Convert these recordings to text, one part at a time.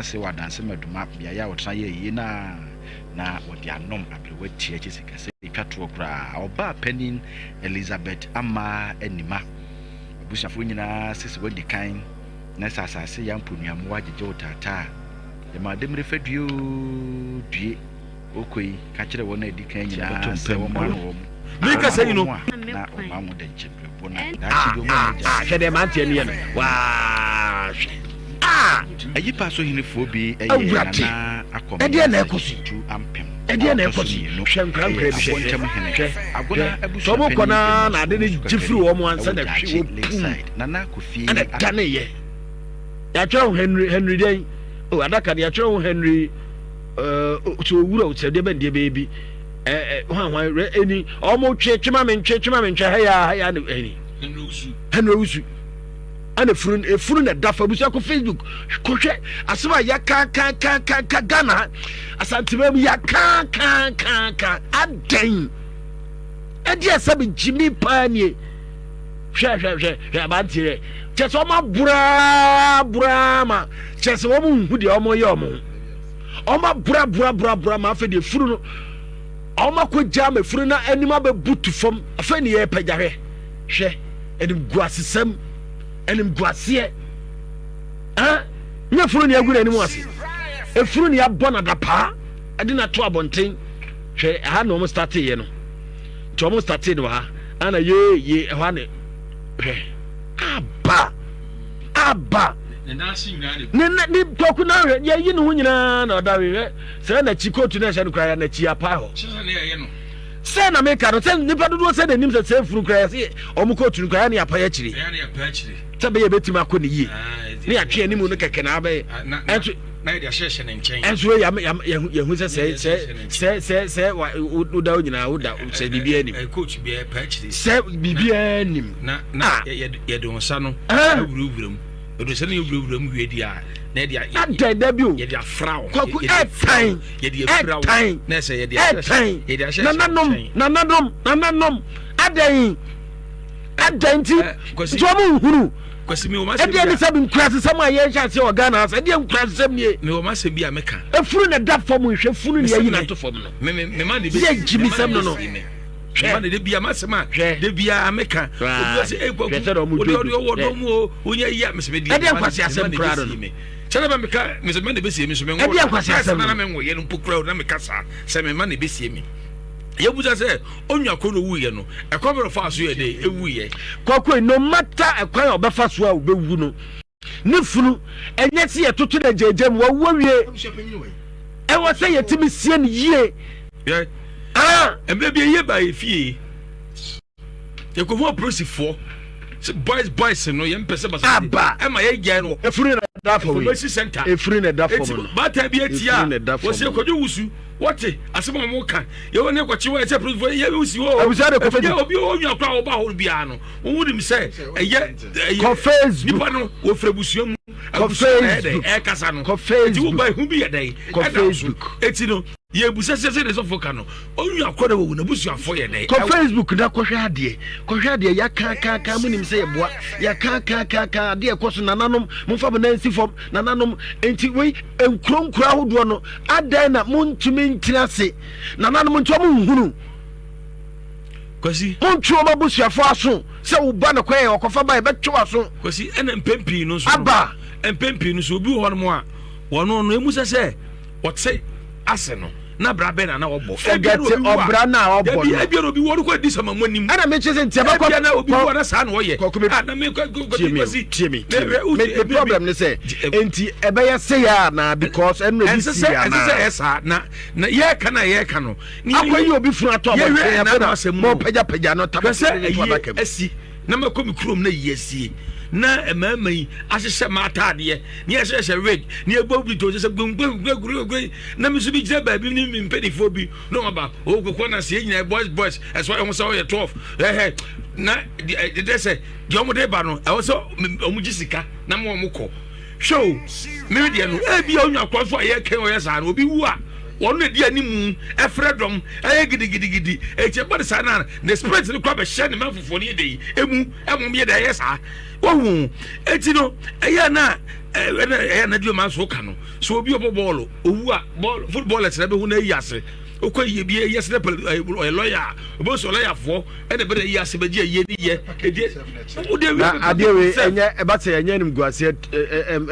Ase wɔ Adanse Maduma beaeɛ a wɔtena yɛ ayie no a na wɔde anom aberewa tia akyi sikasɛm twa toɔ koraa. Ɔbaa panin Elizabeth Amaa Anima abusuafoɔ nyinaa se sɛ woadi kan na sɛ asase yɛ amponuammoa gyegye wo taataa a, yɛma ademmire fadue oo due. Ɔkɔ yi, ka kyerɛ wɔn a adi kan nyinaa sɛ wɔmmoa no wɔn Meka sɛ yi no. A na ɔma ho dɛnkyɛmmerɛboɔ no a daakye bi wɔn Ah, ani ah, agye. hwɛ deɛ mmeranteɛ no yɛ no. Waa, hwɛ. Ah! Ayipa so henefoɔ bi yɛ Awurade, Nana ɛdeɛn na Akɔmena ɛkɔ so yi? Tu Ampem a Ɛdeɛn na ɔtɔ ɛkɔ so so yi? mmienu Hwɛ nkora yɛ nkora bi, hwɛ, Abɔntɛm hwɛ, hene. hwɛ, Agona hwɛ. Sɛ abusua wɔkɔ panin no ara Amos na ade no Owusu gye firi Kakari wɔn ansa wɔ na hwe Gyaakye wɔ pum Lakeside. Nana Kofi ɛna daneyɛ. Yɛatwerɛ ho Henry, Henry dɛn? Oh, adaka no yɛatwerɛ ho Henry, uh, sɛ owura o, sɛ deɛ bɛn deɛ bɛyɛ bi. Eh, eh, hwan hwan, rɛ, ɛni, ɔmo twe, twe ma me ntwe, twe ma me ntwe, ha ya, ha ya, ɛni. Henry Owusu. Ɛna efunu, efunu na ɛda fa, abusua kɔ Facebook, kɔhwɛ asɛm a yɛka ka ka ka ka Ghana ha, Asantema mu yɛka ka ka ka, adɛn? Ɛdeɛ sɛ me gyimi paa nie. Hwɛ hwɛ hwɛ hwɛ abanteɛ hwɛ. Kyɛ sɛ ɔmo aboraa aboraa ma kyɛ sɛ wɔn nhu deɛ ɔmo yɛ ɔmo ho. Ɔmo abora abora abora abora ma afei deɛ funu no ɔmo akɔgya ma funu no anim abɛbutu fam afei ne yɛrepagya hwɛ hwɛ anim guasesɛm anim guaseɛ ɛn nyɛ funu ne agu n'anim ase efunu ne abɔ n'adapaa ɛde n'ato abɔnten hwɛ ɛha na ɔmo starteeɛ no nti ɔmo startee no wɔ ha ana yee yee ɛhɔ ana hwɛ aba aba ne ne ne kwaku na hwɛ yɛyi ne ho nyinaa na ɔda hwɛ sɛ n'akyi kootu na ɛhyɛ no koraa n'akyi apa hɔ sɛ na meka no sɛ nipa dodoɔ sɛ n'anim sɛ sɛ funu koraa yɛsɛ ɔmo kootu no koraa yɛ ne apa akyiri sɛ bɛyɛ bɛtumi akɔ ne yie ne yɛatwe anim no kɛkɛ na abɛyɛ ɛnso na yɛde ahyehyɛ ne nkyɛn. Ɛnso yɛhu sɛ sɛ sɛ sɛ sɛ sɛ woda wo nyinaa woda sɛ biribiara nim. Coach bi ɛpɛ akyiri. Sɛ biribiara nim. Na na yɛde wɔn nsa no awurawura mu. Yɛde nsa no awurawura mu wie di a na yɛde adɛ da bi o. Yɛde afra wo. Kwaku ɛtan yɛde afra wo. Ɛtan na ɛsɛ yɛde ɛtan yɛde ahyɛ nananom nananom nananom adɛn adɛn nti nti wɔn nhunu. Kwasi mi wɔ m'asɛm bi a. Ɛdeɛ ne sɛ nkurasesɛm a yɛnhyɛ aseɛ wɔ Ghana ha sɛ ɛdeɛ nkurasesɛm nie. Mi wɔ m'asɛm bi a meka. Efunu na ɛda fam nhwɛ funu na yɛyi n'ato fam no. Me me me ma ne bɛ si me ma ne bɛ si me. Hwɛ ma ne de bia m'asɛm a de bia meka. Obi ɔsɛ eyi kwaku ɔde ɔde ɔwɔ dɔm mu o onye yi a mesɛ me di. Ɛdeɛ nkwasi asɛm kura no. Kyɛnɛ bɛ meka mesɛ me ma ne bɛ sie mi so me nwɔ. Ɛdeɛ nkwasi asɛm no. Na me nwɔ yɛ no mpo kura o na meka saa sɛ me ma ne bɛ sie mi. Yɛbusa sɛ, Onua ko no wuiɛ no, ɛkwan bɛn na ɔfaa so yɛ dɛn wuiɛ? Kwaku, no matter ɛkwan a ɔbɛfa so a ɔbɛwu no, ne funu, ɛnyɛ sɛ yɛtoto no agyaagyaa mu, wawu awie. Ɛwɔ sɛ yɛtumi sie no yie. Hwɛ, Ah! mmerɛ bi ɛyɛ baa yɛ fie, yɛkɔhu apolisifoɔ sɛ boys boys no yɛmpɛ sɛ basa Aba! ɛma yɛgyae no Efunu na ɛda fam yi. information center Efunu na ɛda fam eti no. baatan bi atia Efunu na ɛda fam wɔsɛ no. kwadwo wusu Wɔte asɛm a wɔka. Yɛwɔ ne kɔkye wɔ ɛsɛ polisifoɔ yɛ wusi hɔ. Abusua de kɔ Facebook. Obi onua kora ɔba hɔ biara no, wɔn nim sɛ ɛyɛ ɛyɛ. Kɔ Facebook. Nipa no wɔfiri abusua mu. Kɔ Facebook. Ɛkasa no. Kɔ Facebook. Eti wo ba ehu bi yɛ dɛ. Kɔ Facebook. Eti no yɛ ebusa sɛ sɛ de sɔfo ka no onua kɔ na wɔwu na busuafo yɛ dɛ. Kɔ Facebook na kɔhwɛ adeɛ. Kɔhwɛ adeɛ yɛ kan kan kan mu nim sɛ yɛ boa yɛ kan kan kan kan adeɛ ɛkɔ so nananom mo nfa mo nan si fam nananom nti wei nkuro nkuro ahodoɔ no. Adɛn na montumi ntena ase? Nananom nti ɔmo nhunu. Kwasi. Montwe wɔn abusuafoɔ aso sɛ wo ba no kɔɛ ɔkɔfa ba yɛbɛtwe w'aso. Kwasi ɛna mpɛn pii no nso. Aba. Mpɛn pii no nso obi wɔ hɔnom a wɔn no emu sɛ sɛ ɔte ase no na bra bɛn na na ɔbɔ. Forget ɔbra na ɔbɔ no. Ebi na obi wɔ ɔkɔ di sama mu anim. Ɛna mi kyerɛ sɛ nti ɛbɛkɔ. Ebi na obi wɔ na saa na ɔyɛ. Kɔkɔ mi. Ana mi kɔ kɔ tie mi tie mi tie mi me problem ne sɛ nti ɛbɛyɛ se yɛ anaa because ɛnu ebi si yɛ anaa. Ɛnsɛ sɛ ɛyɛ saa na na yɛka na yɛka no. Akɔ yi obi funu atɔ abɔnten afɛ na mo pɛgyapɛgya no taba sɛ ɛyi asi na mɛkɔ mi kurom na yi asie na mmarima yi ahyehyɛ m'ataadeɛ ne yɛhyehyɛ wig ne yɛbɔ bi to sɛ gbɛngbɛngbɛngbɛngbɛng na me nso bi gyina baabi ne me mpanimfoɔ bi na wɔn aba o koko na seɛ nyinaa boys boys ɛsɛ ɔyɛ ho sɛ ɔyɛ 12 ɛhɛ na deɛ sɛ deɛ wɔn de ba no ɛwɔ sɛ wɔn gye sika na mo wɔn kɔ hwɛ o me deɛ no ebi a onya kwan so a yɛ kɛn ɔyɛ saa no obi wu a wɔn na di anim ɛfrɛ dɔm ɛyɛ gidigidigidi eti ɛba de saa na ne spirit no kɔ abɛhyɛ ne mɛnfofoɔ no yɛ de yi emu ɛmom yɛ de ɛyɛ saa wɔhu eti no ɛyɛ na. Ɛna ɛyɛ anadwo ma nso ka no so obi ɔbɔ bɔɔlo owu a bɔɔl footballers na bɛhu na ayi ase okɔ yie bi ayi ase na pɛlɛ ɔyɛ lɔya a obi nso lɔyafoɔ ɛna bɛda ayi ase bɛgye ayie ne yɛ ɛdi wode na adeɛ wei ɛnyɛ ɛba sɛ ɛnyɛ animguaseɛ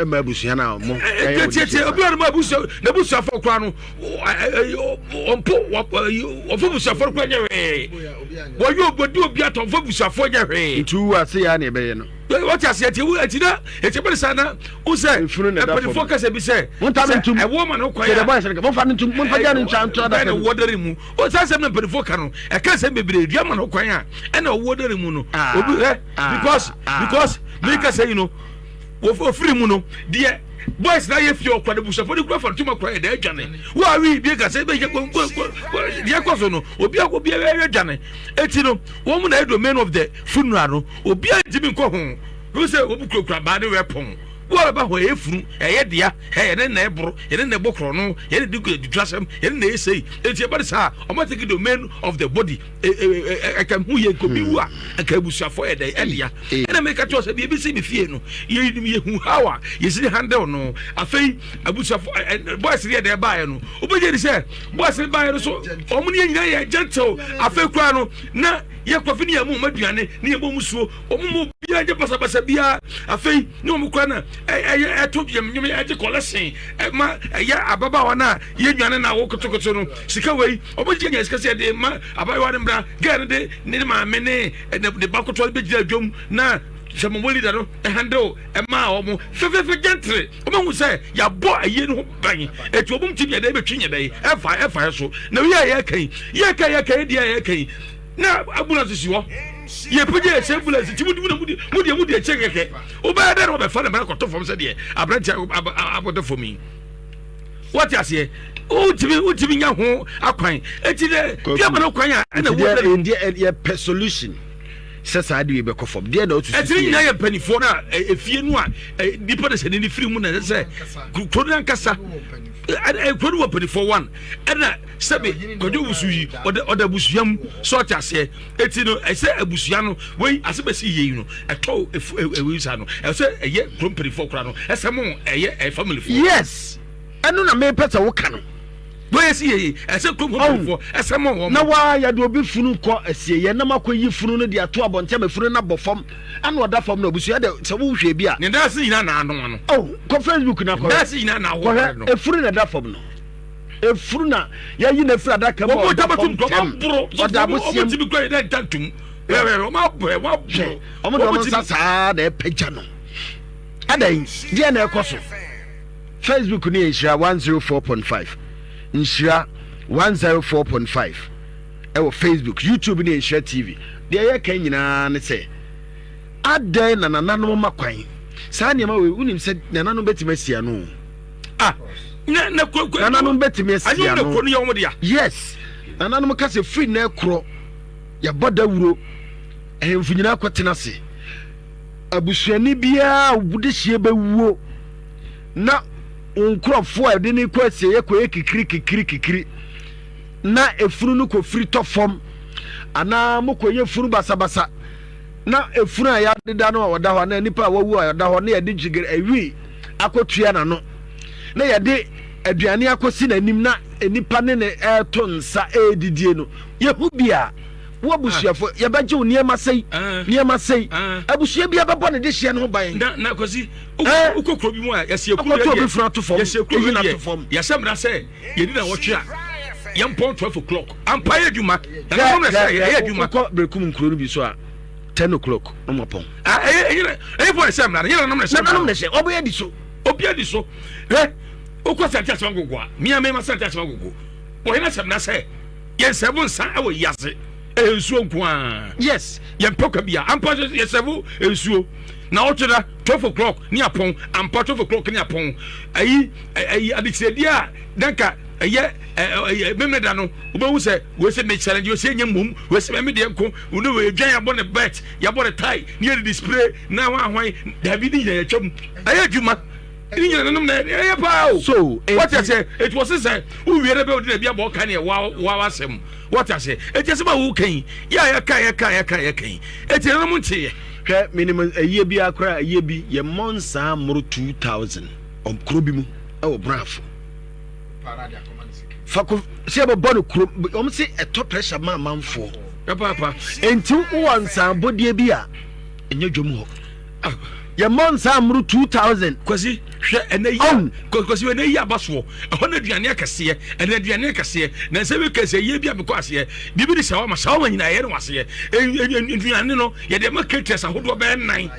ɛma abusua no a mo ɛyɛ tietie obi a no ma abusua na abusuafoɔ koraa no ɔmpo ɔfo abusuafoɔ koraa nyɛ hwee wɔyɛ obodi obi atɔ ɔmfo abusuafoɔ nyɛ hwee nti wu ase yɛ a na ɛbɛyɛ no wɔte aseɛ nti wo ɛti na ɛti bɛde saa na wo sɛ mpanimfoɔ kasa bi sɛ sɛ ɛwɔ ma no kwan a ɛna wɔ dare mu o saa sɛm na mpanimfoɔ ka no ɛka sɛm bebree dua ma no kwan a ɛna ɔwɔ dare mu no obi ɛ because because mi kasa yi no ofiri mu no deɛ boys na yɛ fie ɔkwa de busuafo de kura fa ntoma kura yɛ dɛ adwane wo a wi bi kasa ebe yɛ deɛ kɔ so no obi akɔ bi yɛ adwane eti no wɔn mu na yɛ domain of the funeral no. Obiara ntumi nkɔ ho. Wohu sɛ wɔn kurakura baa ne wɛpɔn. Wo a bɛba hɔ ɛyɛ funu, ɛyɛ dea, yɛne na ɛboro, yɛne na ɛbɔ korɔno, yɛne di duturasɛm, yɛne na ɛyɛ sei. Enti ɛba no saa a, wɔn atake domain of the body. Ɛka hu yɛ nka obi wu a, nka abusuafoɔ yɛ dɛn ɛdea. Ɛna meka kyerɛ sɛ biribi si me fie no, yɛnim yɛhu how a yɛsi handle no. Afei abusuafoɔ boys no yɛ dɛn baeɛ no, wobɛgye di sɛ boys no baeɛ no so wɔn ne yɛn nyinaa yɛ gentle. Afei koraa no na Yɛ kɔfe ne yɛn mu aduane ne yɛn bɔ musuo. Wɔn mu obiara nyɛ basabasa biara. Afei ne wɔn kura na ɛyɛ ɛto yɛn nnwom ɛgye kɔlɛsen ɛma ɛyɛ ababaawa no a yɛ nwane na awo kotokoto no sika wei wɔn gye nya sika sɛ ɛde ma abaayewa no mbra gɛɛ no de ne maame ne ne ba kotoa no bɛgyina dwom na sɛ mo leader no handle ɛmaa wɔn fɛfɛɛfɛ gentry wɔn ahu sɛ yɛabɔ ayie no ho ban eti wɔn ti bi ɛdɛ bɛtwi nyɛ dɛ ɛfa ɛfa so na wei a yɛka yi yɛka yɛka yi deɛ yɛka yi na ambulance si hɔ yɛpagya yɛhyɛ ambulance nti mode mode mode mode akyɛ kɛkɛ wobɛyɛ dɛ na wɔbɛfa ne mara kɔtɔ fam sɛdeɛ aberante abɔdɔ fam yi wɔte aseɛ wotumi wotumi nya ho akwan eti dɛ biama no kwan a ɛna wɔ dɛ yɛpɛ solution sɛ saa de bɛkɔ fam deɛ na otutu ɛtiri nyinaa yɛ mpanimfoɔ no a efie no a nipa de sɛ ne firi mu na ɛsɛ sɛ kuro no ankasa kuro no wɔ mpanimfoɔ one ɛna Sɛbi Kwadwo Wusu yi ɔda ɔda abusua mu sɛ ɔte aseɛ eti no ɛsɛ abusua no wei ase bɛsi yie yi no ɛtɔ efu ewi sa no ɛsɛ ɛyɛ kuro mpanyinfoɔ kora no ɛsɛ mo ɛyɛ ɛyɛ family foɔ. Yes ɛno na mepɛ sɛ woka no. Wei esi yie yi ɛsɛ kuro mpanyinfoɔ ɛsɛ mo wɔn. Na waa yɛde obi funu kɔ asieyɛ na makɔ yi funu no de ato abɔnten ama funu no abɔ fam ɛna ɔda fam no abusua de sɛ wohwɛ bi a. Ne nan ase nyinaa na ano ano. Oh kɔ Facebook na kɔhwɛ. Ne nan ase nyinaa na awɔ no. Kɔhwɛ efunu na ɛda fam no. Efunu na yɛyi no afiri adaka mu a ɔda fam tɛm. Ɔda aboseam. Hwɛ, wɔn de wɔn nsa saa na ɛpagya no. Adɛn, deɛ na ɛkɔ so? Facebook no yɛ Nhyira 104.5. Nhyira 104.5 ɛwɔ Facebook. YouTube no yɛ Nhyira TV. Deɛ yɛka nyinaa ne sɛ, adɛn na nananom ma kwan? Saa nneɛma wei, wonim sɛ nananom bɛtumi asi ano. Ah, na na kuro kuro. Nananom bɛtumi asi ano. Anyom na kuro no yɛ wɔn dea. Yes, nananom ka sɛ firi nnɛ korɔ yɛbɔ dawuro, ahemfo nyinaa kɔtena ase. Abusuani biara a wode hyia bɛwuo na wo nkurɔfoɔ a ɛde ne kɔ asieeɛ kɔyɛ kikiri kikiri kikiri na efunu no kɔfiri tɔ fam anaa mokɔyɛ funu basabasa na efunu a yɛadeda no a ɔda hɔ anaa nipa a wawu a ɔda hɔ na yɛde gyigere awi akɔtua n'ano na yɛde aduane akɔsi n'anim na nipa ne ne ɛreto nsa ɛredidie no yɛhu bi a wo abusuafo ah. yɛbɛgye wo nneɛma sei ah. nneɛma sei ah. abusua bi abɛbɔ ne dehyeɛ no ho ban. na na kwasi eh? wokɔ kuro bi mu a yɛsi ekuro yɛ obi funu ato fam yɛsi ekuro yɛ deɛ yɛsɛ mmara sɛ yɛdi na wɔtwe a yɛn pɔn 12 o'clock ampa yɛ adwuma ɛna wɔn na ɛyɛ adwuma. wokɔ berekum nkuro no bi so a 10 o'clock na mo apɔn. Ah, ɛyɛ ɛyɛ ɛyɛ fɔ ɛsɛ mmara yɛn nanom na ɛsɛ mmara. Nanom na ɛsɛ ɔbɛ yɛ di so. Obi adi so hwɛ okɔ sante asɛm agogo a mia mɛma sante asɛm agogo ɔhene asɛm na sɛ yɛn sɛbo nsa ɛwɔ yi ase ɛyɛ nsuo nko ara. Yes. Yɛn pɛ kwa bia ampa yɛ sɛbo nsuo na ɔtwe da 12 o'clock ne apɔn ampa 12 o'clock ne apɔn ayi ayi adekyerɛdeɛ a nanka ɛyɛ ɛyɛ mímɛ da no wobɛhu sɛ wei sɛ me challenge wei sɛ nyɛ mmom wei sɛ mɛmi deɛ nko wone wei dwan yɛabɔ ne bet yɛabɔ ne tie ne yɛde display na hwan hwan dabi ne nyina yɛtwam ɛyɛ adwuma ne nyina nanom na ɛyɛ paa o so wɔte aseɛ ɛti wɔ se sɛ wowie no bɛ wode na bi abɔ ɔka ne ɛwa wa asɛm wɔte aseɛ ɛti asɛm a woka yi yɛ a yɛka yɛka yɛka yɛka yi ɛti nanom nteeɛ. Hwɛ, menim ayie bi ara koraa, ayie bi, yɛmmɔ nsaa mmoro 2000, kuro bi mu, ɛwɔ Brafo. Fa ko, sɛ yɛbɛbɔ no kuro, wɔn se ɛtɔ pressure ma amanfoɔ. Papaapa. Enti wowɔ nsaabɔdeɛ bi a, ɛnyɛ dwom hɔ. Yɛmmɔ nsaa mmoro 2000. Kwasi, hwɛ ɛnɛ yi, Kwasi ɛnɛ yi aba soɔ, ɛhɔ na aduane akɛseɛ, ɛnɛ aduane akɛseɛ, na nsɛ bi kɛseɛ yie bi a mekɔ aseɛ, biribi de shawarma, shawarma nyinaa yɛ no wɔ aseɛ, nnuane no yɛde ma caterers ahodoɔ bɛyɛ nnan.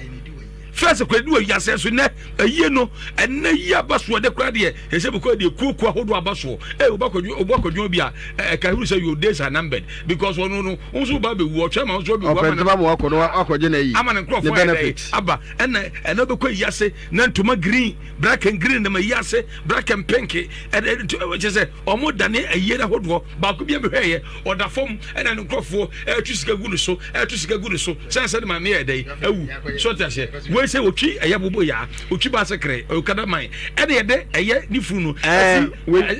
First kura di wɔ wiase nso nɛ ayie no ɛnɛ yi aba soɔ de kura deɛ ɛsɛ bi kura deɛ kuo kuo ahodoɔ aba soɔ ee oba kɔdwo oba kɔdwo bi a ɛka ehuru sɛ your days are numbered because ɔno no nso ba bɛ wu ɔtwɛn ma nso bɛ wu ama na wakɔ no wakɔgye na yi ama ne nkorɔfoɔ ayɛ dɛ aba ɛna ɛna bɛkɔ yi ase na ntoma green black and green na ma yi ase black and pink ɛna kyɛ sɛ Wɔn dane ayie no ahodoɔ baako bi a mehwɛeɛ ɔda fam ɛna ne nkurɔfoɔ ɛretu sika gu ne so ɛretu sika gu ne so sɛn sɛ ne maame yɛ dɛn awu so ɔte aseɛ wei sɛ otwi ɛyɛ bobo yaa otwi baase kere okada man ɛna yɛde ɛyɛ ne funu no ɛsi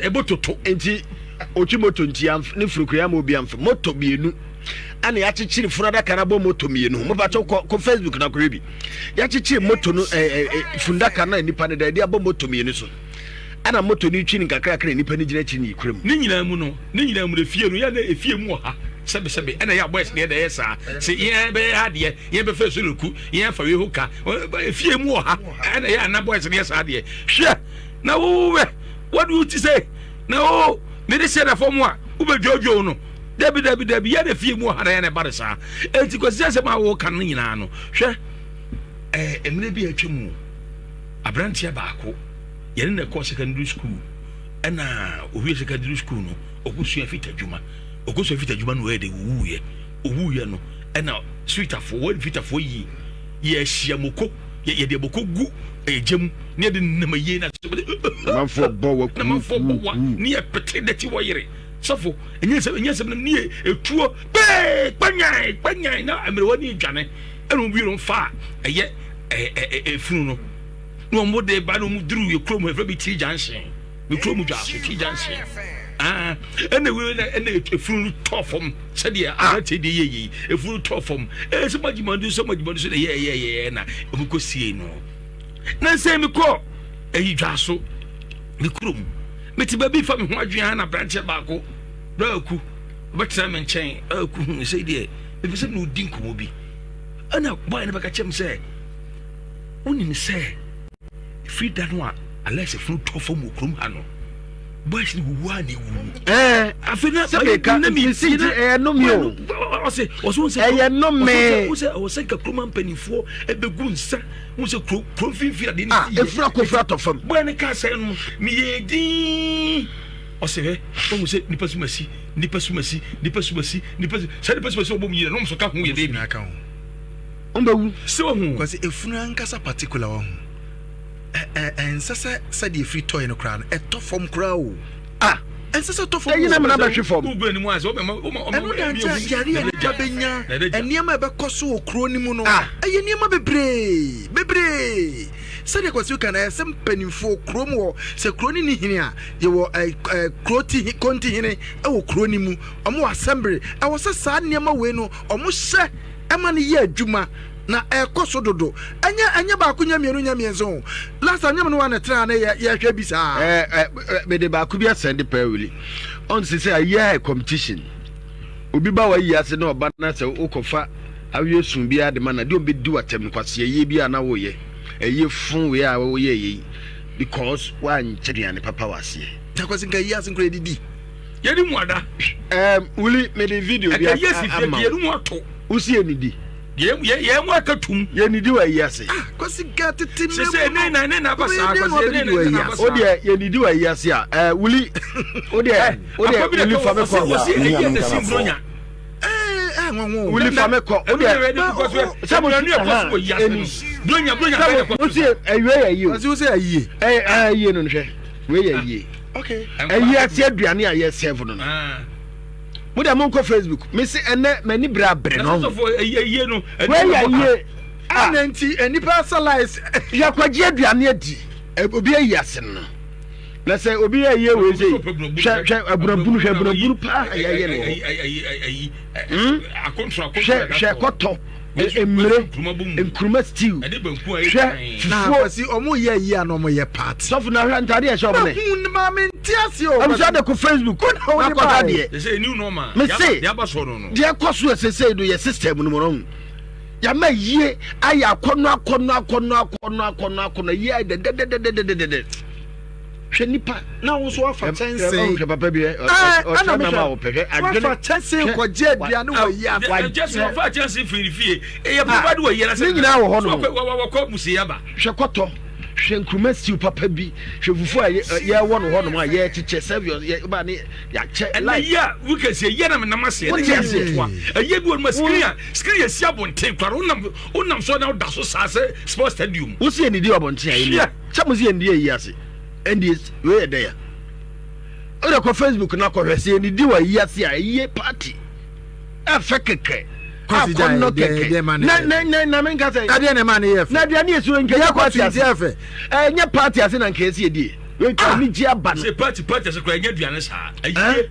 ɛbɔ toto. Nti otwi moto nti ne funu kura ama obi amfa moto mmienu ɛna yɛakyekyere funu adaka no abɔ moto mmienu ho mopakyɛw kɔ kɔ facebook na kɔhwɛ bi yɛakyekyere moto no ɛɛ ɛɛ fundaka no a nipa no da yɛde abɔ moto mmienu so. Ɛna moto no retwi no nkakrakra na nnipa no gyina akyiri no yɛkura mu. Ne nyinaa mu no, ne nyinaa mu no, efie no, yɛ na efie mu wɔ ha, sɛbesɛbe, ɛna yɛ a boys deɛ na ɛyɛ saa, sɛ yɛn bɛyɛ adeɛ, yɛn bɛfɛ so leku, yɛn fa wei ho ka, efie mu wɔ ha, ɛna yɛ a na boys no yɛ saa deɛ, hwɛ, na wo wɛ, what do you ti say, na wo, mede hyɛ da fam a, wobɛdwoodwoo no, dabi, dabi, dabi, yɛ na efie mu wɔ ha na yɛ na ɛba no saa, enti Kwasi asɛm a woka no nyinaa no, hwɛ, ɛɛ, mmerɛ bi a atwa mu, aberanteɛ baako, yɛne na ɛkɔɔ secondary school ɛna owie secondary school no ɔkɔsua fita adwuma ɔkɔsua fita adwuma no ɔyɛ de ɔwuiɛ ɔwuiɛ no ɛna switafoɔ wɔde fitafoɔ yi yɛahyia moko yɛde moko gu ɛgya mu ne yɛde nam ayie na namanfoɔ bɔ wa namanfoɔ bɔ wa ne yɛpete dɛte wɔ yere sɔfo ɛnyɛ sɛ ɛnyɛ sɛ ne yɛ etuo kpee kpanyan kpanyan na mmerewa ne edwane ɛna obi no fa ɛyɛ ɛɛ efunu no na wɔn de ba na wɔn duru yɛ kurom efra bi tii junction ne kurom dwa so tii junction aa ɛna wei na ɛna efunu no tɔ fam sɛdeɛ ah. aberanteɛ deɛ yɛ yie efunu tɔ fam ɛɛ sɛ mo agyima do sɛ mo agyima do so na yɛ yɛ yɛ na wɔn kɔ sie no na nsɛn mi kɔ ɛyi dwa so ne kurom mete baabi fa mi ho adwene na aberanteɛ baako bɛɛku ɔbɛtena me nkyɛn ɛɛku hu sɛ deɛ ebi sɛ na odi nkɔmɔ bi ɛna bɔyɛ no bɛka kyɛm sɛ. Wonim sɛ ɛfiri da no a Alex funu tɔ fam wɔ kurom ha no, boys no wuwu a na ewuwu. Ɛɛ afei na sɛ meka na mi nti ɛyɛ nnome o. Ɔsɛ ɔsɛ wɔn sɛ ɛyɛ nnome. Ɔsɛ ɔsɛ ɔsɛ nka kurom mpanimfoɔ ɛbɛgu nsa wɔn sɛ kuro kuro mfimfini adeɛ ne ah, si yɛ. Efura kofura tɔ fam. Boy no kaa sɛ no meyɛ din ɔsɛ hɛ wɔn sɛ nipa sumasi nipa sumasi nipa sumasi nipa sɛ nipa sumasi ɔbɔ mu yie na wɔn nso ka ho yɛ dɛ bi. Wɔn bɛ wu. Sɛ wahu. Kwasi efunu ankasa particular wahu. Ɛ ɛ ɛnsɛ sɛ sɛdeɛ efiri tɔɛ no koraa no ɛtɔ fam koraa o. Ah. Ɛnsɛ sɛ ɛtɔ fam o. Ɛyi na mena bɛhwe fam. Ɛno da nkyɛn yare a nipa bɛnya, nneɛma a ɛbɛkɔ so wɔ kuro no mu no, ah. ɛyɛ nneɛma bebree bebree. Sɛdeɛ Kwasi ka no, ɛyɛ sɛ mpanimfoɔ kurom hɔ, sɛ kuro no ni hene a, yɛwɔ ɛ ɛ kuro ti konti hene wɔ kuro no mu, wɔn wɔ assembly. Ɛwɔ sɛ saa nneɛma wei no wɔhyɛ ɛma no yɛ adwuma na ɛkɔ so dodo ɛnyɛ ɛnyɛ baako nyɛ mmienu nyɛ mmiɛnsa o last time nyɛ me ne wa na ɛtena na yɛ yɛhwɛ bi saa. Ɛɛ ɛ mede baako bi asɛn de pɛɛ wuli ɔn sɛ sɛ ayɛ competition obi ba wayi ase na ɔba na sɛ wokɔfa awie sun bi ade ma na deɛ ɔbɛdi watɛm kwasi ayie bi a na woyɛ ɛyɛ fun wei a woyɛ yei because woankyɛ aduane papa wɔ aseɛ. Takwasi nka yi ase nkura didi. Yɛne mu ada. Ɛɛm wuli mede video bi ama. Ɛka yɛ si fie yɛne mu ato. Wosi yɛ nidi. Yɛ yɛ yɛn mu aka tum. Yɛ nidi wɔ ayi ase. Ah kwasi ga tete mmerɛ mu no. Sese ne na ne na aba saa kwasi ne na ne na aba saa. O deɛ yɛ nidi wɔ ayi ase a ɛɛ wuli o deɛ o deɛ wuli fa mi kɔ. Wɔsi eyi yɛ na si nburonya. Wuli fa mi kɔ o deɛ sɛ mo si ɛhan eni sɛ mo si ɛyɛ yɛ yie o. Kwasi o sɛ ayie. Ɛyɛ ayie no hwɛ wei yɛ yie. Okay. Ɛyi ase aduane a yɛ serve no no. Mo deɛ monkɔ Facebook. Me se ɛnɛ m'ani bere abere no. Wei yɛ yie. Ɛna nti nnipa asa lies. Yɛkɔgye aduane adi. Obi ayi ase no. Na sɛ obi yɛ yie wei sɛ hwɛ hwɛ abunabunu hwɛ abunabunu paa yɛyɛ no hɔ. Hwɛ hwɛ kɔtɔ. Mmire, nkuruma stew. Hwɛ fufuo. Na kwasi ɔmo yɛ yi a na ɔmo yɛ party. Sɔfo na hwɛ ntaade ɛhyɛ ɔmo nɛ. Ehun maame nti ase o. Abusua de kɔ Facebook na kɔ hwɛ adeɛ. Mese deɛ kɔ so ɛsesei do yɛ system no mu no. Yama yie ayɛ akɔnɔ akɔnɔ akɔnɔ akɔnɔ akɔnɔ akɔnɔ yie ayɛ dɛdɛdɛdɛdɛdɛdɛ. Hwɛ nipa. Na wo nso wafa kyɛnsee. Hwɛ papa bi ɛ. Ɔkyerɛ nam a ɔpɛ hwɛ adwene. Wafa kyɛnsee kɔgye aduane wɔ yi ase. Kyɛnsee wafa kyɛnsee firi fie. Ɛyɛ papa de wɔ yi ase. Ne nyinaa wɔ hɔ nom. Wakɔ musie aba. Hwɛ kɔtɔ. Hwɛ nkuruma stew papa bi. Hwɛ fufuo a yɛwɔ no hɔ nom a yɛkyekyɛ service yɛ ba ne yɛakyɛ. Ɛnna yi a wikɛse yɛ na menam aseɛ. Wote aseɛ. Ɛyɛ bi wɔ nom a screen a screen yɛ si abɔnten koraa wonam wonam so na woda so saa sɛ sports stadium. Wosi yɛ nidi wɔ abɔnten a yɛ. Sɛ mo si yɛn di ayi ase ɛnde wei yɛ dɛ ya. Wode kɔ Facebook na kɔhwɛ sɛ yɛn di wɔ ayi ase a ɛyɛ party ɛfɛ kɛkɛ akɔnnɔ kɛkɛ na na na na menka sɛ adeɛ na ɛma ne yɛ fɛ na aduane yɛ suro nka yɛ party ase ɛnyɛ party ase na nka yɛsi yɛdie wei ka anigye aba no sɛ party party ase kora ɛnyɛ aduane saa ɛyie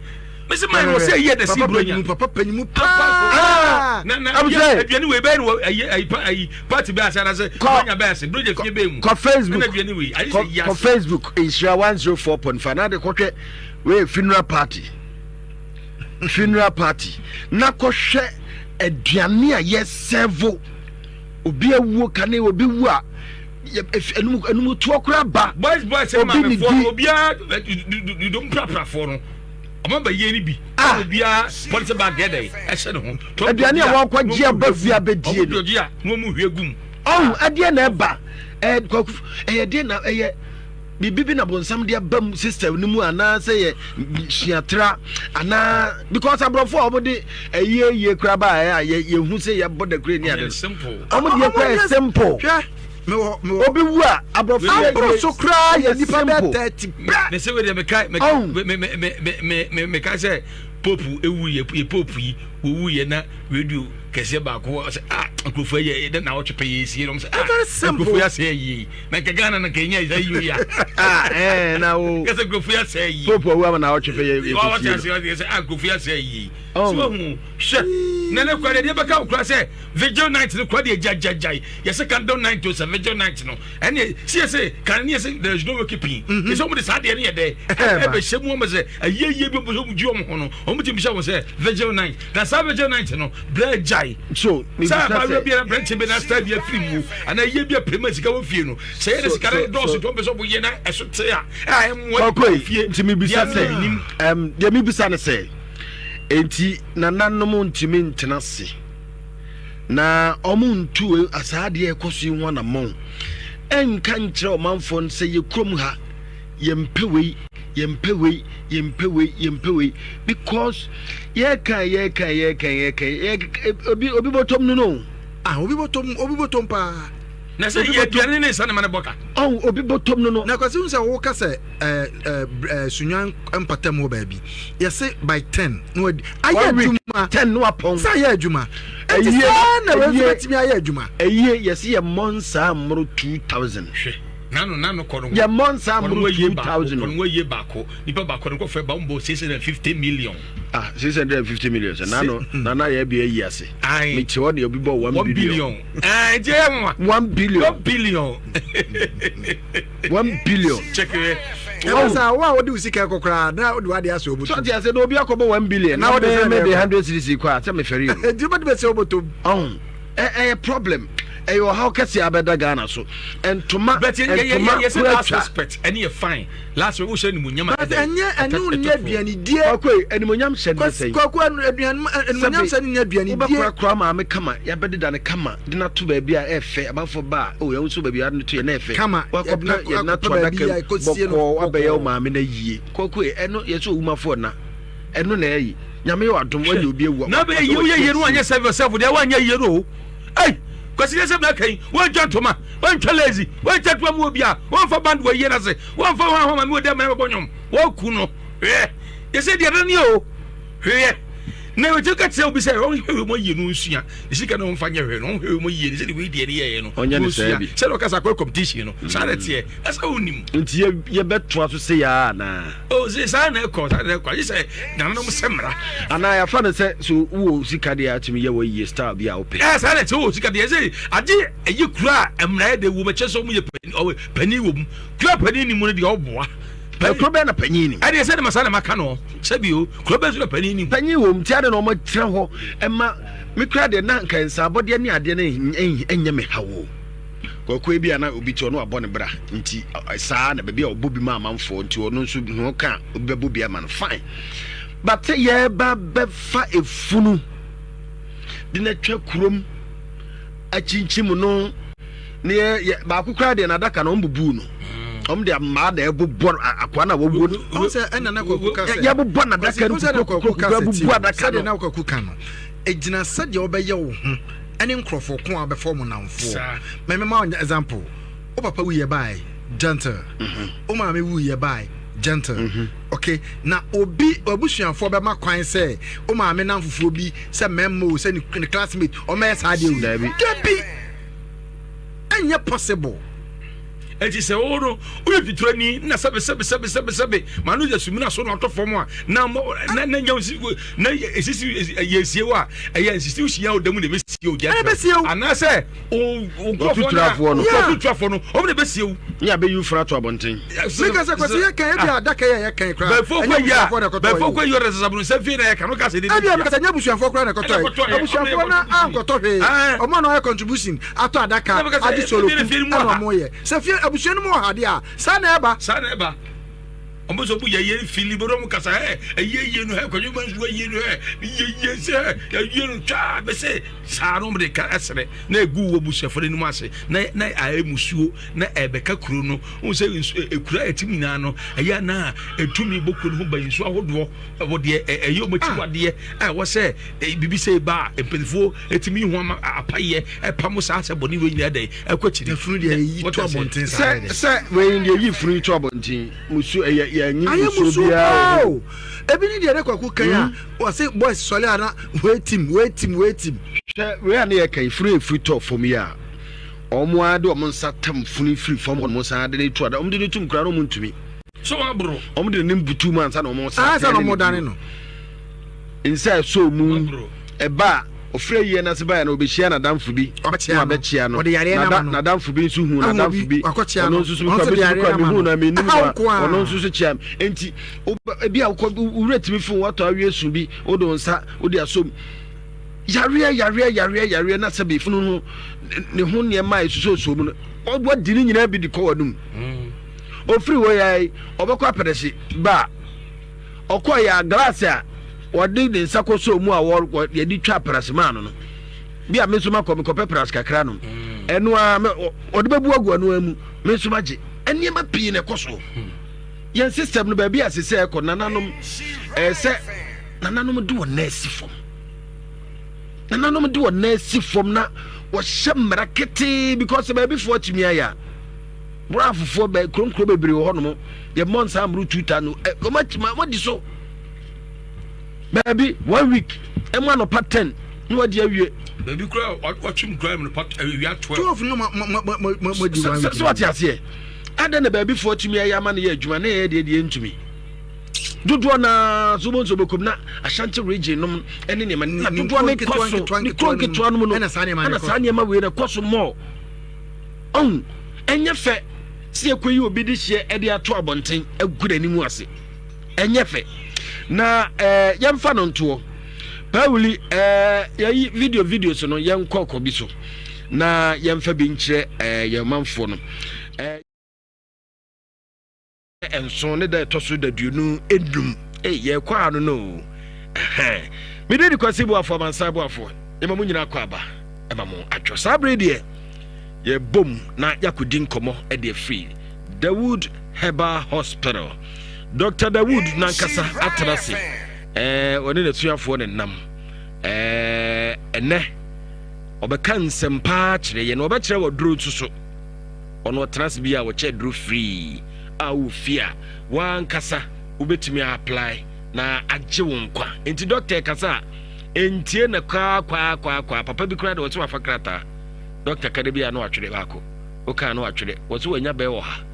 mesi maa wɔ sɛ ɛyɛ dɛ si buro nya papa panyimu paa na na aduane wei bɛyɛ no wɔ ɛyɛ ayi party bɛyɛ ase anasɛ bɛnya bɛyɛ ase buro gya fie bɛyɛ mu kɔ Facebook kɔ Facebook nhyira 104.5 na de kɔhwɛ wei funeral party funeral party na kɔhwɛ aduane a yɛsɛvo obi awuo kane obi wu a enum enum toɔ koraa ba boys boys obi ne di obiara dudom praprafoɔ no ɔmo ba yie ni bi ah. obiara pɔlisi bag yɛ dɛ ɛhyɛ ne ho aduane a wɔkɔ gye aba fie abɛdie no ɔmo gye a na ɔmo hwie gum ɔho ɛdeɛ na ɛba ɛɛ kwaku ɛyɛ deɛ na ɛyɛ biribi bi na bonsam de aba mu system no mu anaasɛ yɛ suatra anaa because aborɔfo a wɔde ɛyie yie kora ba a yɛ yɛhu sɛ yɛbɔ da kura ni ade no wɔn deɛ kora yɛ simple obi wu a aborɔfo yɛ aboro so koraa yɛ nipa bɛ 30 pɛ. Ne sɛ wei deɛ meka meka sɛ pope ewu yɛ yɛ pope yi wowu yɛ na radio kɛseɛ baako sɛ ah nkurɔfoɔ yɛ dɛ na ɔtwe pɛ yɛ esie nom sɛ ah nkurɔfoɔ yɛ asɛ yie na nka Ghana na nka enya yɛ yie ya ah ɛɛ na wo kɛsɛ nkurɔfoɔ yɛ asɛ yie pope awu ama na ɔtwe pɛ yɛ yɛ kɛseɛ ɔte ase sɛ ah nkurɔfoɔ yɛ asɛ yie so ohun hwɛ na ne kura deɛ bɛka okura sɛ vigil night no kura deɛ gyagyagyae yɛsɛ candle night o sɛ vigil night no ɛne si yɛ sɛ kan ne yɛ sɛ there is no way keeping mm-hmm. yɛ sɛ wɔn de saa deɛ no yɛ dɛ ɛbɛhyɛ mu wɔn sɛ ayie yie bi wɔn gye wɔn ho no wɔn ti bisa wɔn sɛ vigil night na saa vigil night no brɛ gyae so sɛ abaayewa bi aberanteɛ bi na star bi afiri mu anaa yie bi apere sika wɔ fie no sɛ yɛ de sika no dɔɔso tó mpɛ sɛ ɔmo yɛ na ɛso te a ɛa ɛmoa nipa fie nti mi bisa sɛ ɛm deɛ mi bisa ne sɛ nti nananom ntumi ntena se. Na wɔntu saa adeɛ a ɛkɔ so yi ho anammɔn nka nkyerɛ ɔmanfoɔ no sɛ yɛ kurom ha yɛmpɛ wei yɛmpɛ wei yɛmpɛ wei yɛmpɛ wei because yɛka yɛka yɛka yɛka yɛka obi obi bɔtɔm no no. Ah obi bɔtɔm obi bɔtɔm paa. Na sɛ yɛ aduane ne nsa ne ma ne bɔ ka. Ɔn obi bɔtɔm no no. Na kwasi n sɛ woka sɛ ɛɛ ɛɛ sunyan mpatam wɔ baabi yɛse by 10 na wadi ayɛ adwuma 10 na wapɔn sɛ ayɛ adwuma ɛti saa na wɔn nso bɛtumi ayɛ adwuma. Ɛyie yɛse yɛ mmɔ nsaa mmoro 2000. Hwɛ nano nano kɔ no. Yɛ mmɔ nsaa mmoro 2000. Kɔ no wɔyie baako nipa baako no kɔfɛ ba mbɔ 650 million. Ah 650 million sɛ nano nana yɛ bi ayi ase. Ayi. Mi te hɔ deɛ obi bɔ 1 billion. 1 billion. Ɛɛ nti ɛyɛ nwa. 1 billion. 1 billion. 1 billion. Check it. Ɛwɔ sɛ wo a wode wo sika kɔ koraa na wode w'ade asɛ obotom. Sɛ ɔte ase na obi akɔbɔ 1 billion na wode sɛ me de 100 cedis kɔ a sɛ mefɛre o. Nti wobɛde bɛsɛ obotom. Ɔho ɛyɛ problem ɛyɛ ɔhaw kɛse abɛda Ghana so ntoma ntoma kura last respect ɛne yɛ fine last respect wohyɛ animuonyam a ɛnyɛ ɛne nyɛ aduanedie kwaku animuonyam hyɛ ne sɛn kwaku aduane animuonyam hyɛ ne nyɛ aduanedie wobɛkorakora maame kama yɛabɛdeda ne kama de no ato baabi a ɛfɛ amanfoɔ ba a oh yɛn nso baabi a no to yɛ na ɛfɛ kama wakɔpɛ yɛde no ato adaka mu bɔkɔɔ wabɛyɛ wo maame no ayie kwaku ɛno yɛ sɛ owumafoɔ na ɛno na ɛyi nyame yɛ wadom wanya obi awu na bɛyɛ yie woyɛ yie no wanyɛ serve yourself deɛ wanyɛ yie no o ei kwasi yɛ sɛ na kan wɔntwa ntoma wɔntwa lazy wɔntwa ntoma mu obi a wɔmfa band wɔ yie no ase wɔmfa wɔn ahoma mi wɔ dɛ mɛrɛ bɛbɔ nwom wɔku no hwɛ yɛ sɛ deɛ no ne o hwɛ. Na ɛtumi ka kyerɛ obi sɛ ɔnhwɛ wei mu yie no nsua ne sika no ɔmfa nyɛ hwɛ no ɔnhwɛ wei mu yie no sɛde wei deɛ ne yɛyɛ no ɔnyɛ ne saa bi sɛde ɔka sɛ akɔyɛ competition no saa na ɛteɛ ɛsɛ wonim. Nti yɛbɛtoa so sɛ yɛa anaa? O sɛ saa na ɛkɔ, saa na ɛkɔ, agye sɛ nananom sɛ mmara. Anaa yɛafa no sɛ so wowɔ sika deɛ atumi yɛ wɔ yie style bi a wopɛ. Ɛɛ saa na ɛte, wowɔ sika deɛ sɛ agye ɛyɛ kura a mmara yɛ de wɔ bɛkyɛ sɛ ɔmo yɛ panin wɔ mu, kura panin ni mu no deɛ ɔboa. Kuro bɛn na panyin ni? Ɛdeɛ sɛ de ma saa na maka no sɛbi o, kuro bɛn so na panyin ni? Panyin wɔ mu ti ade na wɔn akyerɛ hɔ ɛma me kura deɛ na nka nsaabɔdeɛ ne adeɛ no ɛnyɛ me ha o. Kwaku ebi a na obi te ɔno abɔ ne bra nti saa na baabi a ɔbɔ bi ma amanfoɔ nti ɔno nso ho ka obi bɛbɔ bi ama no fine, but yɛba bɛfa efunu de na twa kurom akyinkyim no ne yɛ yɛ baako koraa deɛ n'adaka no wɔn bubuu no wɔn de mmaa na ɛbobɔ akoa na wɔwuo no ɔn sɛ ɛna na kwaku ka sɛ yɛbobɔ n'adaka no kuku abubu adaka no sɛdeɛ na kwaku ka no egyina sɛdeɛ ɔbɛyɛ wo ho ɛne nkurɔfoɔ ko a bɛfɔ mo namfoɔ mɛmɛma wo example, wo papa wu yɛ bae gentle, wo maame wu yɛ bae gentle, okay, na obi abusuafoɔ bɛma kwan sɛ wo maame namfofoɔ bi sɛ mɛmma o sɛ ne classmate ɔmɛyɛ saa deɛ o? Dabi, ɛnyɛ possible. Eti sɛ wo no woyɛ fiturani na sɛbe sɛbe sɛbe sɛbe sɛbe ma no yɛ sumina so na ɔtɔ fam a na na na nya na esisi yɛ esie wo a ɛyɛ nsisi hyia wo da mu na ebesie wo gya anaasɛ nkurɔfoɔ no wɔtutuafoɔ no wɔn na ebesie wo. Ne abɛyi fura to abɔnten. Meka sɛ kwasi yɛ kan ebi adaka yɛ yɛ kan koraa. Bɛfo kɔ yi a bɛfo kɔ yi ɔdɛ sasabunu sɛ fie na yɛ kan ɔka sɛ de. Ebi a meka sɛ nyɛ abusuafoɔ koraa na ɛkɔtɔ yɛ abusuafoɔ na ankɔtɔ hwee ɔmo na ɔyɛ contribution atɔ adaka ade soloku ɛna ɔmo yɛ sɛ fie abusua no mu wɔ ha deɛ a saa na ɛba. Saa na ɛba. Ɔmo sɛ ɔmo yɛ yɛ fili bɛ ɔmo kasa ɛ ɛyɛ yie no ɛ kwadwo ma nsuo yie no ɛ yɛ yie sɛ ɛ yɛ no twaa bɛ sɛ saa no ɔmo de ka ɛsrɛ na egu wɔ busuafo no anim ase na na ayɛ musuo na ɛbɛka kuro no wɔn sɛ nsu ekura ɛti nyinaa no ɛyɛ na etumi bɔ kuro no ho ban nsuo ahodoɔ ɛwɔ deɛ ɛyɛ ɔmo akyiwadeɛ a ɛwɔ sɛ bibi sɛ eba a mpanyinfoɔ etumi ho ama apayɛ ɛpam saa sɛ bɔne wei nyinaa dɛ ɛkɔ akyiri. Efunu deɛ eyi to abɔnten saa yɛ dɛ. Sɛ wei deɛ eyi funu yi to abɔnten musuo ɛyɛ yɛ anyi musuo biara o. Ebi ni deɛ ne kwaku kan a wɔsi boys sɔle ana wei tim wei tim wei tim. Hwɛ wei a ne yɛ kan funu efiri tɔ fam yi a wɔn ara de wɔn nsa tam funu firi fam hɔ wɔn san de ne to ada wɔn de ne tum kura na wɔn ntumi. So wɔn aboro. Wɔn de ne butu mu ansa na wɔn san dane ne bio. No. Nsa ɛsɔ mu ɛba a ɔfrɛ yie no ase baeɛ no ɔbɛhyia n'adamfo bi na wabɛkyea no n'adamfo bi nso hu n'adamfo bi ɔno nso so kura bi so kura mehu na menim no a ɔno nso so kyea nti ebi a wokɔ wura tumi fon watɔ awie su bi wode wo nsa wode asom yareɛ yareɛ yareɛ yareɛ na sɛbi funu ho ne ho nneɛma a ɛsusuosuo mu no wadi ne nyinaa bi de kɔ w'anum ofiri hɔ yɛ ɔbɛkɔ apɛrɛhye ba a Ɔkɔeɛ a, glass a wɔde ne nsa kɔsɔɔ mu a yɛde twa prase maa no no, bi a me nso makɔ mekɔpɛ prase kakra nom. Mm. Ɛno ara wɔde bɛbu agu ɛno ara mu, me nso magye. Nneɛma pii na ɛkɔ so. Hmm. Yɛn system no baabi a sesɛ ɛkɔ nananom ɛɛ sɛ nananom de wɔn nan asi fam. Nananom de wɔn nan asi fam na wɔhyɛ mmara ketee because baabifoɔ atumi ayɛ a. Borɔafofoɔ bɛ kuro nkuro bebree wɔ hɔnom yɛmmɔ nsa mmoro tuta no wɔn akyi ma wɔadi so baabi one week ɛmu anɔpa 10 na wɔadi awie. Baabi kura wɔtwe mu kura anɔpa awia 12. 12 no ma ma ma ma ma di one week. Sɛ wɔte aseɛ adɛn na baabi foɔ tumi ayɛ ama no yɛ adwuma na yɛyɛ deɛ deɛ ntumi dodoɔ naa so wobɛhu sɛ wobɛkɔm na Ashanti region nom ne nneɛma na dodoɔ no kɔ so ne kuro nketewa nom no ɛna saa nneɛma wei na ɛkɔ so mɔɔ. Ɔhu, ɛnyɛ fɛ sɛ yɛkɔyi obi de hyeɛ de ato abɔnten agu n'anim ase. Ɛnyɛ fɛ. Na ɛɛ eh, yɛmfa no ntoɔ. Pawuli ɛɛ eh, yɛyi video video so no yɛnkɔ kɔ bi so na yɛmfa bi nkyerɛ ɛɛ eh, yɛn manfoɔ no. Ɛɛ. Nson ne da ɛtɔ so daduonu enum. Ei, yɛrekɔ ano no o. Ɛhɛn. Mede di Kwasi Boafo, Amansan Boafo. Yɛma mo nyinaa kɔ aba. Ɛma mo adwo. Saa bere deɛ, yɛbom na yɛakɔdi nkɔmmɔ de afiri Dawood Herbal Hospital. Dr. Dawood nankasa atena ase. Ɛɛ, ɔne n'asuafoɔ ne nam. Ɛɛ, ɛnɛ, ɔbɛka nsɛm paa kyerɛ yɛn. Ɔbɛkyerɛ wɔ duro nso so. Ɔno ɔtena ase bi a wɔkyɛ aduro free a wowɔ fie a w'ankasa wobɛtumi a apply na agye wo nkwa. Nti doctor ɛkasa a. Ntie na kwaa kwaa kwaa kwaa. Papa bi koraa de wɔsɛ wafa krataa. Dɔkta ka da bi a na watwerɛ baako. Wokaa na watwerɛ. Wɔsɛ wanya bɛyɛ ɔha.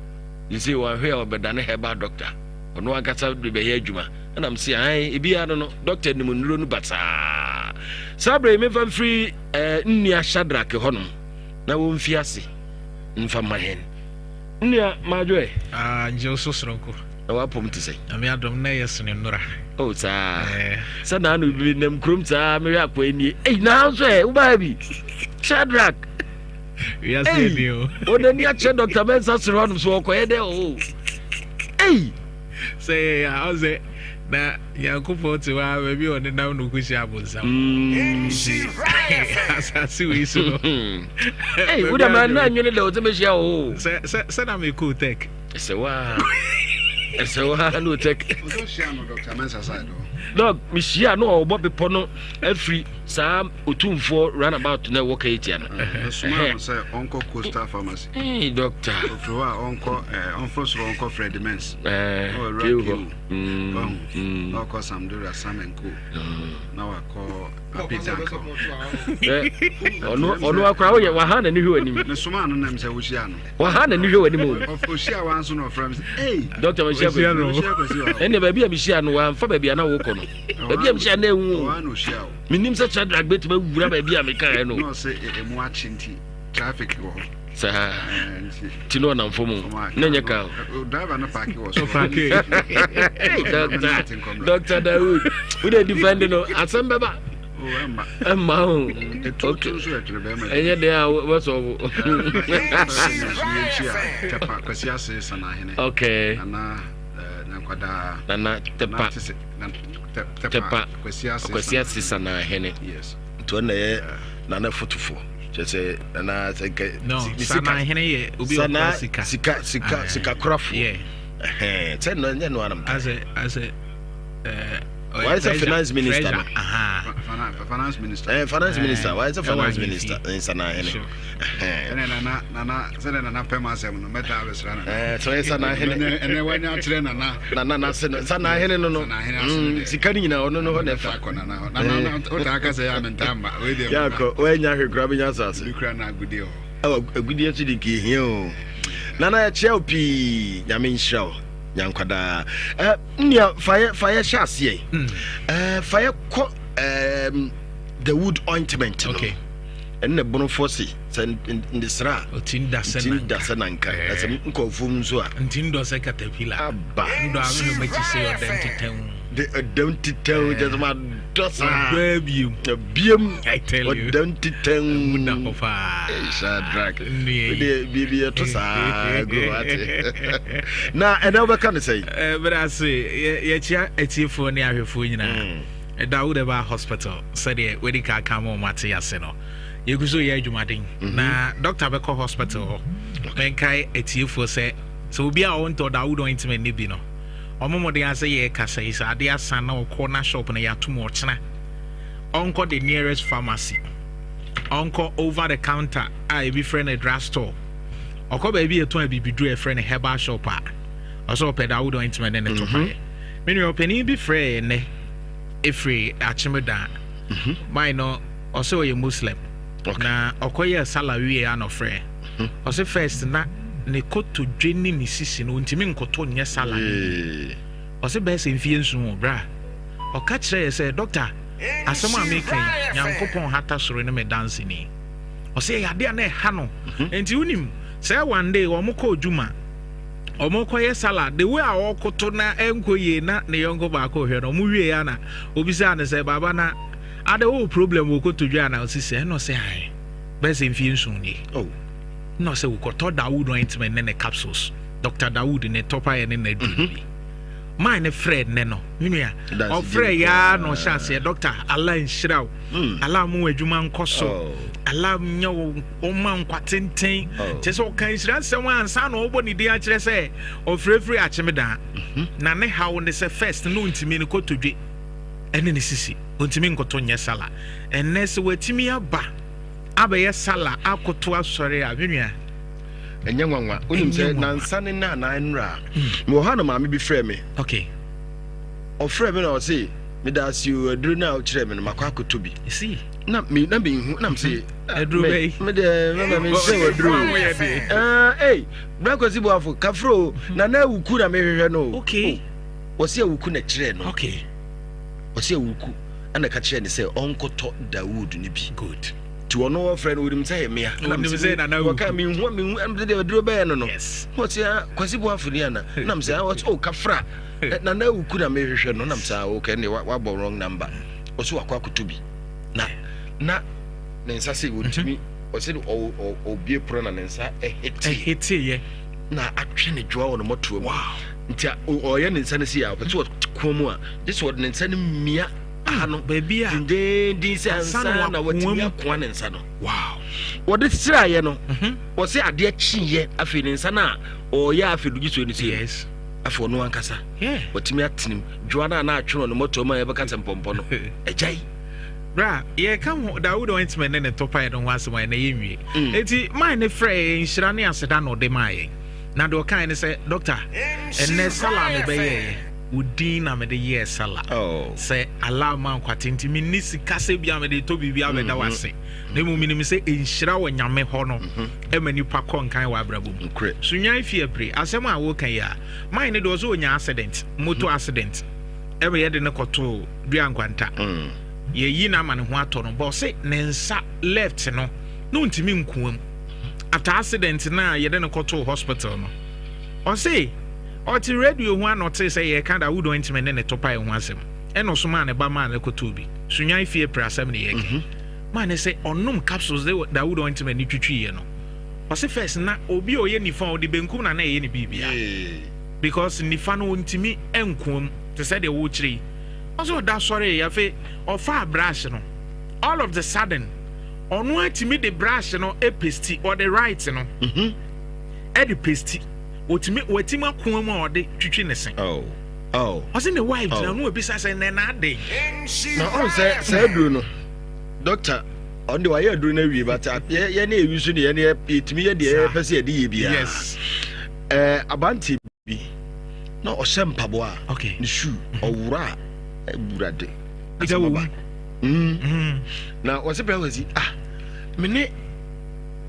Sesei wanhwɛ a ɔbɛdane herbal doctor. Ɔno ankasa de bɛyɛ adwuma. Ɛna mese ae ebiara no no dɔkta nim nnuro no basaa. Saa berɛ yi memfa mfiri eh, nnua Shadrack hɔnom na wɔmfi ase mfa ma yɛn. Nnua madwo ɛ. Ah, ngye wo so soronko. Na wapom te sɛ. Nyame adom na ɛyɛ sene nnora. Oh saa. Eh. Sɛ na ano bi nam kurom saa mehwɛ akɔ nie. Ei na nso ɛ wobaa bi. Shadrack. Wiase ni o. Onani akyerɛ Dr. Mensa soro hɔnom so ɔkɔyɛ dɛ o. Ei. Sɛ yɛ ya ɔsɛ na Nyankopɔn te hɔ a baabi a ɔnenam no kɔhyia abonsam. Mm. Nti asase wei so no. Ei, wo dɛm na nwene dɛ ɔsɛ bɛhyia o. Sɛ sɛ sɛ na mekɔ tech. Ɛsɛ waa. Ɛsɛ waa no tech. Dɔg, mehyia no ɔbɔ bepɔ no afiri saa otumfoɔ runabout na ɛwɔ Katia no. Mesoma no sɛ ɔnkɔ Coastal Pharmacy. Hey, doctor. Ofiri hɔ a ɔnkɔ ɔmforo soro ɔnkɔ Fred Mens. Ɛɛ, ɔwura Kewu. Wahu. Na ɔkɔ Samdora Sam and Co. Na wakɔ Apidank. Ɔno ɔno akora woyɛ waha na ne hwɛ w'anim. Mesoma no nam sɛ wohyia no. Waha na ne hwɛ w'anim o. Ohyia wa nso na ɔfrɛ me sɛ, "Hey." Doctor mehyia kwasi. Ɛnna baabi a mehyia no wamfa baabi a na wokɔ no. Baabi a mehyia no ehu o. Menim sɛ Shadrach bɛtumi awura baabi a mekaeɛ no. Na ɔsɛ emu akye nti traffic wɔ hɔ. Saa. Ti no ɔnam fam o. Na nyɛ kaa o. Driver no paaki wɔ so. Paaki. Doctor Doctor Dawood. Wo de defend no asɛm bɛba. Ɛmma o. Okay. Ɛnyɛ deɛ a wobɛsɔ wo. Kwasi ase sanahene. Okay. Nana Nana Tepa. Tepa Kwasi ase sanahene. Yes. Nti ɔno na ɛyɛ nana fotofo kyerɛ sɛ nana sɛ nka no sanahene yɛ obi ɔkora sika sika sika sika korafo sɛ no ɛnyɛ no anam asɛ asɛ ɛɛ wayɛ sɛ finance minister no finance minister eh, finance minister wayɛ sɛ finance minister nsanahene ɛnɛ nana nana sɛdɛ nana pɛm asɛm no mɛtaa bɛsra nana eh, sɛ ɔyɛ sanahene ɛnɛ wanya akyerɛ nana nana nase no sanahene no no sika no nyinaa ɔno no hɔ na ɛfa kɔ nana hɔ nana eh. wotaa ka sɛ yɛ a mentaa mma wei deɛ yɛakɔ woanya hwɛ kora bɛnya asase bi kura na agudeɛ hɔ agudeɛ nso de nka ɛhia o nana yɛkyerɛ wo pii nyame nhyira wo nyankwadaa eh, nua fa yɛ fa yɛ hyɛ aseɛ hmm. eh, fa yɛ kɔ eh, the wood ointment no okay. ɛne na bonofoɔ se sɛ ndesra a ɔtim da sɛ nanka na sɛ nkɔɔfoɔ mu nso a ntim dɔ sɛ katapila aba ndɔ ahwehwɛ makyi sɛ ɔdɛm tetɛn de ɔdɛm tetɛn kyɛ sɛ madɔ saa ɔdɔ abiem abiem ɔdɛm tetɛn mu da hɔ paa Shadrach wode biribi yɛto saa gu ate na ɛnɛ wobɛka ne sɛi berɛ ase yɛkyia atiefoɔ ne ahwɛfoɔ nyinaa mm. Dawud ɛbaa hospital sɛdeɛ wadi ka aka ma ɔmo ate ase no yɛgu so yɛ adwumaden mhm. na doctor bɛkɔ hospital hɔ menkae atiefoɔ sɛ sɛ obi a ɔntɔ Dawud ointment ne bi no ɔmo mmɔden ase yɛ kasa yi sɛ ade asa na ɔkɔ na shop no yɛato mu ɔkyena ɔnkɔ the nearest pharmacy ɔnkɔ over the counter a ebi frɛ no drug store ɔkɔ baabi yɛtɔn abibiduro a yɛfrɛ no herbal shop a ɔsɛ ɔpɛ Dawud ointment ne ne to paeɛ me nua ɔpanin bi frɛɛ nnɛ ɛfiri Akyemeda mhm. man no ɔsɛ ɔyɛ Muslim na ɔkɔyɛɛ sala wie a na ɔfrɛ mhm. ɔsɛ first na ne kotodwe ne ne sisi no ɔntumi nkoto nyɛ sala no ɔsɛ bɛyɛ sɛ mfie nson o bra ɔka kyerɛ yɛ sɛ dɔkta asɛm a meka yi Nyankopɔn hata soro ne me danseni ɔsɛ ɛyɛ adeɛ a na ɛha no mhm. nti wonim sɛ one day wɔn kɔ adwuma Ɔmo kɔ yɛ salad the way a ɔkoto na ɛnkɔ yie na ne yɔnko baako hwɛ no ɔmo wie ya na obisaa no sɛ baba na adɛ wowɔ problem wɔ kotodwe ana ɔsi sɛ ɛna ɔsɛ ae bɛyɛ sɛ mfie nson nie oh na ɔsɛ wokɔtɔ Dawood ointment ne ne capsules Dr. Dawood ne tɔpa yɛ ne n'aduro no bi man ne frɛ nnɛ no me nua ɔfrɛ ya na ɔhyɛ aseɛ doctor Allah nhyira wo hmm. Allah mo adwuma nkɔ so oh. Allah nyɛ wo ɔma nkwa tenten oh. kyerɛ sɛ ɔka nhyira nsɛm ansa na ɔbɔ ne din akyerɛ sɛ ɔfirafiri akyemedaa mhm. na ne haw ne sɛ first no ntumi no kotodwe ɛne ne sisi ɔntumi nkoto nyɛ sala ɛnnɛ sɛ watumi aba abɛyɛ sala akoto asɔre a me nua ɛnyɛ nwanwa wonim sɛ nansa ne na anaa nnora hmm. mewɔ hɔ na maame bi frɛ me okay ɔfrɛ me na ɔse Meda ase o, aduro no a wokyerɛɛ me no, makɔ akɔtɔ bi. Na me na menhu na mese ah, aduro bɛyi. Me deɛ mama menhyɛ wɔ aduro. Ah, ei, Bra Kwasi Boafo, kafro o, mhm. na na awuku na mehwehwɛ no o. Okay. Oh, wɔsi awuku na kyerɛɛ no. Okay. Wɔsi awuku ɛna ka kyerɛɛ ne sɛ ɔnkɔtɔ Dawood no bi. Good. Ti ɔno wɔfrɛ no onim sɛ yɛ mmea. Onim sɛ nana awuku. Wɔka menhu menhu ɛna deɛ aduro bɛyɛ no no. Yes. Wɔsi ah, Kwasi Boafo ni ana. Nam sɛ ah, wɔsi oh kafra. Nana Awuku na mehwehwɛ no nam saa okay ne wabɔ wrong number ɔsɛ wakɔ akoto bi na na ne nsa sɛ wɔntumi ɔsɛ ɔbie pono na ne nsa ɛhete ɛheteeɛ na atwe ne dwoa wɔ ne mmɔtoa mu nti ɔyɛ ne nsa no si a ɔpɛ sɛ ɔkoa mu a gye sɛ ɔde ne nsa no mia aha no baabi a dendenden sɛ ansa na watumi akoa ne nsa no wow wɔde sraeɛ no mhm. wɔsɛ adeɛ kyeeɛ afei ne nsa no a ɔyɛ afei do gye sɛ ɔne sɛ yes Afei ɔno ankasa watumi atenem dwoa no a na atwe no ne mmɔtoa mu a yɛbɛka sɛ mpɔmpɔ no agyae. Bra, yɛka ho Dawud ointment ne ne topae no ho asɛm a ɛnɛ yɛnwie. Mm. Enti man ne frɛ yɛn nhyira ne aseda na ɔde maa yɛn. Na deɛ ɔkae ne sɛ, Dɔkta, ɛnɛ sala a mebɛyɛeɛ, wo din na mede yɛɛ sala. Oh. Sɛ Allah ma nkwate nti menni sika sɛ bia mede tɔ biribi abɛda wo ase. Mm-hmm. Na mmom menim sɛ nhyira wɔ Nyame hɔ no mm-hmm. ɛma nipa kɔ nkan wɔ abrabɔ mu. Sunyan fi apire asɛm a woka yi a man ne deɛ ɔsɛ ɔnya accident motor mm. accident ɛma yɛde no kɔtoo dua nkwanta mm. yɛyi no ama ne ho atɔ no bɔ ɔse ne nsa left no na ɔntumi nkoa mu after accident no a yɛde no kɔtoo hospital no ɔse ɔte radio ho ana ɔte sɛ yɛka da wodɔ ntumi ne ne topae ho asɛm ɛna ɔsomaa ne ba maa no kɔtoo bi Sunyan fie pere asɛm ne yɛka mhm. maa ne sɛ ɔnom capsules de Dawood ointment ne twitwiiɛ no ɔse first na obi a ɔyɛ nifa ɔde benkum na na ɛyɛ ne biribia because nifa no ɔntumi nkoa mu te sɛ deɛ wɔrekyerɛ yi ɔsɛ ɔda sɔre afei ɔfaa brush no all of the sudden ɔno atumi de brush no pesti ɔde right no mhm. ɛde pesti ɔtumi watumi akoa mu a ɔde twitwi ne se oh. Oh. ɔsɛ ne wife gyina oh. no ebisa sɛ nɛ na ade na ɔn sɛ sɛ aduro no doctor ɔno de wayɛ aduro no awie but yɛ ne yɛwi so ne yɛ ne yɛtumi yɛ deɛ yɛpɛ sɛ yɛde yɛ biara yes. Eh, aberanteɛ bi na ɔhyɛ mpaboa a okay. ne shoe ɔwora a awurade asɛm mm. mm. na wɔse brɛ wasi ah mene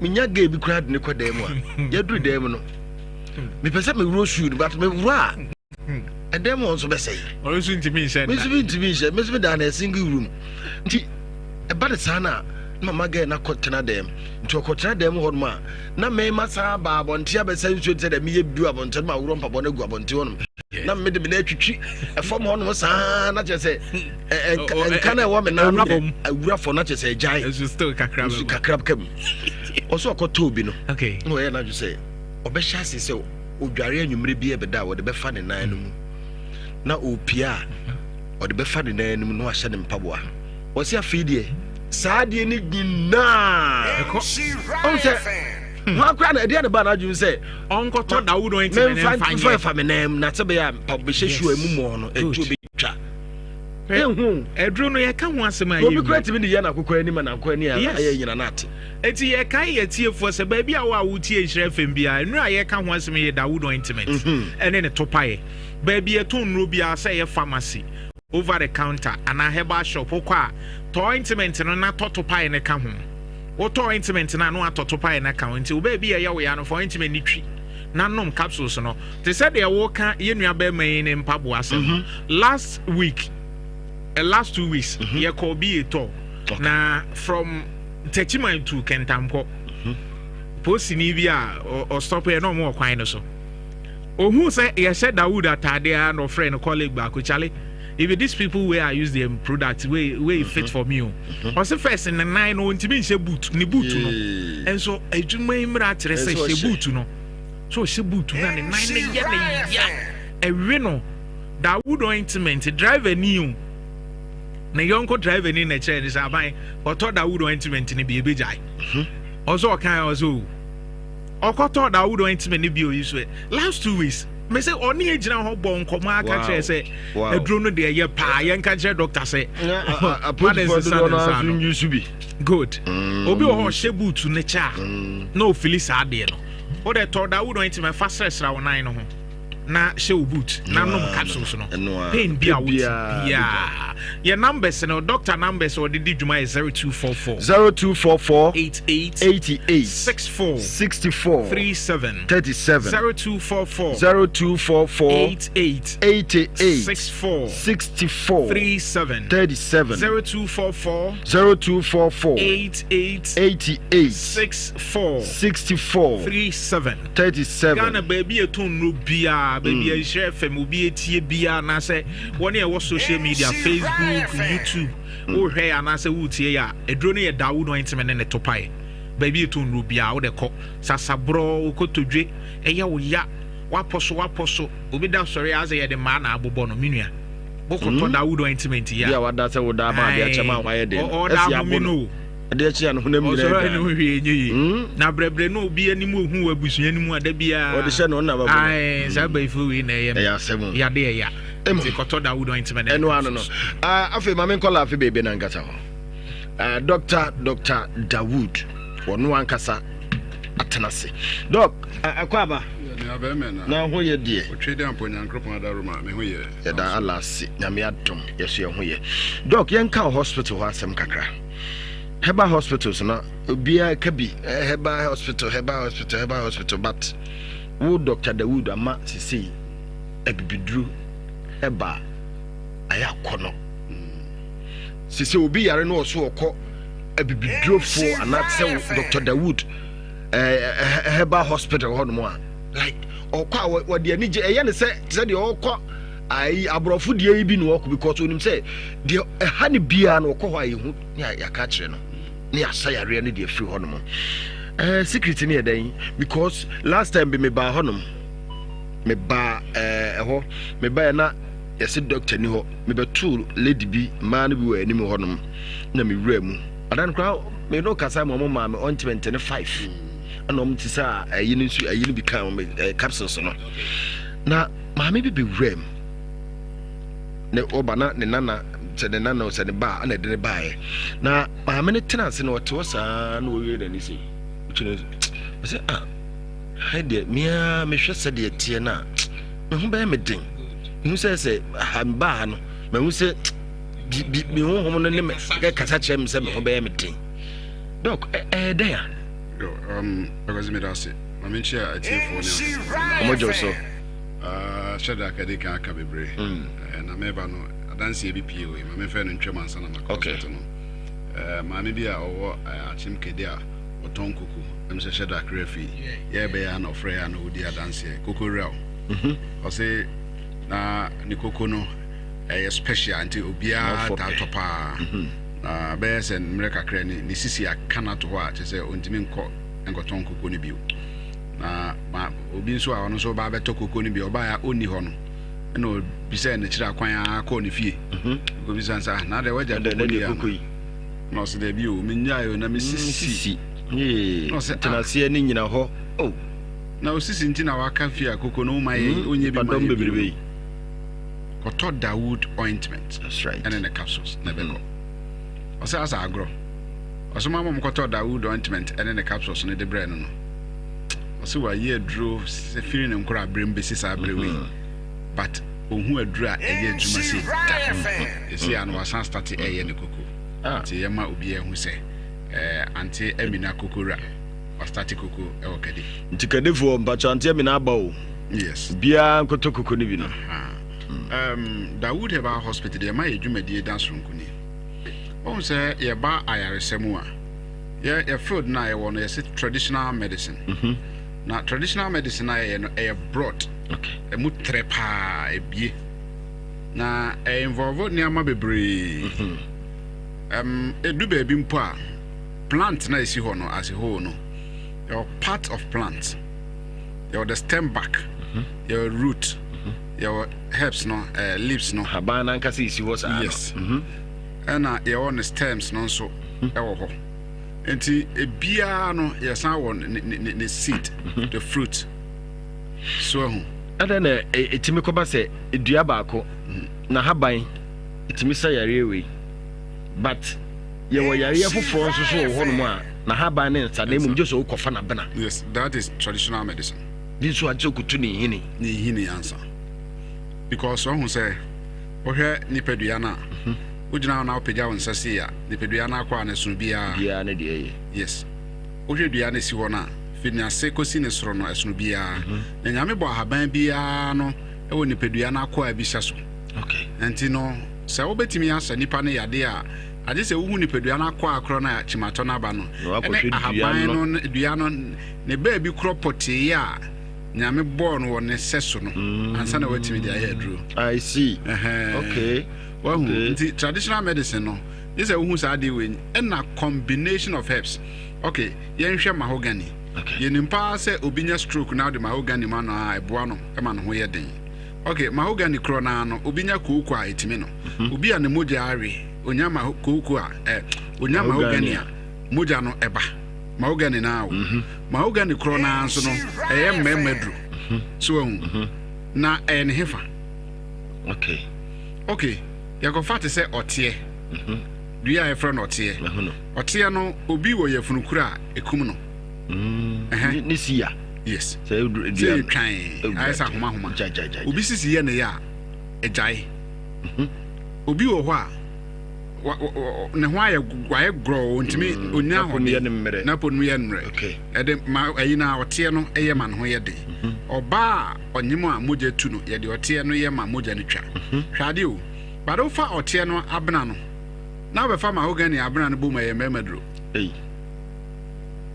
menya gay bi koraa de ne kɔ dan mu a yɛduru dan mu no mepɛ sɛ mewuro shoe no but mewura a ɛdɛm wɔn nso bɛsɛe. Ɔno nso ntumi nhyɛ da. Nso ntumi nhyɛ. Me nso me da na single room. Nti ɛba ne saa na na mama girl na kɔ tena dɛm. Nti ɔkɔ tena dɛm hɔ nom a na mɛma saa ba abɔnten abɛsɛ nsuo te sɛ dɛ meyɛ bi abɔnten ma aworɔ mpaboa no agu abɔnten hɔ nom. Na mede me na atwitwi ɛfam hɔ nom saa na kyerɛ sɛ nka na ɛwɔ me nan no awura fam na kyerɛ sɛ agyae. Nsu kakra ka mu. Ɔsɛ ɔkɔtɔ obi no. Na ɔyɛ n'adwo sɛ ɔbɛhyɛ ase sɛ odware anwummere bi ɛbɛda a wɔde bɛfa ne nan no mu na ɔpia a ɔde bɛfa ne nan no mu na wahyɛ ne mpaboa wɔsi afei deɛ saa adeɛ no nyinaa ɔn sɛ hmm. wɔn akora na ɛdeɛ ne ba n'adwene sɛ ɔnkɔtɔ dawudo nti mɛnfa nfa fa me nan mu na sɛ bɛyɛ a mpaboa bɛhyɛ shoe emu mɔɔ no ɛtuo bɛtwa ehu aduro no yɛka ho asɛm a obi kura tumi de yɛ n'akokɔ anim a n'akokɔ ani a ayɛ nyina n'ate. Eti yɛkae yɛ tiefoɔ sɛ baabi a wo a wotie Nhyira FM biara nnuro a yɛka ho asɛm yɛ Dawood ointment mhm. ɛne ne topaeɛ baabi yɛtɔn nnuro biara sɛ ɛyɛ pharmacy over the counter anaa herbal shop wokɔ a tɔ ointment no na tɔ topaeɛ no ka ho wotɔ ointment no a na watɔ topaeɛ no ka ho nti wo baabi yɛyɛ wo ya no fa ointment no twi na nom capsules no te sɛ deɛ woka yɛ nua bɛrima yi ne mpaboa asɛm no mhm. last week uh, last 2 weeks mm -hmm. yɛkɔ bi yɛtɔ na from Techiman to Kɛntampɔ mhm. Polisini bi a ɔstɔpo yɛ na ɔmo wɔ kwan no so ohun sɛ yɛhyɛ Dawood ataade a na ɔfrɛ no colleague baako chale if these people wey I use them product wey wey mm -hmm. fit for me o mhm. ɔsi first ne nan no ntumi nhyɛ boot ne boot no nso adwuma yi mmerɛ akyerɛ sɛ hyɛ boot no so ɔhyɛ boot na ne nan ne yɛ ne ya ɛwe no Dawood ointment driver ni o. Ne yɔnko driver ni na ɛkyerɛ ne sɛ aban ɔtɔ Dawood ointment no bi ebegyae. Mhm. Ɔsɛ ɔkan ɔsɛ o. Ɔkɔtɔ Dawood ointment no bi oyi so last 2 weeks. Me sɛ ɔne egyina hɔ bɔ nkɔmɔ aka kyerɛ sɛ aduro no deɛ ɛyɛ paa yɛn ka kyerɛ doctor sɛ. Apolisifoɔ dodoɔ no ara nso nyi so bi. Good. Obi wɔ hɔ ɔhyɛ boot ne kyɛ a mm. na ofili saa adeɛ no. O de tɔ Dawood ointment fa srɛsrɛ wo nan no ho. Na hyɛ wo boot na nom capsules no. Pain bi a wote biara. Yɛ numbers no, doctor numbers ɔde di dwuma yɛ 0244. 0244 88 88 64 64 37 37 0244 0244 88 88 64 64 37 37 0244 0244 88 88 64 64 37 37. Ghana baabi a ɛtɔn nnuro biara, baabi a Nhyira FM obi etie biara, anaasɛ wɔn a ɛwɔ social media, Facebook, YouTube, wohwɛ yɛ anaasɛ wotie yɛ a, aduro no yɛ Dawood ointment ne ne topaeɛ. Baabi a ɛtɔn nnuro biara, wode kɔ. Sasaborɔ, wokotodwe, ɛyɛ wo ya, wapɔ so, wapɔ so, obi da sɔre a asɛ yɛde mmaa na abobɔ no, me nua. Wokɔtɔ Dawood ointment yi a. Bi a wada sɛ woda ama adeɛ akyɛ ma wayɛ den. Ɔda ahome no o. Adeɛ kye a ne honam nyinaa Ɔsɔre a ne dwan. ho hwee nyɛ yie. Hmm? Na brɛbrɛ na obi anim ohu wɔ abusua no mu a da biara. Wɔde hyɛ no ɔno na bɛbɔ no. Ae, saa abayifo wei na ɛyɛ me. Ɛyɛ asɛm o. Yade ɛya. Ɛmu. Nti kɔtɔ Dawood ointment ne Ɛno ano no. capsules. Ah, afei ma menkɔ laafe beebe no ankasa hɔ. Ah, Dr. Dr. Dawood, ɔno ankasa atena ase. Doc, ah, akɔ aba. Nea bɛrima na. Na ho yɛ deɛ. Otwe de ampo Nyankopɔn adaroma me ho yɛ. Yɛda Allah ase, Nyame adom, yɛso yɛn ho yɛ. Doc, yɛnka wo hospital hɔ asɛm kakra. Herbal hospitals no obiara ka bi eh, herbal hospital herbal hospital herbal hospital but wo Dr. Dawood ama sesei abibiduro herbal ayɛ akɔnɔ sesei obi yare no ɔso ɔkɔ abibidurofoɔ anaa te sɛ Dr. Dawood eh, eh, herbal hospital hɔ nom a like ɔkɔ a wɔde anigye ɛyɛ ne sɛ te sɛ deɛ ɔkɔ ayi aborɔfo deɛ yi bi na ɔkɔ because onim sɛ deɛ ɛha ne biara no ɔkɔ hɔ a yɛhu ne yɛaka akyerɛ no ne yɛasa yareɛ no deɛ firi hɔ nom ɛɛ secret ne yɛ dɛn because last time bi mebaa hɔ nom mebaa ɛɛ ɛhɔ mebaa na yɛsɛ doctor ni hɔ mebɛtoo lady bi mmaa no bi wɔ anim hɔ nom na mewura mu adan koraa me no kasa ma ɔmo maa me ointment ne five ɛna ɔmo te sɛ ɛyi no nso ɛyi no bi kan ɔmo ɛɛ capsules no na maame bi bɛwura mu ne ɔba na ne nana sɛ ne nana sɛ ne ba ɛna ɛde ne baeɛ na maame no tena ase na ɔte hɔ saa na ɔwie n'ani sɛ ɔkyerɛ ɔsɛ ah ha deɛ mea mehwɛ sɛdeɛ teɛ no a me ho bɛyɛ me den mehu sɛ sɛ ha mbaa ha no mahu sɛ bi me honhom no ne me kasa kyerɛ me sɛ me ho bɛyɛ me den dɔk ɛyɛ dɛn a Ɔkwasi meda ase ma menkyia atiefoɔ ne ahwɛfoɔ. Ɔmo gye wo so. Ah, Shadrach adi kan aka bebree. Eh, na meba no adanseɛ bi pie wei ma memfɛ no ntwam ansa na makɔ Okay. hospital no. Eh, maame bi a ɔwɔ eh, Akyem Kede a ɔtɔn koko ɛm sɛ Shadrach werɛ fi yɛbɛyɛ a na ɔfrɛ yɛ a na ɔdi adanseɛ koko wura o. Ɔse na ne koko no ɛyɛ special nti obiara Ɔfɔ taa pɛ. tɔ paa. Na bɛyɛ sɛ mmerɛ kakra ni ne sisi aka no ato hɔ a kyerɛ sɛ ɔntumi nkɔ nkɔtɔn koko no bio. Na ma obi nso a ɔno nso ba abɛtɔ koko no bi ɔbaeɛ a ɔnni hɔ no ɛna ɔbisae n'akyiri akwan ara kɔɔ ne fie. Ɔkɔbisa no sɛ ah na adɛn wagya koko no yi ana? Na ɔsɛ daabi o mennyae o na me sisi. Na ɔsɛ ah. Tenaseɛ ne nyina hɔ o. Na osisi nti na waka fie a koko no woma yɛ ɔnyɛ bi ma yɛ bio. Kɔtɔ Dawood ointment ɛne ne capsules na ɛbɛkɔ. Ɔsɛ asa agorɔ. Ɔsoma ma ɔmkɔtɔ Dawood ointment ɛne ne capsules no de brɛɛ no no. Ɔsɛ wayɛ aduro sɛ firi ne nkora berɛ mu bɛsi saa berɛ wei. But ɔhu aduro a ɛyɛ adwuma sei da. Ɛsi a no wasan starte ɛyɛ ne koko. Nti yɛma obiara hu sɛ eh, Ante Amina koko wura. Wastarte koko ɛwɔ Kadi. Nti Kadifoɔ mpakyɛ Ante Amina aba o. Yes. Biara nkɔtɔ koko no bi no. Dawood Herbal Hospital deɛ ɛma yɛ dwumadie da soronko ni. Wohu sɛ yɛba ayaresa mu a, yɛ yɛ field no a yɛwɔ no yɛsɛ traditional medicine. Na traditional medicine a yɛyɛ no ɛyɛ broad. Ɛmu trɛ paa ebie. Na ɛ involve nneɛma bebree. Ɛdu baabi mpo a plant na ɛsi hɔ no as a whole no, yɛwɔ part of plant. Yɛwɔ the stem back, yɛwɔ root, yɛwɔ herbs no, leaves no. Haban no ankasa esi hɔ saa no. Yes. Ɛna yɛwɔ ne stems no nso ɛwɔ hɔ. Nti ebiara no yɛsan wɔ ne ne ne seed, the fruit. So ahu. Ɛdɛn na ɛtumi kɔba sɛ dua baako na haban ɛtumi sa yareɛ wei but yɛwɔ yareɛ foforɔ nso so wɔ hɔnom a na haban ne nsa na mmom gye sɛ wokɔfa n'abena. Yes, that is traditional medicine. Bi nso agye okutu ne nhini. Ne nhini ansa. Because ɔhu sɛ wohwɛ nipadua no a, wogyina hɔ na wopagya wo nsa sei a, nipadua no akɔ a na ɛsono biara. Biara ne deɛ ɛyɛ. Yes. Wohwɛ dua no si hɔ no a, firi n'ase kɔsi ne soro no, ɛsono biara. Na Nyame bɔ ahaban biara no wɔ nipadua no akwaa bi sɛso. Okay. Nti no, sɛ wobɛtumi asa nipa no yadeɛ a, agye sɛ wohu nipadua no akwaa korɔ no a kyimatɔ no aba no, ɛne ahaban no, dua no, ne baabi korɔ pɔtee a Nyame bɔɔ no wɔ ne sɛso no, ansa na watumi de ayɛ aduro. I see. Okay. Wahu. Nti traditional medicine no, gye sɛ wohu saa adeɛ wei, ɛna combination of herbs. Okay, yɛnhwɛ mahogany. Okay. Yɛnim paa sɛ obi nya stroke na wode mahogany ma no a, ɛboa no ma ne ho yɛ den. Okay, mahogany korɔ no ara no, obi nya kooko a, ɛtumi no. Obi a ne mogya awe, onya ma kooko a, eh, onya mahogany a, mogya no ɛba. Mahogany no ara o. Mahogany korɔ no ara nso no, ɛyɛ mmarima duro. So wahu? Na ɛyɛ ne hefa? Okay. Okay, yɛkɔfa te sɛ ɔteɛ. Dua a yɛfrɛ no ɔteɛ. Ɔteɛ no, obi wɔ yafunu kuro a ɛkum no. Ne si ya. Yes. Sɛ yɛtwan, ayɛ sɛ ahomahoma. Obi sisi yɛ ne yɛ a, ɛgyae. Obi wɔ hɔ a, ne ho ayɛ wayɛ gorɔɔ, ntumi ɔnya ahoɔden. N'apɔ no mu yɛ mmerɛ. Ɛde ma ɛyi na ɔteɛ no ɛyɛ ma ne ho yɛ den. Ɔbaa a ɔnyem a mogya tu no, yɛde ɔteɛ no yɛ ma mogya no twa. Hwɛ adeɛ o. But wofa ɔteɛ no abena no, na wobɛfa mahogany abena no bom, ɛyɛ mmarima duro. Ei.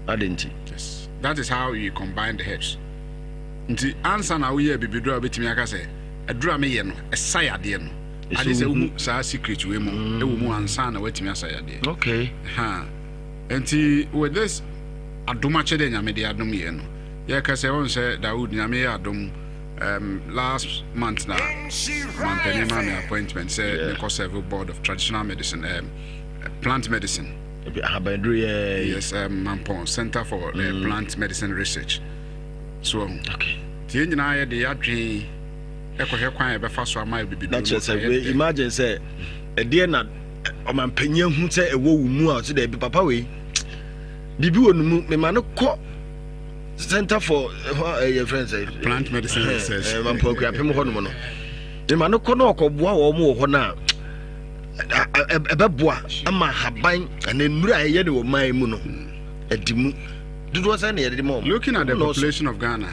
Adɛn nti? Yes. That is how you combine the herbs. Nti ansa na woyɛ abibiduro a wobɛtumi aka sɛ aduro a meyɛ no ɛsa yadeɛ no. Ade sɛ wohu saa secret wei mu ɛwɔ mu ansa na woatumi asa yadeɛ. Okay. Ha. Nti with this adom akyɛdeɛ Nyame de adom yɛ no, yɛka sɛ wɔn sɛ Dawood Nyame yɛ adom, last month na mampanin ma me appointment sɛ mekɔ serve board of traditional medicine, plant medicine. Ahabanduro yɛ. Yes, Mampong Center for Plant Medicine Research. So okay. Nti yɛn nyinaa yɛde yɛadwen ɛkɔhwɛ kwan a yɛbɛfa so ama bibiduro no. Na kyerɛ sɛ imagine sɛ ɛdeɛ na ɔmampanyin ahu sɛ ɛwɔ wo mu a ɔsɛ dɛbi papa wei biribi wɔ ne mu mema no kɔ center for ɛyɛ fɛn sɛ plant medicine research Mampong Akuapem hɔ nom no mema no kɔ na ɔkɔboa wɔn wɔ hɔ no a ɛbɛboa ama ahaban anaa nnuro a ɛyɛ ne wɔ man mu no ɛdi mu dodoɔ sɛ na yɛde ma wɔn. Looking at the population of Ghana,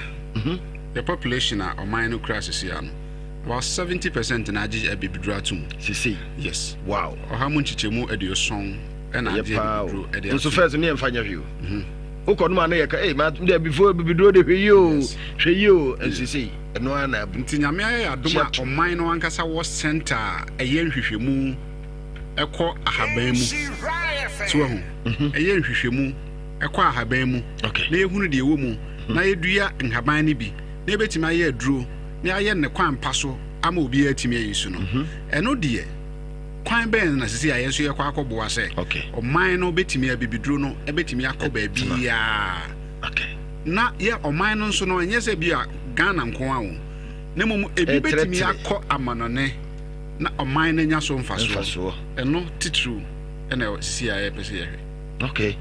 the population a ɔman no kura sisi ano, about 70% na agye abibiduro atum. Sisi. Yes. Wow. Ɔha mu nkyekyɛmu 70 ɛna agye abibiduro ɛde atum. Nso first ne yɛn fa nyɛ hwee o. Wokɔ no ma ne yɛ ka ee ma de before abibiduro de hwɛ yi o hwɛ yi o nsisi ɛno ara na abu. Nti Nyame ayɛ adom a ɔman no ankasa wɔ center a ɛyɛ nhwehwɛmu ɛkɔ ahaban mu. So wahu? Ɛyɛ nhwehwɛmu ɛkɔ ahaban mu na yɛhunu deɛ ɛwɔ mu na yɛdua nhaban no bi na yɛbɛtumi ayɛ aduro na yɛayɛ ne kwan pa so ama obiara atumi ayi so no. Ɛno deɛ kwan bɛn na sisi a yɛn nso yɛkɔ akɔboa sɛ ɔman no bɛtumi abibiduro no bɛtumi akɔ baabiara. Na yɛ ɔman no nso no ɛnyɛ sɛ bi a Ghana nko ara o, na mmom ebi bɛtumi akɔ amanɔne na ɔman no anya so mfasoɔ. Ɛno titiriw ɛna sisi a yɛpɛ sɛ yɛhwɛ. Okay.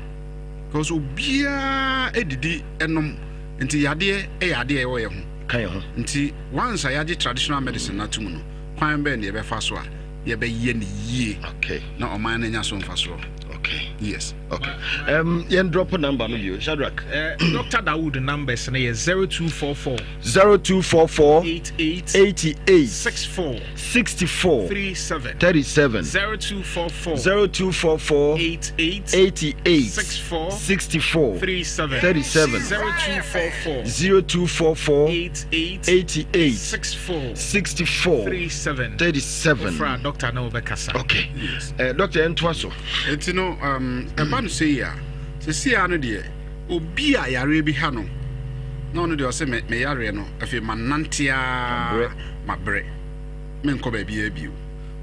Because obiara didi nom nti yadeɛ yɛ adeɛ a ɛwɔ yɛ ho. Ka yɛ ho. Nti once a yɛagye traditional medicine no atom no, kwan bɛn na yɛbɛfa so a yɛbɛyɛ no yie okay. na ɔman no anya so mfasoɔ. Okay. Yes. Okay. Yɛn drop number no bio, Shadrach. Dr. Dawood numbers no yɛ 0244 0244 88 88 64 64 37 37 0244 0244 88 88 64 64 37 37 0244 0244 88 88 64 64 37 37. Ofra doctor na wobɛkasa. Okay. Yes. Doctor, yɛntoa so. Nti no ɛba no sei a, seesei ara no deɛ obi a yareɛ bi ha no na ɔno deɛ ɔsɛ me yareɛ no afei manante ara mabrɛ menkɔ baabiara bio.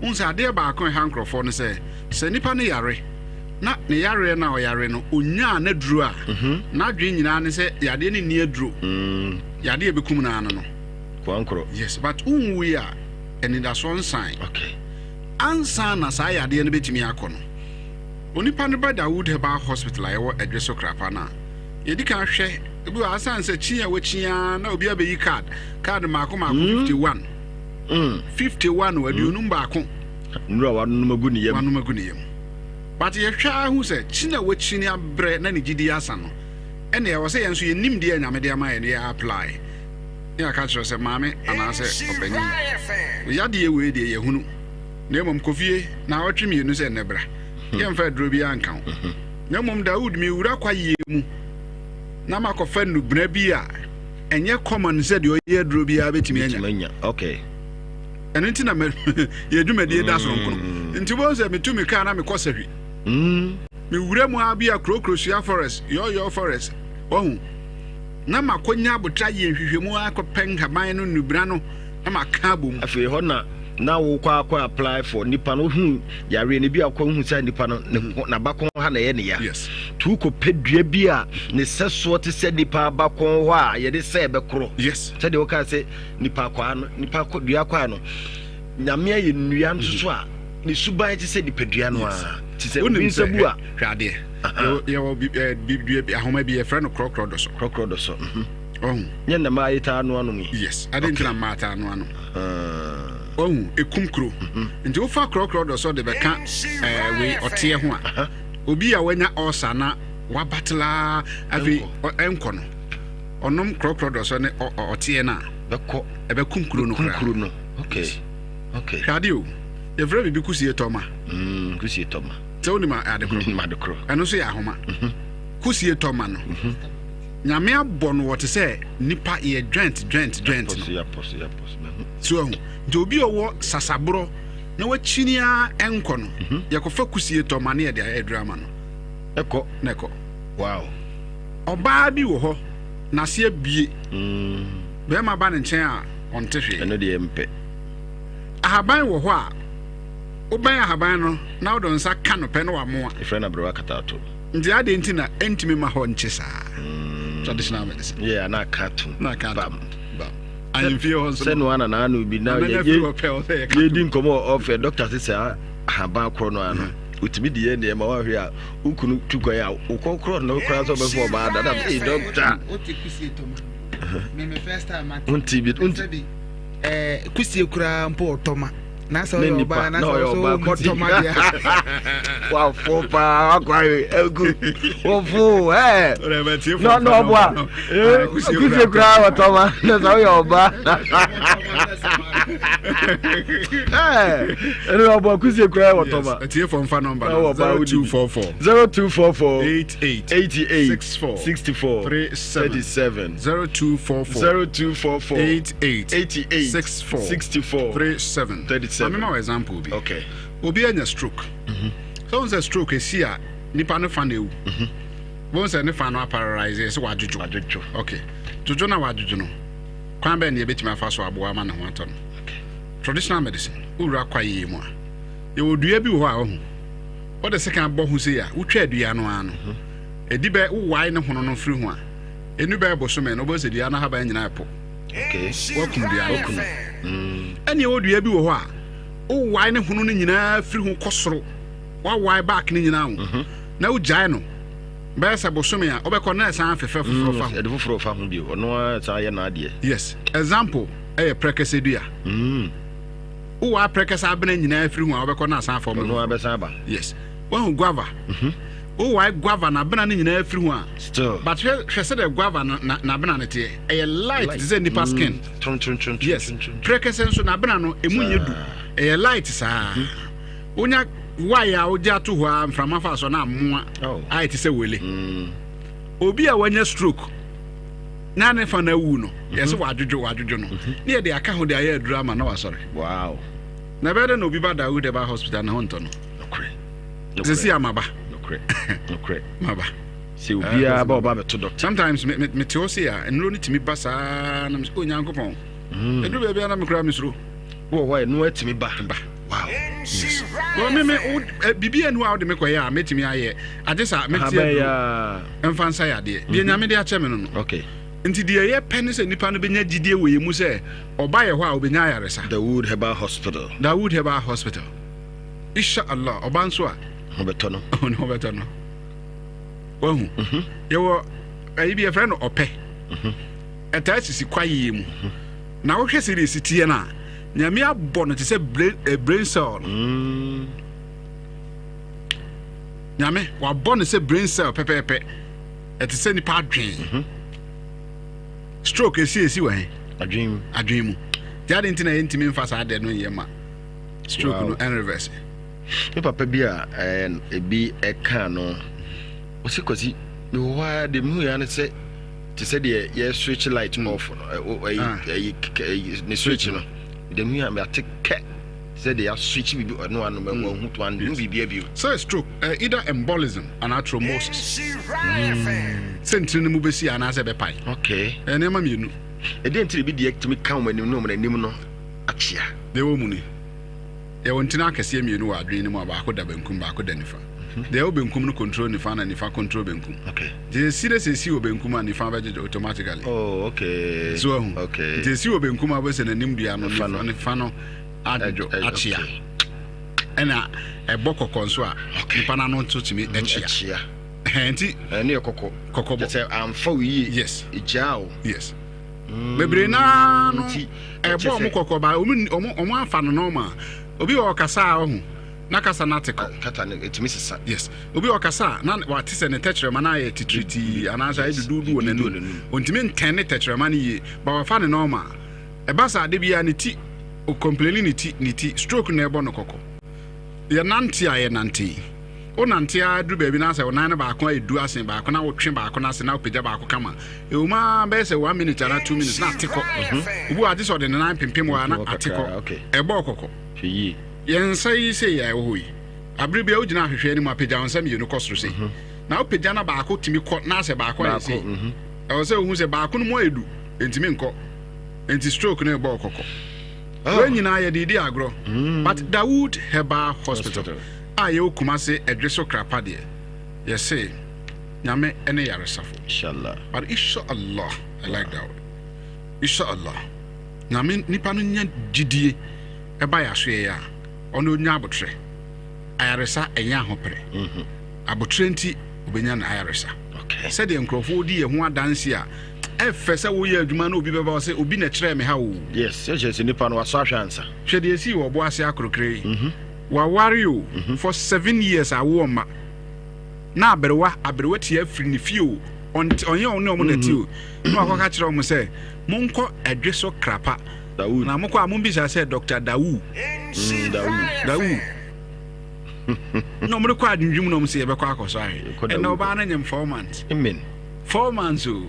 Wohu sɛ adeɛ baako a ɛha nkurɔfoɔ no sɛ sɛ nipa no yare na ne yareɛ no a ɔyare no ɔnyaa n'aduro a, n'adwene nyinaa ne sɛ yadeɛ no nni aduro, yadeɛ ɛbɛkum no ano no. Koankorɔ. Yes, but wonwui a anidasoɔ nsan. Okay. Ansa na saa yadeɛ no bɛtumi akɔ no, onipa no ba Dawood Herbal Hospital a ɛwɔ Adweso Krapa no a, yɛdi kan hwɛ. Ebi wɔ asan sɛ kyi a wɔkyi ara na obi abɛyi card card mmaako mmaako 51. 51 o 51. Nnuro a wanom agu ne yam. Wanom agu ne yam. But yɛhwɛ ara hu sɛ kyi na wakyi ne abrɛ na ne gyidi asa no, ɛnna ɛwɔ sɛ yɛn nso yɛnim deɛ Nyame de ama yɛn no yɛ apply. Ne yɛaka kyerɛ sɛ maame anaasɛ ɔpanin, wo yadeɛ wei deɛ yɛhunu, na mmom kɔ fie naawɔtwe mmienu sɛ nnɛ bra. Yɛmfa aduro biara nka ho. Na mmom Dawood, mewura kwayie mu na makɔfa nnubena bi a ɛnyɛ common sɛ deɛ ɔyɛ aduro biara bɛtumi anya. Okay. Ɛno nti na yɛ dwumadie da soronko no. Mm. Nti wobɛhu sɛ metu me kaa na mekɔ sahwi. Mm. Mewura mu ara bi a Kurokuro forest, Yɔyɔ forest, wahu. Na makɔnya abotra yɛ nhwehwɛmu akɔpɛ nhaban no nnubena no na maka abom. Afei hɔ na na wokɔ akɔ apply for nipa no hu yareɛ no bi a wokɔ hu sɛ nipa no ne mm. n'abakɔn ha na ɛyɛ ne ya. Yes. Tu kɔpɛ dua bi a ne sɛsoɔ te sɛ nipa abakɔn hɔ a yɛde sɛ ɛbɛkorɔ. Yes. Sɛdeɛ wokaa sɛ nipa akwaa no nipa dua akwaa no nyame ayɛ nnua nso so a ne suban te sɛ nipadua no a te sɛ obi nsa bu a hwɛ adeɛ yɛwɔ dua bi ahoma bi yɛfrɛ no korɔkorɔ dɔ so korɔkorɔ dɔ so mhm. ɔhu nyɛ na mmaa yɛtaa no anom yi yes ade nti na mmaa taa no anom ɔhu ekum kuro mhm. nti wofa korɔkorɔ dɔ so de bɛka eh, wei ɔteɛ ho a obi a wanya ɔsa na wabatela afei ɛnkɔ no Ɔnom krɔkrɔ dɔsɔ ne ɔ ɔ ɔteɛ no a. Bɛkɔ. Ɛbɛkum kuro no koraa. Kuro no. Okay. Okay. Hwɛ adeɛ o. Yɛfrɛ biribi kusie tɔma. Mm, kusie tɔma. Sɛ wonim ade korɔ. Nim ade korɔ. Ɛno nso yɛ ahoma. Mm-hmm. Kusie tɔma no. Mm-hmm. Nyame abɔ no wɔ te sɛ nipa yɛ joint joint joint no. Yapɔso yapɔso yapɔso. So ahu. Nti obi a ɔwɔ sasaborɔ na wakyini ara ɛnkɔ no. Mm-hmm. Yɛkɔfa kusie tɔma ne yɛde ayɛ aduru ama no. Ɛkɔ. Na ɛkɔ. Wow. Ɔbaa bi wɔ hɔ, n'ase abue. Barima ba ne nkyɛn a, ɔnte hwee. Ɛno deɛ mpɛ. Ahaban wɔ hɔ a, wobɛn ahaban no na wode wo nsa ka no pɛ na wamoa. Yɛfrɛ no aberewa kataato. Nti adɛn nti na ɛntumi mma hɔ nkye saa? Traditional medicine. Yeah, na aka atom. Na aka atom. Bam. Ahemfie hɔ nso. Sɛ no ana na ano bi na yɛdi nkɔmmɔ ɔfɛ dɔkta sɛ saa ahaban korɔ no ano. Otumi de yɛ nneɛma wahwɛ a wo kunu tu kwan a wokɔ korɔ no koraa sɛ ɔbɛfo ɔbaa da na ee dɔkta wonti bi wonti ɛɛ kusie koraa mpo ɔtɔma na sɛ ɔyɛ ɔbaa na sɛ ɔsɛ ɔmu tɔma deɛ wafo paa wakɔ awe egu wofo ɛɛ na na ɔboa kusie koraa ɔtɔma na sɛ ɔyɛ ɔbaa ɛne ɔbɔ kusie koraa wɔ tɔma atiefo mfa nɔmba no 0244 0244 88 88 64 64 37 37 0244 0244 88 88 64 64 37 37 mama example bi okay obi anya stroke sɛ wɔn sɛ stroke esi a nipa no fa na ewu wɔn sɛ ne fa no aparalyze sɛ wadwodwo wadwodwo okay dwodwo na wadwodwo no Kwan bɛn na yɛbɛtumi afa so aboa ama ne ho atɔ no? Traditional medicine, wowura kwaeɛ mu a, yɛwɔ dua bi wɔ hɔ a wahu. Wode sekan bɔ ho sei a, wotwa dua no ara no, ɛdi bɛ wowae ne hono no firi ho a, ɛnu bɛyɛ bosome no, wobɛhu sɛ dua no ahaban nyinaa ɛpo. Woakum dua no. Mm. Ɛne ɛwɔ dua bi wɔ hɔ a, wowae ne hono no nyinaa firi ho kɔ soro, woawae back no nyinaa ho, mhm. na wogyae no Bɛyɛ sɛ bosome a wobɛkɔ na ɛsan afefɛ foforɔ fa ho. Ɛde foforɔ fa ho bio. Ɔno ara san yɛ n'adeɛ. Yes. Example ɛyɛ prɛkɛsɛ dua. Mm. Wowɔ aprɛkɛsɛ abena nyinaa firi ho a wobɛkɔ na asan afɔm. Ɔno ara bɛsan aba. Yes. Wahu guava. Mm-hmm. Wowɔ guava na abena no nyinaa firi ho a. Still. But hwɛ hwɛ sɛdeɛ guava no na n'abena no teɛ. Ɛyɛ light te sɛ nipa mm. skin. Tron tron tron. Yes. Prɛkɛsɛ nso n'abena no emu nyɛ du. Ɛyɛ light saa. Mm-hmm. Wonya wae a wogye ato hɔ a mframa fa so na amoa oh. ayɛ te sɛ wele. Mm. Obi a wanya stroke na ne fa no awu no mhm. yɛsɛ wadwodwo wadwodwo no mhm. ne yɛde aka ho de ayɛ aduru ama na wasɔre. Wow. Na ɛbɛyɛ dɛ na obi ba Dawood ɛba hospital na ho ntɔ no. Sisi a maba. Maba. Sɛ obiara ba ɔba bɛto doctor. Sometimes me me me te hɔ se a nnuro no tumi ba saa na me sɛ Onyankopɔn. Ɛduru baabi a na me koraa mesuro. Wɔ hɔ a ɛno atumi ba. Ba. Wow. Yes. Well, me me wo eh, biribi anu a wode me kɔyɛ a mɛtumi ayɛ agye sa mɛte aduro mfa nsa yɛ adeɛ deɛ mhm. Nyame de akyɛ me no no. Okay. Nti deɛ ɛyɛ pɛ ne sɛ nipa no bɛnya gyidie wɔ yɛ mu sɛ ɔba yɛ hɔ a ɔbɛnya ayaresa. Dawood Herbal Hospital. Dawood Herbal Hospital. Insha Allah ɔba nso a. Ho bɛtɔ no. Ho bɛtɔ no. Wahu. Mhm. Yɛwɔ Ɛyi bi yɛfrɛ no ɔpɛ. Ɛtaa sisi kwaeɛ mu. Na wohwɛ sɛdeɛ ɛsi teɛ no a, Nyame abɔ no te sɛ brain, eh, brain cell no. Mm. Nyame wabɔ no sɛ brain cell pɛpɛɛpɛ. Ɛte sɛ nipa adwen. Mm -hmm. Stroke esi esi wɔ he? Adwen mu. Adwen mu. Nti adi nti na yɛntumi nfa saa deɛ no nyɛ ma stroke wow. no ɛnreverse. Me papa bi a ebi ɛka no, ɔsi Kwasi mewɔ hɔ ara deɛ mehu yɛ ne sɛ te sɛ deɛ yɛ switch light mm. off no ɛyi ah. ɛyi ne switch no deɛ mehu yɛ ate kɛ te sɛ deɛ yɛ switch biribi ɔno ano mɛ wɔn ho to ano hu biribi abio. Sɛ stroke uh, either embolism anaa thrombosis. Mm. Sɛ ntini no mu bɛsi anaasɛ ɛbɛpae. Okay. Nneɛma mmienu. Ɛdeɛ ntini bi deɛ tumi ka wɔn anim ne wɔn anim no akyea. Deɛ ɛwɔ mu ni. Yɛwɔ ntini akɛseɛ mmienu wɔ adwene no mu a baako da benkum baako da nifa. Deɛ ɛwɔ benkum no control nifa na nifa control benkum. Okay. Nti esi na sɛ esi wɔ benkum a nifa bɛgyegye automatically. Oh, okay. So ahu. Okay. Nti esi wɔ benkum a wobɛsɛ n'anim dua no nifa nifa no adwodwo akyea. Ɛna ɛbɔ kɔkɔ nso a nipa no ano nso tumi mm, akyea. Nti ɛne yɛ kɔkɔ. Kɔkɔbɔ. Kyɛ sɛ amfa wo yie. Yes. Egyaa o. Yes. Mm. Bebree naa no ɛbɔ ɔmo kɔkɔ ba ɔmo ɔmo ɔmo afa no normal. Obi wɔ ɔkasa a ɔho na kasa no ate kɔ. Kata no etumi sesa. Yes. Obi wɔ ɔkasa a na wate sɛ ne tɛkyerɛma no ayɛ titiritii anaasɛ ayɛ duduudu wɔ n'anum. Ontumi ntɛn ne tɛkyerɛma no yie ba wafa ne normal. Ɛba saa de biara ne ti ɔcomplaini ne ti ne ti stroke na ɛbɔ no kɔkɔ. Yɛnante a yɛnante yi. Wonante ara duru baabi na sɛ wo nan no baako ayɛ du asen baako na wotwe baako no ase na wopagya baako kama. Ɛwɔ mu ara bɛyɛ sɛ one minute anaa 2 minutes na ate kɔ. Obi wɔ agye sɛ ɔde ne nan pempem hɔ a na ate kɔ. Ɛbɔɔ kɔkɔ. Yɛn nsa yi sei a ɛwɔ hɔ yi, abere bi a wogyina ahwehwɛ anim apagya wo nsa mmienu kɔ soro sei. Na wopagya na baako tumi kɔ na asɛ baako ayɛ sei. Ɛwɔ sɛ wohu sɛ baako no mu ayɛ du, ntumi nkɔ. Nti stroke no ɛbɔɔ kɔkɔ. Wei nyinaa yɛde di agorɔ. But Dawood Herbal Hospital a yɛwɔ Kumase Ɛdwe so Krapa deɛ, yɛse Nyame ne yaresafo. Inshallah. But inshallah, I like that word. Inshallah. Nyame nipa no nya gyidie ɛba yɛ asoɛeɛ a, ɔno ɔnya abotrɛ. Ayaresa ɛnyɛ ahopere. Abotrɛ nti obɛnya no ayaresa. Okay. Sɛdeɛ nkurɔfoɔ di yɛ ho adanse a, ɛfɛ sɛ woyɛ adwuma na obi bɛba sɛ obi na ɛkyerɛɛ me ha o. Yes, ɛkyerɛ sɛ nipa no wasɔ ahwɛ ansa. Hwɛ deɛ ɛsii wɔ ɔbo ase akorokere yi. Waware o, for 7 years awoɔ mma. Na aberewa, aberewa tia afiri ne fie o, ɔnte ɔnyɛ ɔne ɔmo na ɛte o. Na wakɔka kyerɛ ɔmo sɛ, monkɔ ɛdwe so krapa. Dawood. Na mokɔ a mombisa sɛ Dr. Dawu. Dawood. Dawu. Na ɔmo de kɔ adwendwem na ɔmo sɛ yɛbɛkɔ akɔsɔ ahwɛ. Yɛkɔ Ɛnna Dawood. ɔbaa no nyem 4 months. Amen. 4 months o.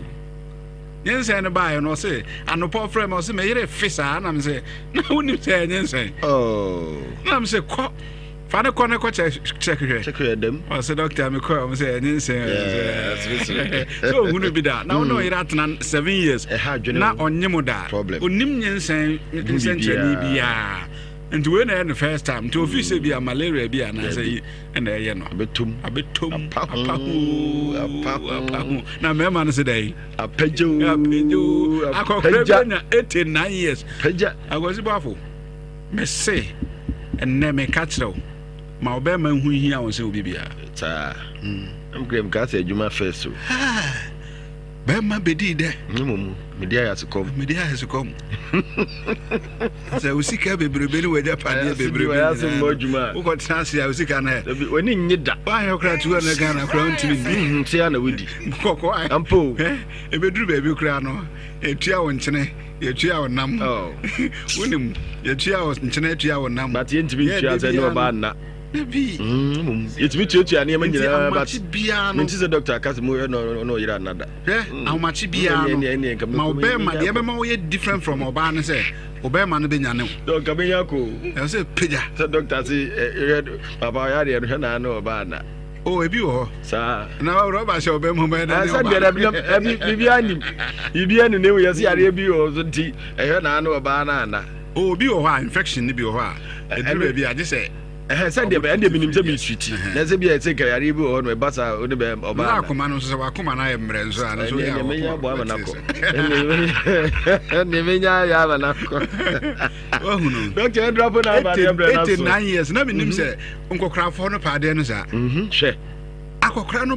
Nyinsɛn no baeɛ no ɔse anɔpa ɔfrɛ me ɔse me yere fe saa na me sɛ na wonim sɛ ɛyɛ nyinsɛn. Oh. Na me sɛ kɔ fa ne kɔ ne kɔ check check hwɛ. Check hwɛ dɛm. Ɔse doctor me kɔ ɔmo sɛ ɛnyɛ nyinsɛn. Yeah, seriously. Sɛ ohunu bi da na wo ne ɔyere atena 7 years Ɛha adwene na o. ɔnye mo da. Problem. Onim nyinsɛn nsɛnkyerɛnne biara. Nti wei na ɛyɛ no first time. Nti ofi sɛ bi a malaria bi anaasɛ yi ɛna ɛyɛ no. Abɛtom. Abɛtom. Apa ho. Apa ho. Apa ho. Apa ho. Na mmarima no sɛ dɛ. Apagya o. Apagya o. Akɔkora bi Apagya. anya 89 years. Apagya. Akwasi Boafo, mese ɛnnɛ meka kyerɛ wo ma ɔbɛrima nhu hia wo sɛ obi biara. Saa. Ɛm kura sɛ adwuma first o. Bɛrima bɛdii dɛ. Ne mmom mede ayɛ asekɔm. Mede ayɛ asekɔm. Sɛ wo sika bebrebe ne w'agyapadeɛ bebrebe nyinaa no, wokɔtena ase a wo sika no ɛ. Dabi w'ani nnye da. Woanyɛ koraa 200 Ghana koraa wontumi nni. Nti a na wodi. Kɔkɔɔ. Ampa o. Ɛbɛduru baabi koraa no, yɛtua wo nkyene, yɛtua wo nam. Wonim, yɛtua wo nkyene, yɛtua wo nam. But yɛntumi ntua sɛ ne ɔbaa nna. Dabi. Yɛtumi tuatua nneɛma nyinaa but ahomakye biara no. Mente sɛ doctor aka sɛ mo na ɔyere anna da. Hwɛ ahomakye biara no ma ɔbɛrima deɛ ɛbɛma woyɛ different from ɔbaa no sɛ ɔbɛrima no bɛnya ne wo. Dɔnka bɛnya ko. Ɛwɔ sɛ pagya. Sɛ doctor se hwɛ papa ɔyɛ adeɛ no hwɛ naa ne ɔbaa anna. Oh, ebi wɔ hɔ. Saa. Na rɔba hyɛ ɔbɛn mu bɛyɛ dɛ ne ɔbaa. Sɛ deɛ dabi biribi anim biribi anim na ewu yɛ sɛ yareɛ bi wɔ so nti ɛhwɛ naa ne ɔbaa no anna. Oh, obi wɔ hɔ a infection ni bi wɔ hɔ a ɛduru baabi a gye sɛ. Ɛhɛn sɛ deɛ ɛndeɛ menim sɛ meretriti na sɛ bia ɛsɛ nka yareɛ bi wɔ hɔ no ɛba saa wo ne bɛ ɔbaa na akoma no nso sɛ wakoma no ayɛ mmerɛ nso a no so yɛ ɛnneɛ menya aboa ama no akɔ ɛnneɛ menya ayɛ ama no akɔ wahunu dɔkta ɛdura po na aba adeɛ brɛ no so 89 years na menim sɛ nkɔkorafoɔ no pɛ adeɛ no saa hwɛ. Akɔkora no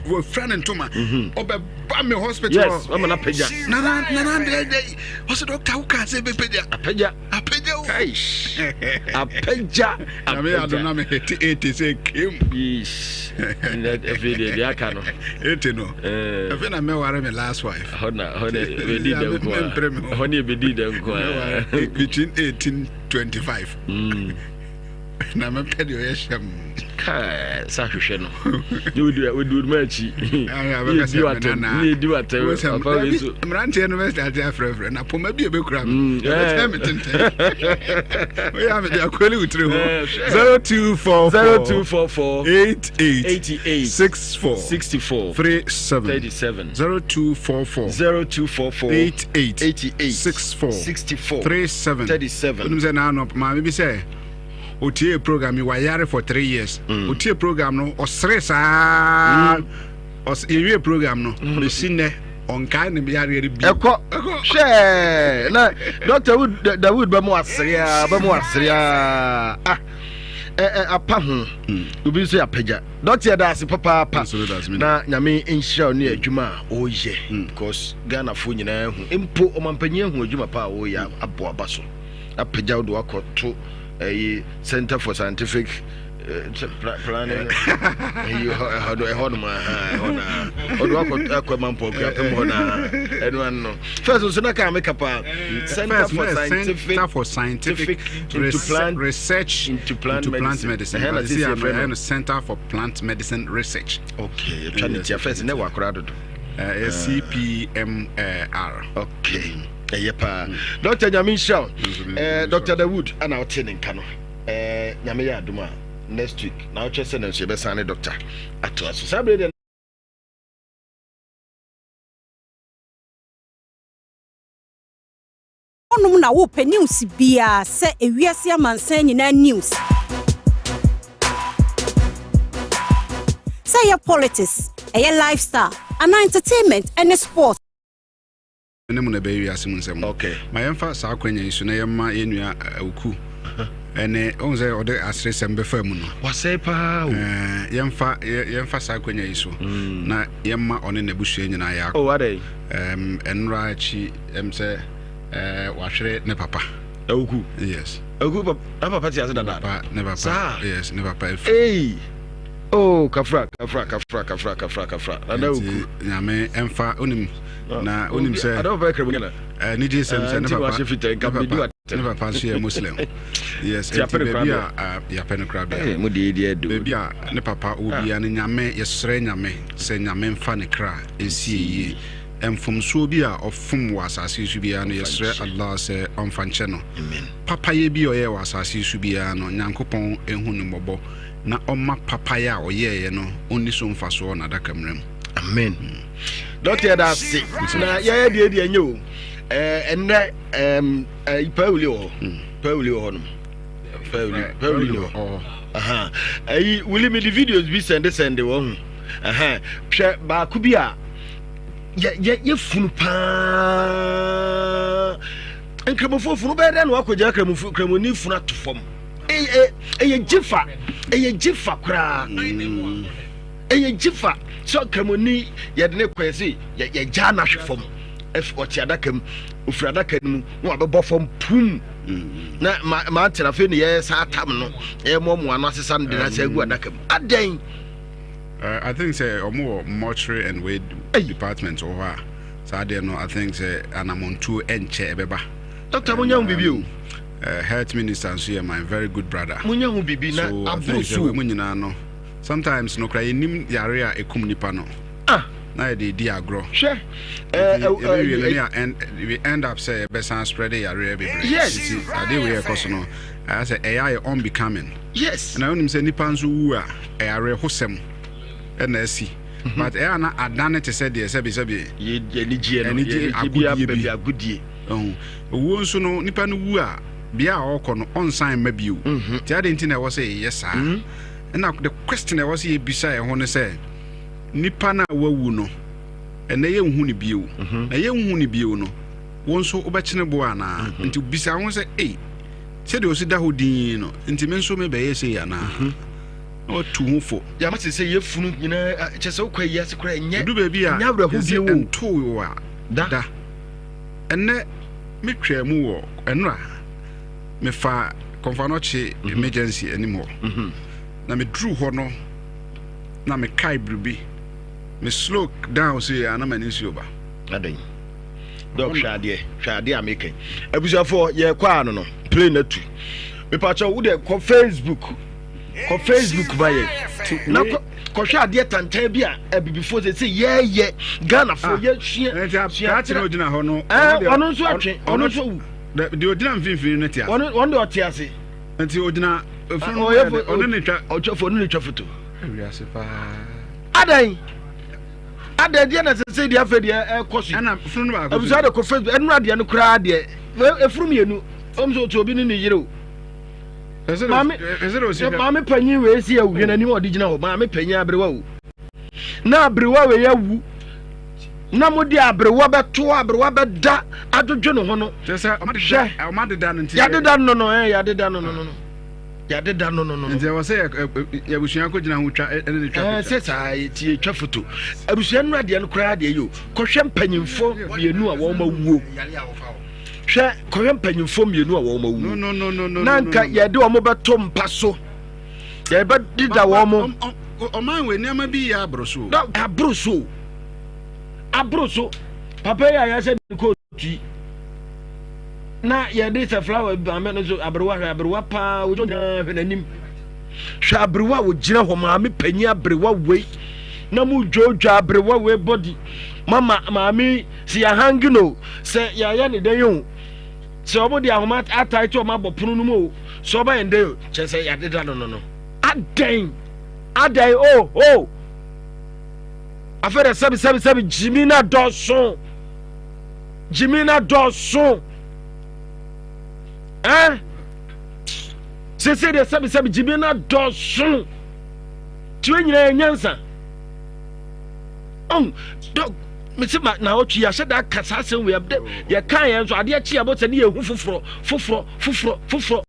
wafira ne ntoma. Ɔbɛba me hospital. Yes, wama no apagya. Nana nana deɛ deɛ ɔsɛ dɔkta wo kaa sɛ ɛbɛpagya. Apagya. Apagya o. Kaish. Apagya. Na me adom na me hete ete sɛ kem. Yeesh. Afei deɛ deɛ aka no. Ete no. Afei na mɛware me last wife. Hɔ na hɔ na ebedi dɛ nko a. Hɔ na ebedi dɛ nko a. Between 18 25. Mm. Na mɛpɛ deɛ ɔyɛ hyɛm. Kaa sɛ ahwehwɛ no. Ne odi odi odi akyi. Ne edi watam. Ne edi watam. Papa wei so. Mmeranteɛ no bɛsate afrɛfrɛ na poma bi a ɛbɛkura me. Ɛbɛkyerɛ me tenten. Woyɛ a mede akwali wo tiri ho. 0244 0244 88 88 64 64 37 37 0244 0244 88 88 64 64 37 37. Wonim sɛ naano maame bi sɛ otie program yi wayare for three years mm. otie program no ɔsere saa mm. yɛwie program no mm. bɛsi nnɛ ɔnkae ne yareɛ no bi ɛkɔ hwɛ na dr wood dawood bɛmo asere a bɛmo asere a ah apa ho hmm. obi nso yɛ apagya dɔkta yɛda ase papaapa na nyame nhyira wo ne adwuma a ɔyɛ hmm. because ghanafoɔ nyinaa hu mpo ɔmampanyin ahu adwuma pa a ɔyɛ aboa ba so apagya wo de wakɔto ɛyi center for scientific eh, planning ɛyi ɛhɔ ɛhɔ nom aha ɛhɔ na ɔde wakɔ akɔ mampɔ akuapem hɔ na ɛno ano no first nso na kaa meka paa center for scientific center for scientific into plant research into plant medicine ɛhɛn na sisi ɛfrɛ no center for plant medicine research okay ɛtwa ne tia first ne wɔ akora dodo uh, CPMR okay ɛyɛ paa dɔkta nyame nhyira wo eh, dr dawood ana wote ne nka no eh, nyame yɛ adom a next week na wokyɛ sɛ no nso yɛbɛsan ne dɔkta atoa so saa berɛ deɛ Hɔnom na wopɛ news biaa sɛ ewiase amansan nyinaa news, sɛ ɛyɛ politics, ɛyɛ lifestyle anaa entertainment ɛne sports. Ne mu na ɛbɛyɛ wiase mu nsɛm. Okay. Ma yɛmfa saa akwanya yi so na yɛmma yɛn nua Awuku ɛne ɔhu sɛ ɔde aseresɛm bɛfa mu no. Wasɛe paa o. Yɛmfa yɛmfa saa akwanya yi so mm. na yɛmma ɔne n'abusua nyinaa yɛ akɔ. Oh, adɛn? Ɛnora akyi ɛm sɛ wahwere ne papa. Awuku. Yes. Awuku papa, na papa te ase dada. Papa, ne papa. Saa. Yes, ne papa efi. Hey. Oh, kafra, kafra, kafra, kafra, kafra, kafra. Nana Awuku. Nyame ɛmfa onim na onim sɛ. Ada papa kra mu na. Eh, ne gye sɛm sɛ ne papa. Ne ne papa nso yɛ Muslim. Yes, nti baabi a yɛapɛ no koraa bia. Mo de di adu. Baabi a ne papa wɔ bia no Nyame yɛsrɛ Nyame sɛ Nyame mfa ne kra nsie yie. Mfomsoɔ bi a ɔfom wɔ asase yi so biara no yɛsrɛ Allah sɛ ɔmfa nkyɛ no. Papayɛ bi a ɔyɛɛ wɔ asase yi so biara no Nyankopɔn nhu no mmɔbɔ na ɔmma papayɛ a ɔyɛeɛ no ɔnni so mfasoɔ wɔ n'adakamena mu. Amen. Dɔkta yɛda ase na yɛyɛ deɛ deɛ nyɛ o ɛnnɛ pawuli wɔ hɔ hmm. pawuli wɔ hɔ nom pawuli pawuli wɔ hɔ ɛyi wuli mi di videos bi sɛnde sɛnde wɔ ho hwɛ baako bi a yɛ yɛ yɛ funu paa nkramofoɔ funu bɛyɛ dɛ na wakɔgya kramoni funu ato fam ɛyɛ gyifa ɛyɛ gyifa koraa ɛyɛ gyifa sɛ kramoni yɛde ne kɔ yɛse yɛgyaa no ahwe fam ɔte adaka mu ofiri adaka no mu na wabɛbɔ fam pum na maa tena afei ne yɛyɛ saa tam no yɛmoamoa no asesa no de no asɛ agu adaka mu adɛn Uh, I think sɛ ɔmo wɔ mortuary and wei department wɔ hɔ a saa deɛ no I think sɛ anamontuo ɛnkyɛ ɛbɛba. Doctor mo nya ho bibi o. Uh, health minister nso yɛ my very good brother. Mo nya ho bibi na so, I think sɛ mo nyinaa no sometimes no kora yɛnim yare a ɛkum nipa no. Ah. Na yɛde di agorɔ. Hwɛ. Yɛbɛwie no ne we end up sɛ yɛbɛsan spread yareɛ bebree. Yes. Nti adeɛ wei ɛkɔ so no ayɛ sɛ ɛyɛ ayɛ unbecoming. Yes. Na wonim sɛ nipa nso wu a ɛyɛ awerɛhosɛm ɛna asi. Mhm. But ɛyɛ ana adane te sɛ deɛ sɛbi sɛbi. Anigyeɛ no anigye agodie bi. Agodie. Owuo nso no nipa no wu a bea a ɔrekɔ no ɔnsan mma bio. Mhm. Nti adɛn nti na ɛwɔ sɛ yɛyɛ saa? Mhm. Ɛna the question a ɛwɔ sɛ yɛbisa yɛn ho ne sɛ nipa no a wawu no ɛnɛ yɛnhu no bio. Na yɛnhu no bio no wo nso wobɛkyene boɔ anaa? Nti bisa ho sɛ ei sɛdeɛ ɔsi da hɔ dinn no nti me nso mebɛyɛ sei anaa? Mhm. Na watu ho fo. Yɛama sɛ sɛ yɛfunu nyinaa kyɛ sɛ wokɔ ayi ase koraa ɛnyɛ Ɛdu baabi a ɛnyɛ awerɛho yɛsi bio o. ɛntoo wo a Da. da. Ɛnnɛ metwaa mu wɔ ɛnora mefa Kɔmfoanɔkye emergency anim hɔ. Na meduru hɔ no na mekae biribi. Me slow down sei a na m'ani nsuo ba. Adɛn? Dɔk hwɛ adeɛ hwɛ adeɛ a meka yi. Abusuafoɔ yɛkɔ ano no plane atu. Mepakyɛw wo deɛ kɔ Facebook kɔ Facebook ma yɛ na kɔ kɔhwɛ adeɛ tantan bi a abibifoɔ sɛ sɛ yɛyɛ Ghanafoɔ ah, yɛsua sua kyerɛ ogyina hɔ no ɔno nso atwe ɔno nso wu deɛ ogyina mfimfini no te ase ɔno deɛ ɔte ase nti ogyina efunu no ɔno ne twa ɔtwa fo ɔno ne twa foto awiase paa adan adan deɛ na sɛ sɛ deɛ afɛ deɛ ɛkɔ so ɛna funu no baako abusua de kɔ Facebook ɛnura deɛ no koraa deɛ efunu mmienu ɔmo sɛ otu obi ne ne yere o maame maame panyin wei si awu hwɛ n'anim a ɔde gyina hɔ maame panyin aberewa o na aberewa wei awu na mo de aberewa bɛto aberewa bɛda adwodwo ne ho no hwɛ yɛadeda no no ɛ yɛadeda no no no yɛadeda no no no nti ɛwɔ sɛ yɛabusua kɔgyina ho twa ɛne ne twa ɛɛ sɛ saa ti yɛtwa foto abusua no adeɛ no koraa deɛ yi o kɔhwɛ mpanyinfoɔ mmienu a wɔn awuo Hwɛ, kɔhwɛ mpanyimfoɔ mmienu a wɔn awuo. Na nka yɛde wɔn bɛto mpa so. Yɛbɛdeda wɔn. Ɔman wɔ nneɛma bi yɛ aboro so. Na aboro so. Aboro so. Papa yi a yɛahyɛ ne kootu yi. Na yɛde sɛ flower maame no so aberewa hwɛ aberewa paa wogyina hwɛ n'anim. Hwɛ aberewa a wogyina hɔ maame panyin aberewa wei. Na mu dwoodwa aberewa wei body. Mama maame si yɛahange no. Sɛ yɛayɛ ne dɛn o, sɛ wɔn de ahoma atae to wɔn abɔ pono no mu o, sɛ ɔba yɛn dɛn o, kyerɛ sɛ yɛadeda no no no. Adɛn? Adɛn? O, o! Afei dɛ sɛbi sɛbi sɛbi gyimi na dɔɔso. Gyimi na dɔɔso. Ɛn? Sese deɛ sɛbi sɛbi gyimi na dɔɔso. Tiwe nyinaa yɛ nyansa. Ɔn, dɔ mese ma na ɔtwe yɛahyɛ da aka saa asɛm wei abdɛ yɛka yɛn nso adeɛ kye yɛbɔ sɛ ne yɛhu foforɔ foforɔ foforɔ foforɔ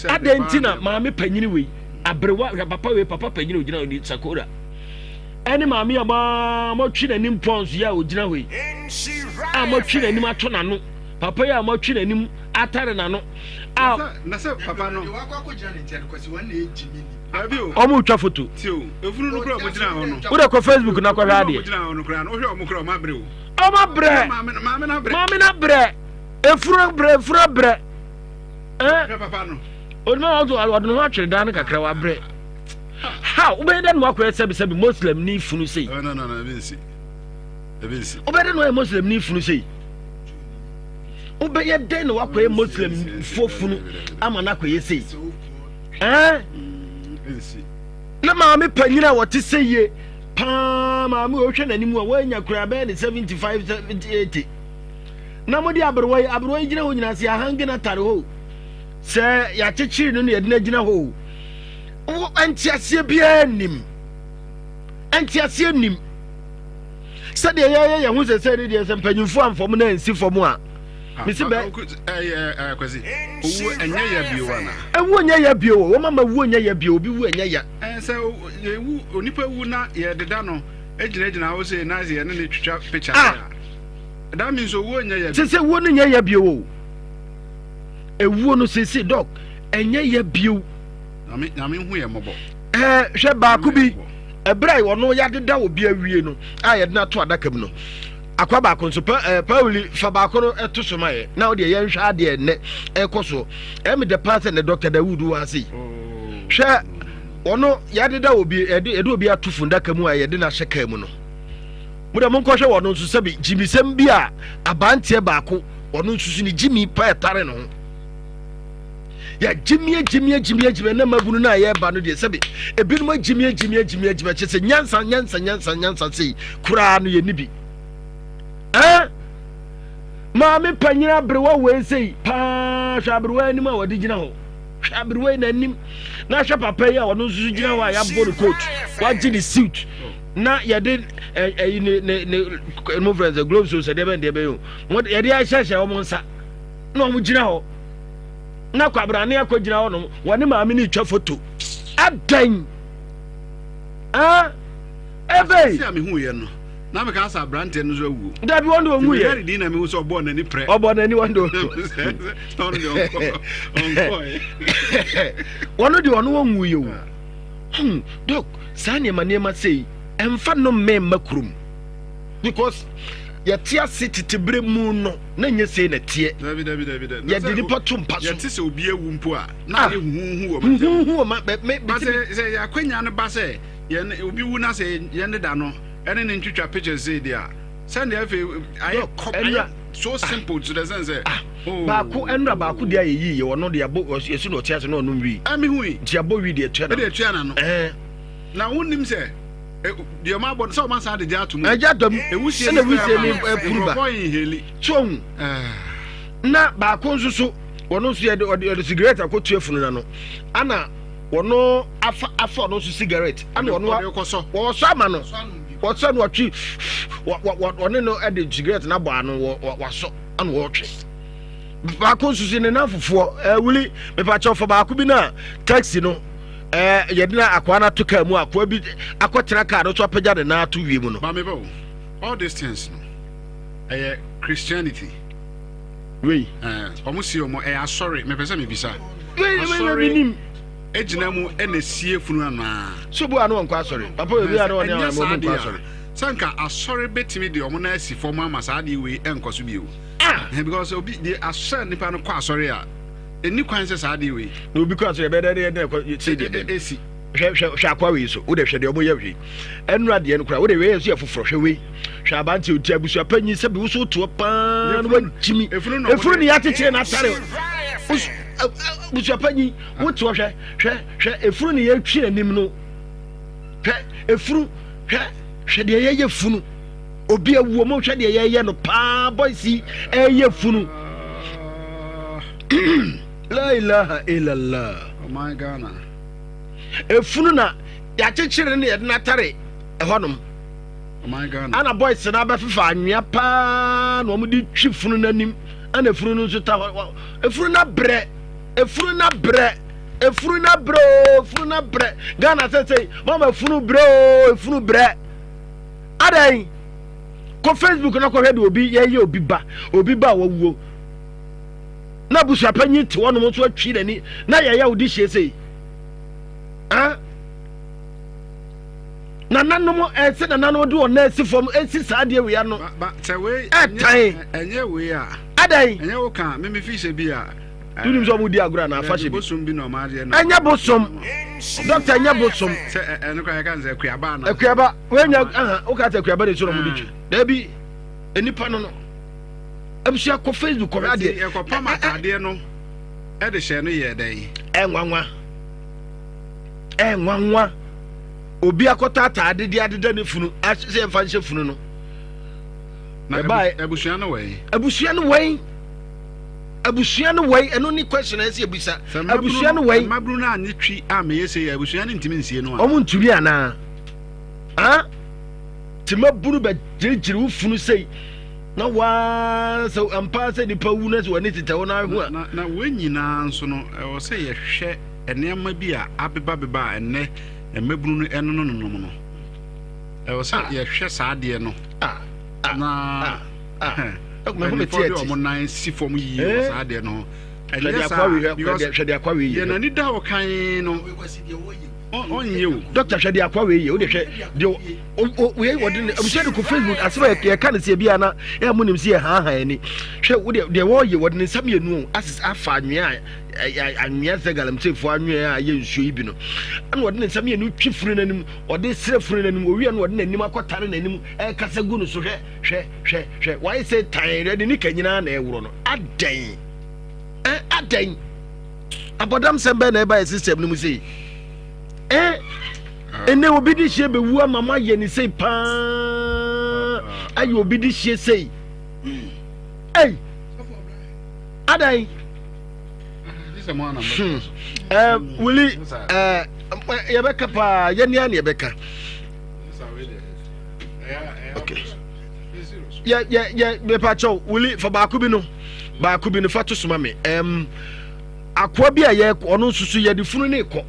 adɛn nti na maame panyini wei aberewa hwɛ papa wei papa panyini ogyina hɔ ni sakora ɛne maame a maa mɔtwe n'anim pɔns yi a ogyina hɔ yi a mɔtwe n'anim ato n'ano papa yi a mɔtwe n'anim atare n'ano a na sɛ papa no Ɔmo retwa foto. Wode kɔ Facebook na kɔhwɛ adeɛ. Ɔmo abrɛ. Maame na brɛ. Efunu brɛ efunu abrɛ. Ɛn. Onima ɔdo ɔde ne ho atwere dan no kakra wabrɛ. Ha wobɛyɛ dɛ na wakɔyɛ sɛbi sɛbi Muslim ni funu sei. Wobɛyɛ dɛ na wayɛ Muslim ni funu sei. Wobɛyɛ dɛ na wakɔyɛ Muslim fo funu ama no akɔyɛ sei. Ɛɛ? Ne maame panyin a wɔte sɛ yie paa maame a ɔhwɛ n'anim a wɔanya koraa bɛyɛ ne 75 70 na mode aberewa yi aberewa yi gyina hɔ nyinaa sɛ yɛahange no atare hɔ sɛ yɛakyekyere no na yɛde no agyina hɔ o nteaseɛ biara nnim nteaseɛ nnim sɛdeɛ yɛyɛ yɛn ho sɛ sɛ ne deɛ sɛ mpanyimfoɔ amfam na ansi fam a Ah, mesi bɛ. Ɛyɛ ɛɛ Kwasi, owuo ɛnyɛ ya bio ana? Ewuo nyɛ ya bio o, wɔn ama wuo nyɛ ya bio, obi wu ɛnyɛ ya. Ɛɛ sɛ yɛwu onipa wu na yɛdeda no egyinagyina hɔ sɛ na yɛne ne twitwa picture ah. a. That means owuo nyɛ ya bio. Sese wuo no nyɛ ya bio o. Ewuo no sese dɔk ɛnyɛ ya bio. Nyame nyame hu yɛ mmɔbɔ. Ɛɛ hwɛ baako bi ɛberɛ a ɔno yɛadeda obi awie no a yɛde no ato adaka mu no. Akwa baako nso pa ɛɛ eh, Pauli fa baako no ɛto so ma yɛ na ɔdeɛ yɛnhwɛ adeɛ nnɛ ɛkɔ so ɛmi dɛ paa sɛ ne Dr. Dawood wɔ ase yi hwɛ ɔno yɛadeda obi yɛde yɛde obi ato fundaka mu a yɛde no ahyɛ kaa mu no mo dɛ monkɔhwɛ wɔn nso sɛbi gyimisɛm bi a abanteɛ baako ɔno nso so ne gyimi pa ɛtare ne ho yɛgyimie gyimie gyimie gyimie na mmabunu no a yɛreba no deɛ sɛbi ebinom agyimie gyimie gyimie gyimie kyɛ sɛ nyansa nyansa nyansa nyansa sei koraa no yɛnni bi ɛn maame panyin aberewa wei sei paa hwɛ aberewa anim a wɔde gyina hɔ hwɛ aberewa yi n'anim na hwɛ papa yi a ɔno nso so gyina hɔ a yɛabɔ no coat wagye ne suit na yɛde ɛyi ne ne ne mo fɛn sɛ gloves o sɛ deɛ bɛn deɛ bɛn o yɛde ahyehyɛ wɔn nsa na wɔn gyina hɔ na kwabrane akɔgyina hɔ nom wɔne maame no retwa foto adɛn. Ah, ɛfɛ. Sisi a mehu yɛ no, na meka sɛ aberanteɛ no nso awuo. Dabi wɔn de ɔnwu yɛ. Mehwɛ din na mehu sɛ ɔbɔɔ n'ani prɛ. Ɔbɔ n'ani wɔn de ɔnwu. Ɔno deɛ ɔnkɔɛ. Wɔn de ɔno ɔnwu yɛ o. Hmm, dɔk, saa nneɛma nneɛma sei, ɛmfa no mmɛn mma kurom. Because yɛte ase tete bere mu no na nyɛ sei na teɛ. Dabi dabi dabi dabi. Yɛde nipa to mpa so. Yɛte sɛ obi awu mpo a na ah. ayɛ huhuhu wɔ mantam. Huhuhu wɔ ma bɛ me. Ba sɛ sɛ yɛ akwanya no ba sɛ yɛn obi wu na sɛ yɛn deda no ɛne ne ntwitwa pictures sei deɛ a sɛnea afei ayɛ kɔ ayɛ so ah. simple to the sense sɛ. Ah. Oh. Baako ɛnura baako deɛ ayɛ yie yɛ ɔno deɛ abo yɛsi na ɔte ase na ɔnom wii. Ɛmi hu yi. Nti abɔ wii deɛ tua na. Ɛdeɛ tua na no. Ɛɛ. Na wonim sɛ deɛ ɔma abɔ no sɛ ɔma san de gya ato mu. Ɛgya dɔm. Ewusie ɛna wusie ne ɛpuru ba. Nkurɔfoɔ nheli. So ohun. Na baako nso so wɔn nso yɛde ɔde ɔde sigaret akɔtua funu na no ana wɔn afa afa ɔno nso sigaret ana wɔn wɔsɔ ama no wɔsɔ no wɔtwe wɔ wɔ wɔne no ɛde sigaret no abɔ ano wɔ wasɔ ana wɔtwe baako nso so ne nan fufuo ɛwuli mipakyɛw fa baako bi na taxi no. ɛɛ yɛde na akoa no ato kaa mu akoa bi akɔtena kaa no so apagya ne nan ato wiem no. Maame bɛ all these things no ɛyɛ Christianity. Wei. Ɛɛ wɔn si wɔn ɛyɛ asɔre mepɛ sɛ mebisa. Wei wei wei mi nim. Egyina mu ɛna esie funu anaa. So bu ano wɔn kɔ asɔre papa wei bi ano wɔn ne wɔn kɔ asɔre. Sɛ nka asɔre betumi de wɔn nan asi fam ama saa adeɛ wei ɛnkɔ so bio. Ah. Because obi deɛ asɛ nipa no kɔ asɔre a. Ɛnni kwan sɛ saa adeɛ wei. Na obi kɔ asɔre ɛbɛyɛ dɛ dɛ ɛkɔ sɛ deɛ bɛn. Esi. Hwɛ hwɛ hwɛ akoa wei so wode hwɛ deɛ ɔmo yɛ hwɛ ɛnura deɛ no koraa wode wei nso yɛ foforɔ hwɛ wei hwɛ abante oti abusua panyin sɛbi woso toɔ paa na wagyimi efunu ne yɛakyekyere n'atare abusua panyin wotoɔ hwɛ hwɛ hwɛ efunu ne yɛtwi anim no hwɛ efunu hwɛ hwɛ deɛ yɛyɛ funu. Obi awu ɔmo hwɛ deɛ yɛyɛ no paa boys yi ɛyɛ funu. La ilaha illallah. Ɔman Ghana. Efunu na yɛakyekyere ne yɛde n'atare ɛhɔnom. Ɔman Ghana. Ana boys na abɛfefa anwea paa na wɔn de twi funu n'anim ɛna efunu no nso ta hɔ efunu na brɛ efunu na brɛ efunu na brɛ oo efunu na brɛ Ghana sɛsɛ mama efunu brɛ oo efunu brɛ. Adɛn? Kɔ Facebook na kɔhwɛ deɛ obi yɛyɛ obi ba, obi ba a wawuo. Na abusuapanyin te hɔnom nso atwi n'ani na yɛyɛ wo de hyie sei. Ah? Nananom ɛsɛ nananom de wɔn nan asi fam esi saa adeɛ wei ano. Ɛtan. Ɛnyɛ wei a. Adɛn? Ɛnyɛ wo kan mimi fi sɛ bi a. Wonim sɛ ɔmo di agorɔ anaa afahyɛ bi. Bosom bi na ɔmo adeɛ na. Ɛnyɛ bosom. Dɔkta ɛnyɛ bosom. Sɛ ɛno koraa yɛka no sɛ akuaba anaa. Akuaba wenya aha woka sɛ akuaba na esi na ɔmo de twi. Dabi nipa no no. Abusua kɔ Facebook kɔhwɛ adeɛ. Ɛkɔpam ataadeɛ no ɛde hyɛ no yɛ dɛn. Ɛnwanwa. Ɛnwanwa. Obi akɔtɔ ataade de adeda ne funu sɛ yɛmfa nhyɛ funu no. Na abusua no wɛn. Abusua no wɛn. Abusua no wɛn ɛno ne question a ɛsɛ yɛbisa. Abusua no wɛn. Mmabunu no anye twi a meyɛ sei a abusua no ntumi nsie no a. Wɔn ntumi anaa? Ah? Te mmabunu bɛ gyirigyiri wo funu sei na waa sɛ ampa sɛ nipa wu na sɛ w'ani tetɛ wo na ahu a. Na na wɔn nyinaa nso no ɛwɔ sɛ yɛhwɛ nneɛma bi a abebabeba a ɛnnɛ mmabunu no ɛnonononom no. Ɛwɔ sɛ ah. yɛhwɛ saa adeɛ no. Ah. Ah. Na ah. mpanimfoɔ de wɔn nan si fam yie wɔ eh? saa adeɛ no ho ɛnyɛ saa because yɛn ani da hɔ kan no ɔnyɛ o. dɔkta hwɛ de akwa wei yɛ o de hwɛ de o wei wɔde ne abusua de kɔ facebook asɛm a yɛka ne sɛ ebi ana yɛ mo nim sɛ yɛ haahaa ani hwɛ wo de deɛ wɔyɛ wɔde ne nsa mmienu o asese afa anwea a anwea sɛ galamseyfoɔ anwea a ɛyɛ nsuo yi bi no ɛna wɔde ne nsa mmienu twi funu n'anim wɔde srɛ funu n'anim owia no wɔde n'anim akɔtare n'anim ɛkasa gu no so hwɛ Hwɛ, hwɛ, hwɛ, wayɛ sɛ tan dɛ ne nika nyinaa na ɛworɔ no. Adɛn? Ɛ, adɛn? Abɔdamsɛm bɛn na ɛba yɛ system no mu sei? Ɛ, ɛnɛ obi de hyie bɛwu ama mo ayɛ ne sei paa, ayɛ obi de hyie sei. Ei, adɛn? Hmm. Eh, wuli, eh, yɛbɛka paa, yɛnea ne yɛbɛka. Okay. Yɛ yɛ yɛ mepa kyɛw wuli fa baako bi no baako bi no fa to soma me. Um, akoa bi a yɛ ɔno nso so yɛde funu ne kɔ.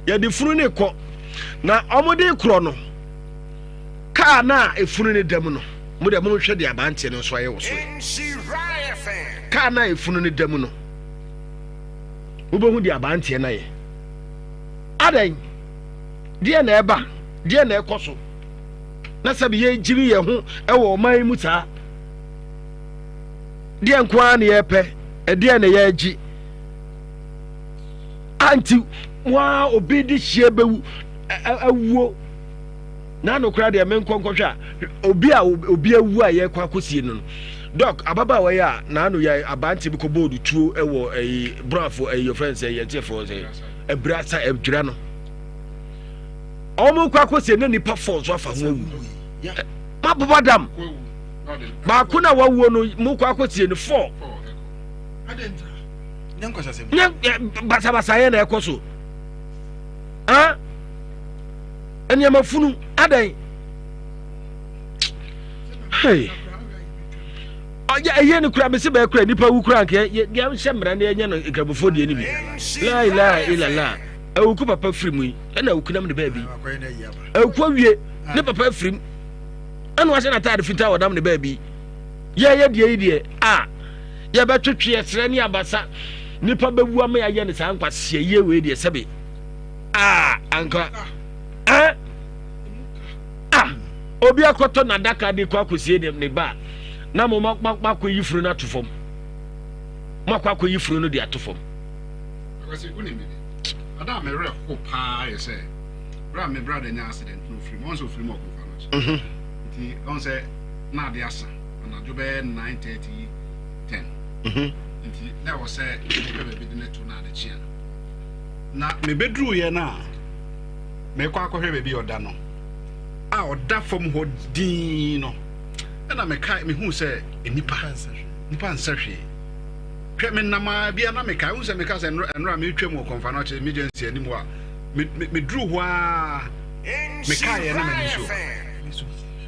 Yɛde funu ne kɔ. Na wɔde korɔ no, kaa no a efunu no da mu no, mo deɛ monhwɛ deɛ aberanteɛ no nso ayɛ wɔ so ɛ. Kaa no a efunu no da mu no, wobɛhu deɛ aberanteɛ no ayɛ. Adɛn? Deɛ na ɛba? Deɛ na ɛkɔ so? Na sɛbi yɛgyiri yɛn ho wɔ ɔman yi mu saa. Deɛ nko ara na yɛpɛ, ɛdeɛ na yɛregye. Anti waa obi de hyia bɛwu awuo na ano koraa deɛ menkɔ nkɔhwɛ a obi a obi awu a yɛkɔ akɔsie no no dɔk ababaawa yi a n'ano yɛ abante bi kɔ bɔɔdu tuo wɔ ɛyi brafo ɛyi yɛfrɛ no sɛ yɛte frɛ sɛ abira sa adwira no wɔn kɔ akɔsie na nipa fɔ nso afa ho awu mabobɔ dam baako na wawuo no mo kɔ akɔsie no fɔ nyɛ basabasayɛ na ɛkɔ so ah nneɛma funu adɛn hey ɔyɛ ɛyɛ no kura mesi bɛyɛ kura nipa wu kura nka yɛ yɛ hyɛ mmara na yɛnyɛ no nkramofoɔ deɛ no bi laa ilaa ilala awuku papa firi mu yi ɛna awuku nam ne baabi awuku awie ne papa firi mu ɛna wahyɛ n'ataade fitaa ɔnam ne baabi yɛyɛ deɛ yi deɛ a yɛbɛtwetwe ɛserɛ ne abasa nipa bɛwu ama yɛayɛ no saa nkwaseɛ yie wei deɛ sɛbe a anka ɛ a obi akɔtɔ n'adaka de kɔ akɔsie ne ne ba na mo makɔ yi funu no ato fam makɔ akɔ yi funu no de ato fam. Ada a mewerɛ ho paa yɛ sɛ berɛ a me brada nya accident na ofiri mu ɔn sɛ ofiri mu ɔkɔmfa no akyi mhm. nti ɔn sɛ na ade asa anadwo bɛyɛ 9:30 10 mhm. nti na ɛwɔ sɛ mepɛ baabi de ne to na ade kyea na mebɛduruiɛ no a mekɔ akɔhwɛ baabi ɔda no a ɔda fam hɔ din no ɛna meka mehu sɛ nnipa nnipa nsɛ hwee hwɛ menam a bia na meka ɛhu sɛ meka sɛ nnora metwa mu wɔ kɔmfa no akyɛ emergency anim hɔ a meduru hɔ a mekaeɛ na m'ani so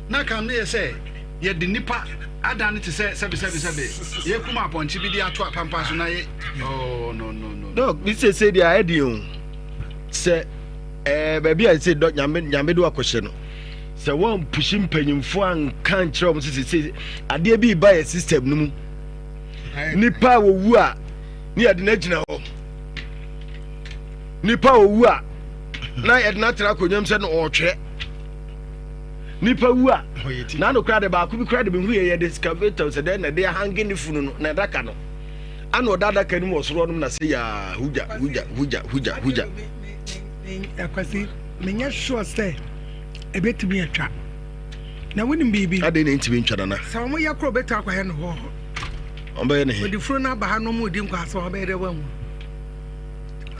na ka meyɛ sɛ yɛde nnipa adan no te sɛ sɛbesɛbesɛbe yɛkum apɔnkye bi de ato apampa so na yɛ oh no no no dɔk ne sese deɛ ayɛ deɛ o sɛ ɛɛ baabi a sɛ dɔ nyame nyame de wakɔhyɛ no sɛ wɔn pusi mpanyinfoɔ anka nkyerɛ wɔn sɛ sese adeɛ bi ba yɛ system no mu nipa a wɔwu a ne yɛde no agyina hɔ nipa a wɔwu a na yɛde no atena akonnwa mu sɛ no ɔretwerɛ nipa wu a n'ano kora de baako bi kora de mehu yɛ yɛde excavator sɛ dɛn na ɛde ahange ne funu no na adaka no ana ɔda adaka no mu wɔ soro nom na sɛ yaa hugya hugya hugya hugya hugya. Akwasi menyɛ sure sɛ ɛbɛtumi atwa na wonim biribi. Adɛn na ɛntumi ntwa nana. Sɛ wɔn yɛ korɔ bɛtumi akɔyɛ no hɔ. Wɔn bɛyɛ ne he. Wɔde funu no aba ha na wɔn di nkwa asɛm wɔn bɛyɛ dɛ wɔn ahu.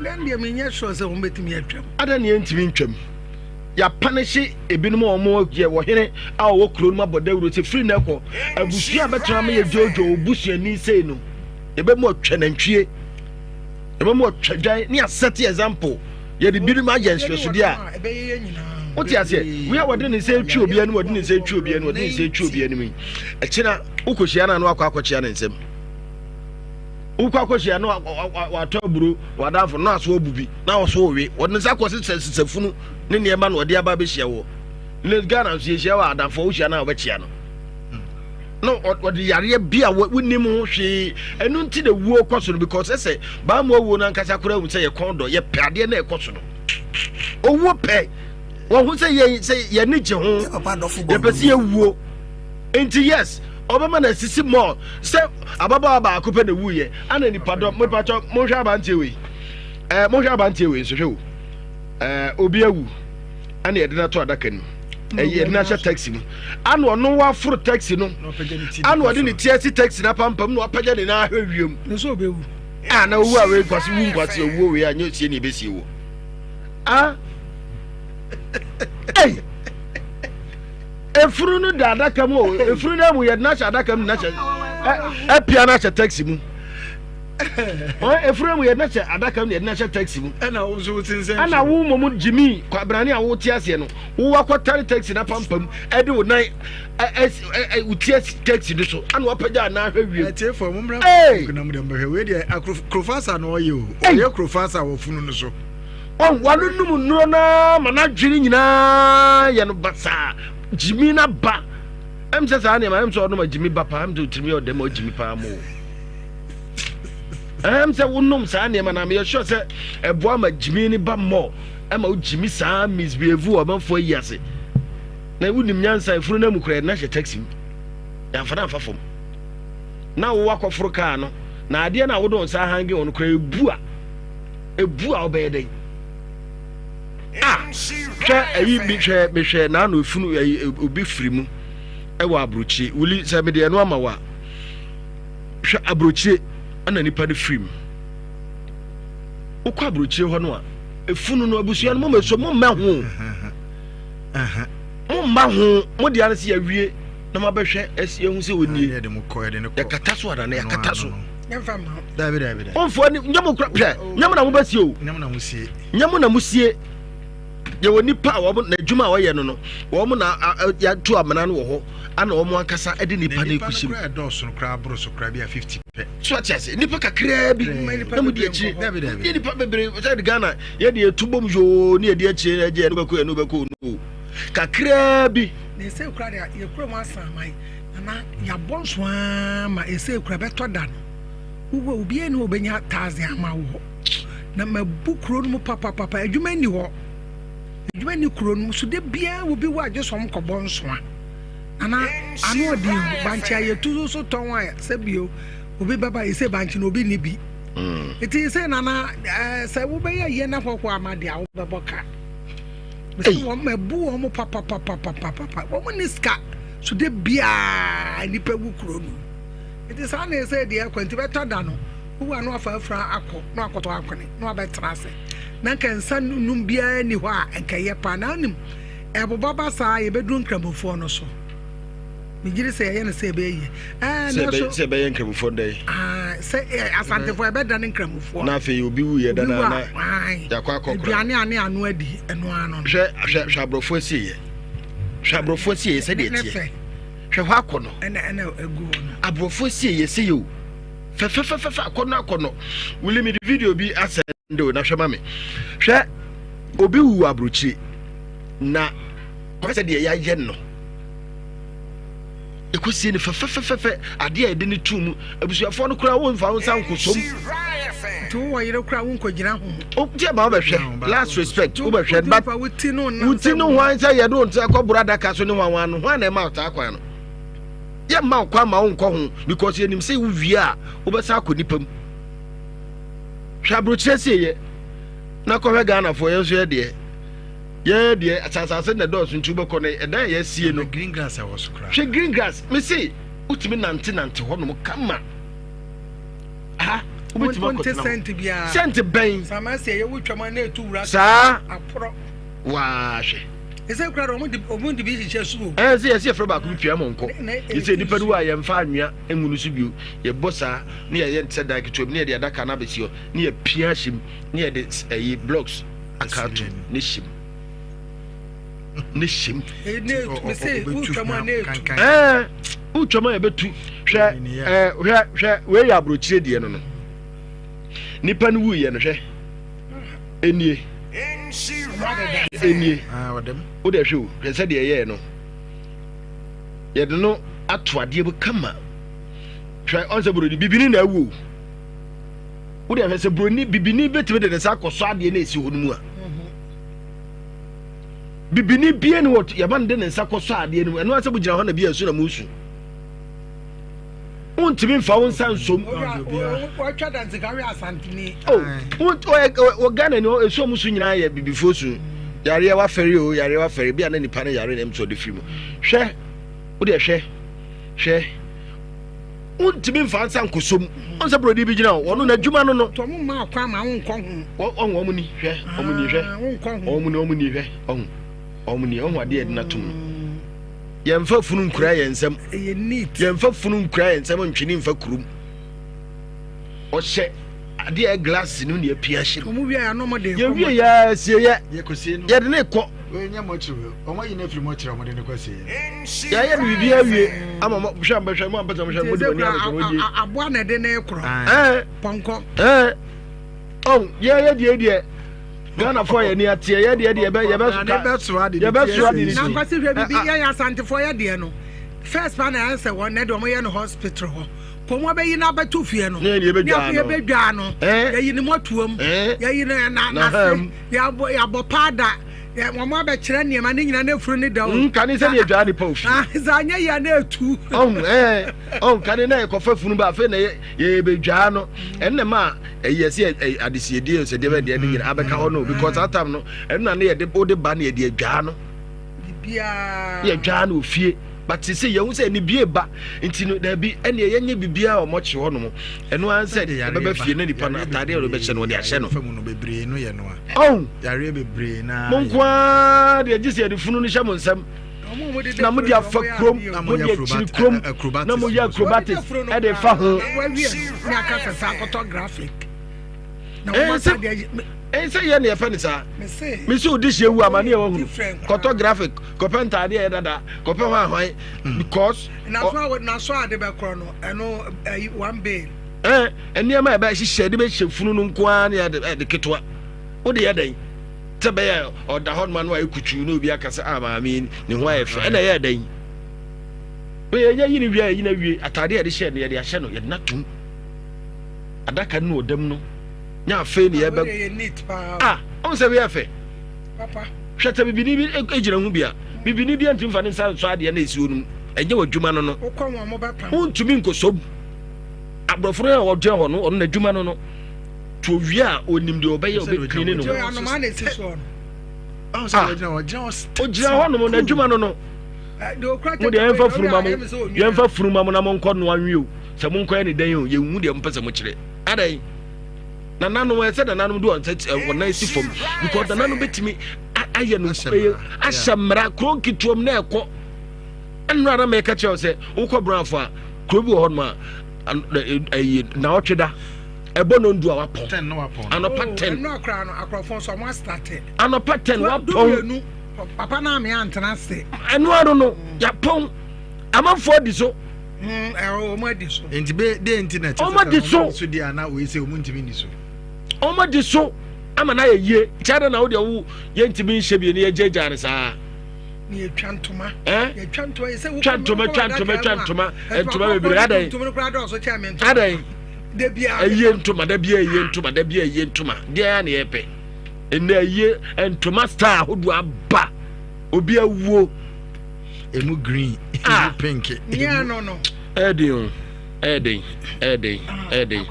Dɛn deɛ menyɛ sure sɛ wɔn bɛtumi atwam. Adɛn na ɛntumi ntwam. Yɛapanehye ebinom a wɔyɛ ɔhene a ɔwɔ kuro no mu abɔ dawuro sɛ firi nnɛ kɔ, abusua a bɛtena ama yɛ dwoodwoo busuani sei no, yɛbɛmu ɔtwa nantwie, yɛbɛmu ɔtwa dwan ne asɛte example, yɛde binom ayɛ nhwɛsodeɛ a wote aseɛ wei a wɔde ne nsa atwi obi anim wɔde ne nsa atwi obi anim wɔde ne nsa atwi obi anim yi ɛkyena wokɔhyia no a na wakɔ akɔkyea ne nsam wokɔ akɔhyia no watɔ aburo wadamfo no aso abu bi na ɔso owe wɔde ne nsa kɔ sesa sesa funu ne nneɛma na ɔde aba abɛhyia wɔ ne Ghana nso yɛhyia wɔ adamfo wohyia no a wɔbɛkyia no na ɔde yareɛ bi a wonim ho hwee ɛno nti na wuo kɔ so no because ɛsɛ baa mu owuo no ankasa koraa hu sɛ yɛkɔn dɔ yɛpɛ adeɛ na ɛkɔ so no owuo pɛ wɔn ho sɛ yɛn sɛ yɛn gye ho yɛpɛ sɛ yɛwuo nti yes ɔbɛma na asisi mall sɛ ababaawa baako pɛ na ewuiɛ ana nipa dɔm mepatɔ monhwɛ abanteɛ wei ɛɛ monhwɛ abanteɛ wei nso hwɛ o ɛɛ obi awu ɛna yɛde no ato adaka no mu ɛyɛ yɛde no ahyɛ taxi mu ana ɔno waforo taxi no ana ɔde ne ti asi taxi no apampam na wapagya ne nan ahwɛ wiem nso obewu a na owu a wei nkwasi wu nkwasi owuo wei a nyɛ osie na ebesie wɔ a ɛy. Efunu no da adaka mu o. Efunu no amu yɛde no ahyɛ adaka mu na hyɛ apia no ahyɛ taxi mu. Efunu amu yɛde no ahyɛ adaka mu yɛde no ahyɛ taxi mu. Ɛna wo nso wote nsɛm. Ɛna wo mmom Jimmy kwabrane a wote aseɛ no wo akɔtare taxi no apampam ɛde wo nan wo ti asi taxi no so ɛna wapagya anan ahwɛ wiem. Ɛtiefo mo mmra Facebook na mo deɛ mbɛhwɛ wei deɛ akrofasa na ɔyɛ o ɔyɛ krofasa wɔ funu no so. Ɔn wanonom nnuro no ara ma n'adwene nyinaa yɛ no basaa. Gyimi no aba. Ɛm sɛ saa nneɛma ɛm sɛ ɔnom a gyimi ba paa ɛm sɛ otirim yɛ ɔdɛm a ɔgyimi paa mo. Ɛm sɛ wonom saa nneɛma na meyɛ sure sɛ ɛboa ma gyimi no ba mmɔ ɛma wogyimi saa misbehave wɔ ɔmanfoɔ ayi ase. Na wonim nyansa efunu no amu koraa yɛde no ahyɛ taxi mu. Yɛamfa no amfa fam. Na wowɔ akɔforo kaa no na adeɛ no a wode wo nsa ahange wɔ no koraa ebu a ebu a wobɛyɛ dɛn ah hwɛ ayi bi hwɛ mehwɛ n'ano efunu ayi obi firi mu ɛwɔ aburokyire wuli sɛ mede ɛno ama wa hwɛ aburokyire ɛna nipa no firi mu wokɔ aburokyire hɔ no a efunu no abusua no mo mɛ so mo mma ho mo mma ho mo deɛ ano si awie na mo abɛhwɛ ɛsi ehu sɛ onie yɛkata so ana na yɛkata so. Ɔnfɔ ni nyɛ mo kura hwɛ nyɛ mo na mo bɛ sie o nyɛ mo na mo sie yɛwɔ nipa a wɔn na adwuma a wɔyɛ no no wɔn na yɛatu amena no wɔ hɔ ana wɔn ankasa de nipa no ekusi mu. So ate ase nipa kakraa bi na mo di akyire yɛ nipa bebree sɛ Ghana yɛ de etu bom yoo ne yɛ di akyire ɛgye ɛnu bɛkɔ ɛnu bɛkɔ no kakraa bi. Na ɛsɛ kura de yɛ kura mu asan aman. Nana yɛabɔ nso ara ma ɛsɛ kura bɛtɔ da no wowɔ obiara ni ɔbɛnya taase ama wo hɔ na mabu kuro no mu papapapa adwuma nni hɔ adwuma nni kuro no mu so da biara obi wɔ agye sɔm kɔbɔ nsoa nana ano ɔde hu bankye a yɛtu so tɔn a sɛ bio obi bɛba ɛsɛ bankye na obi nni bi ɛti mm. sɛ nana sɛ wobɛyɛ yɛ na hɔhoɔ ama deɛ a wobɛbɔ ka Mese wɔn mabu wɔn papapapapapa wɔn ne sika so de biara nipa wu kuro no nti saa na ɛsɛ deɛ ɛkɔ nti bɛtɔ da no wowu ano afa afura akɔ na wakɔtɔ akɔne na wabɛtena ase na nka nsa num biara ni hɔ a nka ɛyɛ paa na anim ɛboba ba saa yɛbɛduru nkramofoɔ no so megyere sɛ yɛyɛ no sɛ ɛbɛyɛ yie ɛɛ sɛ ɛbɛyɛ nkramofoɔ dɛn sɛ asantefoɔ ɛbɛda ne nkramofoɔ na afei obi wu yɛ dana na yɛakɔ akɔkora aduane ane ano adi ɛno ano hwɛ hwɛ hwɛ aborɔfoɔ asieɛ hwɛ aborɔfoɔ asieɛ sɛdeɛ ɛteɛ hwɛ hɔ akɔ no ɛna ɛna egu hɔ no aborɔfoɔ asieɛ sɛ yɛ o fɛfɛfɛfɛ akɔnɔ akɔnɔ wuli mi de video bi asɛ de o na hwɛ ma mi hwɛ obi wu aburokyire na ɔsɛ deɛ yɛayɛ no Ɛkɔsie no fɛfɛfɛfɛ, adeɛ a yɛde no too mu. Abusuafoɔ no koraa womfa wo nsa nkɔsɔ mu. Nti wowɔ yere koraa wonkɔgyina ho. Nti ɛma wobɛhwɛ, last respect, wobɛhwɛ. But wo ti no hwan sɛ yɛde wo nsa kɔboro adaka so ne hwan hwan no, hwan na ɛma wo saa kwan no? Yɛmma wo kwan ma wonkɔ ho because yɛnim sɛ wowie a wobɛsan akɔ nipa mu. Hwɛ aburokyerɛ sieyɛ na kɔhwɛ Ghanafoɔ yɛn nso yɛ deɛ. Yɛn deɛ asase na ɛdɔɔso nti wobɛkɔ no ɛdan a yɛasie no. Green grass ɛwɔ so koraa. Hwɛ green grass mese wotumi nante nante hɔ nom kama. Ha wobɛtumi akɔtena hɔ. Sɛnte bɛn. Saa waa hwɛ. Ɛsɛ kura de wɔn de wɔn de bi hyehyɛ so o. Ɛn sɛ yɛsɛ yɛfrɛ baako bi pia mɔ nkɔ. Yɛsɛ nipa no wɔ a yɛmfa anwea ngu no so bio. Yɛbɔ saa ne yɛyɛ sɛ dan ketewa bi ne yɛde adaka no abɛsi hɔ ne yɛpia ahyɛ mu ne yɛde ɛyi blocks aka ato ne hyɛ mu ne hyɛ mu ɛɛ wotwam a yɛbɛtu hwɛ ɛɛ hwɛ hwɛ wei yɛ aburokyire deɛ no no nipa no wuyɛ no hwɛ enie enie wode hwɛ o hwɛ sɛ deɛ ɛyɛɛ no yɛde no ato adeɛ mu kama hwɛ ɔnsɛ buroni bibini na awu o. Wo deɛ hwɛ sɛ buroni bibini bɛtumi de ne nsa akɔsɔ adeɛ na ɛsi hɔ no mu a bibini bie ne wɔ yɛma no de ne nsa kɔsɔ adeɛ no mu ɛno asɛ mogyina hɔ na bi ansu na mosu wontumi mfa wo nsa nsom wɔ Ghana ni ɛsu ɔmo so nyinaa yɛ bibifoɔ su yareɛ wafɛre o yareɛ wafɛre bi a na nipa no yare na ɛm sɛ ɔde firi mu hwɛ wo deɛ hwɛ hwɛ Wontumi mfa nsa nkɔsɔ mu. Ɔn sɛ buroni bi gyina hɔ, ɔno n'adwuma no no. Tɔm mma ɔkwan ma wonkɔ ho. Ɔn wɔn ni hwɛ, wɔn ni hwɛ, wɔn ni wɔn ni hwɛ, ɔn wɔn ni ɔn adeɛ yɛde n'atom no. Yɛnfa funu nkura yɛn nsam. Ɛyɛ neat. Yɛnfa funu nkura yɛn nsam ntwene nfa kurom. Ɔhyɛ adeɛ a glass no na apia ahyɛ mu. Wɔn wie a na wɔn de. Yɛwie yɛ asie yɛ. Yɛde ne kɔ. Wɔnyɛ mɔkyerɛ wɔn ayi no afiri mɔkyerɛ wɔn de ne kɔ asie yɛ. Yɛayɛ no biribi awie ama mo hwɛ mbɛhwɛ mo ampɛ sɛ mo hwɛ mo de mo ani abɛhwɛ mo die. Aboa na ɛde ne korɔ. Ɛɛ pɔnkɔ. Ɛɛ ɔn yɛyɛ deɛ deɛ. Ghanafoɔ yɛ ni ateɛ yɛ deɛ deɛ yɛbɛ yɛbɛ yɛbɛsoa de ne ti. Na Kwasi hwɛ bibi yɛn yɛ Asantefoɔ yɛ deɛ no first pa na yɛn sɛ wɔn na deɛ wɔn yɛ no hospital hɔ kɔn mu abɛyi na abɛto fie no ne yɛ yɛbɛdwaa no yɛyi ne mɔtoam yɛyi ne na n'ase yɛabɔ yɛabɔ paada wɔn abɛkyerɛ nneɛma ne nyinaa n'efuru ne da o. Nkane sɛ ne yɛdwaa nipa ofi. Sɛ anyɛ yɛ na etu. Ɔn ɛɛ ɔn kane na yɛkɔfa funu ba afei na yɛ yɛbɛdwaa no ɛnna ma ɛyɛ sɛ adesiedie sɛ deɛ bɛ deɛ ne nyina abɛka hɔ no because that time no ɛno na ne yɛde wode ba ne yɛde adwaa no yɛdwaa no ofie but sɛ yɛhu sɛ ne bie ba nti no daabi ɛneɛ yɛnyɛ biribiaa ɔmɔ kye hɔ nom ɛno ara sɛ ɛbɛba fie na nipa no ataadeɛ a ɔbɛhyɛ no ɔde ahyɛ no ɔn mo nko ara deɛ gye sɛ yɛde funu no hyɛ mo nsam na mo de afa kurom mo de akyiri kurom na mo yɛ acrobatics ɛde fa ho. Ɛnsɛ yɛ ne yɛpɛ ne saa mesi wo de hyɛ wu ama ne yɛ wahunu kɔtɔ graphic kɔpɛ ntaade a ɛyɛ dada kɔpɛ hɔ ahwan hmm. because. naso ade bɛkorɔ no ɛno ɛyi one bill. ɛɛ nneɛma a ɛbɛ hyehyɛ de bɛhyɛ funu no nko ara ne ɛde ketewa wode yɛ dɛn. Sɛ ɛbɛyɛ a ɔda hɔ nom ano ayɛ kutuu na obi aka sɛ ah maame yi ne ho ayɛ fɛ ɛna ɛyɛ dɛn yɛnya yi ne wie a yɛyi no awie atade a yɛde hyɛ no yɛde ahyɛ no yɛde no atom adaka no na ɔdam no nya afei ne yɛbɛ ah ɔn sɛ wei fɛ hwɛ sɛ bibini bi gyina ho bi a bibini bi antumi fa ne nsa nsɔ adeɛ na ɛsi hɔ no mu ɛnyɛ w'adwuma no no wontumi nkɔsɔ mu aborɔfo no a wɔgyina hɔ no ɔno n'adwuma no no To owie a onim deɛ ɔbɛyɛ ɔbɛkini ne ho. Ah, ogyina hɔ nom n'adwuma no no. Mo deɛ yɛmfa funuma mo yɛmfa funuma mo na mo nkɔ noa nwi o sɛ mo nkɔyɛ ne dɛn o yɛnhu deɛ mo pɛ sɛ mo kyerɛ adɛn nananom ɛsɛ nananom de wɔn nsa wɔn nan si fam because nananom bɛtumi ayɛ no ahyɛ mmara kuro nketewa mu na ɛkɔ ɛnora na mɛka kyerɛ sɛ wokɔ brafo a kuro bi wɔ hɔ nom a ɛyi naɔtwe da ɛbɔ nondu a wapɔn anɔpa oh, ten anɔpa ten wapɔn papa naa mi antena ase ɛno ano no yapɔn amanfoɔ adi so. Mm, wɔn adi so. nti bɛ de nti na ɛkyɛ sɛ wɔn so di ana wei sɛ wɔn ntumi ni so. wɔn adi so ama na ayɛ yie kyɛ de na wo deɛ wo yɛntumi nhyɛ bi ne yɛgyagya no saa. na yɛtwa ntoma yɛtwa ntoma yɛ sɛ twa ntoma twa ntoma twa ntoma ntoma bebree adɛn adɛn ɛyie ntoma da bia ɛyie ntoma da bia ɛyie ntoma deɛ ya na yɛpɛ ɛnna ɛyie ntoma star ahodoɔ aba obi awuo emu green emu ah. pink emu ɛɛden o ɛɛden ɛɛden ɛɛden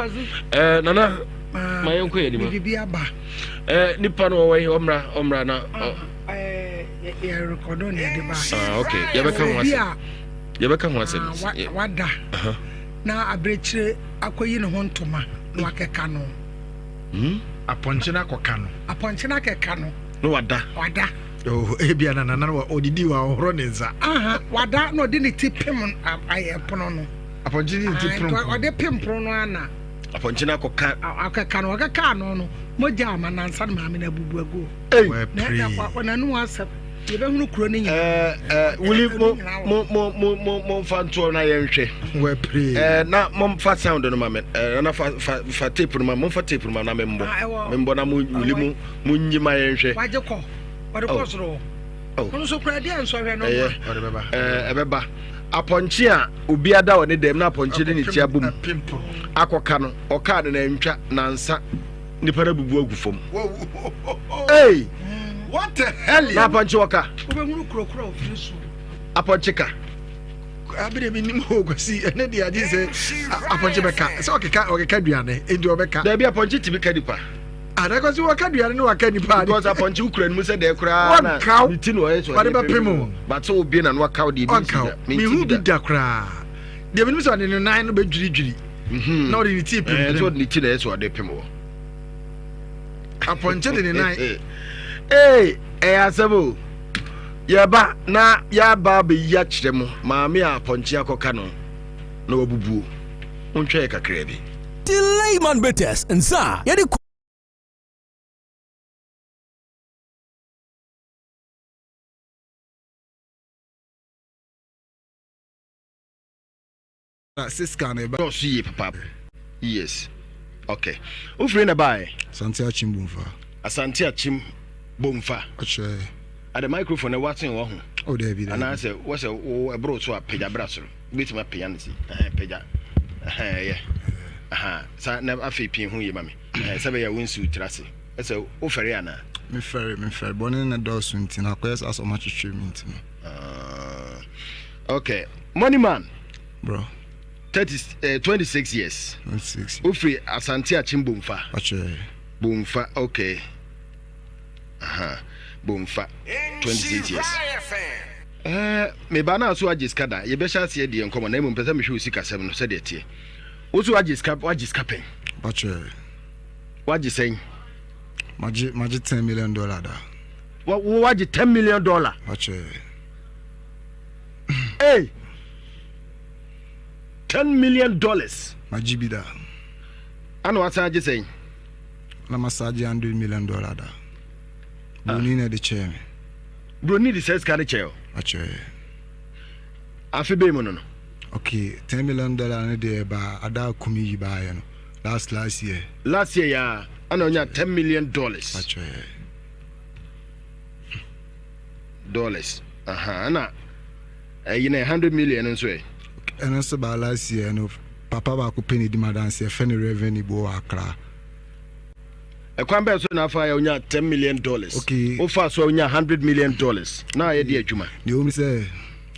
ɛɛ nana ma yɛn kɔ yɛn anim ɛɛ nipa no ɔwɔ yi ɔmra ɔmra na. Ah. yɛrekɔdɔ ne yɛde ba ah, ok yɛbɛka ho asɛm yɛbɛka ho asɛm ah, wada na abirekyire akɔyi ne ho ntoma na wakɛka no hmm? apɔnkye no akɔka no apɔnkye no akɛka no na wada wada oh, ebia na nana ɔdidi wa ɔhorɔ ne nsa wada na ɔde ne ti pem ayɛ pono no apɔnkye ne ti pono ɔde pem pono no ana apɔnkye no akɔka akɛka no ɔkɛka ano no mogya ama nansa no maame no abubu agu Wuli mo mo mo mo mo mo nfa ntoɔ na yɛn hwɛ. Ɛɛ na mo nfa sound no ma mi ɛɛ na fa fa fa tape no ma mo nfa tape no ma na mi mbɔ ah, mi mbɔ na mo wuli mo mo nyi ma yɛn hwɛ. Wagye kɔ ɔde kɔ soro. Oh. Ɔno nso kura deɛ nsɔhwɛ no. Ɛyɛ ɛɛ ɛbɛba apɔnkye a obi ada wɔ ne dɛm na apɔnkye de ne ti abom akɔka no ɔkaa no na ntwa nansa. nipa no abubu agu fam hey what the hell na apɔnkye wɔka wobɛhunu kurokuro ofiri so apɔnkye ka abiri mi nim o kwasi ɛne deɛ agye sɛ apɔnkye bɛka sɛ ɔkeka ɔkeka aduane nti ɔbɛka daabi apɔnkye tumi ka nipa anakwasi wɔka aduane ne waka nipa because apɔnkye wokura no mu sɛ dɛɛ koraa na ne ti na ɔyɛ sɛ ɔde bɛpem o but sɛ obie na no wakaw deɛ bi nsi da mehu bi da koraa deɛ menim sɛ ɔde ne nan no bɛdwiridwiri mhm. na ɔde ne ti pem sɛ ɔde ne ti na ɛyɛ sɛ ɔde pem wɔ apɔnkye de ne nan ee ɛyɛ asɛm o yɛba na yɛaba abɛyi akyerɛ mo maame a apɔnkye akɔka no na wabubuo montwɛ yɛ kakraa bi Delayman Bitters nsa yɛde Na siska no eba. Dɔɔso yie papa. Yes. Okay. Wofiri na baeɛ? Sante Akyem Bomfa. Asante Akyem Bomfa. Ɔkyerɛ. Ade microphone no waten wɔ ho. Oh dabi dabi. Anaasɛ wɔsɛ wo ɛboro so a pagya bra soro. Wobɛtumi apagya no si. Ɛhɛn pagya. Ɛhɛn ɛyɛ. Aha sa na afei pii ho yie ma me. Ɛhɛn sɛ bɛyɛ wo nsi wo tiri ase. Ɛsɛ wofɛre anaa? Mefɛre mefɛre bɔne no dɔɔso nti na akɔyɛ sɛ asɛ ɔma twetwe me nti no. Uh, okay. Money man. Bro. 30, eh, 26 years. 26. Wofiri Asante Akyem Bomfa. Ɔkyerɛ. Bomfa, okay. Aha. Bomfa, 26 years. Eh, me ba na so agye sika da. Yɛbɛhyɛ aseɛ deɛ nkɔmmɔ na mmom pɛ sɛ mehwɛ wo sikasɛm no sɛdeɛ teɛ. Wo so agye sika, wagye sika pɛn? Ɔkyerɛ. Wagye sɛn? Magye magye 10 million dollar da. Wo wagye 10 million dollar? Ɔkyerɛ. Hey! 10 million dollars. Magye bi da. Ana wasan agye sɛn? Na masan agye 100 million dollar da. Broni na ɛde kyɛɛ me. Broni de sɛ sika no kyɛɛ o? Akyɛɛ. Afe bɛn mu no no? Okay, 10 million dollar no deɛ ba ada kumi yi baayɛ no. Last last year. Last year ya ana onya 10 million dollars. Akyɛɛ. Dollars. Aha, ana ɛyi na 100 million nso ɛ. Ɛno nso baa last year no papa baako pɛ ne di ma danse ɛfɛ ne Reverend Ibo wɔ Accra. Ɛkwan bɛn so na afa yɛ onya 10 million dollars. Okay. Wofa so onya 100 million dollars na ayɛ de adwuma. Deɛ wɔm sɛ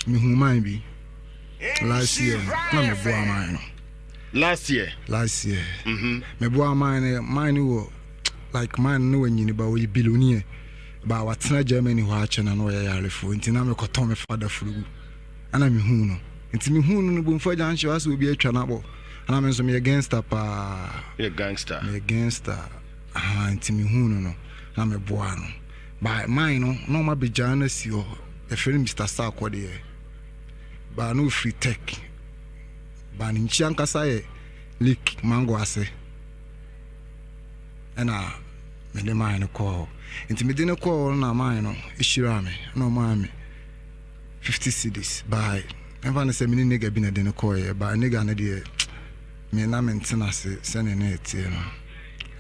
mehu man bi last year na meboa man no. Last year. Last year. Mm -hmm. Meboa man no man no wɔ like man no wanyini ba ɔyɛ billionaire ba watena Germany hɔ akyɛ na na ɔyɛ yarefoɔ nti na mekɔtɔn me fada furugu ɛna mehuu no nti mehuu no no Bomfa junction asɛ obi atwa no abɔ ɛna me nso meyɛ gangster paa yɛ gangster meyɛ gangster aha nti mehuu no no na meboa no ba man no na ɔma bɛgyaa no asi hɔ yɛfrɛ no Mr. Sarkɔ deɛ ba na ɔfiri tech ba ne nkyi ankasa yɛ lake mango ase ɛna mede man no kɔɔ hɔ nti mede no kɔɔ hɔ no na man no hyiraa me na ɔmaa me 50 cedis by ɛmfa no sɛ me ne nigga bi na ɛde no kɔɔeɛ by nigga no deɛ me na mente no ase sɛdeɛ na ɛteɛ no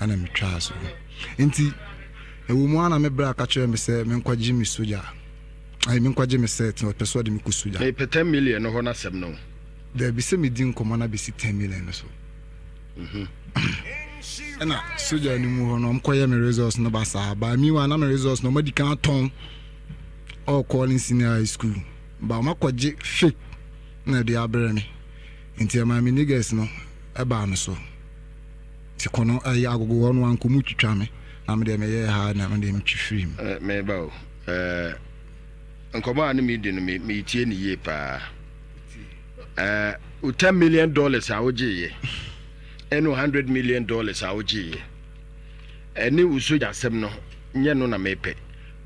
ɛna metwaa so nti ɛwɔ mu a na me bra ka kyerɛ me sɛ menkɔgye me sogya ayi menkɔgye me set na ɔpɛ sɛ ɔde me kɔ sogya. Mepɛ 10 million no hɔ no asɛm no. Daabi sɛ medi nkɔmmɔ no abɛsi 10 million no so. Mhm. Ɛna sogya no mu hɔ no ɔmkɔyɛ me results no ba saa ba meanwhile na me results no ɔmadi kan atɔn ɔwɔ Collins Senior High School ba ɔmakɔgye fake na ɛde abrɛ me nti ɛma me niggas no ɛbaa me so nti kɔ no ɛyɛ agogo hɔ no anko mu twitwa me na me deɛ meyɛɛ ha na me deɛ metwi firi mu. Eh, meba o eh, nkɔmmɔ a ne medi no metie ne yie paa eh, wo 10 million dollars a wogyeeɛ ɛne 100 million dollars a wogyeeɛ ɛne wo sogya asɛm no nyɛ no na mepɛ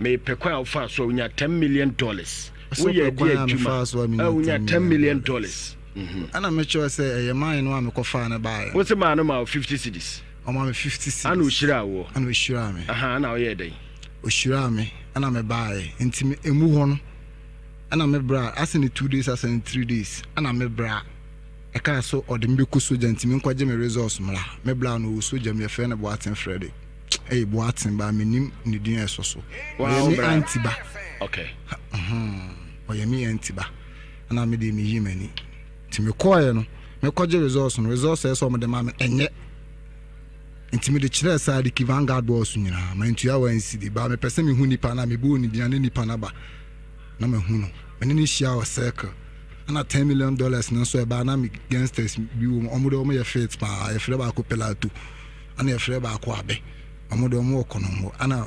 Mepɛ kwan a wofaa so a wonya ten million dollars. Woyɛ ɛde adwuma a wonya ten million dollars. Mhm. Ɛna mekyerɛ sɛ ɛyɛ man no a mekɔfaa no baeɛ. Wo se maa no ma wo 50 cedis. Ɔma me 50 cedis. Ana ɔhyiraa woɔ. Ana ɔhyiraa me. Aha, ana ɔyɛɛ dɛn? Ɔhyiraa me, ɛna mebaeɛ. Nti me emu hɔ no, ɛna me bra, ase ne 2 days ase ne 3 days, ɛna me bra ɛkaa so ɔde me bɛkɔ sogya nti menkɔgye me results mmra. Me bra no ɔwɔ sogya mu, yɛfrɛ no Boateng Frederick. Ɛyɛ Boateng ba menim ne din a ɛsɔ so. Ɔyɛ me aunty ba. Okay. Ɔyɛ me aunty ba. Ɛna me deɛ meyi m'ani. Nti mekɔɔɛ no, mekɔgye results no, results ɛsɛ sɛ wɔde ma me ɛnyɛ. Nti mede kyerɛɛ saa de ki Vanguard boys nyinaa, mantua wɔn cedi, ba mepɛ sɛ mehu nipa no a mebɔɔ ne din a ne nipa no aba na mahu no. Me ne no hyia wɔ circle. Ɛna ten million dollars no nso ɛbaa na me gangsters bi wɔ mu, wɔn de wɔn yɛ fit paa, yɛfrɛ baako Pilato. Ana yɛfrɛ baako abɛ. Ɔmo de ɔmo wɔ kɔnɔngo. Ana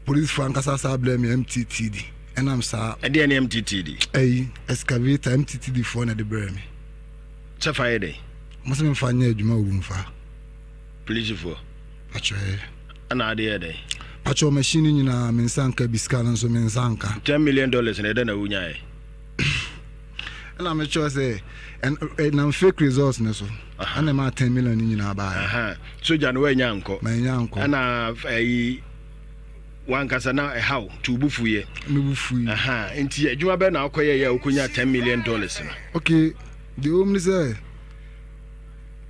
polisifo ankasa saa brɛ me MTTD. Ɛnam saa. Ɛdeɛ ne MTTD? Ɛyi excavator MTTD foɔ na ɛde brɛ me. Sɛ fa yɛ dɛn? Ɔmo sɛ memfa nyɛ adwuma wɔ Bumfa. Polisifoɔ? Pakyɛ. Ɛna ade yɛ dɛn? Pakyɛ machine no nyinaa me nsa nka bi sika no nso me nsa nka. $10 million na ɛdɛn na wonyaeɛ? Ɛna mekyerɛ sɛ ɛnam fake results no so ɛna ɛma 10 million no nyinaa baeɛ. Sogya no woanya nkɔ. Manya nkɔ. Ɛna ɛyi wankasa na ɛhaw nti wo bo fuiɛ. Me bo fui. Nti adwuma bɛn na wokɔyɛeɛ a wokɔnya 10 million dollars no? Okay, deɛ ɛwɔ mu ne sɛ.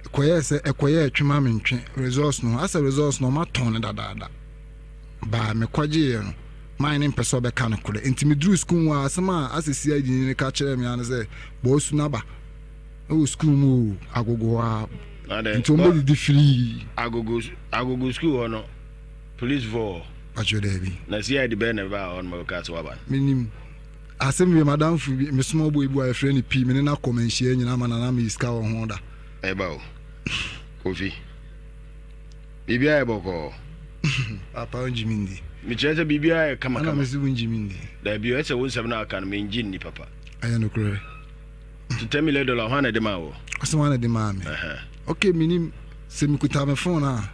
Ɛkɔyɛɛ sɛ ɛkɔyɛɛ twe ma mentwe results no asɛ results no ɔmatɔn no dadaada. Baa mekɔgyeeɛ no man no mpɛ sɛ ɔbɛka no korɛ nti meduruu sukuu mu a asɛm a asɛ CID ni no ka kyerɛɛ me ara ne sɛ bɔɔsu no aba ɛwɔ sukuu mu o agogo hɔ a nti wɔn bɛdidi firii. Agogo agogo sukuu hɔ no police fo wɔ hɔ. Pakyɛ daabi. Na CID bɛyɛ na ɛbaa hɔ no ma bɛkaa sɛ waba no. Menim. Asɛm wei madamfo bi me small boy bi wɔ a yɛfrɛ no Pii me ne no akɔ manhyia nyinaa ma nana me sika wɔ ho da. Ɛba o Kofi. Biribiara yɛ bɔkɔɔ. Papa wongye me ndi. Mekyerɛ sɛ biribiara yɛ kamakama. Ɛna mese wongye me ndi. Daabi ɛsɛ wo nsɛm no aka no mengye nni papa. Ɛyɛ nokorɛ. Nti 10 million dollar hwan na ɛde maa wɔ? Ɔsɛ hwan na ɛde maa me? Ok menim sɛ mekuta me phone a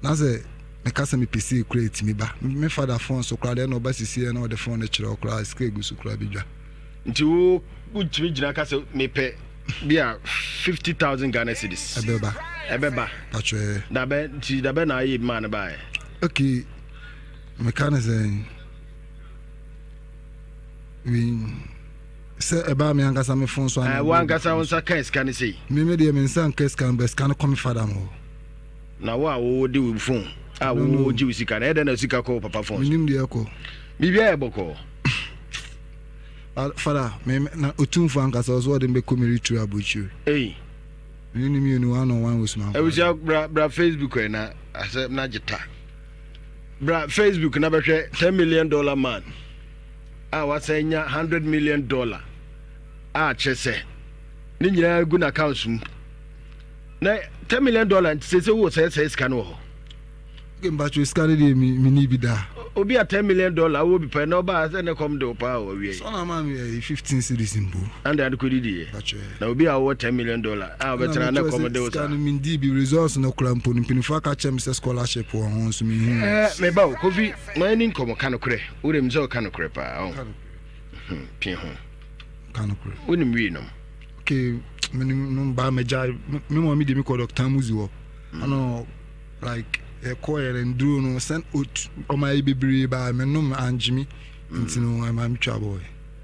na sɛ meka sɛ mepɛ sei koraa ɛtumi ba. Me father phone so koraa deɛ na ɔba sisi na ɔde phone no kyerɛ wo koraa sika egu so koraa bɛdwa. Nti wo wotumi gyina ka sɛ mepɛ bi a 50,000 Ghana cedis. Ɛbɛba. Ɛbɛba. Patwɛ. Dabɛ nti dabɛ na ayɛ maa no baeɛ. Ok meka ne sɛ wei sɛ ɛbaa me ankasa me phone so ana. Wo ankasa wo nsa ka sika no sei. Me me deɛ me nsa nka sika no bɛ sika no kɔ me fada no hɔ. Na wo a wo de wo phone a wo gye wo sika no ɛyɛ dɛn na sika kɔ wo papa phone so. Menim deɛ ɛkɔ. Biribiara yɛ bɔkɔɔ. Fada, me na otumfo ankasa ɔso ɔde me bɛkɔ me retiri aburokyiri. Ei. Me ne mmienu one on one wɔ suma. Abusua bra bra Facebook ɛ na asɛ na gye ta. Bra Facebook na bɛhwɛ 10 million dollar man a wasan nya 100 million dollar a kyerɛ sɛ ne nyinaa gu n'accounts mu. Na 10 million dollar nti sɛ sɛ wowɔ sɛ sɛ sika no wɔ hɔ. Okay, mpacho sika no deɛ mi ni bi da. Obi a 10 million dollar wɔ bi pɛ na ɔbaa sɛ ne kɔm de wo paa wɔ awie. Sɔna maa mi ɛyi 15 cedis mpo. Ande ade kɔdi di yɛ. Na obi a wɔwɔ 10 million dollar a ɔbɛtena ne kɔm de wo saa. Sika no mi di bi results no kura mpo no mpanyinfoɔ aka kyerɛ mi sɛ scholarship wɔ ho nso mi hu. Ɛɛ meba o Kofi ma ɛni nkɔmɔ ka nokorɛ wode mi sɛ ɔka nokorɛ paa ɔn. Pii ho. Ka nokorɛ. Wonim wii nom. Okay, menim nom baa mɛgya me mɔ mi de mi kɔ Dr. Muzi hɔ. Ano like yɛkɔ yɛ no nduro no sɛn ɔma yɛ bebree baa menom angye me nti no ɛma metwa bɔɔe.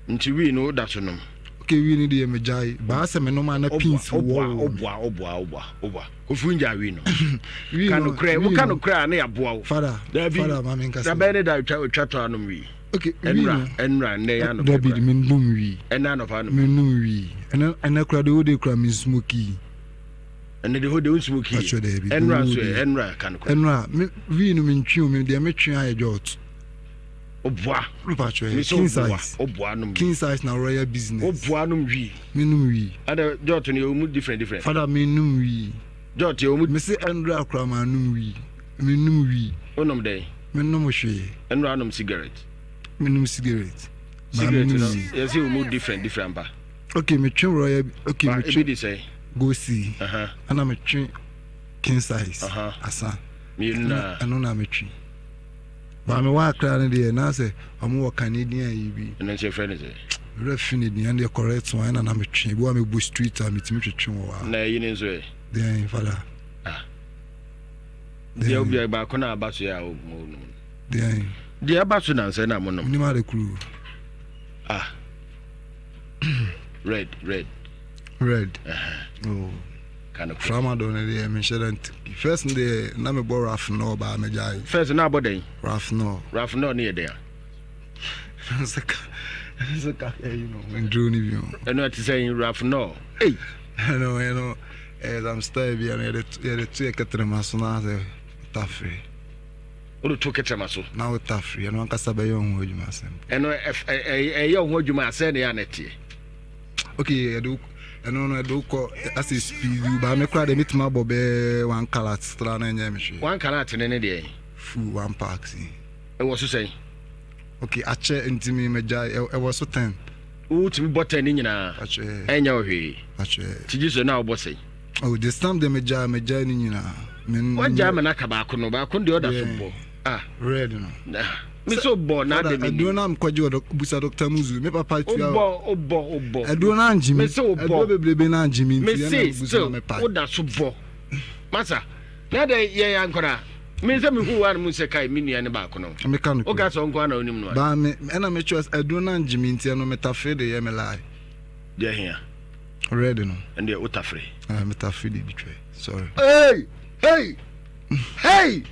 Nti wii no woda so nom? Okay wii no deɛ megyae baa sɛ menom a na pins wɔ wɔ. Ɔboa ɔboa ɔboa ɔboa Kofi wongyaa wii nom? Ka nokorɛ woka nokorɛ a na yɛaboa wo. Fada fada ma menka sɛ. Da bɛn ne da otwa otwa tɔ anom wii? Okay wii no. Ɛnura ɛnura nnɛ yɛ anɔpa. Dabi menom wii. Ɛnɛ anɔpa anom. Menom wii ɛnɛ ɛnɛ kora de wo de kora me smoke. Ɛnɛ de hɔ de wonsum kii. Atwerɛ daabi. Ɛnura nso ɛ ɛnura ka no kora. Ɛnura me wii no mentwe o me deɛ metwe ayɛ jɔt. Oboa. Rupa atwerɛ king size. Oboa nom. King size na royal business. Oboa nom wii. Me nom wii. Ada jɔt no yɛ omu different different. Fada me nom wii. Jɔt yɛ omu. Me se ɛnura kora ma nom wii. Me nom wii. Onom dɛn? Me nom hwee. Ɛnura anom cigarette. Me nom cigarette. Cigarette no yɛ se omu different different ampa. Okay metwe royal okay metwe. Ebi de sɛn? Gosi. Ɛna metwe king size. Asa. Mmienu na. Ɛno na metwe. Ba me wɔ akra no deɛ na sɛ ɔmo wɔ Canadian yi bi. Ɛno nso yɛfrɛ no sɛ. Werɛ fi ne din ɛno deɛ correct one ɛna na metwe. Ebi wɔ a mebɔ street a metumi twetwe wɔ hɔ. Na ɛyi ne nso ɛ. Deɛn fada. Ah. Deɛ obi baako na aba so yɛ a ɔmo nom. Deɛn. Deɛ aba so nansɛ na mo nom. Menim ade kuro. Ah. Red red. Red. Uh-huh. Oh. Tramadol no deɛ menhyɛ da nti first no deɛ na mebɔ rafnol baa megyae. First na abɔ dɛn? Rafnol. Rafnol ne yɛ dɛn a? Sɛ ka sɛ ka ɛyi no nduro no bi o. Ɛno ɛte sɛ rafnol. Ei. Ɛno ɛno ɛyɛ some style bi ɛno yɛde yɛde to yɛ kɛtɛrɛma so na sɛ tafere. Wode to kɛtrɛma so. Na wo tafere, ɛno ankasa bɛyɛ wo ho adwuma asɛm. Ɛno ɛyɛ wo ho adwuma asɛn na ɛyɛ a na ɛteɛ. Okay, ɛde ɛno no ɛde wokɔ asɛ speed ba me koraa deɛ metumi abɔ bɛɛ one karat tra na ɛnyɛ me hwee. One karat ne ne deɛ? Fu one pack si. Ɛwɔ so sɛn? Okay, akyɛ nti me magya ɛwɔ so ten. Wotumi bɔ ten ne nyinaa? Ɛnyɛ wo hwee. Ti gye so na wobɔ sɛn? Oh, this time deɛ megyae megyae ne nyinaa. Wagyae ma no aka baako no baako deɛ ɔda so bɔ. Ah. Red no. Me so bɔ na ade mi. Aduro na mkɔgye wɔ busa Dr. Muzu me papa tua. Wobɔ wobɔ wobɔ. Aduro na angye mi. Me se wobɔ. Aduro bebrebe na angye mi nti ɛna busa na me pa. Woda so bɔ. Masa. Na de yɛ ya nkɔra. Me sɛ me hu wa no mu sɛ kai me nua ne baako no. Me ka no. Woka sɛ ɔnko ana onim no. Ba me ɛna me kyerɛ aduro na angye mi nti ɛno me tafe de yɛ me lie. Deɛ hia. Red no. Ɛndeɛ wotafere. Ah, metafere de di twɛ. Sorry. Hey! Hey! Hey!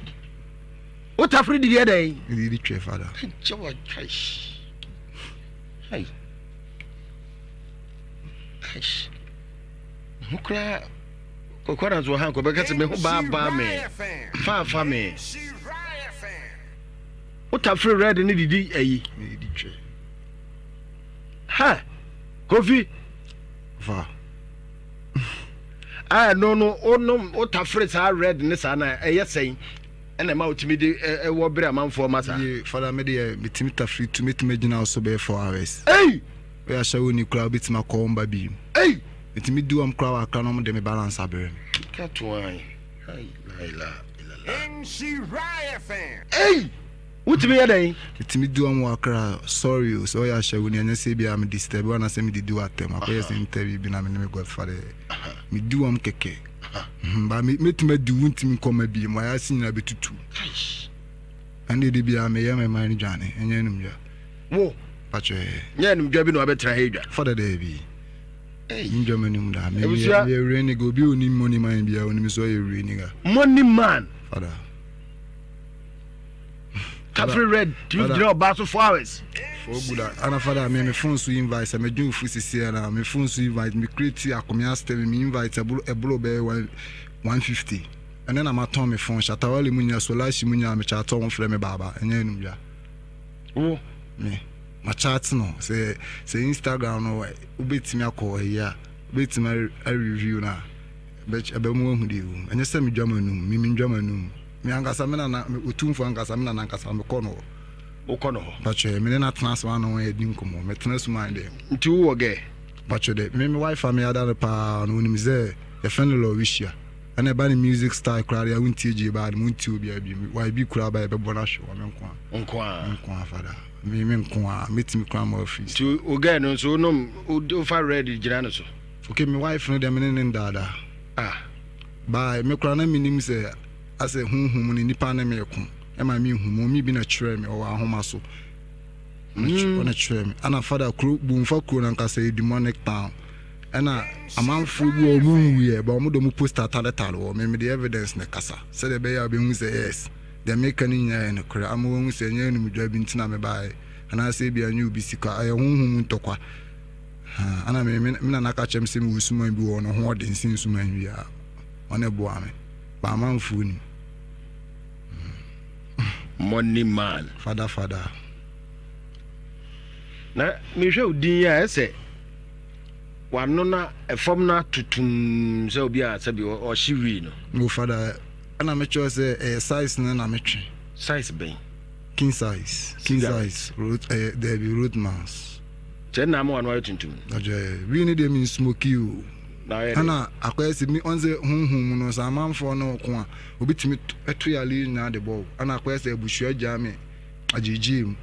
Wotafere didi ɛdɛn? Didi di twɛ fada. Ɛnkyɛ wa kaish. Hey. Kaish. Ho koraa kɔkɔ na so ha nkɔ bɛka sɛ me ho baabaa me. Faafa me. Wotafere red ne didi ayi. Didi twɛ. Ha! Kofi. Fa. Ah, no no, wonom wotafere saa red ne saa na ɛyɛ sɛn ɛna ɛma wotumi de ɛwɔ bere amanfoɔ ma saa. Ye fada me deɛ metumi tafere tu metumi agyina wo so bɛyɛ 4 hours. Ei! Woyɛ ahyɛ wo ni koraa wobɛtumi akɔ wɔn ba bi. Ei! Metumi di wɔn koraa wɔ akra na wɔn de me balance abrɛ me. Katoan. Hai la ila ila la. Ei! Wotumi yɛ dɛn? Metumi di wɔn wɔ Accra. Sorry o, sɛ ɔyɛ ahyɛwo ni, ɛnyɛ sɛ ebia me disturb wo anaasɛ medidi wo atɛm. Akɔyɛ sɛ interview bi na me ne me godfather yɛ. Medi wɔn kɛkɛ. Mhm, ba me mɛtumi adi wo ntumi nkɔ ma bi, mo ayase nyinaa bɛtutu. Ɛnde de biara meyɛ me man no dwane, ɛnyɛ anumdwa. Wo? Pakyɛ. Nyɛ anumdwa bi na wabɛtena ha adwa? Fada daabi. Ndwa m'anim da. Me meyɛ real nigga, obi a onim money man biara onim sɛ ɔyɛ real nigga. Money man. Fada. Tafiri red tumi gyina ɔbaa so 4 hours. Four good ana fada me me phone so invite sɛ medwen ofu sisi ana me phone so invite me create akomea step me invite ɛbolo ɛbolo bɛyɛ 150 ɛnɛ na matɔn me phone shatawale mu nyina solashi mu nyina me chatɔ wɔn frɛ me baaba ɛnyɛ enum dwa. Wo me ma chat no sɛ sɛ Instagram no wobɛtumi akɔ ɛyi a wobɛtumi a review no a ɛbɛmu ahu deɛ ɛwɔ mu ɛnyɛ sɛ medwa m'anum me mendwa m'anum. Me ankasa me nana, me Otumfoɔ ankasa me nana ankasa mekɔ no hɔ. Wokɔ no hɔ? Mpakyɛ, me ne no atena ase one on one yɛdi nkɔmmɔ. Metena suman dɛm. Nti wowɔ gɛ? Mpakyɛ dɛ, me me wife a me ada no paa no onim sɛ yɛfrɛ no Lorisia. Ɛna ɛba ne music style koraa deɛ wontie Jay Bad, montie obiara bio. YB koraa ba yɛbɛbɔ no ahwe hɔ, me nko ara. Wo nko ara? Me nko ara fada. Me me nko ara, mɛtumi koraa ma wafiri Nti wo gɛ no nso wonom, wofa red gyina no so? Okay, me wife no deɛ me ne no ndaadaa. Ah. By, me koraa na mennim sɛ asɛ honhom no nipa ne me ko ɛma me hu mɔmi bi na kyerɛ me ɔwɔ ahoma so ɔna kyerɛ me ɛna fada kuro bumfa kuro na nkasa yɛ demonic town ɛna amanfoɔ bi wɔ ɔmo nwuiɛ ba ɔmo de ɔmo post ataretare wɔ me mede evidence na kasa sɛdeɛ ɛbɛyɛ a ɔbɛhu sɛ yes deɛ meka no nyinaa yɛ nokorɛ ama wɔahu sɛ ɛnyɛ anumdwa bi nti na mebaeɛ anaasɛ ebi anyɛ obi sika ɛyɛ honhom ntɔkwa ana me me nana ka kyerɛ me sɛ mewɔ suman bi wɔ ɔno ho ɔden sen suman biara ɔne boa me Ba amanfoɔ nim. Money man. Fada fada. Na mehwɛ wo din yi a ɛsɛ wano na ɛfam no atotum sɛ obi a sɛbi ɔhye wii no. No fada ɛna mekyerɛ sɛ ɛyɛ size no na metwe. Size bɛn? King size. King size. Road ɛyɛ dɛbi roadmans. Kyɛ na ama wano ayɛ tuntum. Ɔjɛ wii no deɛ mi nsmoki o. Ɛna akɔyɛ sɛ mi ɔn sɛ honhom mu no sɛ amanfoɔ ne wo ko a obi tumi to yare yi nyinaa de bɔ wo ɛna akɔyɛ sɛ abusua gyaa me agyegyeɛ mu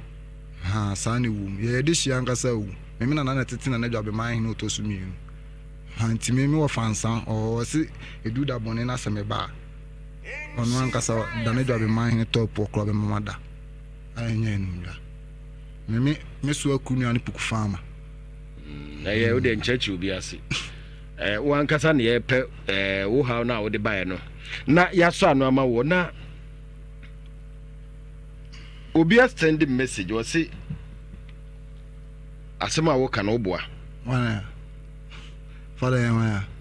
haa saa na ɛwɔ mu yɛyɛ de hyia ankasa o me me nana na ɛtete nana dwabeman hene ɔtɔ so mmienu ha nti me me wɔ fansa ɔwɔ se ɛdu da bɔne na sɛ me ba a ɔno ankasa dane dwabeman hene tɔ poɔ korɔ bɛma ma da ɛnyɛ ɛnum da me me me so aku nua ne puku faama Na yɛ wode nkyerɛkyerɛ obi ase. Eh, wo ankasa na yɛpɛ eh, wo haw no a wode baeɛ no na yɛasɔ ano ama wɔ na obi asɛnde message ɔse asɛm a woka no woboa.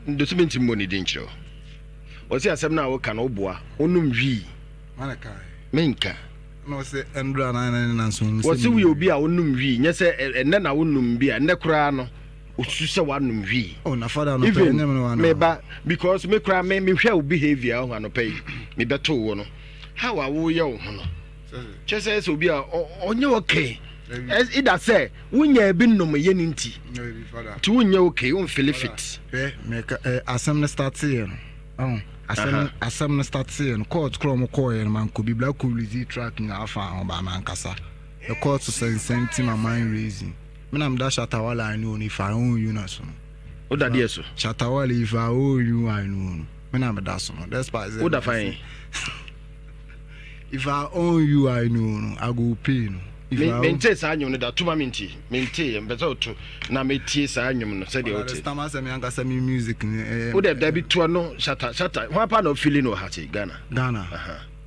Ndosi mi ntumi mmɔ ne din kyerɛ wo. Ɔse asɛm no a woka no woboa wonom wii. Menka. Wɔse woyɛ obi a wonom wii, nyɛ sɛ ɛnnɛ na wonom bi a, ɛnnɛ koraa no osu sɛ woanom wii. Oh, na fada no Even me ba because me koraa me mehwɛ wo behavior ɔho anɔpa yi mebɛto wo no how a woyɛ wo ho no kyɛ sɛ sɛ obi a ɔnyɛ okay either sɛ wonya bi nom yɛ ne nti nti wonyɛ okay womfele fit. Hwɛ meka asɛm no starteɛ no. Ɔho asɛm no asɛm no starteɛ no court korɔ ɔmo kɔɔyɛ no mankɔ bi black release track nyinaa fa ho ba mankasa the court so sɛ nsɛm ti ma mind raising me na meda Shatta Wale I know no if I own you na so no. Woda deɛ so? Shatta Wale if I own you I know no me na meda so no despite sɛ Woda fan? If I own you I know no I go pay no. Mentee saa nnwom no da, to ma mentie. Mentee, mpɛ sɛ woto na metie saa nnwom no sɛdeɛ wote. Tama sɛ me ankasa me music no ɛyɛ. Wo dɛ dabi toa no Shatta Shatta hwan paa na ɔfili no wɔ ha sei Ghana? Ghana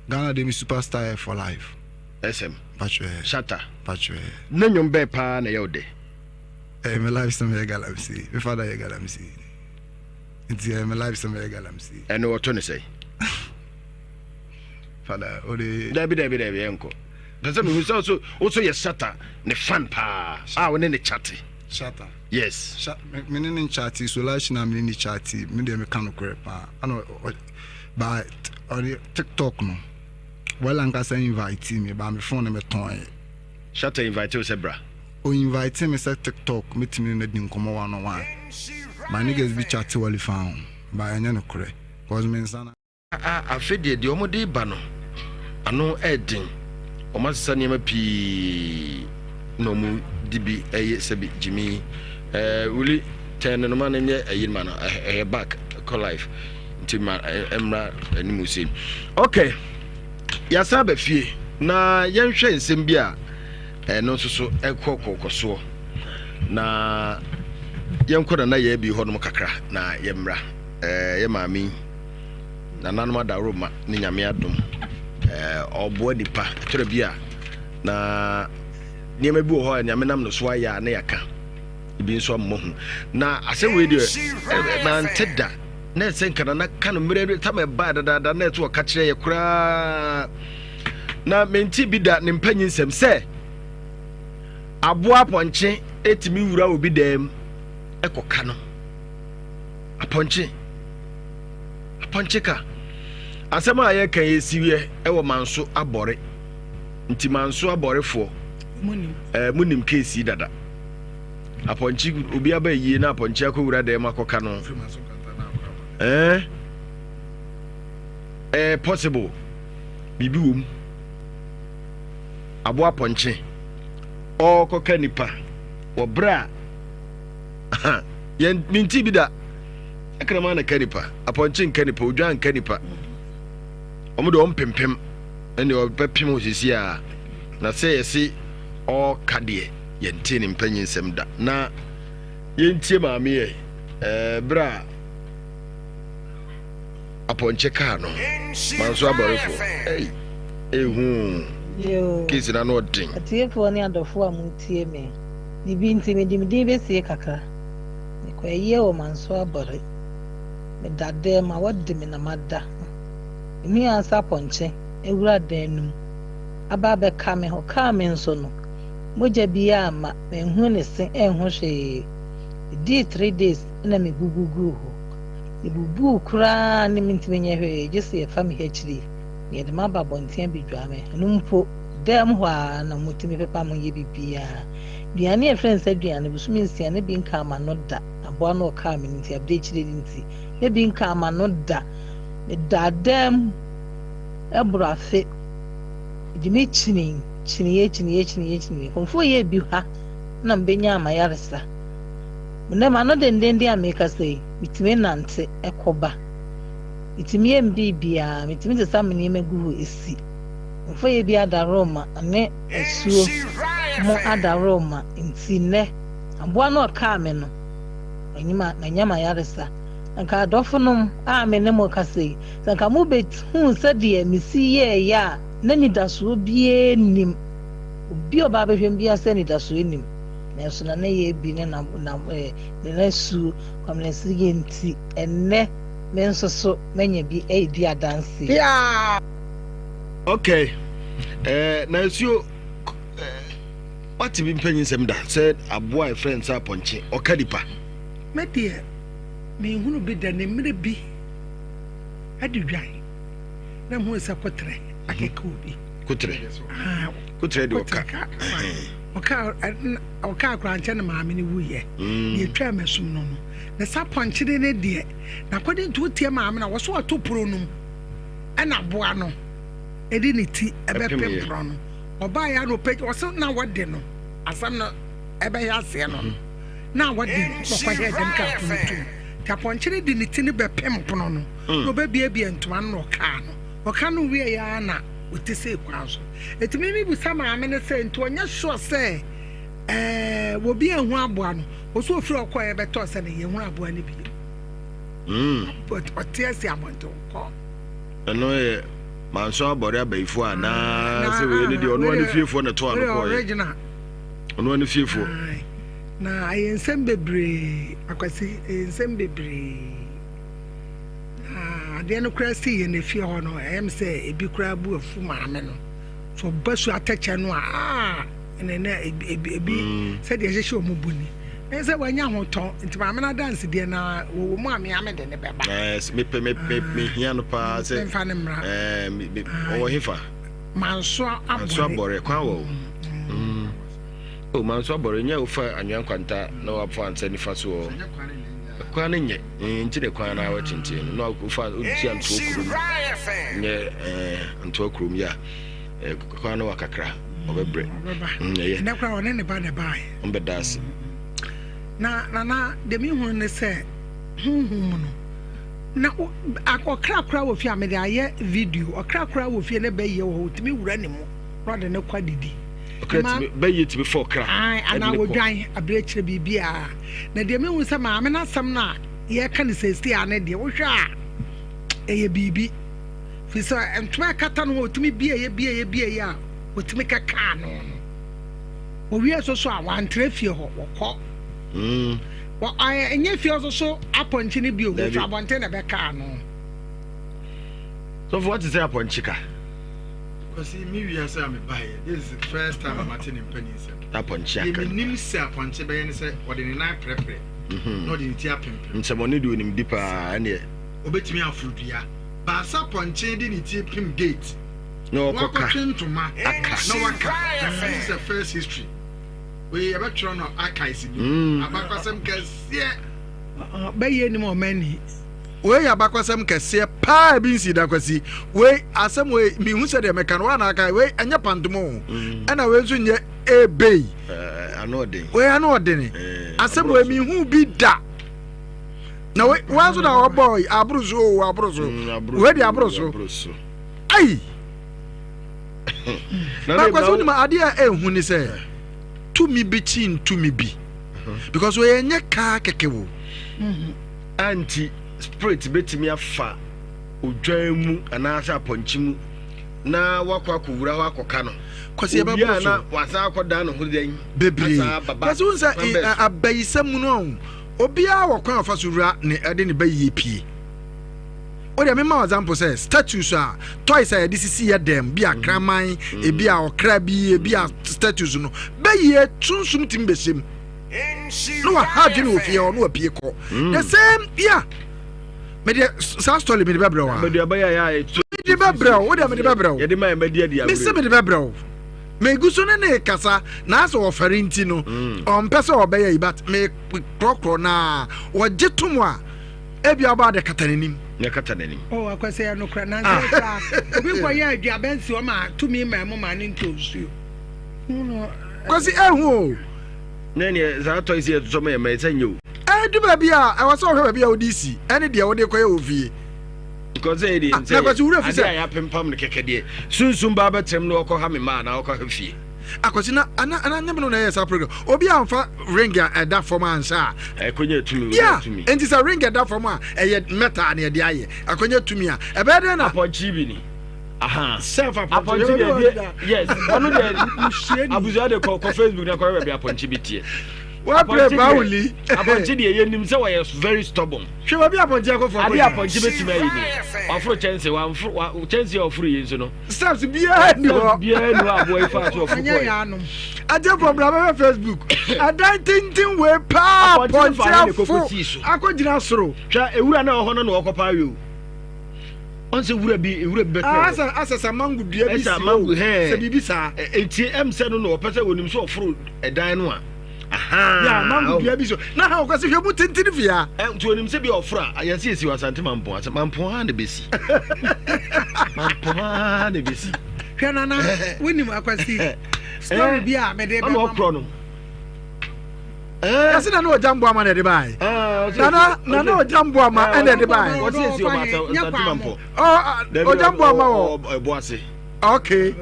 Ghana de me superstar yɛ for life. SM Patro ɛ. Shatta. Patro ɛ. Ne nnwom bɛn paa na ɛyɛ wo dɛ? Ɛyɛ me life sɛ meyɛ galamsey. Me father yɛ galamsey. Nti ɛyɛ me life sɛ meyɛ galamsey. Ɛno wɔto ne sɛn? Fada ode. Dabi dabi dabi ɛnkɔ. Pɛ sɛ mehu sɛ so wo so yɛ Shatta ne fan paa a wo ne ne chate. Shatta. Yes. Sha me ne ne nchate so last na me ne ne chate me deɛ meka nokorɛ paa. Ana ba ɔde TikTok no. Well ankasa invite me ba me phone no me tɔn. Shatta invite wo sɛ bra. O invite me sɛ TikTok metumi ne no adi nkɔmmɔ one on one. My niggas bi chate wale fa ho ba ɛnyɛ nokorɛ cause me nsa na. A Afe deɛ, deɛ wɔde reba no, ano yɛ den. Wɔasesa nneɛma pii na wɔde bi yɛ sɛbi gyimi. Ɛɛ wuli tɛn no ma no nyɛ ɛyi ma no ɛyɛ back kɔ life nti ma ɛmmra anim sei. Okay, yɛasan aba fie na yɛnhwɛ nsɛm bi a ɛno nso so ɛkɔ kɔkɔ soɔ na yɛnkɔ nana yɛ bi hɔnom kakra na yɛmmra ɛɛ yɛ maame yi. Nananom adaworoma ne Nyame adom ɔboa nipa ɛtɔrɔ bi a na nneɛma bi wɔ hɔ a Nyame nam no so ayɛ a na yɛaka ebi nso ama hu na asɛm wei deɛ mante da na ɛsɛ nka nana ka no mmerɛ tam ɛbaa dadaada na ɛsɛ ɔka kyerɛ yɛ koraa na mente bi da ne mpanyin nsɛm sɛ aboa apɔnkye ɛtumi wura obi dɛm ɛkɔka no apɔnkye Apɔnkye ka. Asɛm a yɛka yi esiwiɛ wɔ Manso Abɔre. Nti Manso Abɔrefoɔ eh, mo nim case yi dada. Apɔnkye obi aba yie na apɔnkye akɔwura dɛm akɔka no. Eh, eh, possible. Biribi wɔ mu. Aboa apɔnkye ɔrekɔka nipa wɔ berɛ a yɛn menti bi da. Akraman na ka nipa, apɔnkye nka nipa, odwan nka nipa. Wɔn de wɔn pempem ɛne ɔbɛpem wɔ sisi a na sɛ yɛse ɔka deɛ yɛnte ne mpanyin nsɛm da na yɛntie maame yɛ ɛɛ berɛ a apɔnkye kaa no manso abɔrefo ɛyi ehu keesi na no ɔden. Atiefoɔ ne adɔfoɔ a motie me, biribi nti mede me din bɛsie kakra. Mekɔ ayie wɔ manso abɔre. Meda dɛm a wɔde me na mada. Mehuu ara sɛ apɔnkye awura dan no mu aba abɛka me ho. Ɔkaa me nso no, mogya biara amma, manhu ne se anhu hwee. Ɛdii 3 days na mebubu guu hɔ. Mebubuu koraa ne mentumi nyɛ hwee gye sɛ yɛfa me akyiri na yɛde me aba abɔnten abɛdwaa me. Ɛno mpo, dan mu hɔ ara na wɔtumi pepa me ho yɛ biribiara. Aduane a yɛfrɛ no sɛ aduane, bosome nsia na bi nkaa m'ano da. Aboa no ɔkaa me no nti, abirekyire no nti, na bi nkaa m'ano da. Medaa dan mu boro afe. Ɛde me kyinii, kyiniiɛ, kyiniiɛ, kyiniiɛ, kyiniiɛ. Kɔmfoɔ yɛɛ bi ha na mebenyaa m'ayaresa. Nnɛ m'ano dendenden a merekasa yi, metumi nante kɔ ba. Metumi yɛ me biribiara, metumi sesa me nneɛma gu hɔ si. Kɔmfoɔ yɛ bi adaworoma ne asuo mo adaworoma nti nnɛ aboa no a ɔkaa me no manya m'ayaresa. Nka adɔfonom a me ne mo kasa yi, sɛ nka mobɛhuu sɛdeɛ mesi yɛeɛ a na anidasoɔ biara nnim. Obi a ɔba abɛhwɛ me biara sɛ anidasoɔ nnim. Nanso na ne yɛ bi ne na na eh, ne n'asuo Kwamina Sirigye nti ɛnnɛ me nso so manya bi redi adanseɛ. Okay. Eh, na nsuo eh, wate bi mpanyin nsɛm da sɛ aboa a ɛfrɛ nsa apɔnkye ɔka nipa. Me deɛ menhunu bi da ne mmerɛ bi adi dwan na mehunu sɛ koterɛ akeka obi. Koterɛ ah, koterɛ de ɔka ɔka ɔka akora nkyɛn ne maame ne wuyɛ mm. deɛ twaa masum no no ne sa pɔnkyere ne deɛ na according to wotie maame na wɔso ato pono no mu ɛna aboa no de ne ti bɛpem porɔ no. Ɔbaeɛ a na ɔpɛ ɔsɛ na wɔde no asɛm no ɛbɛyɛ aseɛ no no na wɔde no na ɔkɔyɛ dɛm ka pono tom. Nti apɔnkyere de ne ti no bɛpem pono no na ɔbɛbiabia ntoma no na ɔkaa no. Ɔka no wieɛ ara na. ɔte sei kwan so. Enti me mebisa maame no sɛ nti ɔnyɛ sure sɛ ɛɛ wɔbi anhu aboa no? Ɔsɛ ɔfiri hɔ kɔeɛ bɛtɔɔ sɛ no yɛhunu aboa no bio. Ɔte asi abɔnten kɔ. Ɛno yɛ manso abɔre abayifoɔ anaa sɛ wei no deɛ ɔno ane fiefoɔ na ɛtɔ ano kɔɔyɛ. Ɔno ane fiefoɔ. Na ɛyɛ nsɛm bebree akwasi ɛyɛ nsɛm bebree. Na adeɛ no koraa sii yɛn efie hɔ no, ɛyɛ me sɛ ebi koraa bu afu maame no. So ɔba su atɛkyɛ no a, aa ɛnɛ na ebi ebi ebi mm. sɛdeɛ ɛhyehyɛ wɔn bu ni. Ɛyɛ sɛ wanya ahotɔ nti maame no adansedeɛ na wɔwɔ mu a mea me de ne bɛba. Ɛɛ mepɛ me me mehia no paa sɛ. Mfa ne mmra. Ɛɛ ɔwɔ hefa. Manso abɔre. Manso abɔre kwan wɔ o. Mm. O manso abɔre nyɛ wofa anwea nkwanta na wafa ansa nifa so wɔ. Kwan no nyɛ nti ne kwan no awɔ tenten no na wofa wotia ntoa kurom nyɛ ntoa kurom yɛ a kwan no wa kakra ɔbɛbrɛ ɛyɛ ɛnɛ koraa ɔne ne ba na ɛbaeɛ ɔmbɛda ase na nana deɛ mehunu ne sɛ honhom mu no na ɔkra koraa wɔ fie a mede ayɛ video ɔkra koraa wɔ fie na bɛyɛ wɔ hɔ ɔtumi wura ne mu na ɔde ne kɔ adidi Ɔkra tumi bɛyɛ tumi fa ɔkra. Ae anaa wɔdwan abirekyire biribiara. Na deɛ mehu sɛ maame no asɛm no a yɛreka no seesei a ne deɛ wohwɛ a ɛyɛ biribi. Firi sɛ ntoma ɛkata no ho ɔtumi bieeɛ bieeɛ bieeɛ a ɔtumi kɛka ano no. Wɔwie nso so a wɔantra fie hɔ wɔkɔ. Mm. Wɔ ɛnyɛ fie nso so apɔnkye no bio wɔfiri abɔnten na ɛbɛka ano. Sɔfo wate sɛ apɔnkye ka. Kwasi me wiase a me baeɛ this is the first time a mate ne mpanin nsɛm. Apɔnkye aka. Deɛ menim sɛ apɔnkye bɛyɛ ne sɛ ɔde ne nan prɛprɛ mhm. na ɔde ne ti apempem. Nsɛmɔne deɛ onim di paa ɛneɛ. Obetumi aforo dua. Baasa pɔnkye de ne ti pem gate. Na ɔkɔka. Wakɔtwe ntoma. Aka. Na waka. This is the first history. Wei yɛbɛtwerɛ no archives ni. Mm. Abakwasɛm kɛseɛ. Bɛyɛ nim ɔmani. Wei yɛ abakwasɛm kɛseɛ paa ebi nsii da Kwasi. Wei asɛm wei mehu sɛ deɛ mɛka no woa na aka wei ɛnyɛ pantom o mm. ɛna wei nso nyɛ ebei. Ano ɔden. Wei ano ɔden. Asɛm wei mehu bi da. Na wei wɔn nso na ɔbɔ aboro so o aboro so. Mm, wei de aboro so. Ayi. Na Kwasi wonim adeɛ a ɛhu ne sɛ tumi bi kyi ntumi bi because wei ɛnyɛ kaa kɛkɛ wo. Mm-hmm. Anti spirit betumi afa odwan mu anaasɛ apɔnkye mu na wakɔ akɔwura hɔ akɔka no. Kwasi ɛbɛboro Owie a so. na wasan akɔdan ne ho dɛn? Bebree. Asan aba back. Kwasi wohu sɛ Kwan bɛn so? abayisɛm mu no ɔho obiara wɔ kwan a ɔfa so wura ne ɛde ne bayie pie. Wodeɛ mema wo example sɛ statues a toys a yɛde sisi yɛ dɛm bi a kraman ebi a ɔkra bi ebi a statues no bayie sunsum tumi bɛhyɛ mu. na waha adwene wɔ fie hɔ na wapue kɔ mm. the same yeah mede saa story mede bɛbrɛ wo a mede bɛbrɛ wo wodeɛ mede bɛbrɛ wo mese mede bɛbrɛ wo megu so ne ne kasa na asɛ wɔfɛre nti no mm. ɔmpɛ sɛ ɔbɛyɛ yi but mekorɔkorɔ na wɔgye tom a ebi ɔba de kata n'anim ne kata n'anim oh akwasɛ yɛ nokora nansɛ ah. obi kɔyɛ aduaba nsi ɔma tumi ma mu ma ne ntɔ nsuo Kwasi ehu o. Na neɛ saa toys yɛ totɔ ma yɛ mma ɛsɛ nyɛ o. Ɛdu baabi a ɛwɔ sɛ ɔhwɛ baabi a wode si ɛne deɛ wode kɔyɛ wɔ fie. Because ɛyɛ deɛ nsɛ na Kwasi wura fi sɛ adeɛ a yɛapempam no kɛkɛ deɛ sunsum baa bɛtɛm na ɔkɔ ha me mma anaa ɔkɔ ha fie. Akwasi na ana ana nyɛ me no na ɛyɛ saa program obi anfa ring a ɛda fam anhyɛ a. Ɛkɔnya tumi yeah nti sɛ ring ɛda fam a ɛyɛ metal na ɛde ayɛ akɔnya tumi a ɛbɛyɛ dɛn na. Apɔnkye bi ni. Sef apɔnkye deɛ deɛ yes ɔno deɛ abusua de kɔ kɔ facebook na kɔhwɛ baabi apɔnkye bi teɛ. Wapere bawuli. Apɔnkye deɛ yɛnim sɛ wɔyɛ very stubborn. Hwɛ baabi apɔnkye akɔ fɔ. Adeɛ apɔnkye bɛtumi ayɛ ni waforo kyɛnse wamforo wa kyɛnse a ɔforo yi nso no. Steps biara ni hɔ. Steps biara ni hɔ aboa yi fa so ɔforo kɔɛ. Agyefo bra bɛhwɛ Facebook. Ɛdan tenten wei paa apɔnkye afo akɔgyina soro. Hwɛ ewura na ɛwɔ hɔ no na ɔkɔ paa yɛ o. ɔn sɛ wura bi wura bi bɛtɛ ah, asɛ asɛ sɛ mango dua bi si mango hɛn sɛ biribi saa eti ɛm sɛ no na ɔpɛ sɛ onim sɛ ɔforo ɛdan no a ya mango dua bi so na ha ɔkɔ sɛ hwɛ mu tenten fia ɛ nti onim sɛ bi ɔforo a yɛn sɛ esi wɔ asante mampɔn asɛ mampɔn ha na besi mampɔn ha na besi hwɛ nana wonim akwasi story bi a mede bɛma ɔna ɔkorɔ no Yɛsi nana ɔgya mboa ma na ɛde baae. Nana nana ɔgya mboa ma ɛna ɛde baae. Wɔsi esi ɔmo asa asante mampɔ. Ɔgya mboa ma wɔ. Ɛbo ase. Okay.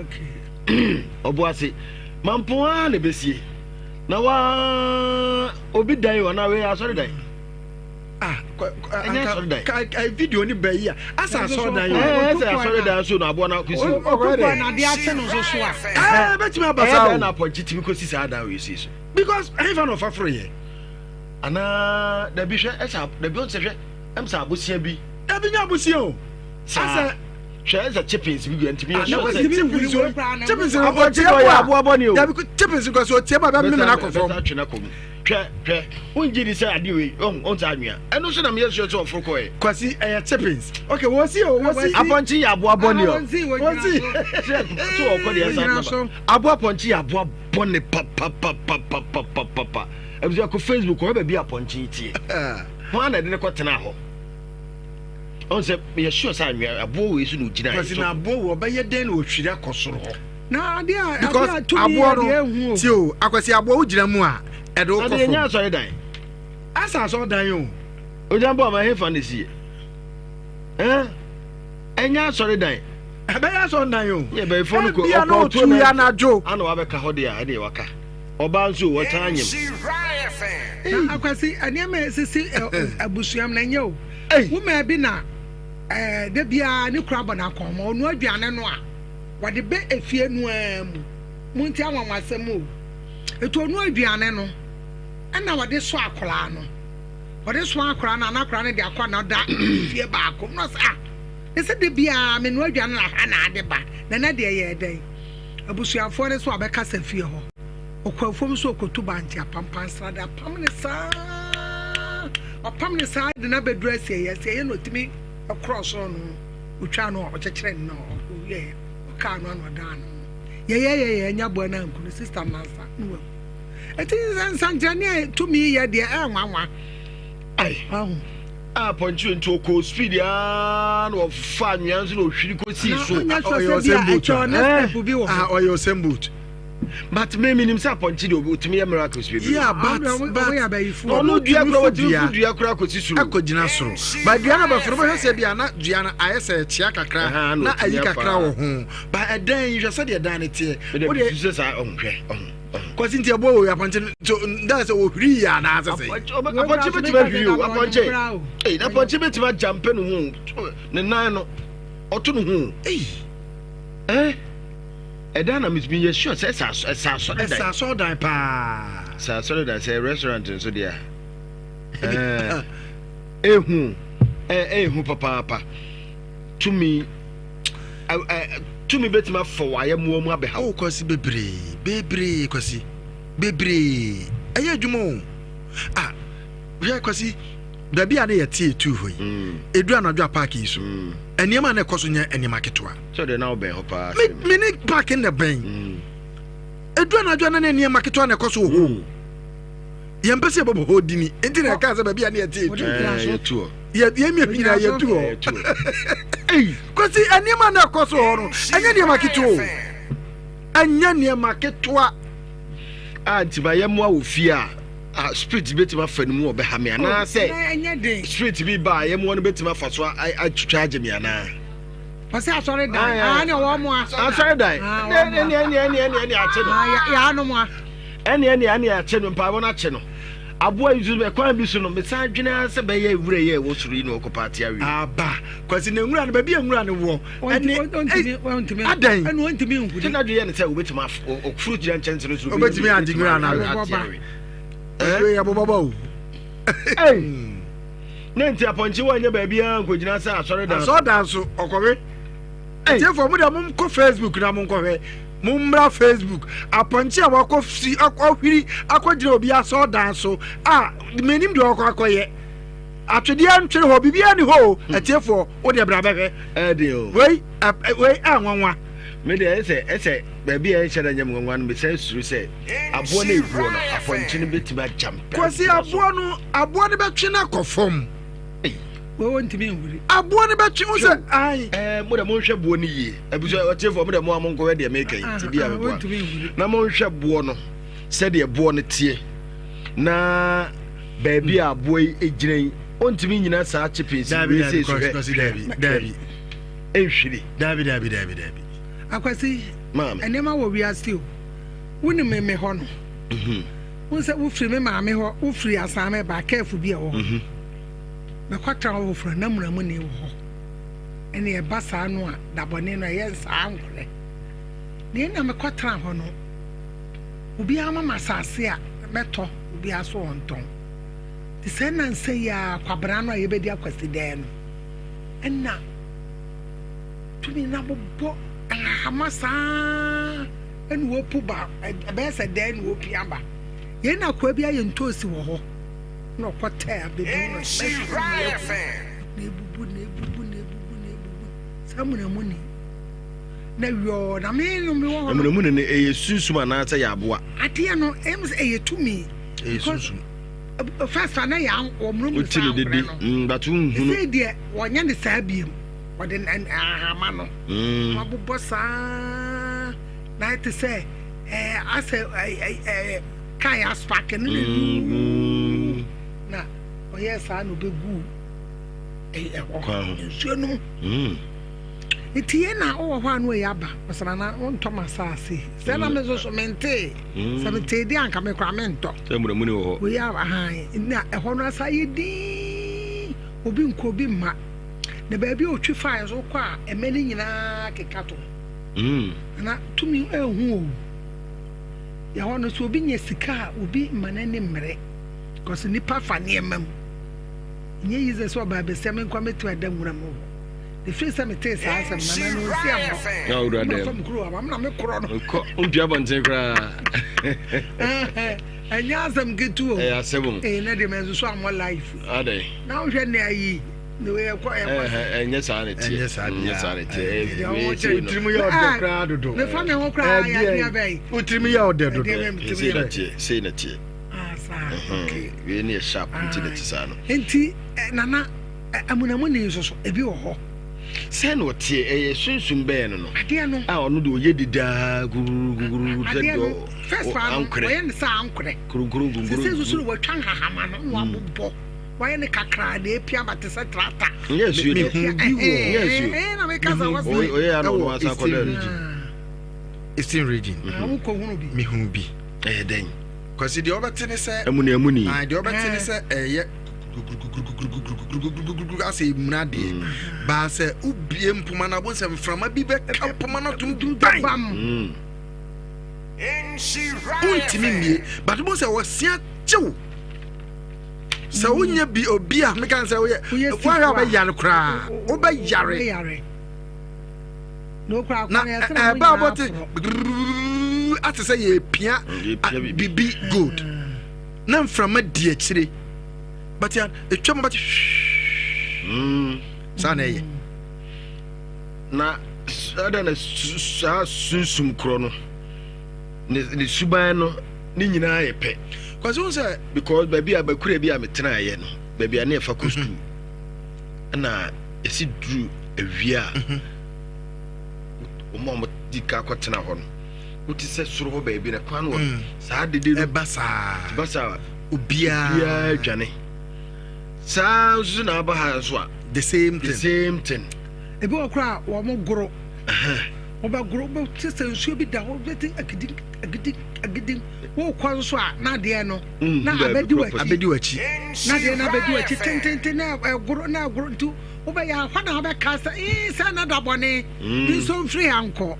Ɔboase mampɔn ara na ɛbɛsie na waa obi dan o anaa wei asɔre dan. Ah, ɛnyɛ asɔre dan. Ka ka video ni bɛ yi a asa asɔre dan yi. Ɛɛ sɛ asɔre dan so na aboa na kɔsi o. Ɔkɔkɔ na adeɛ akye no nso so a. Ɛɛ bɛtumi aba saa o. Ɛyɛ dɛn na apɔnkye tumi kɔsi saa dan wei si so. Because ɛhefa na ɔfa foro yɛ. Anaa dabi hwɛ ɛsɛ dabi ɔnsɛ hwɛ ɛm sɛ abosia bi. Dabi nyɛ abosia o. Saa. Hwɛ ɛsɛ chippings bi gu ntumi yɛ sure sɛ chippings o chippings no ɔtie mu a aboa bɔ ne o. Dabi chippings nkɔ so ɔtie mu a bɛ mímí na akɔ fam. Bɛsa atwe na kɔ mu. Hwɛ hwɛ wongye di sɛ adeɛ wei ɔn ɔn sɛ anwea ɛno nso na meyɛ sure sɛ ɔforo kɔɛ. Kwasi ɛyɛ chippings okay wɔsi o wɔsi. Apɔnkye yɛ aboa bɔ ne o. Wɔsi. Sɛ so ɔkɔ deɛ ɛsa naba. Aboa pɔnkye yɛ aboa bɔ ne papapapapapapa. Abusua kɔ Facebook kɔhwɛ baabi apɔnkye teɛ. Hwan na ɛde ne kɔ tena hɔ. Ɔn sɛ meyɛ sure sɛ anwea aboɔ wei so na ogyina. Kwasi na aboɔ wɔ ɔbɛyɛ dɛn na ɔhwiri akɔ soro hɔ. Na adeɛ a because adeɛ a tumi aboɔ yɛ deɛ ehu no o. tie o akwasi aboɔ wo gyina mu a ɛde wo kɔ Adeɛ nyɛ fam. asɔre dan. Asa asɔre dan o. Ogya bɔ ama hefa na esi yɛ. Ɛn ɛnyɛ asɔre dan. Ɛbɛyɛ asɔre dan o. Yɛ bɛyifoɔ no kɔ Ebia na ɔkɔ ɔtuo ɔtu na yɛ anadwo. ana wabɛka hɔ deɛ a ɛdeɛ waka. Ɔbaa nso o ɔtaa nyem. Na akwasi nneɛma a esisi abusua mu na ɛnyɛ o. Womaa bi na ɛɛ da biara ne kura bɔ n'akɔn ma ɔnoa aduane no a wɔde bɛ efie no ara mu. Mo nti anwanwasɛm o. Etu ɔnoa aduane no ɛna wɔde sɔ akwaraa no. Wɔde sɔ akwaraa no ana akwaraa no de akɔ na ɔda efie baako mu na ɔsɛ ah ne sɛ da biara menoa aduane na ha na ade ba na na deɛ yɛ dɛn. Abusuafoɔ no so abɛkasa fie hɔ. Ɔkɔ afuom nso ɔkɔtu bankye apampan srade apam ne saa ɔpam ne saa de no abɛduru asieeɛ asieeɛ na ɔtumi korɔ soro no ɔtwa no ɔkyekyere no na ɔwieɛ ɔkaa no ano ɔdaa no yɛyɛyɛyɛ anya boa no anku no sista nansa ne wawu ɛti nsankyerɛnne a tumi yɛ deɛ ɛnwanwa Ai. Wahu. A pɔnkye nti ɔkɔɔ speed aa na ɔfa anwea nso na ɔhwiri kɔsii so. Ɔnyɛ sure Ɔyɛ sɛ bi a Usain Bolt ɛkyɛ a. ɔne step bi wɔ Ah, hɔ. ɔyɛ Usain Bolt. But me menim sɛ apɔnkye deɛ ɔtumi yɛ miracles bebree. Yeah, but Ɔmo but ɔmo yɛ abayifoɔ. Na ɔno ɔno dua tumi koraa fo ɔtumi dua fo dua koraa kɔsi soro. akɔ gyina soro. Ba dua no bɛforo bɛhwɛ sɛ bi a na dua no ayɛ sɛ ɛkyea kakra Ɛha, na na ɔtumi ayi afa. kakra wɔ ho. Ba ɛdan yi hwɛ sɛdeɛ ɛdan no teɛ. Mede Wodeɛ susu sɛ saa ɔho hwɛ ɔho ɔho. Kwasi nti ɛboɔ wɔ apɔnkye no so nda sɛ ohwiri yɛ anaasɛ sɛ. Apɔnkye bɛtumi ahwiri o apɔnkye. Ei na apɔnkye bɛtumi agyampe ne ho ne nan no ɔto ne ho. Ei. Eh ɛdan na metumi yɛ sure sɛ ɛsɛ ɛsɛ asɔre dan. Ɛsɛ asɔre dan paa. Sɛ asɔre dan sɛ restaurant nso deɛ a. Ehu ehu papaapa tumi. Tumi bɛtumi afa w'ayɛmmoa mu abɛha wo. Oh Kwasi bebree bebree Kwasi bebree ɛyɛ adwuma o ah hwɛ Kwasi baabi a ne yɛte etu hɔ yi mm. edu anadwo a paaki yi so mm. nneɛma a na ɛkɔ so nyɛ nneɛma ketewa. Sɛ ɔde na ɔbɛn hɔ paa. Me me ne paaki na bɛn mm. edu anadwo a na ne nneɛma ketewa na ɛkɔ so wɔ hɔ. Mm. Yɛn mpɛ sɛ yɛbɛbɔ hɔ dini nti na ɛka sɛ baabi a ne yɛte etu hɔ. Yɛ yɛn mmienu nyinaa yɛtu hɔ. Kwasi nneɛma na ɛkɔ so hɔ no ɛnyɛ nneɛma ketewa o ɛnyɛ nneɛma ketewa. A nti ma yɛmmoa wɔ fie a a spirit bɛtumi afa no mu ɔbɛha me anaasɛ oh, spirit bi ba a yɛmmoa no bɛtumi afa so atwitwa agye me anaa. Ɔsɛ asɔre dan aa ne ɔwɔ mo a. Asɔre dan ɛne ɛne ɛne ɛne ɛne ɛne akye no. Yaa no mo a. Ɛne ɛne ɛne akye no mpaebɔ no akye no. Aboa yi nso ɛkwan bi so no mesan dwene ara sɛ bɛyɛ nwura yi a ɛwɔ soro yi na ɔkɔ paate awie. Aba Kwasi na nwura no baabi a nwura no wɔ ɛne adɛn. Ɛne ɔntumi nhuri. Sɛ n'adwene yɛ ne sɛ obetumi ɔforo gyina nkyɛnse no so obetumi agye nwura no awe. Ɛyɛ abobaba o. Ne nti apɔnkye wɔ nyɛ baabi ara nkɔgyina sɛ asɔredan. Asɔredan so ɔkɔwe. Atiefo mo deɛ monkɔ Facebook na monkɔhwɛ. Mommra Facebook. Apɔnkye a wakɔ si akɔhwiri akɔgyina obi asɔredan so a menim deɛ ɔkɔ akɔyɛ. Atwedeɛ ntwere hɔ biribiara ni hɔ o. Hmm. Atiefoɔ wo deɛ bra bɛhwɛ. Ɛde o. Wei wei anwanwa. Me deɛ ɛsɛ ɛsɛ baabi a ɛnhyɛ da nyɛ me nwanwa no mesan suro sɛ aboa no ɛguo no apɔnkye no bɛtumi agyam Kwasi aboa no aboa no bɛtwe no akɔ fam. Wɔntumi nhuri. Aboa no bɛtwe wo sɛ ae. Ɛɛ mo dɛ monhwɛ boɔ no yie. Abusua ɔtiefoɔ mo dɛ mo a monkɔhwɛ deɛ meka yi ti bi a meboa. Na monhwɛ boɔ no sɛdeɛ boɔ no teɛ na baabi a aboa yi gyina yi ɔntumi nyina saa chippings Daabi wei daabi sei so Kwasi hwɛ Kwasi hwɛ daabi daabi ɛnhwiri. daabi daabi daabi daabi. Akwasi, nneɛma wɔ wiase o. Wonim me me hɔ no. Mhm. Wo sɛ wofiri me maame hɔ, wofiri asan ba kɛɛfo bi a ɛwɔ hɔ. Mhm. Mɛkɔtra hɔ foforɔ na munamuni wɔ hɔ. Ɛne ɛba saa no a, dabɔne no ɛyɛ nsaa nkorɛ. Na ɛna mekɔtra hɔ no, obiara ma ma asase a mɛtɔ, obiara so ɔntɔn. Te sɛ nnansa yi ara kwabena no a yɛbɛdi Akwasidaɛ no, ɛna tumi no abobɔ nhahama saa ɛna wɔpu ba, ɛbɛyɛ sɛ dɛn na wɔpia ba. Yɛn na akoa bi ayɛ ntoosi wɔ hɔ na ɔkɔtɛɛ abɛdu na na ebubu na ebubu na ebubu na ebubu saa munamuni na yɔɔ na me no me wɔ hɔ. Munamuni no ɛyɛ sunsum anaasɛ yɛ aboa? Adeɛ no ɛmu sɛ ɛyɛ tumi. Ɛyɛ sunsum. First a na yɛ wɔn mu saa nkorɛ no. Mm, but nhunu. Sɛ deɛ wɔnyɛ ne saa biem wɔde ahama no. Mm. Wɔabobɔ saa na ayɛ te sɛ ɛɛ asɛ ɛɛ ɛɛ kaa yɛ asopake no na mm. na ɔyɛ saa na ɔbɛgu ɛhɔ nsuo no mu. Mm. Nti yɛn na ɔwɔ hɔ a na ɔyɛ aba ɔsana na ɔntɔ ma saase sɛ na me nso so mentee mm. sɛ metee deɛ anka me koraa mentɔ sɛ mmunamuni wɔ hɔ wei ahan na ɛhɔ no asa yɛ dinn obi nkɔ obi mma na baabi a ɔtwi faeɛ nso wokɔ a ɛmɛ no nyinaa keka to mm. na tumi ɛhu o yɛhɔ no so obi nya sika a obi ma n'ani mmere kɔsɛ nipa fa nneɛma mu nyɛ yi sɛ sɛ ɔbaa bɛsɛ me nkwa mɛtumi ada nwura mu hɔ Ɛfiri sɛ metee saa asɛm no, na na ɔnsi ammɔ. Na owura dɛm. Fam kuro aba, na me korɔ no. Kɔ mpia abɔnten koraa. Ɛnyɛ asɛm ketewa o. Ɛyɛ asɛm o. Ee na deɛ mɛ nso ammɔ life. Adɛn. Na wohwɛ ne ayi. Ne wei ɛkɔ ɛkɔ. Ɛnyɛ saa ne teɛ. Ɛnyɛ saa deɛ. Ɛnyɛ saa ne teɛ. Wotirim yɛ ɔdɛ koraa dodo. Mefa me ho koraa yɛ adeɛ bɛyi. Wotirim yɛ ɔdɛ dodo. Sei na teɛ. Sei na teɛ. Ah saa. Okay. Wei ne yɛ sharp nti na te saa no. Nti nana. Amunamuni nso so, ebi wɔ hɔ. Sɛn na ɔteɛ? Ɛyɛ sunsum bɛn no no? Adeɛ no. A ɔno deɛ ɔyɛ dedaa guruguruguru sɛ Adeɛ no, first paa no, ankorɛ. wɔyɛ no sɛ ankorɛ. Kurukuru gunguru. Sese nso so no wɔatwa nhahama no na wɔabobɔ. Wɔayɛ no kakraa na epia ba te sɛ trata. Nyɛ nsuo deɛ. Mehu bi wɔ. Nyɛ nsuo. Ɛɛ na meka sɛ wɔsɛ. Ɔyɛ ya na ɔno asa akɔ dɛ. Eastern region. Wokɔhunu bi. Mehu bi. Ɛyɛ dɛn? Kwasi deɛ ɔbɛte ne sɛ. Amuni amuni. Deɛ ɔbɛte ne sɛ ɛyɛ. Guruguruguruguruguruguruguruguru asɛ emuna adeɛ mm. baa sɛ wobie mpoma no abom sɛ mframa bi bɛka mpoma no atom ban mm. wontumi mmie but bo sɛ wɔsia kyew sɛ wonyɛ bi obi a meka sɛ woyɛ woahwɛ a wobɛyare koraa wobɛyare na ɛba a wobɛte ate sɛ yɛpia bibi gold na mframa di akyire but ya etwa mu bɛte hwii saa na ɛyɛ. Na ɛdɛ na saa sunsum korɔ no ne ne suban no ne nyinaa yɛ pɛ. Kwasi ho sɛ. Because baabi a bakura bi a metenaeɛ no baabi a ne yɛfa kɔ sukuu ɛna ɛsi duru awia a wɔn a wɔdi ka kɔtena hɔ no wote sɛ soro hɔ baabi na kwan wɔ mm. saa dede no ɛba saa ɛba saa obiara obiara dwane saa nso na aba ha nso a the same thing the same thing ebi wɔ koraa wɔn goro wɔbɛgoro wɔbɛte sɛ nsuo bi da hɔ wɔbɛte agidi agidi agidi wɔkɔ nso a na adeɛ no mm, na abɛdi w'akyi abɛdi w'akyi na adeɛ no abɛdi w'akyi tententen na ɛgoro na ɛgoro nti wobɛyɛ ahɔ na wobɛka sɛ ee sɛ na da bɔne mm. bi nso mfiri ha nkɔ.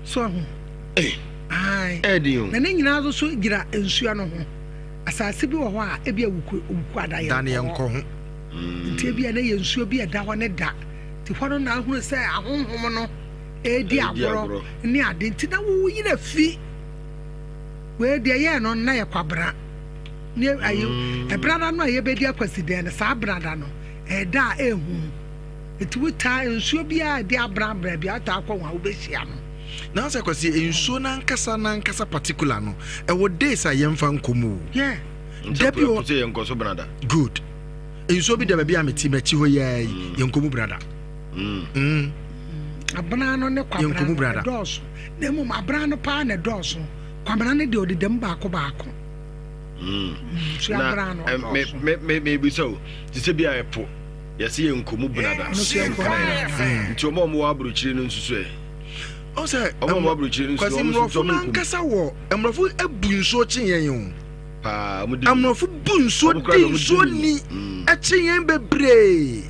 So ahu? Ae. O. Na ne nyinaa nso so gyina nsuo no ho. Asase bi wɔ hɔ a ebi a wuku wuku ada yɛn Dan yɛn kɔ ho. Nti ebi a na yɛ nsuo bi a ɛda hɔ ne da. Nti hɔ no na ahunu sɛ ahonhom no ɛredi agorɔ ne ade nti na wo yere fi. Wei deɛ yɛɛ no na yɛ kwabena. Ne ayi ɛbrada no a yɛbɛdi akwasidɛn no saa brada no ɛda a ɛhu. Nti wotaa nsuo biara a ɛde abrabra biara wotaa kɔ ho a wobɛhyia no. Na sɛ Kwasi nsuo no ankasa n'ankasa particular no ɛwɔ days a yɛmfa nkɔ mu o. Yeah. Da bi wɔ sɛ yɛnkɔ so brada. Good. Nsuo bi da baabi a mete m'akyi hɔ yi ara yi mm. yɛnkɔ mu brada. Mm. Mm. Abena no ne kwabena no ɛdɔɔso na mmom abena no paa na ɛdɔɔso kwabena no deɛ ɔde dam baako baako. Mm. Na mebisa o te sɛ bi a ɛpo yɛse yɛ nkɔmu benada nkran nti ɔma ɔmo wɔ aburokyire no nsusu ɛ. Ɔn sɛ Ɔmo a ɔmo aburokyire no nso Kwasi ɔmo nso mmorɔfo ɔmo no nkum. ankasa wɔ mmorɔfo abu nsuo kye yɛn o. Paa ɔmo di ni. Mmorɔfo bu nsuo Ɔmo kura di deɛ ɔmo di nsuo ni. ni Mm. ɛkye yɛn bebree.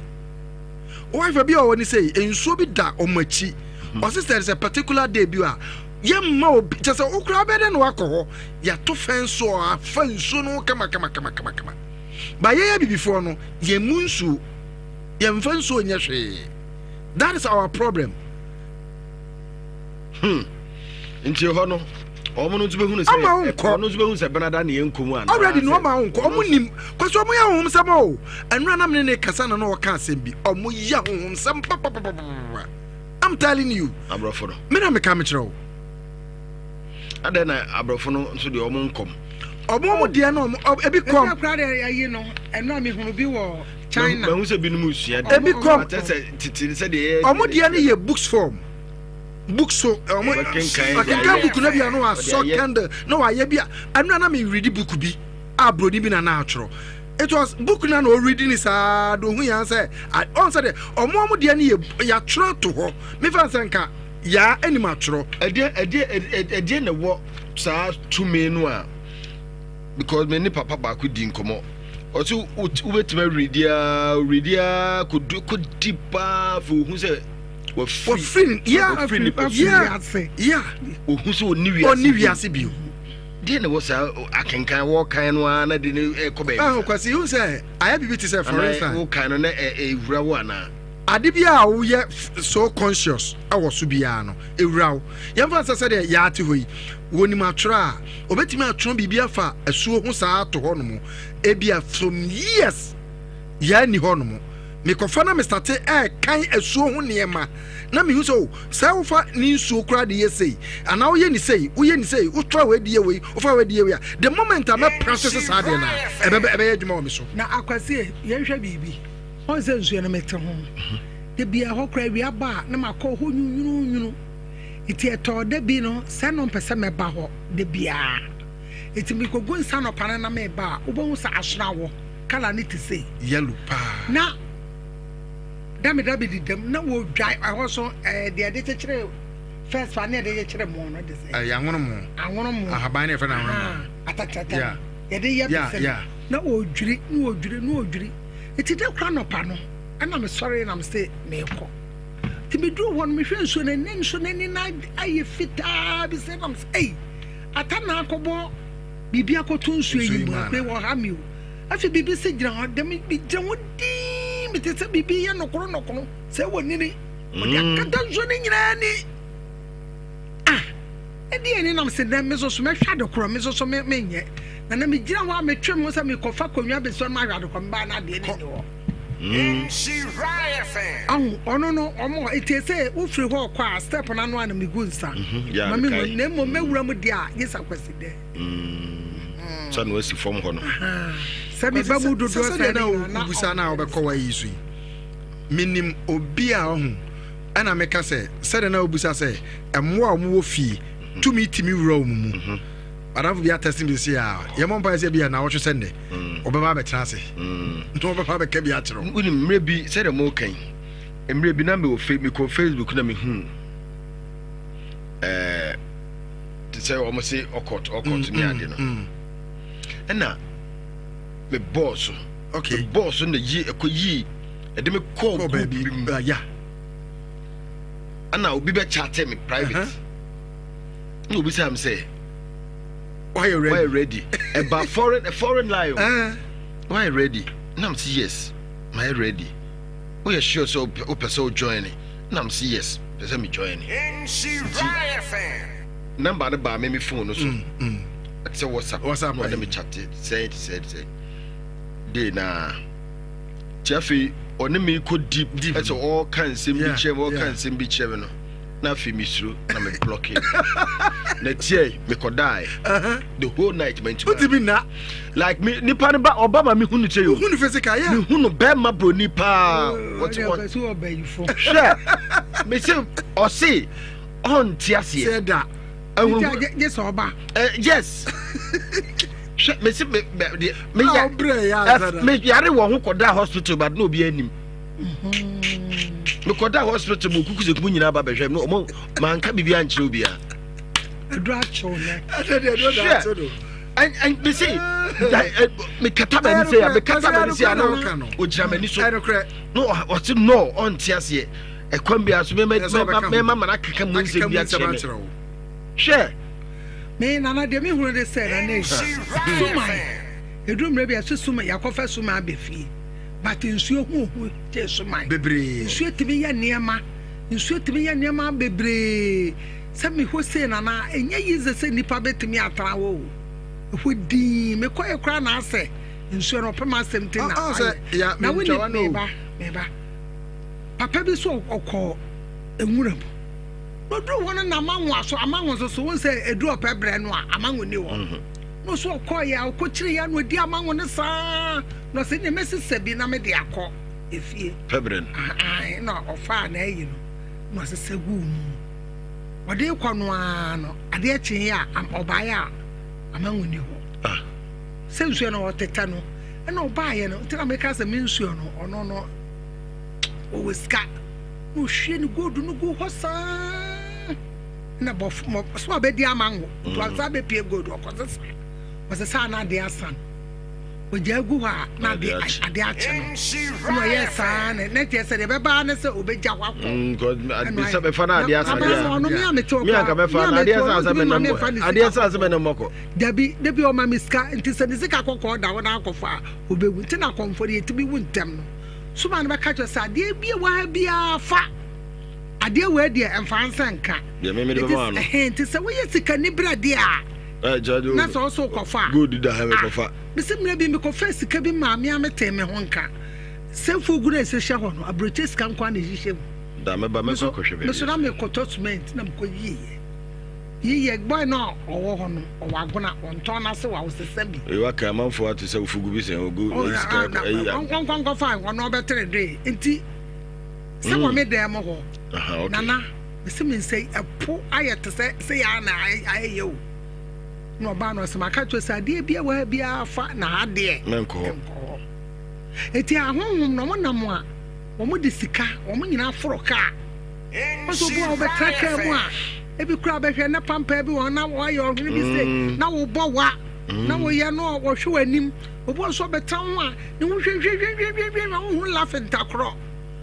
Wife bi a ɔwɔ ne sɛ nsuo bi da ɔmo akyi. Ɔsi sɛ sɛ particular day bi a yɛmma obi kyɛ sɛ okura bɛdɛ na wakɔ hɔ yɛato fɛn so afa nsuo no ho kama kama kama kama kama. Ba yɛyɛ abibifoɔ no yɛn mu nsuo yɛmfa nsuo nyɛ hwee. That is our problem. Hmm. Nti hɔ no wɔn no nso bɛhunu sɛ Ɔma wo nkɔ. wɔn nso bɛhunu sɛ benada ne yɛn nkɔ mu anaa Already no sɛ ɔma wo nkɔ. Ɔmo nim. Kwasi ɔmo yɛ ahohomsɛm o. Ɛnura na mene ne kasa na na ɔka asɛm bi. Ɔmo yɛ ahohomsɛm papapapapa. I'm telling you. Aborɔfo no. Me na meka mekyerɛ wo. Adɛn na aborɔfo no nso deɛ ɔmo nkɔm. Ɔmo ɔmo deɛ no ɔmo ebi kɔm. Ebi akora deɛ ayi no ɛnura mehunu bi wɔ China. Mahu sɛ binom resua deɛ. Ebi kɔm. Ate sɛ tete sɛ deɛ yɛ. Ɔmo deɛ no yɛ books form. Book so ɔmo ɔkenkan book no bi a na wasɔ candle na wayɛ bi a ɛnura na mi read book bi a broni bi na na atwerɛ. It was book na na ɔredi ni saa de ohun yɛn sɛ ɔn sɛ deɛ ɔmo ɔmo deɛ no yɛ yɛatwerɛ ato hɔ mefa nsɛ nka yaa anim atwerɛ. Ɛdeɛ ɛdeɛ ɛdeɛ na ɛwɔ saa tumi no a because me ne papa baako di nkɔmɔ ɔsɛ wobɛtumi awuridi a wuridi a kɔdu kɔdi paa fɛ ohu sɛ wafiri wafiri nipa yeah ohu sɛ ɔni wiase ɔni wiase bio deɛ na ɛwɔ saa akenkan wɔkan no ara na de ne ɛkɔ baabi saa. Kwasi ihu sɛ ayɛ biribi te sɛ for instance. Wokan no na ɛwura wo anaa. Ade bi a woyɛ so conscious ɛwɔ so biara no ewura wo. Yɛmfa nsɛ sɛdeɛ yɛate hɔ yi wɔnim atwerɛ a obetumi atwerɛ biribi afa asuo ho saa ato hɔ nom ebia some years yɛanni hɔ nom. Mekɔfa na mestate ɛɛkan asuo ho nneɛma na mehu sɛ o sɛ wofa ne nsuo koraa de yɛ sei anaa woyɛ ne sei woyɛ ne sei wofa wei de yɛ wei wofa wei de yɛ wei a the moment a mɛ practice saa deɛ no a ɛbɛbɛ ɛbɛyɛ adwuma wɔ me so. Na Akwasi yɛnhwɛ biribi ɔn sɛ nsuo no mete ho da bia hɔ koraa awia ba a na makɔ hɔ nwunwununwunu nti ɛtɔɔ da bi no sɛ no mpɛ sɛ mɛba hɔ da biara nti mekɔgu nsa nɔpa no na meba a wobɛhu sɛ asono awɔ Colour no te sei. Yellow paa. Na dame dame deda mu na wɔdwa ɛhɔ so ɛɛ deɛ yɛde kyekyere first fa ne yɛde kyekyere mo no de sɛ. Ɛyɛ anwono mo. Anwono mo. Ahaban ne yɛfrɛ no anwono mo. Atatrata no. Yɛde yɛ bese no. Na ɔdwiri na ɔdwiri na ɔdwiri. Nti da koro anɔpa no ɛna mesɔre na mese meekɔ. Nti meduru hɔ no mehwɛ nsuo no ani nsuo no ani no ayɛ fitaa bi sɛ na mese ei ata na akɔbɔ biribi akɔto nsuo yi mu afei wɔha me o. Afei biribi sɛ gyina hɔ dɛm megyina hɔ dinn mete sɛ biribi yɛ nɔkoro nɔkoro sɛ wɔ nini ɔde mm. akata nsuo no nyinaa ni ah ɛde ɛni nam sɛ dɛm me soso mɛhwɛ ade korɔ me soso me menyɛ na na megyina hɔ a metwe mu sɛ mekɔfa akonnwa bɛsi hɔ no mahwɛ ade korɔ mebaa no adeɛ ne ni hɔ mm. ahu ɔno no ɔmo etie sɛ wofiri hɔ kɔ a step no ano a na megu nsa mhm, ma mehu na mmom mɛwura mu deɛ a gye sɛ akwasi dɛ Mm. Sɛ na wasi fam hɔ no. Sɛ me ba mu dodoɔ sɛ na wobusa na wobɛkɔ wa yi so yi. Menim obi a ɔho ɛna meka sɛ sɛdeɛ na wobusa sɛ mmoa a wɔwɔ fie mhm. tumi tumi wura wɔn mu. Mhm. Adamfo bi atɛse mi si a yɛmmɔ mpaeɛ sɛ bi a na wɔtwe sɛ nnɛ mm. ɔbɛba abɛtena ase mm. na ɔbɛba abɛka bi akyerɛ wo. Wonim mmerɛ bi sɛdeɛ moka yi mmerɛ bi na mewɔ mekɔ Facebook na mehu ɛɛ eh, te sɛ wɔn se ɔkɔt ɔkɔt ne ade no ɛna me bɔɔ so okay me bɔɔ so na yi ɛkɔ yi ɛde me kɔɔ group bi mu ah, ya ɛna obi bɛ chat me private ɛna obi sɛ am sɛ why you ready why you ready ɛba foreign foreign line o eh. why you ready ɛna m sɛ yes my ready woyɛ sure sɛ wopɛ sɛ wo join ne na m sɛ yes pɛ sɛ me join ne nti number no baa me me phone no so mm, mm. ɛte sɛ whatsapp whatsapp na ɔne me chate sɛn te sɛ te sɛ day na nti afei ɔne me kɔ deep ɛsɛ ɔka nsɛm bi kyerɛ me ɔka nsɛm bi kyerɛ me no na afei mesuro na me blocke na tiɛ mekɔdae the whole night mantumi wotumi nna like me nipa no ba ɔba ma mehu no kyɛ yo hu no physical yeah mehu no bɛrima broni paa wɔte wɔ hwɛ mese ɔse ɔnte aseɛ sɛ da gye sɛ ɔba yes hwɛ mese me me me ya me yare wɔ ho kɔda hospital but na obi anim mm-hmm. Mekɔda hospital mu kuku sɛ kumu nyinaa ba bɛhwɛ me ɔmo manka biribi ankyerɛ obiara. Aduro akyew nɛ. Hwɛ mese mekata m'ani sɛ mekata m'ani sɛ ana ɔgyina m'ani so na ɔse no ɔnte aseɛ ɛkwan biara so mɛma mana keka mu nsɛm bi akyerɛ me hwɛ. Me nana deɛ mehunu de sɛ nana suman ɛduru mmerɛ bi ɛso suman yɛakɔfa suman abɛ fie but nsuo ho hu kyɛ suman bebree nsuo tumi yɛ nneɛma nsuo tumi yɛ nneɛma bebree sɛ mehɔ sei nana ɛnyɛ yize sɛ nnipa bɛtumi atena hɔ o ɛhɔ din mekɔyɛ koraa na asɛ nsuo no ɔpɛ m'asɛm ti na ayɛ na woni meba meba papa bi so ɔkɔ nwura mu na ɔduru hɔ no na amango aso amango nso so wɔn sɛ ɛduru ɔpɛ brɛ no a amango ni hɔ mhm. na ɔso ɔkɔɔ yɛ a ɔkɔkyiri yɛ na ɔdi amango no saa na ɔsɛ ne mɛsesa bi na mede akɔ efie pɛ brɛ no na ɔfaa na ayi no na ɔsesa guu mu ɔde kɔ no ara no adeɛ kyeeɛ a ɔbaeɛ a amango ni hɔ ah. sɛ nsuo no ɔtetɛ no ɛna ɔbaeɛ no nti na meka sɛ me nsuo no ɔno no ɔwɔ sika na ɔhwie ne gold no gu hɔ saa na bɔfo so abɛdi amango nti mm. ɔsa bɛpie gold ɔkɔsesa ɔsesa na adeɛ asa no ɔgya agu hɔ a na ade ade akye no na ɔyɛ saa na na kyerɛ sɛ deɛ ɛbɛba ne sɛ ɔbɛgya hɔ akɔ mm, sɛ bɛfa no adeɛ asa deɛ ɔno me a mete hɔ me anka bɛfa no adeɛ asa sɛ bɛnam adeɛ asa sɛ bɛnam akɔ dabi dabi ɔma me sika nti sɛ ne sika kɔkɔɔ da hɔ na akɔfa a ɔbɛwu nti na akɔmfo no yɛtumi wu ntɛm no soma no bɛka kyerɛ sɛ adeɛ bi wɔ ha biara fa adeɛ wɔ deɛ ɛmfa nsa nka nti sɛ woyɛ sikani berɛ deɛ a na sɛ ɔsɛ wokɔfa a gold da ha mekɔfa mese mmerɛ bi mekɔfa sika bi maa me a metee me ho nka sɛ fogu no ɛsɛ hyɛ hɔ no aburokye sika nko a na ɛhyehyɛ mu da mɛba mɛkɔ akɔhwɛ baabi meso na mekɔtɔ cement na mekɔ yiyɛ yiyɛ boy no a ɔwɔ hɔ no ɔwɔ agona ɔntɔn n'ase wɔ awosesa bi eyi waka amanfoɔ ate sɛ wofugu bi sɛn ogu sika ɛyi nkɔnkɔnkɔfa ɔno ɔbɛtere doe nti sɛ wɔ me dan mu hɔ nana mese me nsa yi ɛpo ayɛ te sɛ sɛ yɛ na ayɛ yɛ o na ɔbaa no ɔsɛ maka kyerɛ sɛ adeɛ bi a wɔ ha biara fa na ha deɛ menkɔ hɔ eti ahonhom na wɔn nam a wɔn de sika wɔn nyinaa foro kaa wɔn sɛ obi a wɔbɛtra kaa mu a ebi kura bɛhwɛ ne pampa bi wɔn na wɔayɛ ɔhwene bi se mm. na wɔbɔ wa mm. na wɔyɛ no wɔhwɛ wɔn anim obi nso bɛtra ho a ne ho hwehwehwehwehwehwɛ wɔn ho lafe ntakorɔ.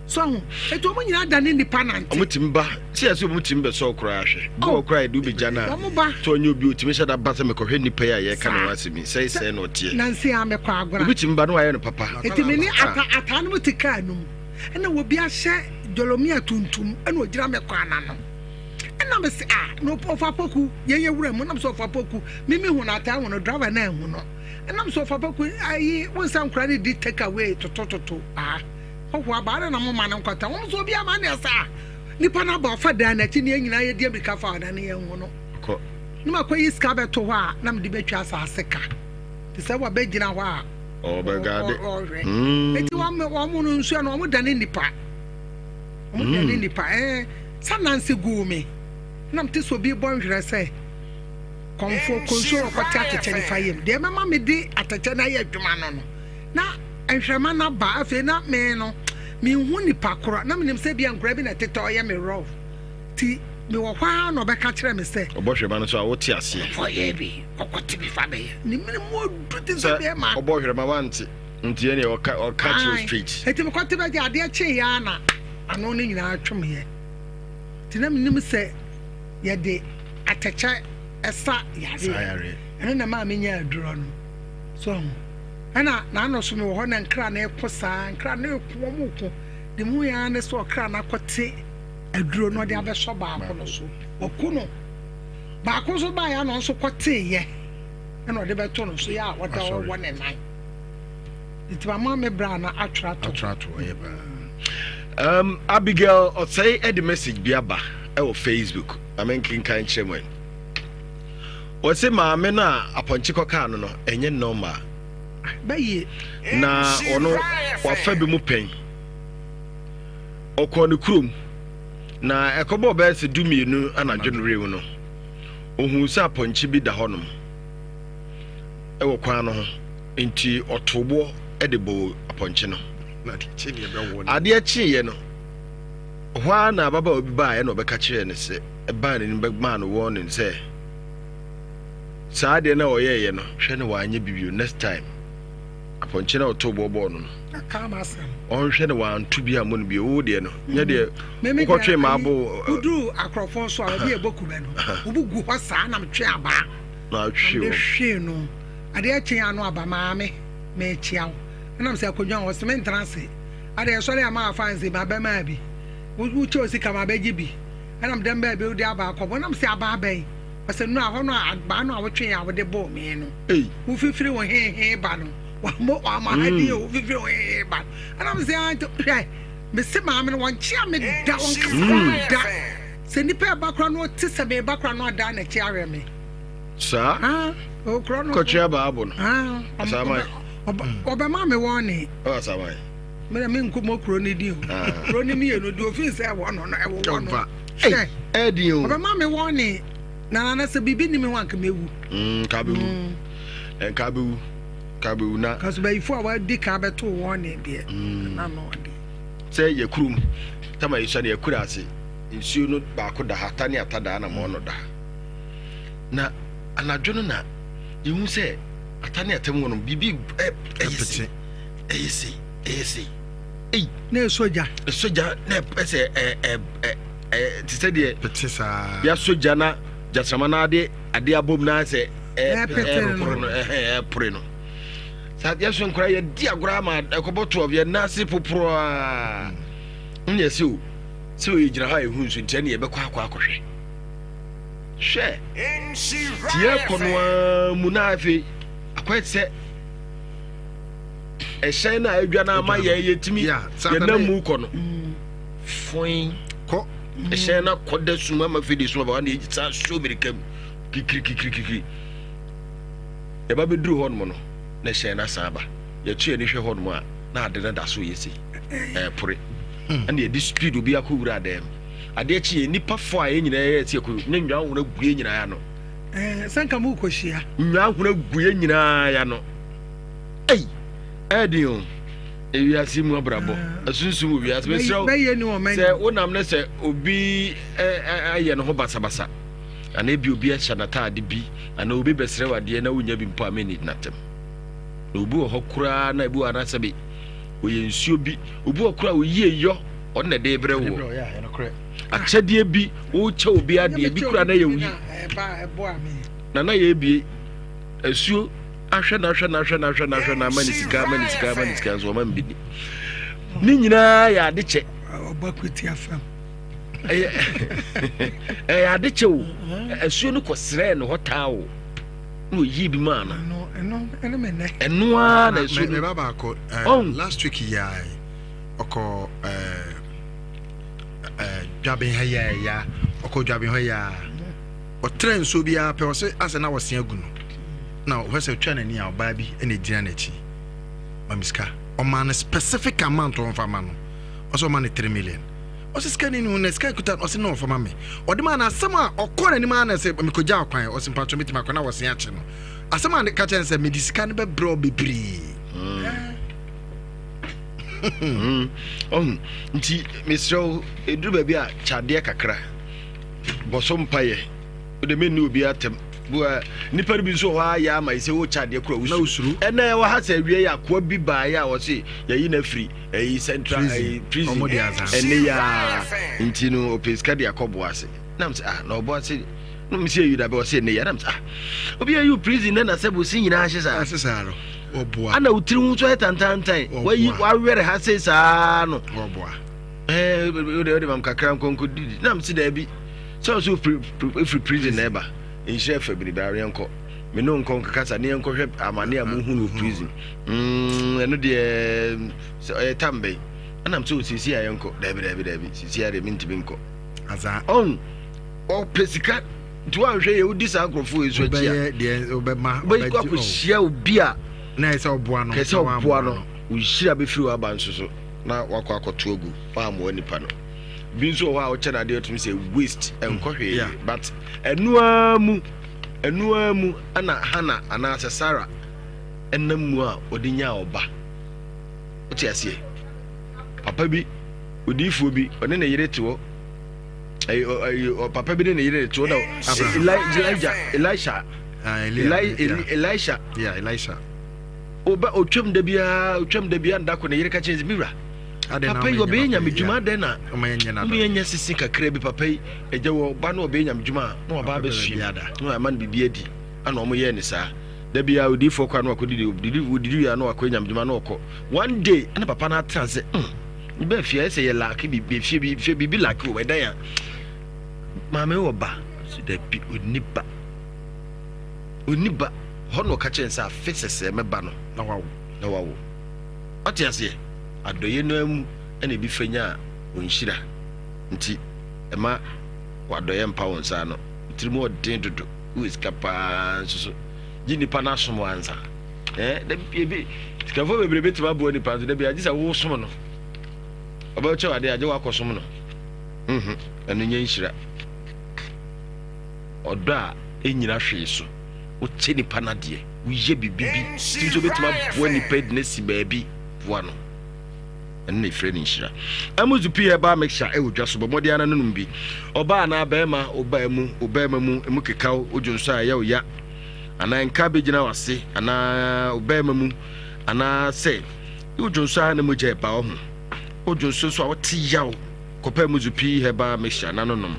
So ahu? Eti wɔn nyinaa da ne nipa nante. Wɔn tumi ba sɛ yɛsɛ wɔn tumi bɛsɔ koraa hwɛ. Bi wɔ koraa yɛde obi gya no a. Wɔn ba. Sɛ ɔnyɛ obi otumi hyɛ da ba sɛ mekɔhwɛ nipa yi a yɛka ne ho asɛm yi sɛe sɛe na ɔteɛ. Nansi a mekɔ agora. Obi tumi ba na wayɛ no papa. Eti me ne ata ataa no mu te kaa no mu. Ɛna obi ahyɛ jolomia tuntum ɛna ogyina me kwan ano. Ɛna me se ah na ɔfa poku yɛn yɛ wura mu ɛna me sɛ ɔfa poku mimi hu no ataa hu no driver na ehu no. Ɛna me sɛ ɔfa poku ayi wo nsa nkora ne di take away totototo ah. Hɔhoɔ aba, adɛn na momma no nkɔtena? Wɔn nso obiara ma ne saa. Nipa no aba ɔfa dan n'akyi ne yɛn nyinaa yɛdi amirika fa ɔdan no yɛn ho no. Kɔ. Ne ma kɔyi sika bɛto hɔ a na mede bɛtwa asase ka. Te sɛ wabɛgyina hɔ a ɔbɛgade. Ɔhwɛ. Eti wɔn wɔn no nsuo no wɔn dane nipa. Wɔn dane nipa. Ɛɛ sɛ nansi guu me. Na mete sɛ obi bɔ nhwerɛ sɛ kɔnfoɔ kɔnsuo wɔkɔte atɛkyɛ nifa yam. Deɛ ɛbɛma mede atɛkyɛ no ayɛ adwuma no no. Na nhwɛma no aba afei na me no menhu nipa korɔ na menim sɛ bia nkora bi na ɛtetɛ ɔyɛ me rough ti mewɔ hɔ ara na ɔbɛka kyerɛ me sɛ ɔbɔ hwɛma no so a wote aseɛ ɔyɛ bi ɔkɔte bi fa bɛyɛ ne mene mu ɔdu te sɛ bɛɛma ɔbɔ hwɛma wante nti ɛne ɔka ɔka kyerɛ straight nti mekɔte bɛgye adeɛ kyee yɛ na ano no nyinaa twomyɛ nti na menim sɛ yɛde atɛkyɛ ɛsa yareɛ ɛno na maa menya aduro no so ho Ɛna n'ano so mewɔ hɔ na nkra no reko saa, nkra no reko, wɔn reko. Deɛ mehu yɛ ara ne sɛ ɔkra no akɔte aduro na ɔde abɛsɔ baako no so. Waku no. Baako nso baeɛ a na ɔno nso kɔteeɛ ɛna ɔde bɛto no so yɛ a ɔda hɔ wɔ ne nan. Nti mama me bra na atwerɛ ato. Atwerɛ ato ɛyɛ paa. Abigail ɔsɛe ɛde message bi aba ɛwɔ Facebook. Na menkenkan nkyerɛ mu ɛ. Wɔse maame no a apɔnkye kɔkaa no no ɛnyɛ normal. Bɛyie. Na ɔno wafa bi mu pɛn. Ɔkɔɔ ne kurom na ɛkɔbɔɔ bɛyɛ sɛ 12 anadwo no rewu no, ohuu sɛ apɔnkye bi da hɔnom wɔ kwan no ho nti ɔtoo boɔ de bɔɔ apɔnkye no. Adeɛ kyeeɛ no. Hɔ ara na ababaawa bi baeɛ na ɔbɛka kyerɛɛ no sɛ, ɛbaa n'anim bɛmaa no warning sɛ, saa adeɛ no a ɔyɛeɛ no, hwɛ na wanyɛ bi bio next time. Apɔnkye no a ɔtoo boɔ bɔɔ no no, ɔnhwɛ na wanto bi ammɔ no bio. Wo deɛ no, nyɛ deɛ mm. wokɔtwee maa bo. Woduru akorɔfo so a obi ɛbɔ kubɛ no, wobu gu hɔ saa na metwe abaa. Na atwe wɔn. Hwee no, adeɛ kye ano aba maame, mekyia wo. Ɛnam sɛ akonnwa wɔ sɛ mentena ase. Adeɛ sɔre a maa fa nse ma bɛmaa bi. Wokyɛ osika ma bɛgye bi. Ɛnam dɛm baabi wode aba akɔbɔ. Ɛnam sɛ abaa bɛn. Ɔsɛ no a hɔ no a abaa no a wotwe a wode bɔɔ me no. Wofifiri wo hehe ba no. Wammo wama ha din o wofifiri wo hehe ba no. Ɛnam sɛ ante hwɛ mese maame no wɔnkyea me da wɔnkasa me da. Sɛ nipa ɛba kora no ɔte sɛ meba kora no adan n'akyi ahwɛ me. Saa. Ah, okura no. Kɔtwe aba abo no. Ah, Asaman. Ɔbɛma me wɔn ne. Ɔ asaman. Mena me nko mo kuro ne din o. Kuro ne mmienu deɛ ofin sɛ ɛwɔ no no ɛwɔ wɔ no. Hwɛ. Ɛdi o. Ɔbɛma me wɔn ne. Na na sɛ biribi ni me ho anka mewu. Mm, nka bɛwu. Mm. Nka bɛwu. Nka bɛwu na. Kaso bayifo a wadi kan bɛto wɔn ne deɛ. Mm. Na no ɔde. Sɛ yɛ kurom tama yɛsua no yɛkura ase nsuo no baako da ha ta ne ata da na ma ɔno da ha. Na anadwo no na yɛhu sɛ ata ne atam hɔ no biribi ɛyɛ sei ɛyɛ sei ɛyɛ sei ei na ɛsɔ gya ɛsɔ gya na ɛsɛ ɛ ɛ ɛ ɛ te sɛ deɛ pete saa yɛasɔ gya na gyasrama na ade ade abom na sɛ ɛpore no ɛhɛn ɛpore no saa yɛsɔ nkora yɛdi agorɔ ama ɛkɔbɔ 12 yɛn nan ase poporo a n yɛ sɛ o sɛ oyɛ gyina hɔ a ɛhu nso nti ɛne yɛbɛkɔ akɔ akɔhwɛ Hwɛ! Nti yɛkɔ no ara mu na afei akɔyɛ te sɛ ɛhyɛn no a adwa no ama yɛn yɛtumi yɛnam mu kɔ no foin kɔ ɛhyɛn no akɔ da sum ama afei de sum aba na yɛsa so mirika mu kikirikikirikiri yɛba bɛduru hɔ nom no na ɛhyɛn no asan aba yɛto yɛn ani hwɛ hɔ nom a na ade no da so yɛ sei ɛpore ɛna yɛde speed obi akɔ wura dan mu Adeɛ kye yɛ nnipa fɔ a yɛn nyinaa yɛ sɛ yɛkɔ ne nnwan hono agu yɛn nyinaa ano. Ɛɛ sɛ nka mo kɔhyia. Nnwan hono agu yɛn nyinaa ano. Ei ɛɛden o ewiase mu abrabɔ ah. asunsum wɔ wiase mesrɛ wo sɛ wonam ne sɛ obi ayɛ ne ho basabasa anaa ebi obi ahyɛ n'ataade bi anaa obi bɛsrɛ wo adeɛ na wonya bi mpo a menni n'atɛm na obi wɔ hɔ koraa na ebi wɔ anasɛ bi ɔyɛ nsuo bi obi wɔ koraa oyie yɔ ɔno na ɛde brɛ woɔ akyɛdeɛ bi wokyɛ obi adeɛ bi kura na yɛ wuyi na na yɛ ebie asuo ahwɛ na ahwɛ na ahwɛ na ahwɛ na ahwɛ na ama ne sika ama ne sika ama ne sika nso ɔma mbi ni ne nyinaa yɛ ade kyɛ ɛyɛ ɛyɛ ade kyɛ o asuo no kɔ srɛ no hɔ taa o na oyi bi maa no ɛno ara na asuo no last week yɛ ɔkɔ ɛɛ ɛɛ dwaben ha yɛ ya ɔkɔ dwaben hɔ yɛ a ɔtrɛ nsuo biara pɛ ɔsɛ asɛ na wɔse agu no na ɔhwɛ sɛ ɔtwa n'ani a ɔbaa bi na egyina n'akyi ma me sika ɔmaa no specific amount ɔnfa ma no ɔsɛ ɔma no three million ɔsɛ sika ni no na sika kuta ɔsɛ na ɔfa ma me ɔde ma na asɛm a ɔkɔ n'anim a na sɛ mekɔgya ɔkwan ɔsɛ mpatwɔ metumi akɔ na wɔse akye no asɛm a ka kyɛn sɛ mede sika no bɛbrɛ bebree mm. Hmm. Ɔhu, nti mesrɛ wo, ɛduru baabi a kyadeɛ kakra, bɔ so mpayɛ, wode menni obi atɛm. Bua nipa no bi nso wɔ hɔ a yɛ ama sɛ wokyɛ adeɛ kora wosuro. Ɛnna ɛwɔ ha sɛ awie yɛ akoa bi baeɛ a wɔse yɛyi no afiri ɛyi central ɛyi prison ɛne yɛ a nti no ɔpɛ sika de akɔ boa ase. Nam sɛ ah na ɔbɔ ase no mesi ayi dabe ɔse ɛnɛ yɛ nam sɛ ah obi ayi prison na na sɛ bosi nyinaa ahye saa. Ahye saa no. Ɔboa. Ana wo tiri ho nso ayɛ tantantan. Wayi wawɛre ha sei saa no. Ɔboa. Ɛɛ wode wode mam kakra nkɔnkɔ didi. Nam si daabi. Sɛ ɔsɛ ofiri prison na ɛba. Nhyira fɛ biri bra yɛnkɔ. Me ne nkɔ nkakasa ne yɛnkɔhwɛ amane a muhu no prison. Mm ɛno deɛ sɛ ɔyɛ tam bɛn. Ɛnam sɛ osiesie a yɛnkɔ. Daabi daabi daabi. Siesie a deɛ mentumi nkɔ. Azaa. Ɔn ɔpɛ sika nti woanhwɛ yɛ wodi saa nkurɔfoɔ yi so akyi a wobɛkɔ akɔhyia obi a na ɛsɛ ɔboa no kɛsɛ ɔboa no nhyira bɛfiri w'aba nso so na wakɔ akɔto agu woammoa nipa no bi nso wɔ hɔ a wokyɛ no adeɛ tumi sɛ waste ɛnkɔ hwee but ɛno ara mu ɛno ara mu ɛna Hana anaasɛ Sarah ɛnam mu a ɔde nyaa ɔba wote aseɛ papa bi. Odiyifoɔ bi, ɔne ne yere te hɔ. Ɛyɛ ɔyɛ papa bi ne ne yere te hɔ na Elijah, Elisha, ah, Elisha. Yeah, Elisha. Oba otwam da biara, otwam da biara ndako ne yere ka kyerɛ mi wura. Papa yi ɔbɛyɛ nyame dwuma adɛn na ɔmo yɛ sisi kakra bi papa yi agya wɔ ba na ɔbɛyɛ nyame dwuma a na waba abɛsua na wama no biribi adi ana ɔmo yɛɛ ne saa da biara odiyifoɔ kɔ a na wakɔdidi odidi wie a na wakɔ nyame dwuma na ɔkɔ one day ɛna papa no atena sɛ mm Meba fie ayɛ sɛ yɛ laake biribi fie bi fie biribi laake wɔ ɛdan a maame wɔ ba so dabi onni ba onni ba hɔ na ɔka kyerɛ sɛ afe sɛsɛɛ mɛba no na wawo na wawo ɔte aseɛ adɔyɛ no mu ɛna ebi fɛ nya ɔnhyira nti ɛma wadɔyɛ mpa wɔn nsa ano tiri mu ɔden dodo wɔ sika paa nso so gye nipa no asom ansa. Eh, da ebi sikafoɔ bebree bɛtumi aboa nipa nso da bi agye sɛ wosom no ɔbɛkyɛ wade agye wakɔsom no mhm ɛno nyɛ nhyira ɔdɔ a ɛnyina hwee so wokyɛ nipa no adeɛ woyɛ biribi bi tumi sɛ wobɛtumi aboa nipa de no asi baabi boa no ɛno na ɛfrɛ no nhyira amuzu pii herbal mixture ɛwɔ dwa so bɔ mmɔden ara nonom bi ɔbaa anaa bɛrima ɔbaa mu ɔbɛrima mu ɛmu kekaw wodwo nso a ɛyɛ wo ya anaa nka bɛgyina w'ase anaa wo bɛrima mu anaa sɛ wodwo nso a na mogya ɛba wo ho wodwo nso nso a wote yaw kɔpɛ mu zupi herbal mixture na nonom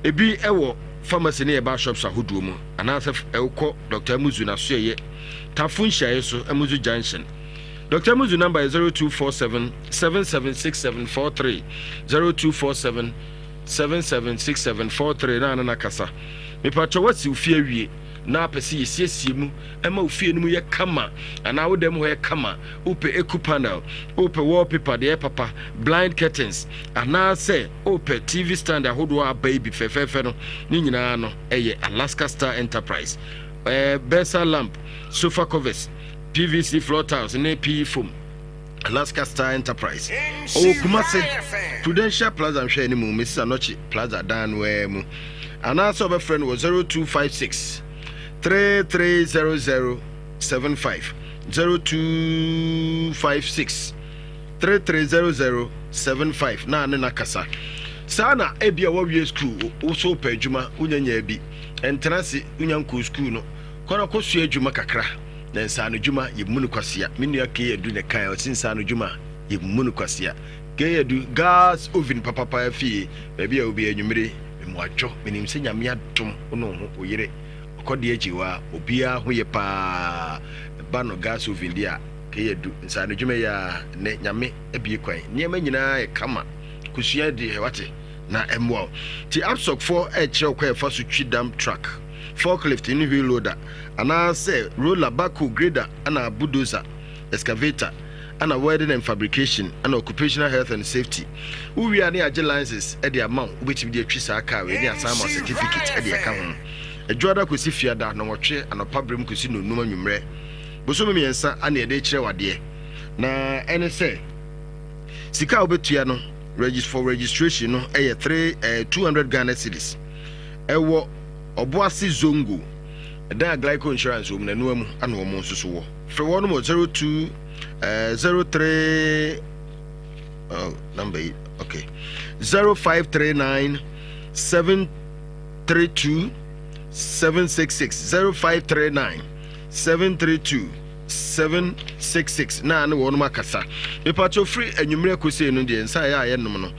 ebi ɛwɔ pharmacy ne herbal shops ahodoɔ mu anaasɛ ɛwokɔ Dr. Amuzu n'asoɛyɛ Tafo nhyiaeɛ so Amuzu Junction Dr. Amuzu number yɛ 0247 776743 0247 776743 na ne nakasa. Mepakyɛw woasi wo fie awie na apɛ sɛ yɛsiesie mu ma wo fie no mu yɛ kama anaa wo dan mu hɔ yɛ kama, wopɛ eco panel, wopɛ wallpaper deɛ ɛyɛ papa, blind curtains anaasɛ wopɛ TV stand ahodoɔ a aba yi bi fɛfɛɛfɛ no, ne nyinaa no ɛyɛ Alaska Star Enterprise. Ɛɛ Besa lamp, sofa covers, PVC floor tiles ne PE foam. Alaska Star Enterprise. Ɔwɔ Kumase, Prudential Plaza nhwɛ anim, Mrs. Anokye Plaza dan no ara mu. Anaasɛ ɔbɛfrɛ no wɔ 0256 330075, 0256 330075 na ne no akasa. Saa na ebia woawie sukuu, wo so wopɛ adwuma, wonya nyaa bi. Ɛntena ase, wonya nkɔɔ sukuu no, kɔ na kɔsua adwuma kakra. Na nsaano dwuma yɛ mu no kwasea. Me nua Kay Adu na ɛkae, ɔse nsaano dwuma yɛ mu no kwasea. Kay Adu, gas oven papapa fie, baabi a obi anwummere, me mu adwo, menim sɛ Nyame adom wo ne wo ho, wo yere, ɔkɔ deɛ akyi hɔ a, obiara ho yɛ paa, ɛba no gas oven deɛ a, Kay Adu, nsaano dwuma yi ara, nnɛ Nyame abue kwan, nneɛma nyinaa yɛ kama, kosua deɛ wate, na ɛmmoa wo. Nti Absocfoɔ ɛrekyerɛ wo kwan a ɛfa so twi dump truck, forklift ne wheel loader. Anaasɛ roller, backhoe, grader ana bulldozer, excavator, ana welding and fabrication, ana occupational health and safety. Wo wie a na yɛagye license de ama wo, wobɛtumi de atwi saa car wei ne asan ama wo certificate de aka ho. Adwoada kɔsi Fiada, nnɔnwɔtwe anɔpa berɛ mu kɔsi nnɔnnum anwummerɛ. Bosome mmiɛnsa ana yɛde rekyerɛ wo adeɛ. Na ɛne sɛ, sika a wobɛtua no for registration no yɛ 3, eh, 200 Ghana cedis. Ɛwɔ Ɔboase Zongo. Ɛdan a Glico Insurance wɔ mu no, ɛno ara mu na wɔn nso so wɔ. Frɛ wɔn wɔ 02 eh, 03 oh, number yi okay 0539 732 766 0539 732 766 na ne wɔn akasa. Mepatro firi anwummerɛ kosei no deɛ nsa a ɛyɛ a yɛnom no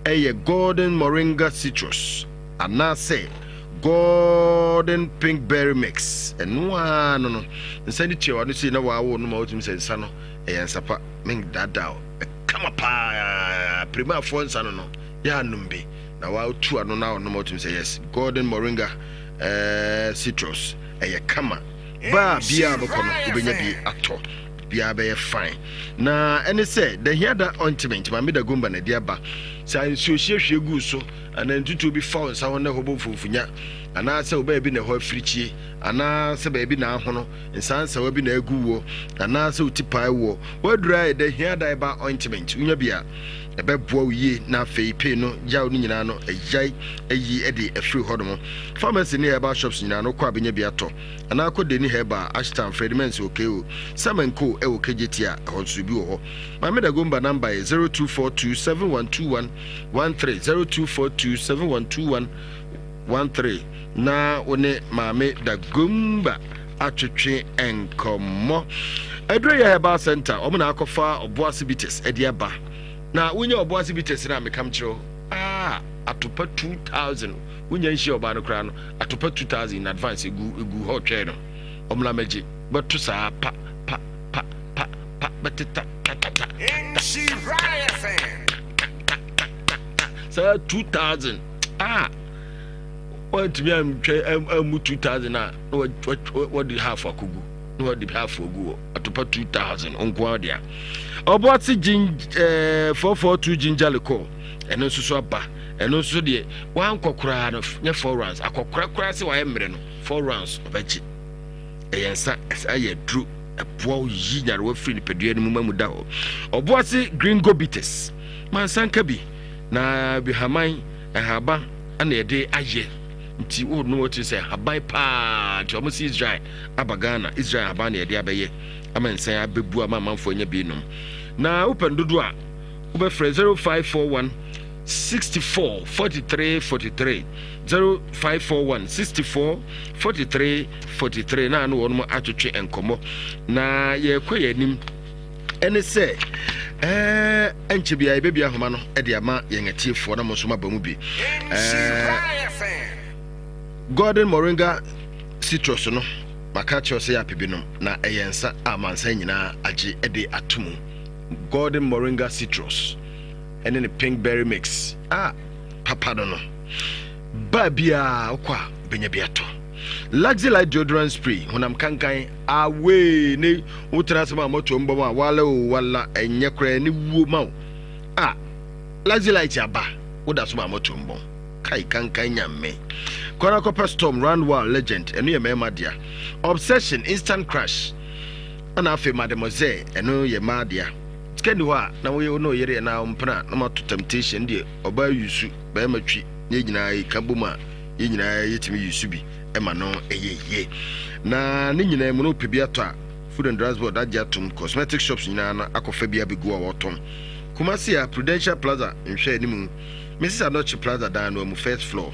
ɛyɛ Golden Moringa Citrus. Anaasɛ Golden Pink Berry Mix, ɛno ara no no, nsa no tua w'ano sei na waawo nom a wotumi sɛ nsa no ɛyɛ nsa pa, mendaadaa wo, ɛkama paa, pirimafoɔ nsa no no, yɛ anom bi na watu ano na ɔnom a wotumi sɛ yes, Golden Moringa eh, Citrus, ɛyɛ kama. Baa biara bɛkɔ no wobɛnya bi atɔ, biara bɛyɛ fine. Na ɛne sɛ, Dahiada ointment, Maame Dagomba na ɛde aba, sɛ nsuohyeɛ hwie gu so, anaa ntutuo bi fa wo nsa ho na ɛhɔ bɔ mfomfunya, anaasɛ wo baabi na ɛhɔ afirikyie, anaasɛ baabi na ahono, nsansawa bi na agu woɔ, anaasɛ wo ti pae woɔ, w'aduru ayɛ dɛ, hia da ɛba ointment, wonya bi a, Ɛbɛboa wo yie na afei pain no, yaw no nyinaa no agyae ayi de afiri hɔnom. Pharmacy ne herbal shops nyinaa no wokɔ a bɛnya bi atɔ. Anaa kɔ Deni Herbal, Ashtown, Freddie Mens wɔ KO, Sam and Co wɔ KJT a ɛhɔ nso bi wɔ hɔ. Maame Dagomba number yɛ 0242 7121 13, 0242 7121 13 na wo ne Maame Dagomba atwetwe nkɔmmɔ. Aduro yɛ Herbal Center, wɔn na akɔfa Ɔboase Bitters de aba. Na wonya Ɔboase Bitters no a mekam kyerɛ wo, ah, atopa 2000 wonya nhyia ɔbaa no koraa no, atopa 2000 in advance egu egu hɔ twɛn no. Ɔmmra mɛgye, bɛto saa pa pa pa pa pa bɛteta ta ta ta ta ta ta ta ta ta saa 2000 ah wantumi antwa ammu 2000 a na wɔde half akogu na wɔde half agu hɔ atopa 2000 nko ara dea ɔboase gin ɛɛ 442 ginger liquor ɛno nso so aba ɛno nso deɛ wankɔ koraa no nyɛ four rounds akɔkora koraa sɛ wayɛ mmerɛ no four rounds ɔbɛgye ɛyɛ nsa ɛsɛ ayɛ aduro ɛboa wo yi nyarewa firi nipadua no mu ma mu da hɔ ɔboase gringo bitters mansanka bi na bihaman nhaban na yɛde ayɛ nti wo no wɔte sɛ haban paa nti wɔn si Israel aba Ghana Israel haban na yɛde abɛyɛ ama nsan abɛbu ama amanfoɔ anya bi nom na wopɛ no dodo a wobɛfrɛ 0541 64 43 43 0541 64 43 43 na ano wɔn atwetwe nkɔmmɔ na yɛkɔ yɛn anim ɛne sɛ ɛɛ ɛnkyɛ biara yɛbɛbia ahoma no de ama yɛn atiefoɔ na mo nso maba mu bi. Ɛɛ Gordon Moringa citrus no maka kyerɛ sɛ yɛapɛ binom na ɛyɛ nsa a mansa nyinaa agye de ato mu. Gordon Moringa citrus ɛne ne pink berry mix a papa no no baa biara wokɔ a wobɛnya bi atɔ. Luxy Light deodorant spray honam kankan Away ne wo tena ase ma moto mbɔ ma wala o wala ɛnyɛ koraa ne wuo ma wo a lazy light aba wo da so ma moto mbɔ kai kankan nyamme kɔna kɔpɛ storm round wall legend ɛno yɛ mmarima dea obsession instant crush ɛna afei mademoiselle ɛno yɛ mmaa dea sika ni hɔ a na woyɛ wo ne oyere na mpena na mato temptation deɛ ɔbaa yusu bɛrima twi ne nyinaa ka bom a yɛn nyinaa yɛtumi yusu bi ma no yɛ yie. Na ne nyinaa mu no wopɛ bi atɔ a, Food and Drugs Board agye atom, cosmetic shops nyinaa no akɔfa bi abɛgu a wɔtɔn. Kumasi a, Prudential Plaza nhwɛ anim, Mrs Anokye Plaza dan no mu, first floor.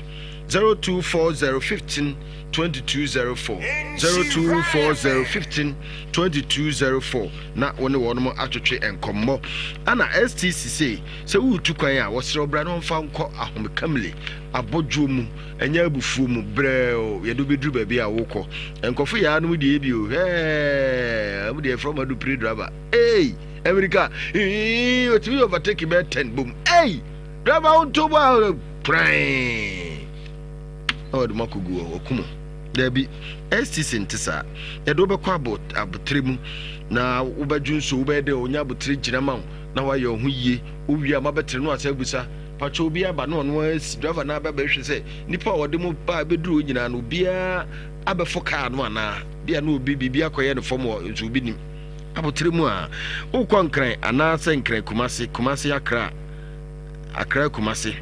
0240 15 2204 0240 15 2204 na wo ne wɔn atwetwe nkɔmmɔ. Ana STC sei sɛ woretu kwan a wɔsrɛ wo bra na wɔmfa nkɔ ahomekamle abɔdwoɔ mu Ɛnyɛ abufuo mu, brɛoo, yɛde wo bɛduru baabi a wokɔ. Nkurɔfo yɛ anom deɛ bi o, hɛɛ, wɔn deɛ yɛfrɛ wɔn adupire driver. Ei, Amerika, hii, otumi overtake bɛyɛ ten bom. Ei, driver wo nto bɔ a, pran. Na wɔde mo akɔgu hɔ, wɔku mo. Daabi, STC nte saa. Yɛde wobɛkɔ abo abotire mu na wobɛdwo nsuo, wobɛyɛ dɛ onya abotire gyina ma wo na woayɛ wo ho yie. Wowie a moabɛtene no asan abusa Pakyɛ obi aba na ɔno ara si driver no aba bɛhwɛ sɛ nipa a ɔde mo ba bɛduru hɔ nyinaa no obiara abɛfo kaa no anaa bia na obi biribi akɔyɛ no fam hɔ nso obi nim abotere mu a wokɔ Nkran anaasɛ Nkran Kumase Kumase Akra Akra Kumase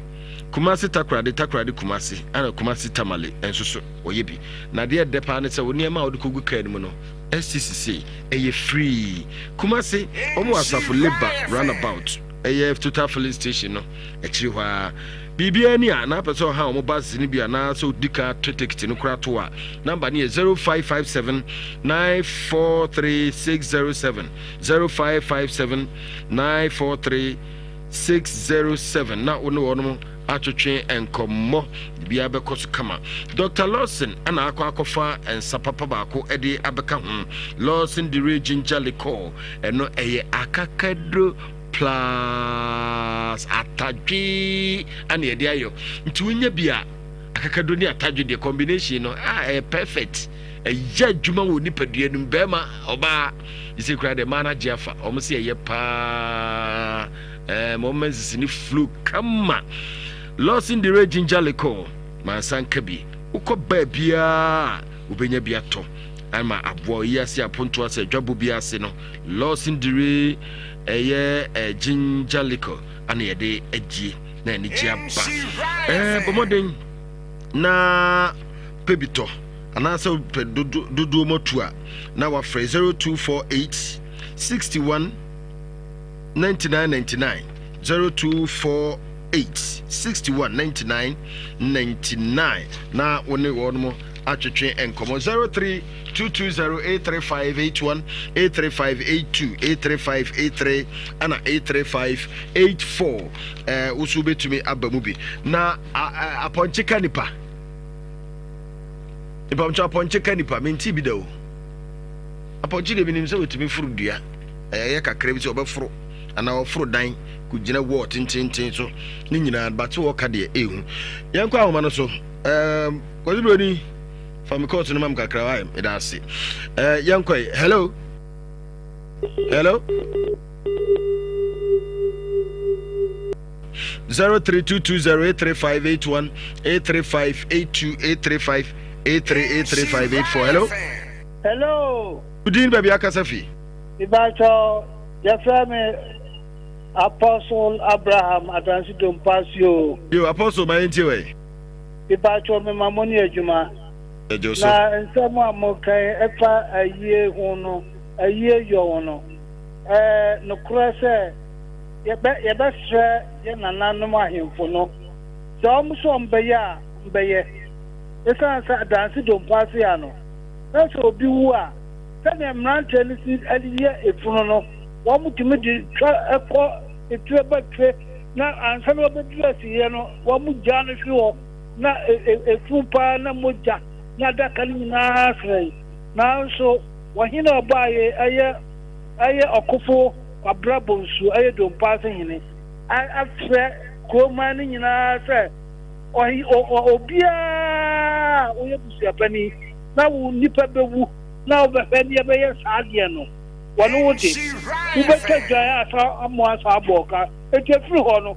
Kumase Takoradi Takoradi Kumase ana Kumase Tamale nso so wɔyɛ bi na deɛ ɛdɛ paa ne sɛ wo nneɛma a wode kɔgu kaa no mu no STC sei ɛyɛ free Kumase wɔn wɔ asafo Labour runabout Ɛyɛ Total filling station no akyiri hɔ ara. Biribiara ni a na apɛ sɛ ɔha wɔn bus no bi anaa sɛ odi kan atɔ tekiti no koraa to a, namba no yɛ 0557 943 607, 0557 943 607 na wo ne wɔn atwetwe nkɔmmɔ. Biribiara bɛkɔ so kama. Dr. Lawson na akɔ akɔfa nsa papa baako de abɛka ho. Lawson Dere Ginger Liqueur. Ɛno ɛyɛ akakaduro plus atadwe ana yɛde ayɔ nti wonya bi a akakaduro ne atadwe deɛ combination no a ɛyɛ perfect ɛyɛ adwuma wɔ nipadua no mu bɛrima ɔbaa ɛsɛ kura deɛ mmaa no agye afa wɔn sɛ ɛyɛ paa ɛɛ ma wɔn nsisi ne flow kama Lawson Dire ginger liquor mansa nka bi wokɔ baa biara wobɛnya bi atɔ ama aboa yi ase aponto ase adwabɔ bi ase no Lawson Dire. Ɛyɛ eh, ginger liquor ana yɛde adie na anigye aba. Eh, bɔ mmɔden na pɛ bi tɔ anaasɛ wopɛ dodoɔ mu atu a na wafrɛ 0248 61 99 99 0248 61 99 99 na wo ne wɔn mo atwetwe nkɔmmɔ 03220 83581 83582 83583 ɛna 83584 ɛɛ woso wobɛtumi aba mu bi na apɔnkye ka nipa mpamkyɛ apɔnkye ka nipa mente bi da o apɔnkye deɛ menim sɛ wɔtumi foro dua ɛyɛ kakra bi sɛ ɔbɛforo anaa ɔforo dan kɔgyina wɔ tententen so ne nyinaa bate wɔka deɛ ɛhu yɛnkɔ ahoma no so um, kwasi buroni fa me kɔɔto no ma m kakra wae meda ase uh, yɛnkɔ hello hello 03220 83581 83582 835 83 835 84 hello hello wodin baabi akasa fi ìbáṣọ yɛfrɛ me apostle abraham adansi dompasi o yo apostle ma yɛntie wɛ ìbáṣọ mema mo ne adwuma na nsɛm a mokan ɛfa ayie ho no ayie yɔ ho no ɛɛ nokorɛ sɛ Yɛbɛ, yɛbɛsrɛ yɛn nananom ahemfo no sɛ wɔn nso wɔbɛyɛ a, wɔbɛyɛ. Esiane sɛ adanse dompo ase ano, na sɛ obi wu a, sɛnea mmeranteɛ no si yɛ efunu no, wɔtumi de twa kɔ etire ba tire, na ansa na wɔbɛduru asieeɛ no, wɔgyaa no hwe hɔ, na efunu paa na mogya na adaka no nyinaa srɛn. Nanso, ɔhene a ɔbaeɛ ɛyɛ ɛyɛ ɔkofo Kwabena Bonsu yɛ Dompaase hene afrɛ kuroman no nyinaa sɛ obiara a woyɛ busuapanin na wo nipa bɛwu na wobɛhwɛ ne yɛbɛyɛ saa adeɛ no wɔne wo de wobɛtwa dwan asa amoa asa abɔ ɔka enti ɛfiri hɔ no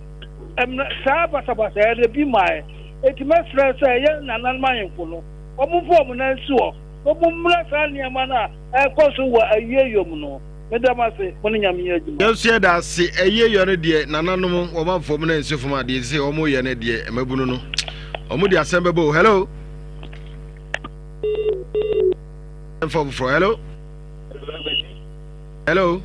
saa basabasayɛ no ebi mmaeɛ enti mɛsrɛ sɛ yɛn nananom ahemfo no wɔmfa wɔn nan nsi hɔ na wɔmmra saa nneɛma no a ɛrekɔ so wɔ ayieyɔ mu no. Meda mo ase, mo ne Nyame nyɛ adwuma. Yɛn nso yɛda ase. Ayie yɔ no deɛ nananom wɔn amfa wɔn nan nsi fam a deɛ sɛ wɔn yɛ no deɛ mmabunu no wɔn de asɛm bɛbɔ o. Hello. Mfa foforɔ. Hello. Hello.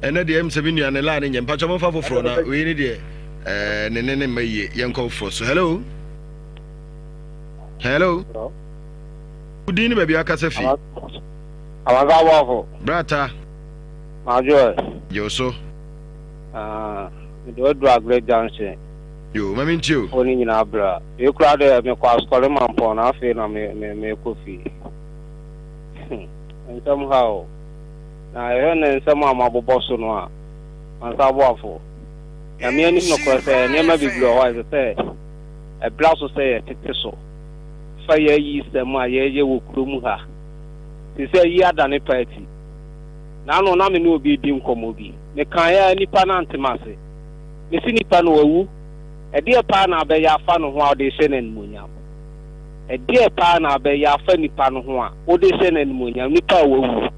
Ɛnɛ deɛ ɛm sɛ me nua ne laa ne nyɛ mpakyɛ momfa foforɔ na wei ne deɛ ɛɛ ne ne ne mma yie yɛnkɔ foforɔ so. Hello. Hello. Wodin ne baabi akasa fi. Amansa abɔfo. Brata. Madwo ɛ. Gye wo so. Ah, mede waduru Aggrey Junction. Yo, ma mentie o. Fo no nyinaa bra. Wei koraa deɛ mekɔ asɔre mampɔn na afei na me me mekɔ fie. Hmm, nsɛm ha o. Na ɛhwɛ ne nsɛm a mabobɔ so no a, Mansa aboafo. Nyame anim nokorɛ sɛ nneɛma bebree wɔ hɔ a ɛsɛ sɛ ɛbra so sɛ yɛtete so fa yɛ ayisɛm a yɛyɛ wɔ kurom ha. Te sɛ yi adane party. Naano na me ne obi redi nkɔmmɔ bi. Mekaeɛ ara nipa no ante m'ase. Mese nipa no wawu. Ɛdeɛ paa na abɛyɛ afa ne ho a wode rehyɛ no animuonyam? Ɛdeɛ paa na abɛyɛ afa nipa no ho a wode rehyɛ no animuonyam, nipa a wawu?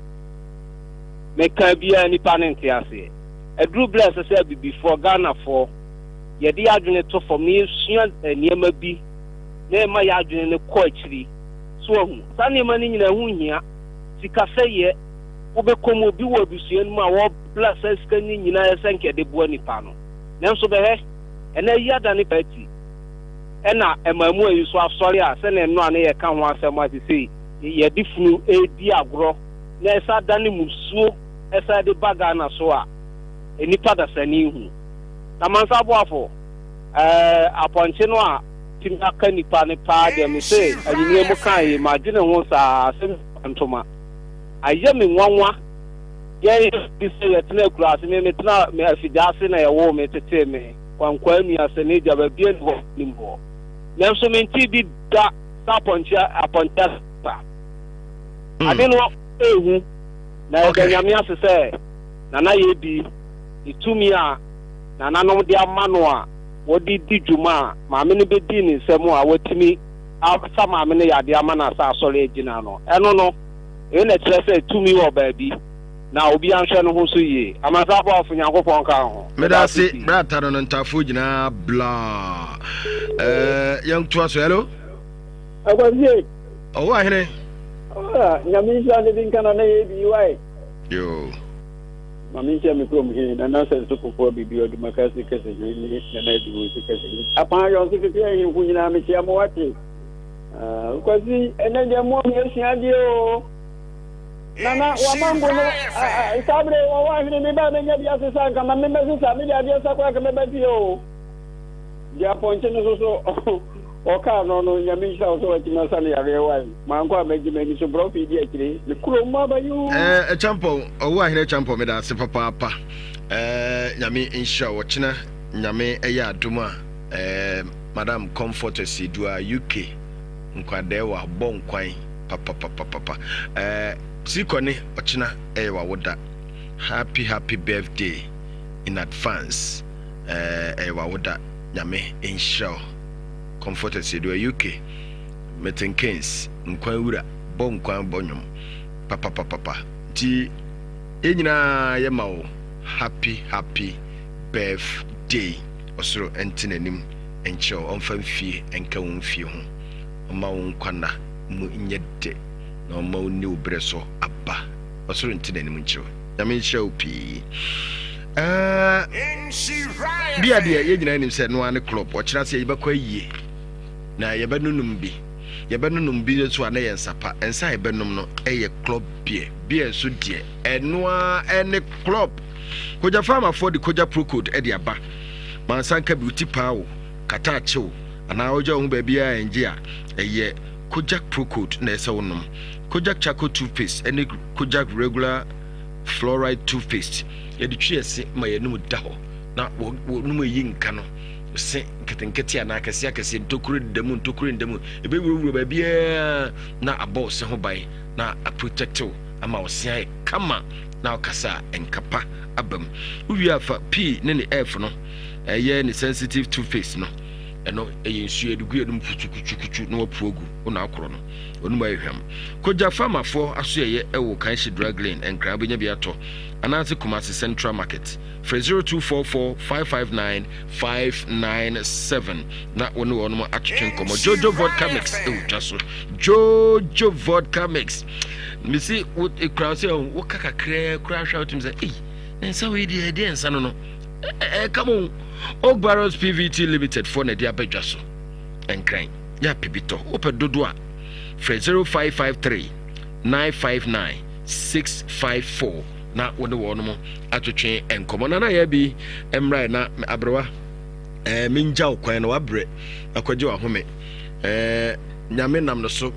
Mekaa biara nipa no nte aseɛ. Aduru berɛ a ɛsɛ sɛ abibifoɔ, Ghanafoɔ, yɛde yɛn adwene to fam na yɛsua nneɛma bi na yɛma yɛn adwene no kɔ akyiri. So wahu? Saa nneɛma no nyinaa, ɛho nhia. Sikasɛeɛ, wobɛkɔ mu, obi wɔ abusua no mu a wɔbla saa sika no nyinaa sɛ nka ɛde boa nipa no. Nanso bɛhwɛ, ɛnɛ ayi adane party, ɛna mmaamua yi nso asɔre a sɛnea nnora no yɛka ho asɛm a sesei yɛde funu redi agorɔ na ɛsa dane musuo ɛsa de ba Ghana so a nnipa dasani hu. Na Mansa Aboafo, ɛɛ apɔnkye no a tumi aka nipa no paa deɛ me se anwummerɛ mu kaa yi madwene ho saa asɛm ntoma ayɛ me nwanwa yɛn bi sɛ yɛtena akura ase me metena me afigya ase na yɛwoo me tetee me kwankwaa nua sɛ ne gya baabi ani hɔ nim hɔ nanso mente bi da sɛ apɔnkye apɔnkye asa hmm. ade no ehu na yɛda nyame ase sɛ nana yɛ bi ne tumi a nananom de ama no a wɔde di dwuma a maame no bɛdii ne nsam a watumi asa maame no yadeɛ ama no asa asɔre agyina no, ɛno no, wei na ɛkyerɛ sɛ tumi wɔ baabi. Na obiara nhwɛ ne ho so yie. Amansan Boafo Nyankopɔn nka wo ho. Meda ase bra ta no no ntafoɔ nyinaa bla eh, yɛntoa so hello. Akwasie. Ɔwɔ ahene. Ah, nyame nhyira ne bi nka na na yɛ bi wae. Yo. Ma me nhyia me kurom hene nana sɛ nso kofoɔ bibi ɔdumakase kɛse hene ne nana adumu nso kɛse hene. Apaa yɔ nso fifiri ahemfo nyinaa mekyia mo wate. Ah, Kwasi ɛnɛ deɛ mo a yɛsua adeɛ o. Nana, w'amango no, saa bere yi wɔwɔ ahwene me ba menya bi asesa nka ma memmɛsesa mede adeɛ sa koraa nka mɛba fie o. Deɛ apɔnkye no so so ɔkaa no no nyame nhyira wo sɛ watumi asa no yareɛ wae mankɔ a mɛgye m'ani so borɔfo yi di akyire me kurom mu aba yoo. Ɛɛ Kyampɔn, ɔwɔ ahene Kyampɔn meda ase papaapa ɛɛ nyame nhyira wo ɔkyena nyame ɛyɛ adom a ɛɛ madam Comfort Asiedua UK nkwadɛɛwa bɔ nkwan. Papapapapa eh Sikɔ ne ɔkyena ɛyɛ wawoda Happy happy birthday in advance eh ɛyɛ wawoda Nyame nhyira wo Comfort Asieduah UK Milton Keynes nkwan wura bɔ nkwan bɔ nwom papapapapa nti yɛn nyinaa yɛ ma wo happy happy birthday Ɔsoro nte n'anim nkyerɛ wo ɔmfa mfie nka wo mfie ho. Ɔmma wo nkwa nna mu nyɛ dɛ na ɔmma wo nni wo berɛ so aba. Ɔsoro nte n'anim nkyerɛ wo. Nyame nhyira wo pii. Uh, bia deɛ yɛn nyinaa nim sɛ noa ne club ɔkyerɛ sɛ yɛbɛkɔ ayie na yɛbɛnonom bi yɛbɛnonom bi nso a na yɛ nsa pa nsa a yɛbɛnom no ɛyɛ club beer beer nso deɛ ɛnoa ɛne club kogya farmafoɔ de kogya procode ɛde aba mansa nka bi wo paa wo kata akyew anaa wogya wo ho baabiara a ɛngye a, ɛyɛ Kojak Procold na ɛsɛ wonom. Kojak Charcoal Toothpaste ne Kojak Regular Fluoride Toothpaste, yɛde twi ɛse ma yɛn anum da hɔ na wɔnom eyi nka no se nketenkete anaa akɛseɛ akɛseɛ, ntokuro deda mu, ntokuro nda mu, ɛbɛwurawura baabiara na abɔ wo se ho ban na aprotɛkte wo ama wo se ayɛ kama na ɔkasa a nka pa aba mu. Wowie a fa P ne ne F no ɛyɛ ne sensitive toothpaste no. Ɛno ɛyɛ nsuo yɛde gu yɛnum kutukutukutu na wapu agu wo na akorɔ no onum ayɛ hwam. Kogya Farmafoɔ asoɛeɛ ɛwɔ Kanhye Drug Lane Nkran wobɛnya bi atɔ anaase Kumasi Central Market. Frɛ 0244 559 597 na wo ne wɔnom atwetwe nkɔmmɔ. Jojo Vodka Mix ɛwɔ twa so. Jojo Vodka Mix. Mesi wo ekura sɛ woka kakraa kura hwɛ wotumi sɛ ei na nsa wei deɛ ɛdeɛ nsa no no. Ɛka mu Oak Barrels PVT Limited foɔ na ɛde aba dwa so. Nkran yɛ apɛ bi tɔ. Wopɛ dodoɔ a, frɛ 0553 959 654 na wo ne wɔn atwetwe nkɔmmɔ. Nana yɛ bi mmra na aberewa ɛɛ mengya wo kwan na wabrɛ akɔgye wahome. Ɛɛ nyame nam no so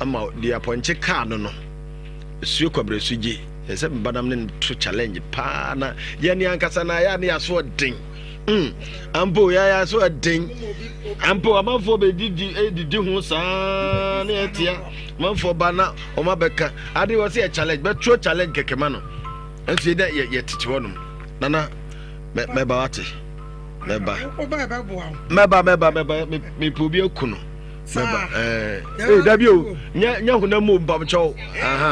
ama deɛ apɔnkye kaa no no. Sue kwabrɛ su gye. Ɛsɛ sɛ meba nam ne no to challenge paa na yɛne ankasa na yɛ ne yɛaso ɔden. Mm. Ampo yɛ yɛaso ɔden. Ampo amanfoɔ bɛdidi ɛdidi ho saa ne ɛtea. Amanfoɔ ba na wɔn abɛka. Ade wɔ sɛ yɛ challenge bɛturo challenge kɛkɛ ma no. Nso yɛ dɛ yɛ tete hɔ nom. Nana mɛba wate. Mɛba. Mɛba mɛba mɛba mepɛ obi aku no. mɛba ɛɛ ee dabi o nyɛ nyɛ honam mu mpamkyɛw aha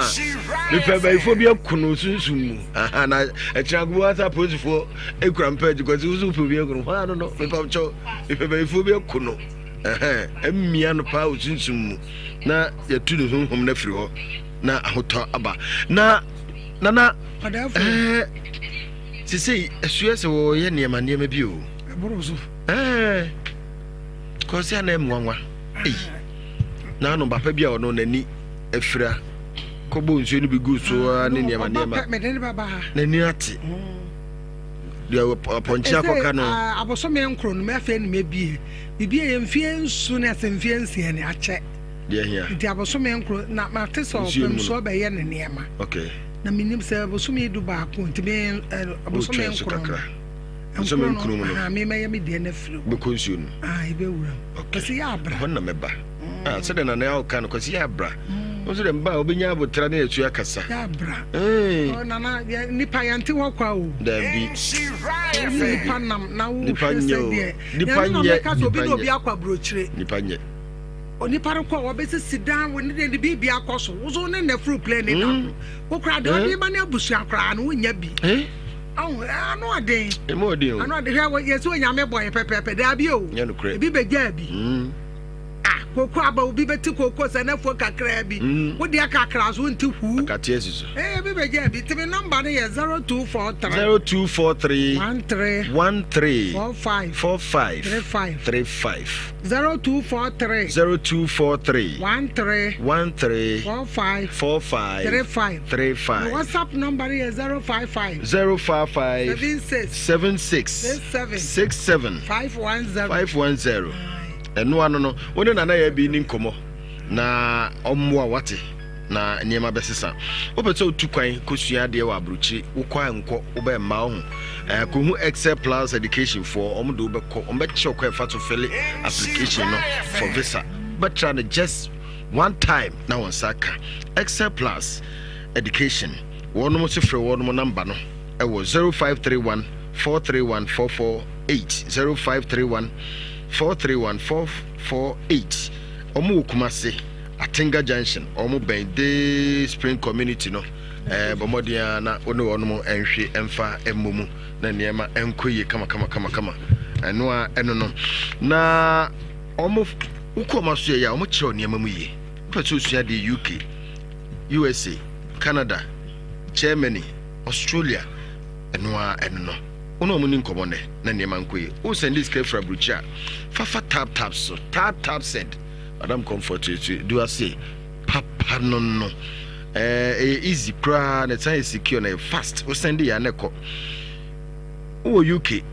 mepɛ bɛyifoɔ bi aku no sunsun mu aha na ɛkyerɛ agogo asa apolisifoɔ ekura mpɛ akyi kɔsi wusu pɛ obi aku no hɔ ano no mepamkyɛw mepɛ bɛyifoɔ bi aku no ɛhɛn emia no paa osunsun mu na yɛtu ne honhom no afiri hɔ na ahotɔ aba na nana ɛɛ sisei ɛsoɛ sɛ wɔyɛ nneɛma nneɛma bi o ɛɛ. Kɔsi a na ɛmu nwanwa. Ei, n'ano papa bi a ɔno n'ani afira kɔbɔ nsuo no bi gu so ara ne nneɛma nneɛma. N'ani ate. Deɛ apɔnkye akɔka no. Abosome nkoro no mɛfɛ no mɛbie. Bibie yɛ mfie nsu ne asɛ mfie nsia ne akyɛ. Deɛ hia. Nti abosome nkoro na mate sɛ ɔpem so ɔbɛyɛ ne nneɛma. Okay. Na menim sɛ abosome du baako nti me abosome nkoro no. Bosome nkron mu no. Aha, me mɛyɛ me deɛ no afiri hɔ. Bɛkɔ nsuo no mu. Ah, ɛbɛwura mu. Okay. Kwasi yɛ abra. Ɛhɔ na mɛba. Mm. Ah, sɛdeɛ nana yɛ ɔka no, Kwasi yɛ abra. Mm. Nso deɛ mba a wobɛnya abotra ne asuo akasa. Yɛ abra. Mm. Oh, nana, yɛ, nipa yɛnte hɔ kwa o. Dabi. Dabi. Nipa nam na wo Nipa hwɛ nyɛ sɛ o. deɛ. Nipa Yɛn na nyɛ. mɛka sɛ obi Nipa na obi nyɛ. akɔ aburokyire. Nipa nyɛ. Onipa no kɔ a wɔbɛsisi dan wo ne deɛ ne biribi akɔ so wo so ne na furu plane ne da mm. koro wo koraa deɛ ɔde ma ne abusua koraa no wonya bi eh? ano ɔden ano ɔden hwɛ yɛsɛ onyame bɔ yɛ pɛpɛpɛ daabi o ebi bɛgyaa bi mm. Ah, koko aba obi bɛte koko sɛ n'afuo kakraa bi. Mm. Wo deɛ kakra so nti huu. Akateɛ si so. Eh, ebi bɛgye bi. Nti me nɔmba no yɛ 0243. 0243. 13. 13. 45. 45. 35. 35. 0243. 0243. 13. 13. 45. 45. 35. 35. My WhatsApp number is 055. 055. 76. 76. 67. 67. 510. 510. Ɛno ano no, wo ne Nana Yaa bi nni nkɔmmɔ na ɔmmoa wo, wate? Na nneɛma bɛsesa. Wopɛ sɛ wotu kwan kɔsua adeɛ wɔ aburokyire, wokɔ a nkɔ, wobɛ mma wo ho. Eh, kɔhu Excel Plus Education foɔ, wɔn de wobɛkɔ, wɔn bɛkyerɛ kwan ɛfa so fele application no for visa. Wobɛtra no just one time na wɔn nsa aka. Excel Plus Education, wɔnom nso frɛ wɔnom namba no ɛwɔ 0531 431 448, 0531 431 448 Ɔmo wɔ Kumasi, Atenga Junction, ɔmo bɛn Day Spring Community no. Ɛɛ bɔ mmɔden ara na wo ne wɔnom nhwe mfa mmɔ mu na nneɛma nkɔ yie kama kama kama kama. Ɛno a ɛno no. Na ɔmo wokɔ ɔmo aso yɛ a ɔmo kyerɛw nneɛma mu yie. Wopɛ sɛ osua deɛ UK, USA, Canada, Germany, Australia, ɛno a ɛno no. Wo ne wɔn nni nkɔmmɔ nnɛ na nneɛma nkɔ yie. Wo sɛnde sika firi aburokyire a, fa fa tap tap so. Tap tap send. Madam Comfort tuetue du ase papa no no. Ɛɛ ɛyɛ easy koraa na ɛsan yɛ secure na ɛyɛ fast. Wo sɛnde yɛ a na ɛkɔ. Wowɔ UK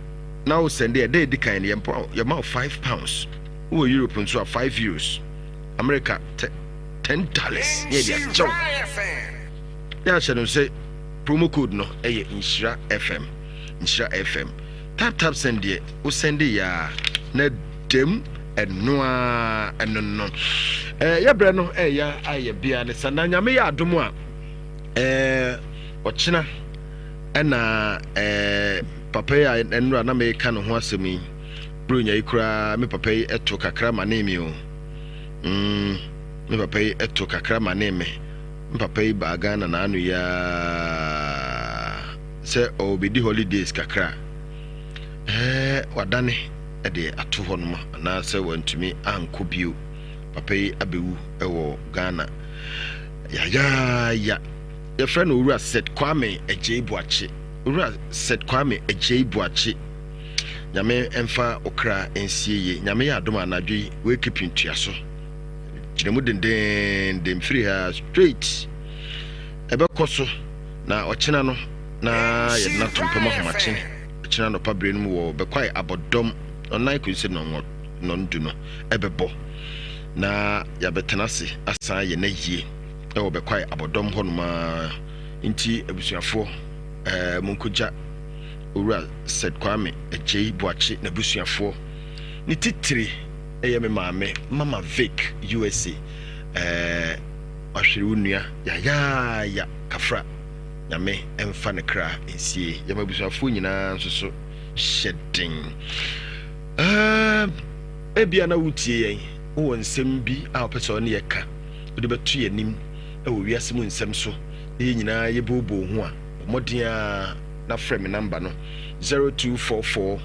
na wo sɛnde ɛda edi kan no yɛma wo £5. Wowɔ Europe nso a €5. America $10 ne yɛde akyɛw. Yɛ ahyɛ no sɛ Promo code no yɛ Nhyira FM. Nhyira FM. Tap tap send deɛ wo sɛnde yɛ a na dɛm ɛno a ɛno no. Ɛɛ yɛbrɛ no ɛyɛ ayɛ bea ne sa na nyame yɛ adom a ɛɛ ɔkyena ɛna ɛɛ papa yi a ɛnora na meka ne ho asɛm yi buronya yi koraa me papa yi ɛto kakra ma ne me o. Mm, me papa yi ɛto kakra ma ne me. Me papa yi baa Ghana n'ano yi ara sɛ ɔrebɛdi holidays kakra a, ɛɛ wadane de ato hɔ nom anaasɛ wantumi ankɔ bio. Papa yi abɛwu wɔ Ghana yayaaya. Yɛfrɛ no Owura Seth Kwame Agyei Boakye. Owura Seth Kwame Agyei Boakye. Nyame mfa okra nsie yie. Nyame yɛ adom anadwo yi wake up ntua so. Gyina mu dendeenden firi ha straight. Ɛbɛkɔ so na ɔkyena no na yɛde no ato mpam ahomakye. Ɔkyena anɔpa berɛ no mu wɔ Bɛkwae abɔdɔm ɔnan kɔsi sɛ nnɔndu no ɛbɛbɔ na yɛabɛtena ase asan ayɛ n'ayie ɛwɔ Bɛkwae abɔdɔm hɔnom ara. Nti abusuafoɔ ɛɛ monkɔgya Owura Seth Kwame Agyei Boakye n'abusuafoɔ ne titire Ɛyɛ me maame Mama Vic USA eh, wahwere wo nua yayaaya Kafra Nyame mfa ne kra nsie Yɛma abusuafoɔ nyinaa nso so hyɛ den eh, Ebia na wotie yɛn wowɔ nsɛm bi a wopɛ sɛ ɔne yɛ ka wode bɛto yɛn anim wɔ wiase mu nsɛm so na yɛn nyinaa yɛbooboo ho a bɔ mmɔden ara na frɛ me namba no 0244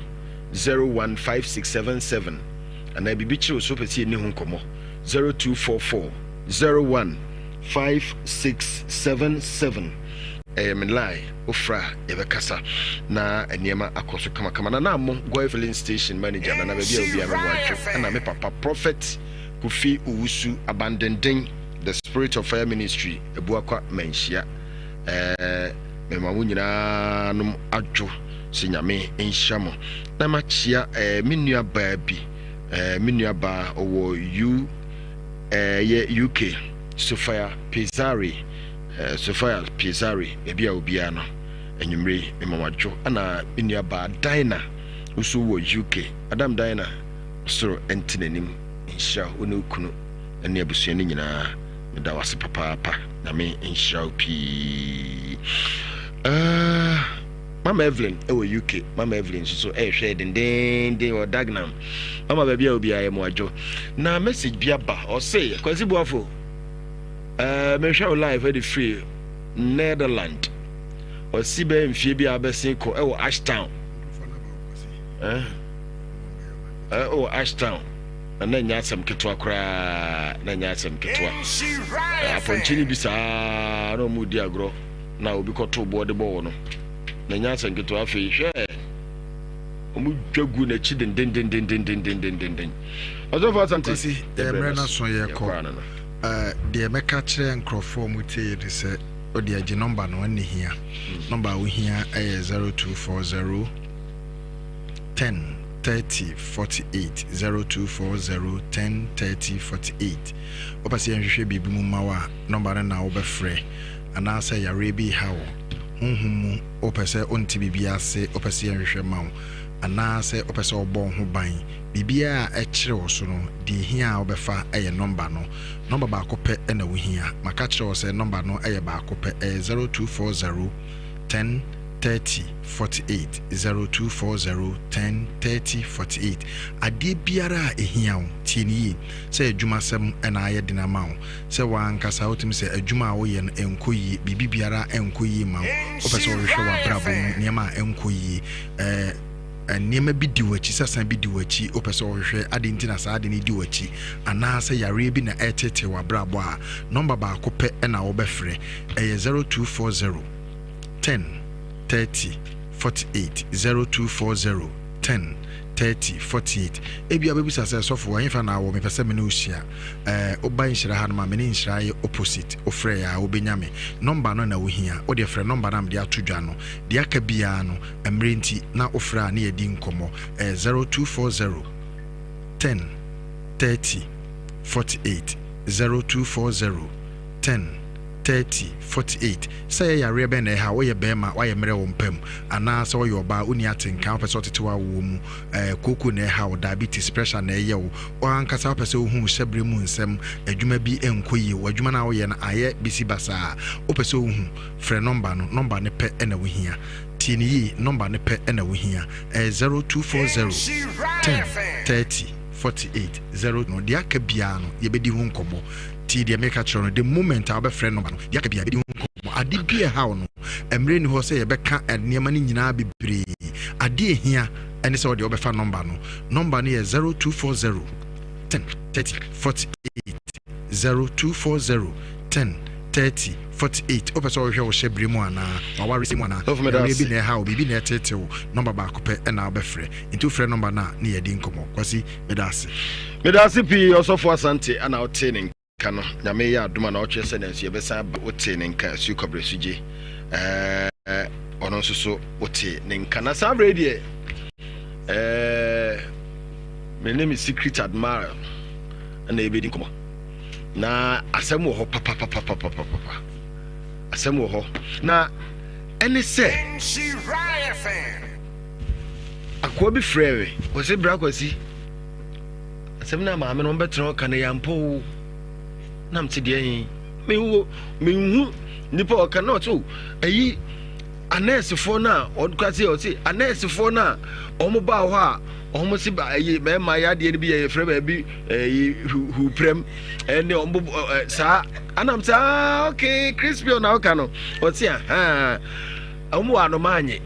015677 anaa biribi kyere wo so wopɛ sɛ yɛni ho nkɔmmɔ 0244 015677 ɛyɛ me line wofra a yɛbɛkasa na nneɛma akɔ so kamakama na na mo goy filling station manager nana baabi a obiara mɛmo adwo ɛna me papa prophet Kofi Owusu abandenden the spirit of fire ministry abuakwa manhyia ɛɛ mema wo nyinaa nom adwo Sɛ Nyame nhyira mo. Na makyea eh, me nua baa bi, eh, me nua baa ɔwɔ U, eh, yɛ UK, Sophia Pizzari, eh, Sophia Pizzari, baabi a obiara no, anwummere yi, mema wadwo. Ɛna me nua baa Dinah, nso wɔ UK. Madam Dinah, ɔsoro nte n'anim, nhyira wo ne wo kunu ne abusua no nyinaa. Meda wo ase papaapa. Nyame nhyira wo pii. Uh, Mama Evelyn wɔ UK. Mama Evelyn nso so ɛrehwɛ dendeenden wɔ Dagenham. Mama baabi a obiara yɛ mo adwo. Na message bi aba ɔse Kwasi Boafo ɛɛ mehwɛ wo live ɛde firi Netherland. Ɔsi bɛyɛ mfie bi a abɛsen kɔ ɛwɔ Ashtown. Ɛɛ ɛwɔ Ashtown. Na na nyɛ asɛm ketewa koraa na nyɛ asɛm ketewa. Apɔnkye no bi saa na wɔn redi agorɔ. na obi kɔtow boɔ de bɔ wɔ no, na ɛnyɛ asɛm ketewa. Afei hwɛ, wɔn dwa gu n'akyi dendendendendendendenden. Ɔsɔfo Asante, Kwasi, mmerɛ no aso yɛkɔ. ano no. Deɛ mɛka kyerɛ nkurɔfoɔ a wɔtie ne sɛ, wode agye nɔmba no, ɛnna hia. Nɔmba a wohia yɛ 0240 10 30 48, 0240 10 30 48. Wopɛ sɛ yɛnhwehwɛ biribi mu ma wo a, nɔmba no na wobɛfrɛ. Anaasɛ yareɛ bi reha wo, honhom mu, wopɛ sɛ wonte biribi ase, wopɛ sɛ yɛnhwehwɛ ma wo, anaasɛ wopɛ sɛ wɔbɔ wo ho ban, biribiara a ɛkyere wo so no, deɛ ɛhia a wobɛfa yɛ nɔmba no. Nɔmba baako pɛ na wohia. Maka kyerɛ wo sɛ nɔmba no yɛ baako pɛ, ɛyɛ 0240 10 30 48, 0240 10 30 48. Adeɛ biara a ɛhia wo, tie no yie, sɛ adwumasɛm na ayɛ den ama wo, Sɛ w'ankasa wotumi sɛ adwuma a woyɛ no ɛnkɔ yie, biribi biara ɛnkɔ yie ma wo, wopɛ sɛ wohwehwɛ w'abrabɔ mu nneɛma a ɛnkɔ yie, ɛɛ nneɛma bi di w'akyi, sasa bi di w'akyi, wopɛ sɛ wohwehwɛ ade nti na saa ade no di w'akyi, anaasɛ yareɛ bi na ɛretetee w'abrabɔ a, nɔmba baako pɛ na wobɛfrɛ, ɛyɛ 0240 10 30 48, 0240 10 30 48. Ebia wobɛbisa sɛ, sɔfo, ɛhefa na wɔ? Mepɛ sɛ me ne wo hyia. Eh, woba nhyira hanom a, me ne nhyira yɛ opposite. Wofrɛ yɛ a, wobɛnya me. Nɔmba no na wohia. Wo deɛ frɛ nɔmba no a mede ato dwa no. Deɛ aka biara no, mmerɛ nti, na wofrɛ a ne yɛadi nkɔmmɔ. Ɛyɛ 0240 10 30 48. 0240 10 30 48. Sɛ ɛyɛ yareɛ bɛn na ɛha wo, woyɛ barima, woayɛ mmerɛ wɔ mpa mu, anaa sɛ woyɛ ɔbaa, wonni atenka, wopɛ sɛ ɔtete w'awoɔ mu, eh, kooko na ɛha wo, diabetes, pressure na ɛyɛ wo, Wo ankasa wopɛ sɛ wohu wo hyɛberɛ mu nsɛm, adwuma bi nkɔ yie, w'adwuma no a woyɛ no ayɛ bisi basaa, wopɛ sɛ wohu, frɛ nɔmba no, nɔmba no pɛ na wohia. Tie no yie, nɔmba no pɛ na wohia. Ɛyɛ 0240 10 30 48, 0 no, deɛ aka biara no yɛbɛdi ho nkɔmmɔ. Tie deɛ meka kyerɛ wo no, the moment a wobɛfrɛ nɔmba no, deɛ aka biara yɛbɛdi ho nkɔmmɔ. Ade bi a ɛha wo no, mmerɛ nni hɔ sɛ yɛbɛka nneɛma no nyinaa bebree. Adeɛ a ɛhia ɛne sɛ ɔdeɛ wobɛfa nɔmba no. Nɔmba no yɛ 0240 10 30 48, 0240 10 30 48. Wopɛ sɛ wohwehwɛ wo hyɛberɛ mu anaa w'awaresɛm mu anaa yareɛ bi na ɛha wo, biribi na ɛteetee wo, nɔmba baako pɛ na wobɛfrɛ. Nti wofrɛ nɔmba no a ne yɛadi nkɔmmɔ. Kwasi, meda ase. Meda ase pii Ɔsɔfo Asante ana wotee ne nka no Nyame yɛ adom a na ɔkyerɛ sɛ nanso yɛbɛsan aba wotee ne nka Asuo Kwabrɛ Sugye ɛɛ ɔno nso so wotee ne nka na saa berɛ yi deɛ ɛɛ me ne me secret admirer ɛna yɛbɛdi nkɔmmɔ na asɛm wɔ hɔ papapapapapapa asɛm wɔ hɔ na ɛne sɛ akoa bi frɛɛ me ɔse bra Kwasi Asɛm no a maame no ɔmbɛtena hɔ ka no yɛ ampa o. Na mete deɛ he menhu menhu nipa ɔka na ɔte o ayi anɛɛsefoɔ no a ɔkura se ɔse anɛɛsefoɔ no a wɔn baa hɔ a wɔn se ayi mɛɛma yɛ adeɛ no bi yɛ yɛfrɛ baabi ɛyi huprɛm ɛne wɔn bo ɛ saa anam sɛ aa okay crispy na ɔka no ɔse ahaa wɔn wɔ anoma anye.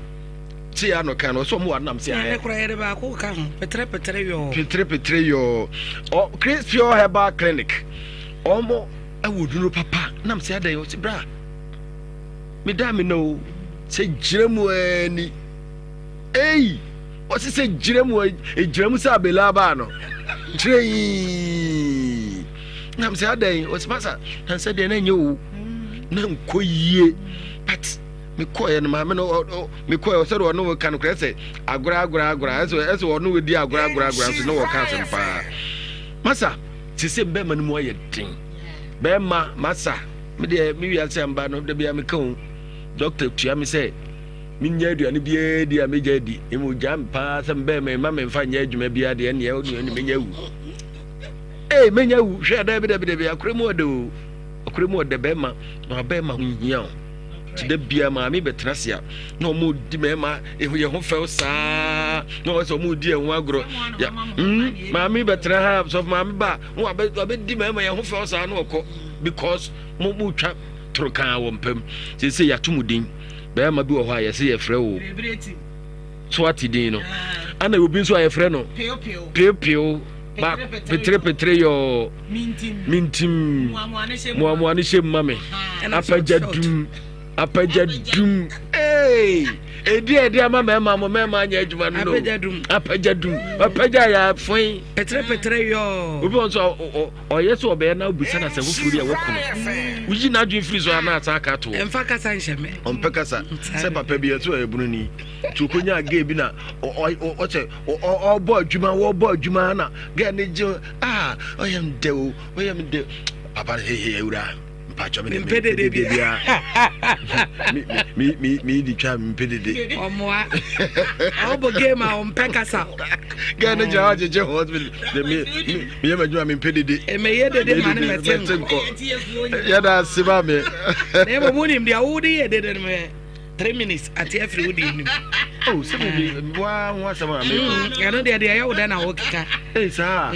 Te ano kan no ɔsɛ ɔmo wa nam se ayɛ. Ɛnɛ kora yɛde baako ka ho petere petere yɔɔ. Petere petere yɔɔ. Ɔ Chris Pure Herbal Clinic ɔmo ɛwɔ duro papa nam se adɛn ɔsi bra me da me na o sɛ gyina mu ɛni ei ɔsi sɛ gyina mu egyina mu sɛ abela abaa no kyerɛ yii nam se adɛn ɔsi masa na nsɛ deɛ na nyɛ o na nkɔ yie but. mekɔɛ no maame no mekɔɛ ɔsɛ de ɔne wo ka no korɛ sɛ agorɔ agorɔ agorɔ ɛsɛ ɛsɛ ɔne wo di agorɔ agorɔ agorɔ nso ne wɔka asɛm paa masa te sɛ bɛrima no mu ayɛ den bɛrima masa me deɛ me wiase amba no da bia meka o dɔkta tua me sɛ menya aduane biara di a megya adi emu gya me paa sɛ mbɛrima ma memfa nyɛ adwuma biara deɛ ɛneɛ ɔne menya awu ee menya awu hwɛ dabi dabi dabi akora mu ɔdɛ o akora mu ɔdɛ bɛrima na ɔbɛrima ho hia o. Nti da biara maame bɛtena ase a na wɔn di mmarima ehu yɛn ho fɛw saa na wɔn sɛ wɔn di yɛn ho agorɔ ya mm maame bɛtena ha sɔfo maame ba na wabɛ wabɛdi mmarima yɛn ho fɛw saa na ɔkɔ because mo mo twa torokaa wɔ mpam sese yɛato mu din bɛrima bi wɔ hɔ a yɛsɛ yɛfrɛ wo so ate din no ana obi nso a yɛfrɛ no peopeo ba peterepetere yɔɔ mintim moamoa no hyɛ mma me apagya dum apagya dum ee edi a ɛde ama mmarima mo mmarima anyɛ adwuma no no apagya dum apagya yɛ afoe peterepetere yɔɔ obi wɔn nso ɔyɛ sɛ ɔbɛyɛ na obisa na sɛ foforɔ bi a wɔko no woyi n'adwene firi so anaa asan aka ato ɛmfa kasa nhyɛ me ɔmpɛ kasa sɛ papa bi ɛso ɔyɛ bunu ni nti okonya gay bi na ɔsɛ ɔbɔ adwuma wɔbɔ adwuma na gay ne gye ah ɔyɛ m dɛ o ɔyɛ m dɛ papa no hehe awura mpakyɛ me mpɛ dede bia me me me di twa mpɛ dede ɔmoa ɔbɔ game a ɔmpɛ kasa gay ne gyina hɔ gyegye hɔ me me meyɛ m'adwuma mempɛ dede meyɛ dede ma ne mɛte nkɔ yɛda ase ma me na mmom wonim deɛ wode yɛ dede no mɛ 3 minutes ate afiri wo deɛ nim oh sɛ me wa ho asɛm a mekɔ ɛno deɛ deɛ ɛyɛ wo dɛ na wokeka ei saa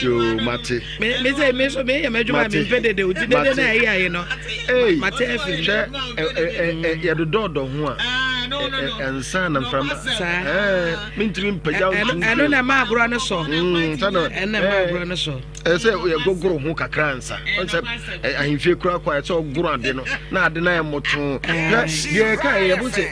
yo mate me me sɛ me so meyɛ m'adwuma a mempɛ dede wo ti dede na ɛyɛ ayɛ no mate afiri hwɛ yɛdodɔɔdɔ ho a ɛnsa na mframa mentumi mpagya wo ɛno na ɛma agorɔ no sɔ ɛno na ɛma agorɔ no sɔ ɛsɛ yɛgogoro ho kakra ansa sɛ ahemfie kora kɔ a ɛsɛ ɔgoro ade no na ade no ayɛ mmɔtoo na deɛ ɛka yɛ yɛbo sɛ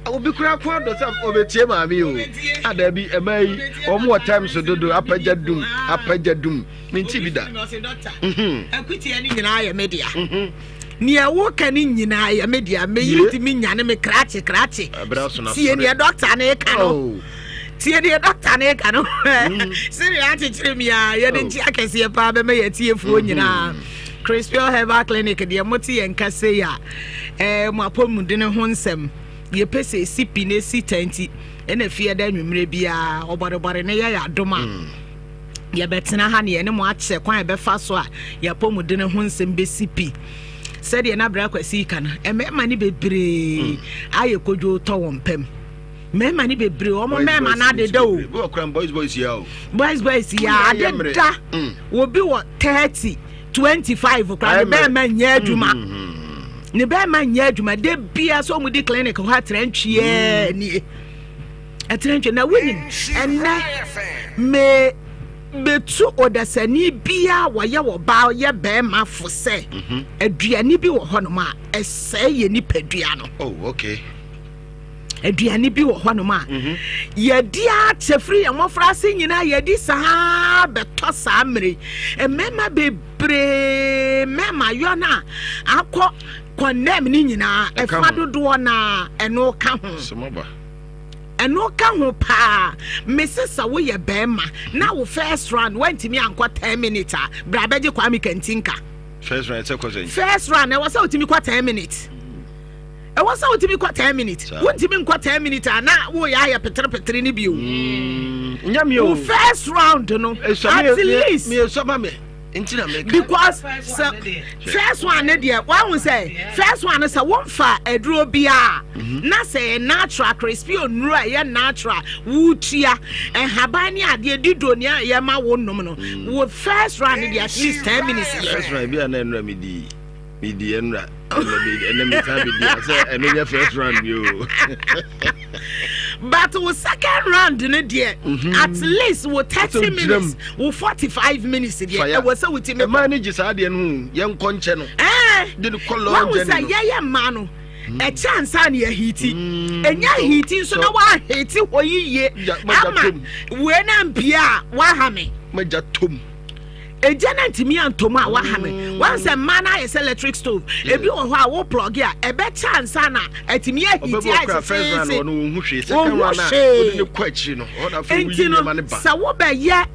obi kora ko adɔ sɛ ɔbɛtie maame o adaa bi ɛma yi wɔn wɔ time so dodo apagya dum apagya dum menti bi da akutia no nyinaa yɛ me dea nea woka no nyinaa yɛ me dea meyere tumi nyane me krakye krakye tie nea dɔkta no ka no oh. tie deɛ dɔkta no ka no mm. sɛdeɛ akyekyere mi a yɛde oh. nkyi akɛseɛ paa bɛma yɛtiefoɔ mm-hmm. nyinaa Crispiel Herbal Clinic deɛ mote yɛn nka sei a eh, mo apɔmuden ho nsɛm yɛpɛ sɛ ɛsi pi na ɛsi ta nti ɛna fie da anwummerɛ biara ɔbɔrebɔre no yɛ yɛ adom a mm. Yɛbɛtena ha na yɛne mo akyɛ kwan a yɛbɛfa so a yɛn apɔmuden ho nsɛm bɛsi pi. Sɛdeɛ na Bra Kwasi reka no, mmarima no bebree hmm. ayɛ kodwo tɔ wɔn pam. Mmarima no bebree, wɔn mmarima no adeda o. Boys boys ya o. Boys boys ya adeda. Hmm. Obi wɔ 30, 25 koraa ne bɛrima nyɛ adwuma. Hmm, ne bɛrima nyɛ adwuma. De bia sɛ wɔn di clinic hɔ atrantwie nie. Ɛtenetwe na wonim ɛnɛ me betu ɔdasani bia wɔyɛ ɔbaa ɔyɛ bɛrima fo sɛ mhm. aduane bi wɔ hɔnom a ɛsɛe yɛ nipadua no. Oh, okay. Aduane bi wɔ hɔnom a mhm. yɛdi akyɛ firi yɛn mmɔfra ase nyinaa yɛdi saa bɛtɔ saa mmere mmarima bebree mmarima yɔ no a akɔ kɔndɛm ne nyinaa ɛfa dodoɔ na ɛno ka ho. Ɛno ka ho paa. Mese sɛ woyɛ bɛɛma na wo first round woantumi ankɔ 10 minutes a, bra bɛgye Kwame Kantinka. First round ɛsɛ kɔ sɛn? First round ɛwɔ sɛ wotumi kɔ 10 minutes. Ɛwɔ sɛ wotumi kɔ 10 minutes. Wontumi nkɔ 10 minutes a na woyɛ ayɛ petere petere ne bio. Mm, nyame o. Wo first round no at least. Me esɔ ma me. Nti na meka. Because sɛ first one ne deɛ wahu sɛ first one no sɛ womfa aduro biara mhm. na sɛ yɛ natural crispy onuro a ɛyɛ natural wotua nhaban ne adeɛ dido nea ɛyɛ ma wo nom no mm. wo first round ne deɛ at least 10 minutes. First round bi a na ɛnura mi di mi di ɛnura ɛnɛ mi san bi di sɛ ɛno nyɛ first round bi o. But wo second round no deɛ mhm. at least wo 30 minutes wo 45 minutes deɛ ɛwɔ sɛ wotumi. Mmaa no gye saa deɛ no ho yɛn nkɔ nkyɛ no. Ɛɛ de no kɔ long journey no. Wɔn sɛ yɛyɛ mmaa no hmm. ɛkyɛ ansa na yɛhiti hmm. ɛnya hiti nso na wahiti hɔ yiye ama wei na mpie a waha me. Magya tom. Egya no antumi antɔ mu a waha me. Wahu sɛ mmaa no ayɛ sɛ electric stove. Ebi wɔ hɔ a wo plug a ɛbɛkyɛ ansa na atumi ahiti ayɛ sesese. Ɔnhu hwee. Nti no sɛ wobɛyɛ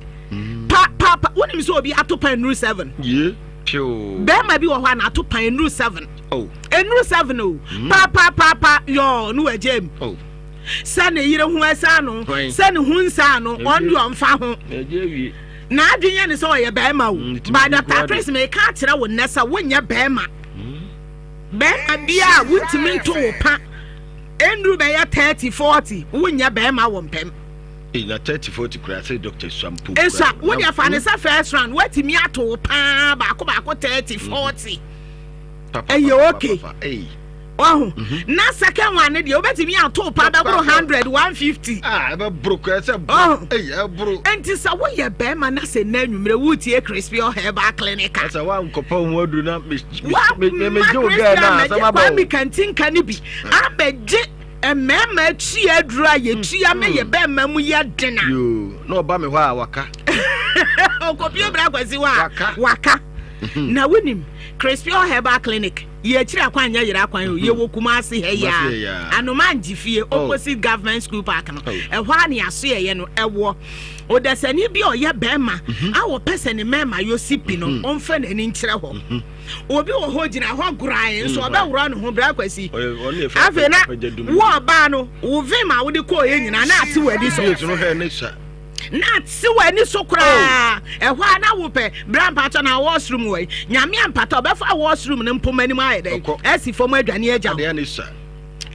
pa pa pa wonim sɛ obi ato pan nnuru 7. Bɛrima bi wɔ hɔ a na ato pan nnuru 7. Nnuru 7 o. Pa pa pa pa yɔɔ no wagya mu. Sɛ ne yere ho ɛsa no sɛ ne ho nsa no ɔno deɛ ɔmfa ho. N'adwene yɛ ne sɛ ɔyɛ bɛrima o. Mm, but Dr. Chris meka akyerɛ wo nnɛ sɛ wonyɛ bɛrima. Mm. Bɛrima biara a wontumi nto wo pa ɛnnuru bɛyɛ 30, 40, wonyɛ bɛrima wɔ mpam. Ei, na 30, 40 koraa sɛ doctor sua mpo. Esua, wo deɛ fa ne sɛ first round, woatumi ato wo paa baako baako 30, 40. Ɛyɛ okay. Wahu? Mhm. Na second one ne deɛ wobɛtumi ato pa bɛboro 100, 150. Ah, ɛbɛboro koraa sɛ boro. Ei, ɛboro. Enti sɛ woyɛ bɛrima na sɛ nnɛ anwummerɛ woretie Crispy Herbal Clinic a. Sɛ woankɔpa wo ho aduru na megye wo gɛɛ no a, asɛm aba o. Kwame Kantinka no bi abɛgye mmarima atua aduru a yɛtua ma yɛ bɛrima mu yɛ den a. Yoo, na ɔba me hɔ a waka. Ɔkɔpie bra Kwasi hɔ a waka. Na wonim Crispy Herbal Clinic yɛ akyiri akwan nyɛ yera kwan o, yɛwɔ Kumasi ha yi a, Anoma fie oh. opposite government school park no, oh. ɛhɔ a ne aso yɛyɛ no ɛwɔ. Ɔdasani bi a ɔyɛ bɛrima mhm. a wɔpɛ sɛ ne mmarima yɛ si pi no, mhm. ɔmfa n'ani nkyerɛ hɔ. Mhm. Obi wɔ hɔ gyina hɔ gorae nso ɔbɛworɔ ne ho bra Kwasi. Afei na wo ɔbaa no, wo vim a wode kɔɔ yɛ nyinaa na ate w'ani so. Na ate w'ani so koraa. Ɛhɔ a na wopɛ bra mpakyɛ na washroom wɔ yi. Nyame ampata ɔbɛfa washroom no mpoma anim ayɛ dɛn? Asi fam adwane agya wo.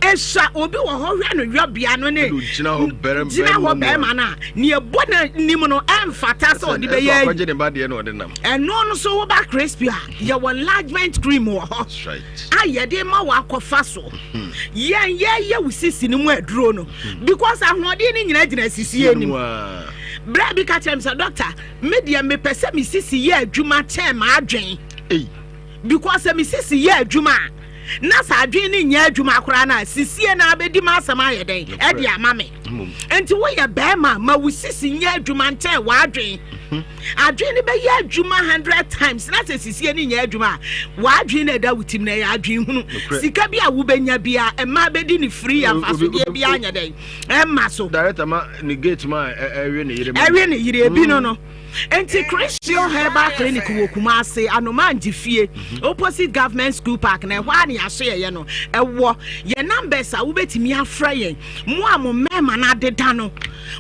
Esua obi wɔ hɔ hwɛ no yɔbea no ne gyina hɔ bɛrima no a nea ɛbɔ n'anim no ɛmfata sɛ ɔde bɛyɛ ayi. Ɛno no so woba crispy a yɛwɔ enlargement cream wɔ hɔ a yɛde ma wakɔfa so. Hmm. Yɛn yɛyɛ wo sisi no mu aduro no hmm. because ahoɔden no nyinaa gyina sisi anim. Berɛ bi ka kyerɛ me sɛ doctor me deɛ mepɛ sɛ me sisi yɛ adwuma kyɛn m'adwen. Because sɛ me sisi yɛ adwuma a, na sɛ adwene no nyɛ adwuma koraa no a, sisie no abɛdi m'asɛm ayɛ dɛn ɛde ama me. Nti woyɛ bɛrima ma wo sisi nyɛ adwuma nkyɛn w'adwene. Mhm. Adwene no bɛyɛ adwuma hundred times na sɛ sisie no nyɛ adwuma a, w'adwene no ɛda wo tim na ɛyɛ adwene hunu. Sika bi a wobɛnya bia mmaa bɛdi ne free amfasodeɛ bi anyɛ dɛn ɛmma so. Director ma ne gate ma ɛwe ne yere. Ɛwe ne yere ebi no no. Enti Christian Herbal Clinic wɔ Kumasi, Anomangye fie, opposite Government School Park, na ɛhɔ a ne yɛasoɛeɛ no ɛwɔ. Yɛn numbers a wobɛtumi afrɛ yɛn, mo a mo mmarima no adeda no,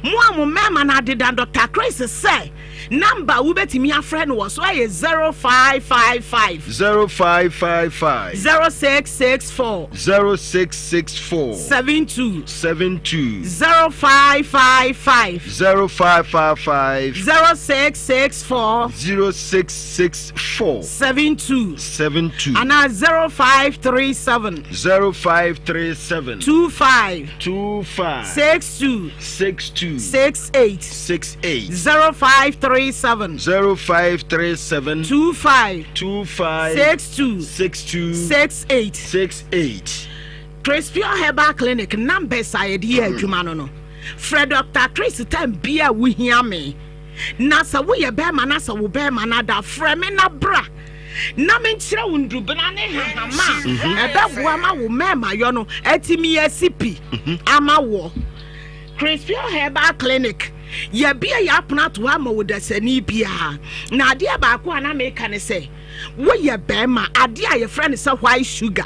mo a mo mmarima no adeda, Dr. Chris sɛ number a wobɛtumi afrɛ no wɔ so ɛyɛ 0555. 0555. 0664. 0664. 72. 72. 0555. 0555. 0664. 0664. 72. 72. Anaa 0537. 0537. 25. 25. 62. 62. 68. 68. 0537. 0537. 25. 25. 62. 62. 68. 68. Crispure Herbal Clinic numbers a yɛde yɛ adwuma no no. Frɛ Dɔkta Chris time biara a wohia me. Na sɛ woyɛ bɛrima na sɛ wo bɛrima no ada, frɛ me na bra na menkyerɛ wo ndubena ne hahama a mhm. ɛbɛboa ma wo mmarima no atumi asi pi mhm. ama woɔ. Crispure Herbal Clinic yɛbie yɛ apono ato hɔ ama wo dasani biara. Na adeɛ baako a na meka ne sɛ woyɛ bɛrima adeɛ a yɛfrɛ no sɛ white sugar.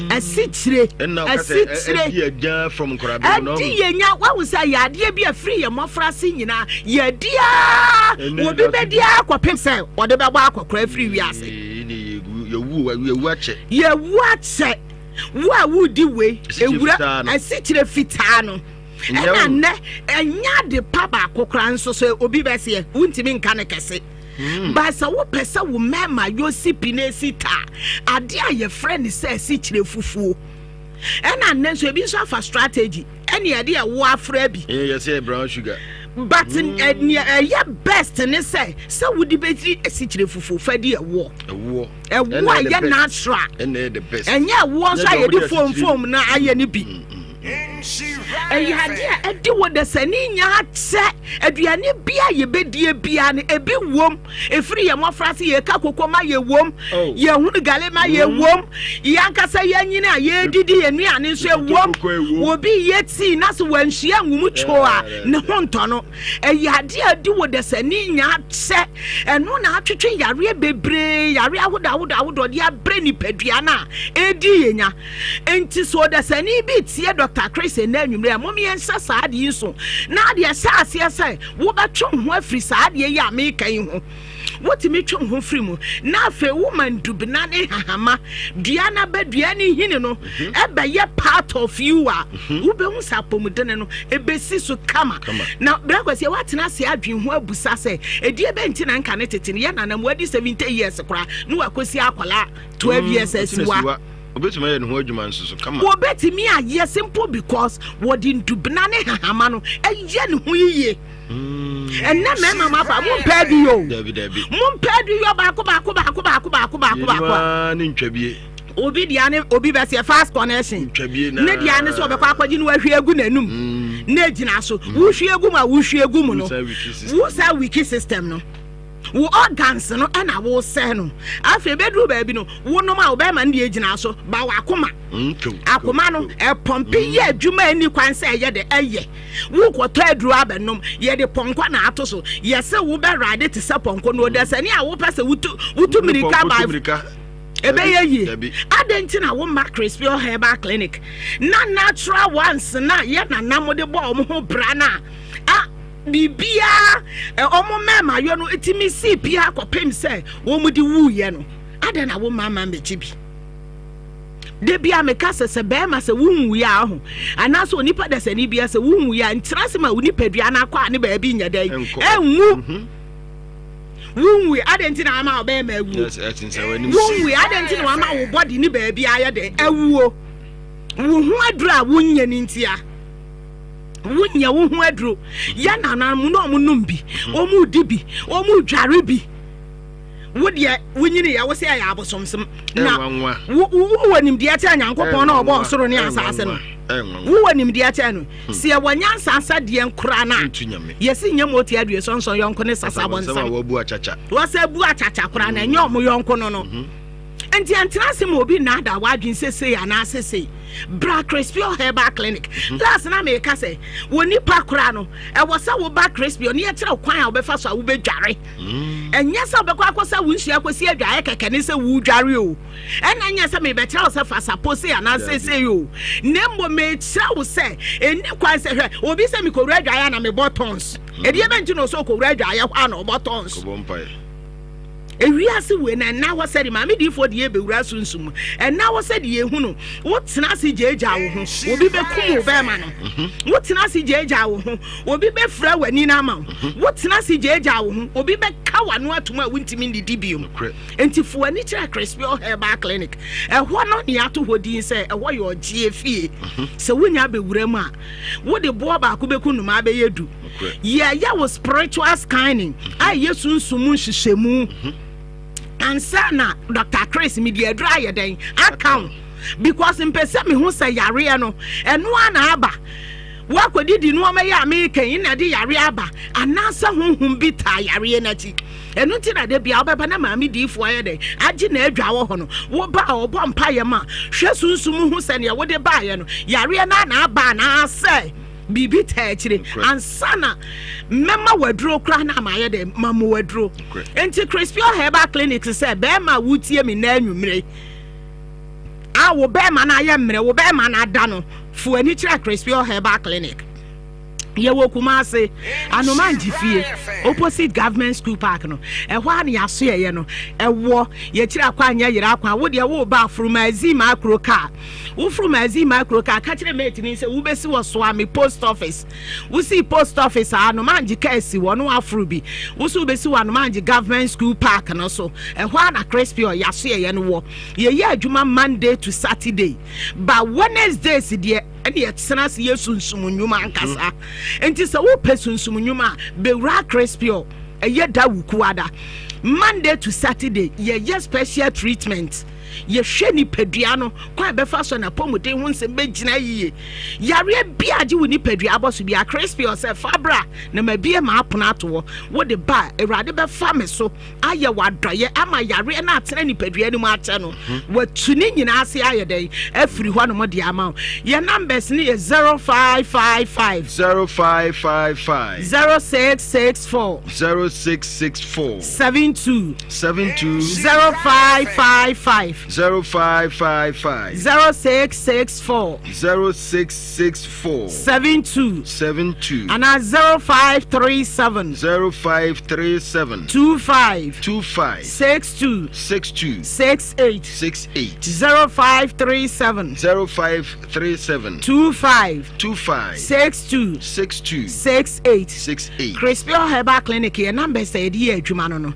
Asikyire asikyire ɛdi yɛ nya wahu sɛ yɛ adeɛ bi afiri yɛ mmɔfra ase nyinaa yɛdi aa obi bɛdi aa kɔpem sɛ ɔde bɛbɔ akɔkora afiri wiase yɛwu akyɛ wo a wodi wei ewura asikyire fitaa no ɛna nnɛ ɛnyɛ ade pa baako koraa nso sɛ obi bɛseɛ wontumi nka no kɛse Hmm. But sɛ wopɛ sɛ wo mmarima yɔ si pi na esi ta a, adeɛ a yɛfrɛ no sɛ asikyire fufuo. Ɛna nnɛ nso ebi nso afa strategy ɛne ɛde ɛwo afra bi. Ɛyɛ yɛ sɛ brown sugar. But mm. nea ɛyɛ best ne sɛ sɛ wode bɛdi asikyire fufuo fa di ɛwoɔ. Ɛwoɔ. Ɛwoɔ a ɛyɛ natural. Ɛna ɛyɛ the best. Ɛnyɛ ɛwoɔ nso a yɛde foam foam na ayɛ ne bi. Mm, mm. Ɛyɛ adeɛ a ɛde wɔ dasani nya akyɛ. Aduane bi a yɛbɛdie biara no ebi wom. Ɛfiri yɛn mmɔfra ase yɛka koko ma yɛwom. Oh. Yɛhunu gale ma mm. yɛwom. Yɛn ankasa yɛnyini a yɛdidi yɛn nnuane nso ɛwom. Obi yɛ tii na sɛ wanhyia ngu mu twoo a ne ho ntɔ no. Ɛyɛ adeɛ a ɛde wɔ dasani nya akyɛ. Ɛno na atwetwe yareɛ bebree, yareɛ ahodoɔ ahodoɔ ahodoɔ de abrɛ nipadua no a ɛredi yɛn nya. Enti sɛ ɔdasani bi retie Dɔkta Chris nnɛ anwummere a, mom yɛnhyɛ saa adeɛ yi nso. Na adeɛ hyɛ aseɛ sɛ wobɛtwe wo ho afiri saa adeɛ yi a meka yi ho. Wotumi twe wo ho firi mu, na afei woma ndubena ne nhahama, dua no aba, dua no nhini no, mhm. ɛbɛyɛ part of you a, mhm. wobɛhu sɛ apɔmudene no ɛbɛsi so kama. Na berɛ kwasi woatena ase adwen ho abusa sɛ, ɛdeɛ bɛ nti na nka ne tete no yɛ nanam wadi 70 years koraa na wakɔsi akwadaa 12 mm, years asiwa. Obetumi ayɛ ne ho adwuma nso so kama. Wɔbɛtumi ayɛ simple because wɔde ndubena ne hahama no ɛyɛ ne ho yiye. Mm. Ɛnɛ mmarima mo aba mo mpɛ adu yɛ o. Dabi dabi. Mo mpɛ adu yɛ baako baako baako baako baako baako baako. Yɛnua ne ntwabie. Obi deɛ ne obi bɛsɛ fast connection. Ntwabie na. Ne deɛ ne sɛ ɔbɛkɔ akɔgye ne wahwie agu n'anum. Mm. Na egyina so. Mm. Wohwie agu mu a wohwie agu mu no. Wosa wiki system no. Wo organs no na wosɛe no. Afei bɛduru baabi no, wonom a wobɛma no deɛ gyina so ba w'akoma. Mm, akoma no ɛpɔmpe mm. yɛ adwuma ani kwan sɛ ɛyɛ de ɛyɛ. Wokɔtɔ aduro abɛnom, yɛde pɔnkɔ na ato so. Yɛsɛ wobɛrade te sɛ pɔnkɔ no ɔdasani a wopɛ sɛ wotu wotu mirika by ɛbɛyɛ yie. Adɛn nti na womma Crispio Herbal Clinic na natural ones na yɛ nanam de bɔ wɔn ho bra no a Biribiara a wɔn mmarima yɔ no tumi sii pi ara kɔpem sɛ wɔde wuiɛ no, adɛn na wo mmarima mmɛgye bi? Da bi a meka sɛ sɛ bɛrima sɛ wonwuiɛ a ɔho anaasɛ onipa dasani bia sɛ wonwuiɛ a nkyerɛ ase ma wo nipadua no akɔ a ne baabi nyɛ dɛn ɛnwu. Mhm. Wonwui adɛn nti na ama wo bɛrima awuo? Wonwui adɛn nti na wama wo bɔde ne baabi ayɛ dɛn awuo? Wo ho aduru a wonyɛ no ntia. Wonyɛ wo ho aduro. Yɛ nananom na wɔn nom bi, wɔn di bi, wɔn dware bi. Wo deɛ wonyini yɛ wo sɛ ɛyɛ abosomsom. Na wo wɔ nimdeɛ kyɛn Nyankopɔn na ɔbɔ ɔsoro ne asase no. Wo wɔ nimdeɛ kyɛn no. Hmm. Sɛ yɛwɔ nyansa nsa deɛ nkora no a, yɛsi nyɛ mɔti adue sɔnsɔn yɔnko ne sasa bɔnsam. Wɔsɛ bu akyakya koraa na ɛnyɛ ɔmo yɔnko no no. Mhm. Enti ɛntena ase ma obi nnaadaa w'adwene sɛ sei anaa sɛ sei. Bra Crispior Herbal Clinic. Mhm. Last na meka sɛ, wɔ nipa koraa no, ɛwɔ sɛ woba Crispior ne yɛkyerɛ wo kwan a wobɛfa so a wobɛdware. Mm. Ɛnyɛ sɛ wobɛkɔ akɔsa wo nsuo akɔsi adwaeɛ kɛkɛ ne sɛ wodware o. Ɛna nyɛ sɛ mebɛkyerɛ wo sɛ fa sapo sei anaa sɛ sei o. Na mmom mekyerɛ wo sɛ, ɛnni kwan sɛ hwɛ, obi sɛ mekɔwura adwaeɛ a na mebɔ tons. Mm. Ɛdeɛ bɛnti na ɔsɛ ɔkɔwura adwaeɛ hɔ a na ɔbɔ tons. Ewiase wei na ɛnna hɔ sɛde maame diifoɔ de yɛ bɛwura sunsum mu. Ɛnna hɔ sɛde yɛhu no. Wotena ase gyaagyaa wo ho, obi bɛkum wo bɛrima no. Mhm. Wotena ase gyaagyaa wo ho, obi bɛfira w'ani no ama wo. Mhm. Wotena ase gyaagyaa wo ho, obi bɛka w'ano atom a wontumi nnidi biom. Enti fo w'ani kyerɛ Crispior Herbal Clinic. Ɛhɔ no ne yɛato hɔ din sɛ ɛhɔ yɛ ɔgyeɛ fie. Mhm. Sɛ wonya bɛwura mu a, wode boɔ baako bɛku nnomaa bɛyɛ du. Yɛyɛ wo spiritual scanning a ɛyɛ sunsum mu nhyehyɛmu ansa na Dr. Chris mede aduru ayɛ dɛn aka wo because mpɛ sɛ mehu sɛ yareɛ no ɛno a na aba woakɔdidi nneɛma yi a meka yi na ɛde yareɛ aba anaasɛ honhom bi taa yareɛ no akyi ɛno nti na da bia wobɛba na maame diifoɔ ayɛ dɛn agye na adwa wɔ hɔ no woba a ɔbɔ mpaeɛ ma hwɛ sunsum hu sɛ neɛ wode baeɛ no yareɛ no a na aba anaasɛ biribi taa akyire ansa na mɛma waduro koraa na ama ayɛ dɛ ma mo waduro nti Crispior Herbal Clinic sɛ bɛrima a wotie me nnɛ anwummere a wo bɛrima no ayɛ mmerɛ wo bɛrima no ada no fo ani kyerɛ Crispior Herbal Clinic yɛwɔ Kumase Anomangye fie opposite government school park no ɛhɔ a ne yɛaso yɛyɛ no ɛwɔ yɛkyerɛ akwan nyɛ yere akwan wo deɛ wo ba aforomazi ma akuro kaa Woforo Magazine Micro car, ka kyerɛ mate no sɛ wobɛsi wɔ Soame post office. Wosii post office a, Anomangye car si hɔ na waforo bi. Wo nso wobɛsi wɔ Anomangye Government School Park no so. Ɛhɔ ara na Crispior Yasoɛeɛ no wɔ. Yɛyɛ adwuma Monday to Saturday. But Wednesdays deɛ, ɛne yɛtena ase yɛ sunsum nnwuma ankasa. Nti sɛ wopɛ sunsum nnwuma a, bɛwura Crispior. Ɛyɛ da Wukuada. Monday to Saturday, yɛyɛ special treatment. Yɛhwɛ nipadua no kwan a ɛbɛfa so a n'apɔmuden ho nsɛm bɛgyina yie. Yareɛ bi a agye wo nipadua abɔ so biara, Crispius sɛ, fa bra na mabue m'apono ato hɔ. Wode ba a, Awurade bɛfa me so ayɛ wo adɔeɛ ama yareɛ no atena nipadua no mu akyɛ no. Watu ne nyinaa ase ayɛ dɛn afiri hɔnom de ama wo. Yɛn numbers no yɛ 0555. 0555. 0664. 0664. 72. 72. 0555. 0555. 0664. 0664. 72. 72. Anaa 0537. 0537. 25. 25. 62. 62. 68. 68. 0537. 0537. 25. 25. 62. 62. 68. 68. Crispell Herbal Clinic yɛ numbers a yɛde yɛ adwuma no no.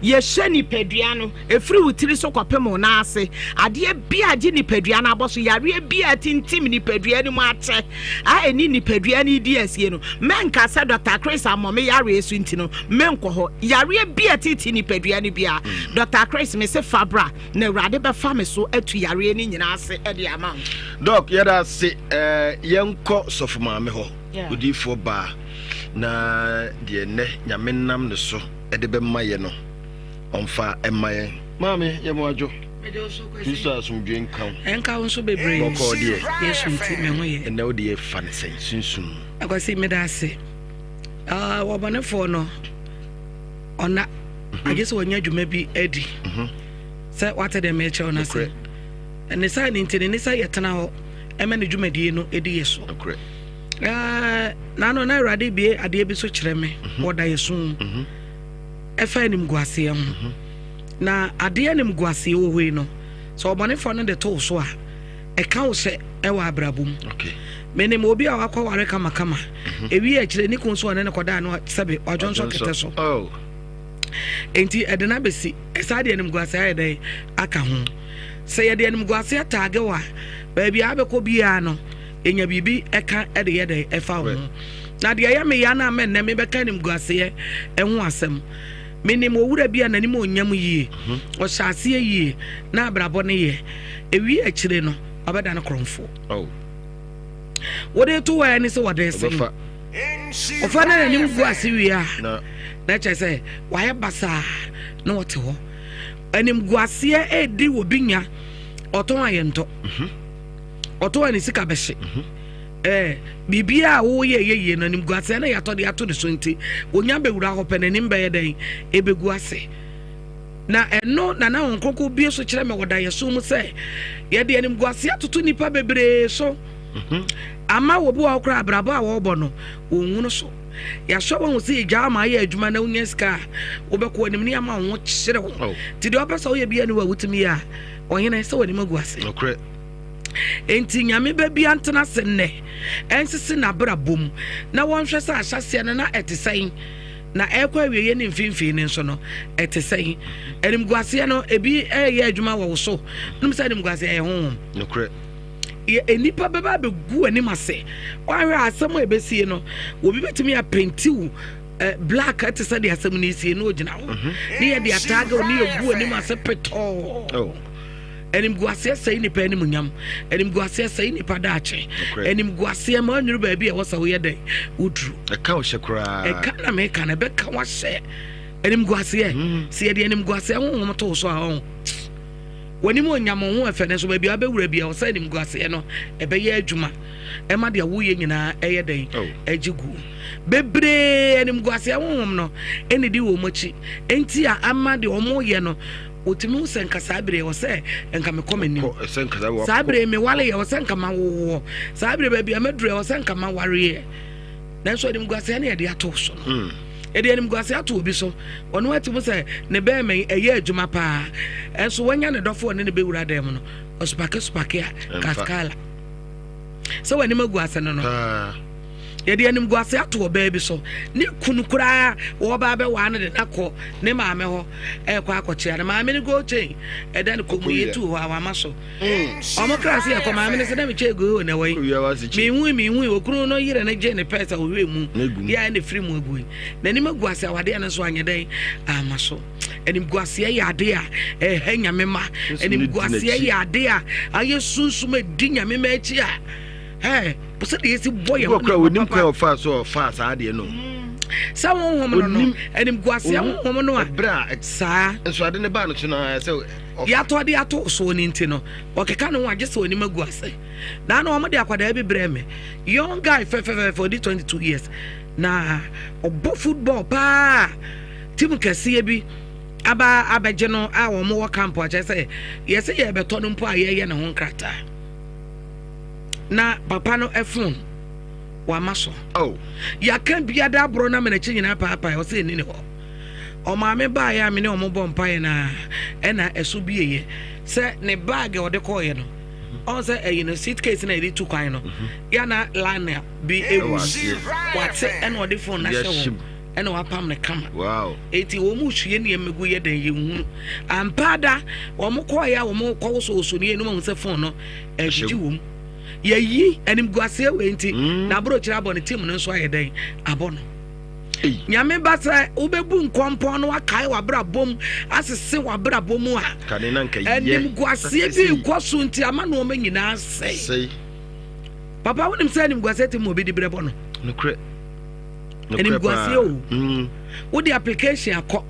Yɛhyɛ nipadua no ɛfiri wo tiri so kɔpem wo nan ase. Adeɛ bi a gye nipadua no abɔ so, yareɛ bi a atintim nipadua no mu akyɛ a ɛne nipadua no redi asie no, mɛnka sɛ Dɔkta Chris ammɔ me yareɛ so nti no menkɔ hɔ. Yareɛ bi a ɛtete nipadua no biara, Dɔkta Chris mese fa bra na Awurade bɛfa me so atu yareɛ no nyinaa ase de ama wo. Doc yɛda ase eh, yɛnkɔ sɔfo maame hɔ, odiyifoɔ baa, na deɛ nnɛ Nyame nam ne so de bɛma yɛ no ɔmfa mma yɛn. Maame yɛ mo adwo. Kristo asomdwoe nka wo. Ɛnka wo nso bebree. Bɔkɔɔ deɛ. Yesu nti me ho yɛ. Ɛnɛ wo deɛ fa ne sɛn sunsum mu. Akwasi meda ase. Uh, wɔbɔnefoɔ no ɔna mhm. agye sɛ wɔnya adwuma bi adi mhm. sɛ wate deɛ mekyerɛw no ase ne saa ne nti ne ne sɛ yɛtena hɔ ɛma ne dwumadie no ɛdi yɛ so naano na awurade bie adeɛ bi so kyerɛ me mhm. wɔda yɛ so ɛfa animguaseɛ ho mhm. Na adeɛ animguaseɛ wɔ hɔ yi no, sɛ ɔbɔnefoɔ no de to wo so a, ɛka wo hyɛ ɛwɔ abrabɔ mu. Menim obi a wakɔ ware kamakama, mhm. ewie akyire ne kun so ɔne no kɔdaa no sɛbe wadwo nso kɛtɛ so. Oh. Enti ɛde no abɛsi saa deɛ animguaseɛ ayɛ dɛn aka ho. Sɛ yɛde animguaseɛ taage wo a, baabi a abɛkɔ biara no, ɛnya biribi ɛka ɛde yɛ dɛn ɛfa wo ho. Na deɛ ɛyɛ me ya no a mɛnnɛ mebɛka animguaseɛ ɛho asɛm. Menim owura bi a n'anim onyam yie. Ɔhyɛ aseɛ yie na abrabɔ no yɛ. Ewie akyire no, wabɛda no korɔmfoɔ. Oh. Wode to hɔ ne sɛ wɔde sen. Ɔfa na n'anim gu ase wie a, na kyerɛ sɛ wayɛ basaa na ɔte hɔ. Animguaseɛ ɛredi wɔ bi nya ɔtɔn a yɛntɔ. Mhm. Ɔtɔn a ne sika bɛhye. Mhm. Ɛɛ, biribiara a woyɛ yɛ yie no, animguaseɛ na yɛatɔ de ato ne so nti, onya bɛwura hɔ pɛ, n'anim bɛyɛ dɛn? Ɛbɛgu ase. Na ɛno na na Honhom Kronkron bue so kyerɛ me wɔ daeɛso mu sɛ, yɛde animguaseɛ atoto nnipa bebree so mhm. ama obi wɔ hɔ koraa abrabɔ a wɔrebɔ no, wɔnhunu so. Yɛasɔ wɔn sɛ yɛgyaa ma ayɛ adwuma na wonya sika a, wobɛkɔ anim ne ama wo ho kyerɛ wo. Oh. Nti deɛ ɔpɛ sɛ woyɛ bia ne wɔ a wotumi yɛ a, ɔhene sɛ w'anim agu ase. Enti Nyame ba bia ntena ase nnɛ ɛnsese n'abrabɔ mu na wɔnhwɛ sɛ ahyɛaseɛ no na ɛte sɛn na ɛrekɔ awieɛ ne mfimfini no nso no ɛte sɛn. Animguaseɛ no ebi ɛreyɛ adwuma wɔ wo so. Nom sɛ animguaseɛ ɛyɛ honhom. Nokorɛ. Yɛ nnipa bɛba abɛgu anim ase. Woahwɛ a asɛm a ɛbɛsie no obi bɛtumi apɛntiw eh, black ɛte sɛ deɛ asɛm no esie na ogyina hɔ mhm. ne yɛ de ataage ne yɛ gu anim ase petɔɔ. Oh. Animguaseɛ sɛe nnipa animuonyam. Animguaseɛ sɛe nnipa daakye. Animguaseɛ ma nnuru baabi a ɛwɔ sɛ woyɛ dɛn woduru. Ɛka wo hyɛ koraa. Ɛka na meka no ɛbɛka wahyɛ. Animguaseɛ. Mm. Sɛ yɛde animguaseɛ honhom to wo so a ɔho. W'anim onyam ho ɛfɛ no so baabi a wobɛwura bi a ɔsɛ animguaseɛ no ɛbɛyɛ adwuma. Ɛma deɛ woyɛ nyinaa ɛyɛ dɛn oh. ɛgye gu. Bebree animguaseɛ honhom no ɛna di wɔn akyi. Enti a ama deɛ wɔn yɛ no Otumi hu sɛ nka saa bere ɛwɔ sɛ nka mekɔ m'anim. Saa bere mewale yɛ ɛwɔ sɛ nka mawowoɔ. Saa bere baabi a maduru ɛwɔ sɛ nka mawareɛ. Nanso animguaseɛ ne yɛde ato so no. Hmm. Yɛde animguaseɛ ato obi so. Ɔno ati mu sɛ ne bɛrima yi ɛyɛ adwuma paa. Ɛnso wanya ne dɔfo ɔne ne bɛwura dan mu no. Ɔsopake sopake a kaskala. Sɛ w'anim agu ase no no. Yɛde animguase ato ɔbaa bi so. Ne kunu koraa wɔba abɛwaa no de no akɔ ne maame hɔ ɛrekɔ akɔkyea no. Maame no gold chain ɛda ne kɔn mu yɛtu hɔ a wama so. Ɔmo kra se yɛkɔ maame no sɛ na mekyɛ egu hɔ na ɛwɔ yi. Mehui mehui okunu no yere no gye ne pɛs a ɔhwɛ mu yɛ a ɛna firi mu agu yi. N'anim agu ase awadeɛ no nso anyɛ dɛn ama so. Animguaseɛ yɛ ade a ɛha nyame ma. Animguaseɛ yɛ ade a ayɛ sunsum adi nyame ma akyi a Ɛɛ, sɛdeɛ yɛsi bɔ yɛn ho kura onim kwan ɔfaa so ɔfaa saa adeɛ no. Mm. Sɛ honhom no no, animguaseɛ honhom no a. Ɛberɛ a saa. Nso ade ne baa no so no sɛ. Yɛatɔ de ato soɔ no nti no, ɔkeka ne ho agye sɛ onim agu ase. Na na wɔn de akwadaa bi brɛ me. Young guy fɛfɛfɛfɛ ɔdi 22 years. Na ɔbɔ football paa. Team kɛseɛ bi. aba abɛgye no a wɔn wɔ camp akyerɛ sɛ yɛsɛ yɛbɛtɔ no mpo a yɛyɛ ne ho nkrataa na papa no phone wama so oh. Yɛaka biada aborɔ no ama n'akyi nyinaa paapae ɔsɛ ɛni ne hɔ. Ɔmaame baeɛ a me ne ɔmo bɔ mpaeɛ no a ɛna ɛso bieɛ sɛ ne baage a ɔde kɔɔeɛ no ɔn sɛ ɛyi no suitcase na yɛde tu kwan no mhm. yana liner bi ewu wate ɛna ɔde phone no ahyɛ hɔ ɛna wapam no kama eti wɔn mu sue nneɛma gu yɛ dɛn yɛn hunu ampa da wɔn kɔɔeɛ a wɔn kɔwosowoso ne yɛn no wɔn sɛ phone no ɛgyegye wɔm yɛyi animguaseɛ wei nti mm. na aburokyerɛ abɔ ne team no nso ayɛ dɛn abɔ no nyame ba sɛ wobɛbu nkɔmpɔn no wakae w'abrabɔ mu asese w'abrabɔ mu a animguaseɛ bi rekɔ so nti ama nnoɔma nyinaa sɛe papa wonim sɛ animguaseɛ te mu obi de berɛ bɔ no animguaseɛ o mm. wode application akɔ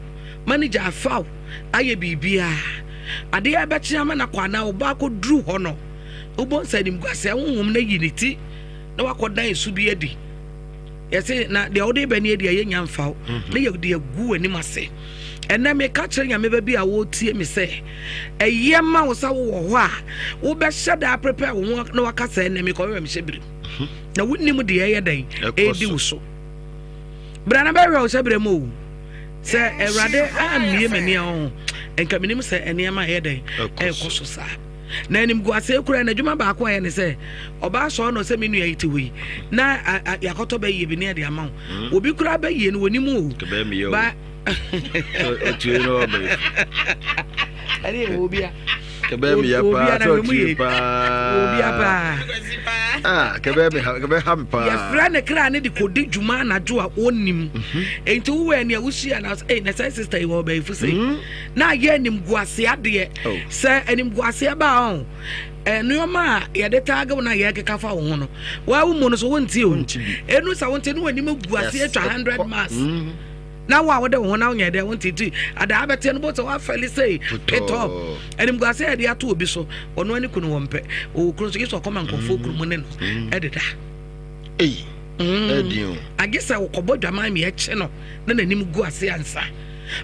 manager afa wo ayɛ biribiaa adeɛ ɛbɛkye ama no akɔ anaa wo ba akɔduru hɔ no wobɔ nsa animguaseɛ honhom no ayi ne ti na wakɔdan esu bi adi yɛse na deɛ wode bɛ ne adi a yɛnya mfa wo mhm. na yɛde agu w'anim ase ɛnɛ meka kyerɛ nyame ba bi a wɔretie me sɛ ɛyɛ ma wo sɛ wowɔ hɔ a wobɛhyɛ daa prepare wo ho na waka sɛ ɛnɛ mekɔhwehwɛ mehyɛ birim mhm. na wonim deɛ ɛyɛ dɛn ɛdi wo so bra na bɛhwɛ wo hyɛ berɛ mu o sɛ awurade ammie m'ani a ɔho nka menim sɛ nneɛma ɛyɛ dɛn ɛkɔ so saa Na animguaseɛ koraa n'adwuma baako a ɛyɛ ne sɛ ɔbaa sɔɔ no sɛ me nua yi te hɔ yi na yɛakɔtɔ bɛyie bi ne ɛde ama wo hmm. obi koraa bɛyie no wɔnim o ba ɛne yɛ obi a kɛbɛ mi ya paa sɛ ɔtue paa obi a paa ah kɛbɛ mi ha kɛbɛ ha mi paa yɛfrɛ ne kra ne de kɔdi dwuma anadwo a ɔnim mhm. nti wowɔ ɛnea wohyia na ɛy na sɛ sista yi wɔ ɔbɛyifo sɛ mhm. na ayɛ animguase adeɛ oh. sɛ animguaseɛ baa ɔ nneɛma a yɛde taage wo na yɛkeka fa wo ho no waa wo mu no so wonte o ɛnu sɛ wonte ne w'anim agu ase atwa 100 miles mm. na wo a wode wo ho na wonyɛ dɛ wonte nti adaa bɛteɛ no bo sɛ woafɛle sei petɔ animguaseɛ yɛde ato obi so ɔno ani kunu wɔ mpɛ ɔwɔ kunu so gye sɛ ɔkɔma nkurɔfoɔ kunu mu ne no mm. ɛdeda mm. agye sɛ wokɔbɔ dwaman meɛkye no na n'anim gu ase ansa.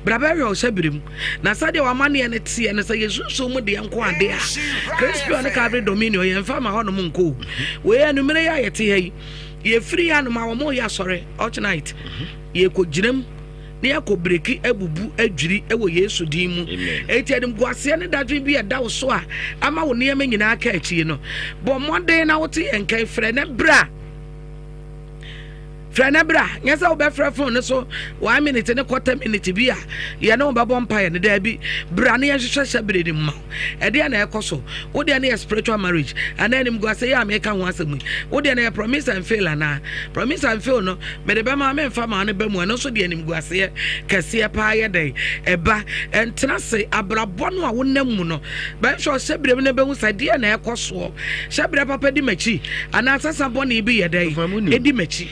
Bra bɛhwɛ wo hyɛberɛ mu. Na sɛdeɛ w'amanneɛ no teɛ no, sɛ yɛ sunsum mu deɛ nko adeɛ a, Crispion ne Calvary Dominion, yɛmfa ma hɔnom nkɔ o. Wei anwummerɛ yi a yɛte ha yi, yɛfiri hanom a wɔn reyɛ asɔre, Arch Night, yɛkɔgyina mu na yɛakɔ breki abubu adwiri wɔ Yesu din mu. Enti animguaseɛ ne dadwen bi a ɛda wo so a ama wo nneɛma nyinaa ka akyi no, bɔ mmɔden na wote yɛn nkan, frɛ na bra. Frɛ na bra. Nyɛ sɛ wobɛfrɛ fon no so one minute ne quarter minute bi a yɛne wo bɛbɔ mpaeɛ no. Daabi. Bra na yɛnhwehwɛ hyɛberɛ no mu ma wo. Ɛdeɛn na ɛkɔ so? Wo deɛ no yɛ spiritual marriage anaa animguaseɛ yi a meka ho asɛm yi? Wo deɛ no yɛ promise and fail anaa? Promise and fail no, mede bɛma wo, memfa ma wo no ba mu. Ɛno nso deɛ animguaseɛ kɛseɛ paa yɛ dɛn? Ɛba. Ɛntena ase. Abrabɔ no a wonam mu no, Bɛhwɛ ɔhyɛberɛ mu na bɛhu sɛ deɛ na ɛkɔ soɔ. Hyɛberɛ papa di m'akyi anaa sasa bɔne bi yɛ dɛn ɛdi m'akyi.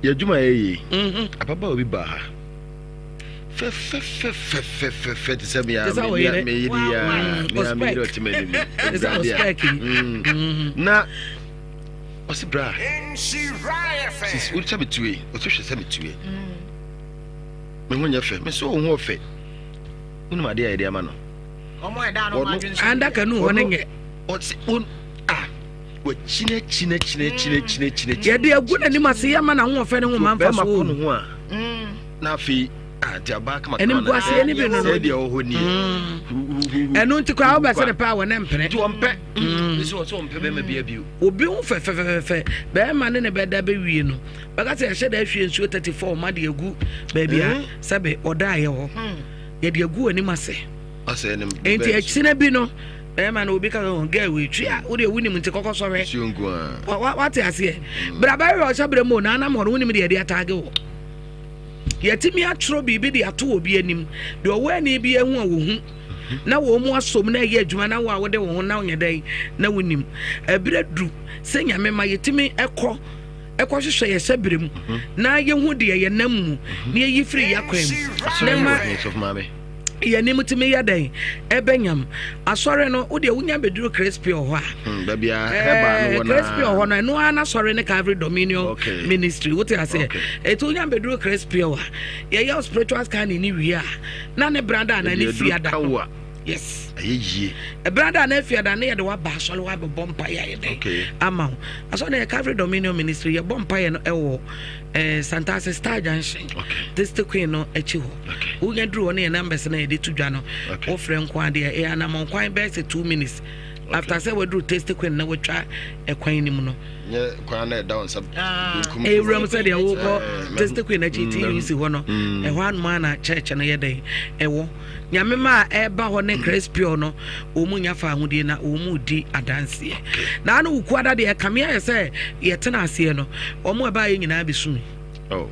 Yɛ adwuma yɛ yie. Mhm. Ababaawa bi baa ha fɛfɛfɛfɛfɛfɛ te sɛ mea meyere yi a mea meyere ɔte m'anim awurade a mm. na ɔse bra sisi wode sɛ metue ɔse hwɛ sɛ metue me ho nyɛ fɛ me sɛ wo ho ɔfɛ wonim adeɛ a yɛde ama no Anda kanu hɔ no nyɛ. Yɛde agu n'anim ase yɛ ma n'ahoɔfɛ ne ho ma nfa so o. Mm. Na afei animguaseɛ ne bi no no mm. ɛno nti koraa wobɛsɛ ne pɛ a wɔne mpene mm. obi ho fɛfɛfɛfɛ bɛrima ne ne bɛda bɛwie no bɛka sɛ yɛhyɛ da ahwie nsuo 34 ma de agu baabi a eh? sɛbe ɔdaeɛ hɔ hmm. yɛde agu w'anim ase Enti akyina bi no bɛrima no obi ka sɛ oh, girl wei twi a wode wonim nti kɔkɔ sɔhwɛ wate aseɛ mm. bra bɛhwɛ ɔhyɛ berɛ mu na anam hɔ no wonim deɛ ɛde ataage wɔ yɛtumi atwerɛ biribi de ato obi anim deɛ ɔwɔ ani bi ahu a wɔhu mhm. na wɔn mu asom na ɛyɛ adwuma na wo a wode wo ho na wonyɛ dɛn na wonim ɛberɛ du sɛ nyame ma yɛtumi ɛkɔ ɛkɔhwehwɛ yɛ hyɛberɛ mu mhm. na yɛhu deɛ yɛnam mu mhm. na yɛyi firi yɛ akwan mu na ma Yɛn anim tumi yɛ dɛn ɛbɛnyam asɔre no wodeɛ wonya bɛduru Crispy wɔ hɔ a hmm, baabi a hɛba no wɔ Crispy wɔ hɔ no ɛno ara n'asɔre ne Calvary Dominion okay. Ministry wote aseɛ ɛti wonya bɛduru Crispy wɔ a yɛyɛ spiritual scanning ne wie a na ne brada anaa ne fiada no yes ɛyɛ yie ɛbrada anaa fiada ne yɛde waba asɔre wabɛbɔ mpaeɛ ayɛ dɛn ama wo asɔre no yɛ Calvary Dominion Ministry yɛbɔ mpaeɛ no ɛwɔ eh, Santase Star Junction okay. Tasty Queen no akyi hɔ okay. wonya duru hɔ no yɛ numbers no yɛde to dwa no okay. wofrɛ nko adeɛ ɛyɛ anammɔn kwan bɛyɛ sɛ 2 minutes okay. after sɛ waduru Tasty Queen na watwa ɛkwan no mu no kwan na ɛda wo nsa ah. ɛyɛ wuram sɛ deɛ wokɔ eh, Tasty Queen akyi TUC hɔ no mm. ɛhɔ anom a na church no yɛ dɛn ɛwɔ nyame ma a ɛba hɔ ne Christ pure no wɔn mu nya fa ahodie na wɔn mu di adanseɛ na ano wuku ada deɛ ɛkame ayɛ sɛ yɛtena aseɛ no wɔn a ɛbaayɛ nyinaa bɛsu mi oh.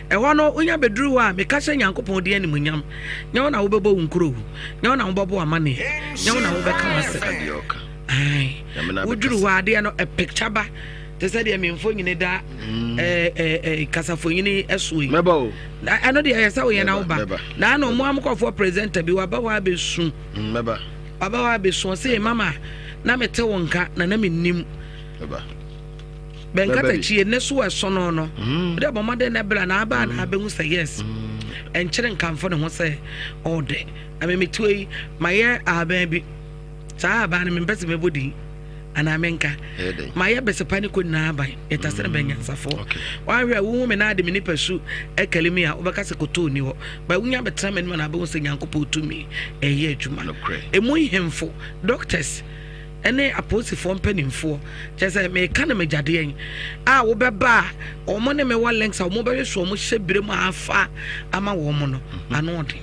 ɛhɔ no wonya bɛduru hɔ a meka hyɛ nyankopɔn di animuonyam nyɛ wo na wobɛbɔ wo nkuro nyɛ wo na wobɛbɔ amanneɛ nyɛ wo na wobɛka w'asɛm woduru hɔ adeɛ no ɛpicture ba te sɛ deɛ me mfonyini da mm. eh, eh, eh, kasafonyini soɔ yi ɛno deɛ ɛyɛ sɛ woyɛ na woba na ana ɔmo amokɔfoɔ presenter bi waba hɔ abɛsu mm, waba hɔ abɛsu ɔse mama na mete wo nka na na mennim bɛnkatakyie ne so ɛso no no mm. wode bɔ mmɔden na bra na aba na abɛhu sɛ yes ɛnkyere nkamfo ne ho sɛ ɔɔdɛ na memetuo yi mayɛ ahaban bi saa ahaban no mempɛ sɛ mɛbɔ din anaa menka mayɛ bɛsɛpa ne kɔ nyinaa aban yɛtase no bɛn nyansafoɔ woahwɛ a wohu me na ade me nipa su ɛkali mi a wobɛka sɛ kotoo ni hɔ ba wonya bɛtena m'anim anaa bɛhu sɛ nyankopɔn tumi ɛyɛ adwuma ɛmu nhemfo doctors ɛne apolisifoɔ mpanimfoɔ kyɛ sɛ meka no megyadeɛ yi a wobɛba a wɔn ne me wɔ links a wɔn bɛhwɛ so wɔn hyɛ bere mu afa ama wɔn no mhm. ano ɔden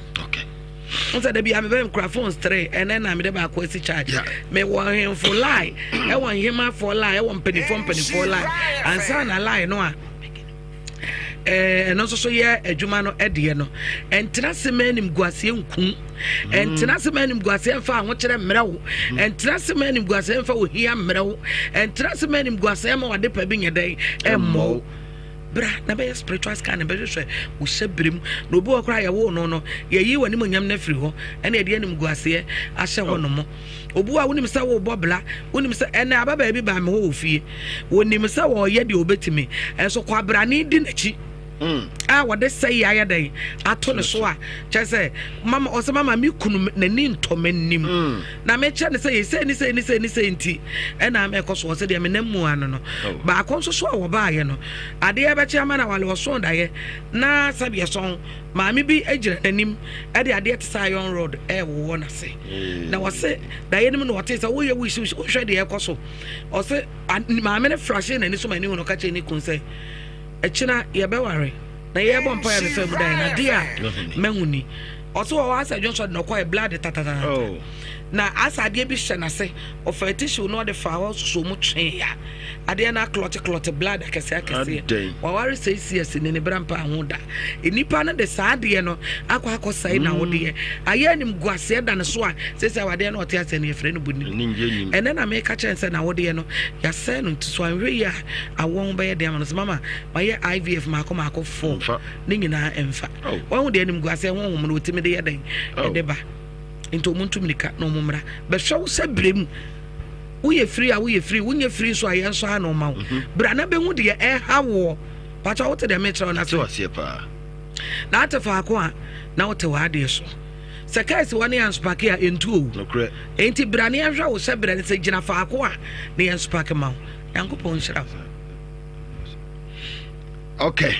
n sɛ dabi a mebɛ nkura phones tere ɛnɛ na mede baako asi charge mewɔ nhemfo lie ɛwɔ nhemafoɔ lie ɛwɔ mpanimfoɔ mpanimfoɔ lie ansa na lie no a ɛno nso so yɛ adwuma no ɛdeɛ no ɛntena se ma animguaseɛ nku mm. ɛntena se ma animguaseɛ mfa ahokyerɛ mmerɛ wo mm. ɛntena se ma animguaseɛ mfa ohia mmerɛ wo ɛntena se ma animguaseɛ ma wade pa bi nyɛ dɛn ɛmmɔ wo bra na bɛyɛ spiritual scan bɛhwehwɛ wo hyɛ berɛ mu na obi wɔ koraa yɛwoo no no yɛyi w'animuonyam no afiri hɔ ɛna yɛde animguaseɛ ahyɛ hɔ nom obi a wonim sɛ wobɔ bla wonim sɛ ɛnɛ aba baabi baa me hɔ wɔ fie wɔnim sɛ wɔyɛ deɛ wɔbɛtumi ɛnso kwabrane di n'akyi mm. a wɔde sɛ yi ayɛ dɛn ato ne so a kyerɛ sɛ mama ɔsɛ mama me kunu n'ani ntɔ m'anim mm. na mekyerɛ ne sɛ yɛ sei ne sei ne sei ne sei nti ɛna ama ɛkɔ so ɔsɛ deɛ menam mu ano no oh. baako nso so a wɔbaayɛ no adeɛ bɛkyɛ ama na wale ɔso daeɛ na sɛdeɛ sɔn maame bi gyina n'anim ɛde adeɛ te sɛ iron rod ɛwowɔ n'ase mm. na wɔse daeɛ no mu na ɔte sɛ woyɛ wohwɛ wohwɛ deɛ ɛkɔ so ɔse maame no frahye n'ani so ma ani hu no ɔka kyerɛ ne kun sɛ ɛkyena yɛbɛware na yɛbɔ mpa yɛ mefa mu daeɛ na adeɛ a mahu ni ɔsɛ wɔ hɔ asɛ dwonsɔ de na ɔkɔɛ blood tatatata oh. na asɛ adeɛ bi hyɛ n'ase ɔfa tissue na ɔde fa hɔ soso mu twee ya adeɛ no aklɔte klɔte blood akɛseɛ akɛseɛ waware sɛ si asi ne ne bra mpa ho da nnipa no de saa adeɛ no akɔ akɔ sɛe na wodeɛ ayɛ anim guaseɛ da ne so a sɛ sɛ awadeɛ no ɔte asɛ no yɛfrɛ no bɔnim ɛnɛ na meka kyerɛ sɛ na wodeɛ no yɛasɛe no nti so anhwɛ yi a awoɔ ho bɛyɛ den ama no sɛ mama mayɛ ivf maako maako fo ne nyinaa ɛmfa oh. wahu deɛ animguaseɛ honhom no ɔtumi de yɛ dɛn oh. ɛde ba nti ɔmo ntu mirika na ɔmo mmra bɛhwɛ wo sɛ berɛ mu woyɛ firi a woyɛ firi wonyɛ firi nso a yɛn nso ano ma wo mhm. bra na bɛhu deɛ ɛha woɔ pakyɛ wote deɛ mekyerɛ wo no ase na ate faako a na wote w'adeɛ so sɛ kaa si hɔ ne yɛn nsopake a ɛntu owu enti bra ne yɛnhwɛ wo sɛ berɛ no sɛ gyina faako a ne yɛn nsopake ma wo nyankopɔn nhyira wo okay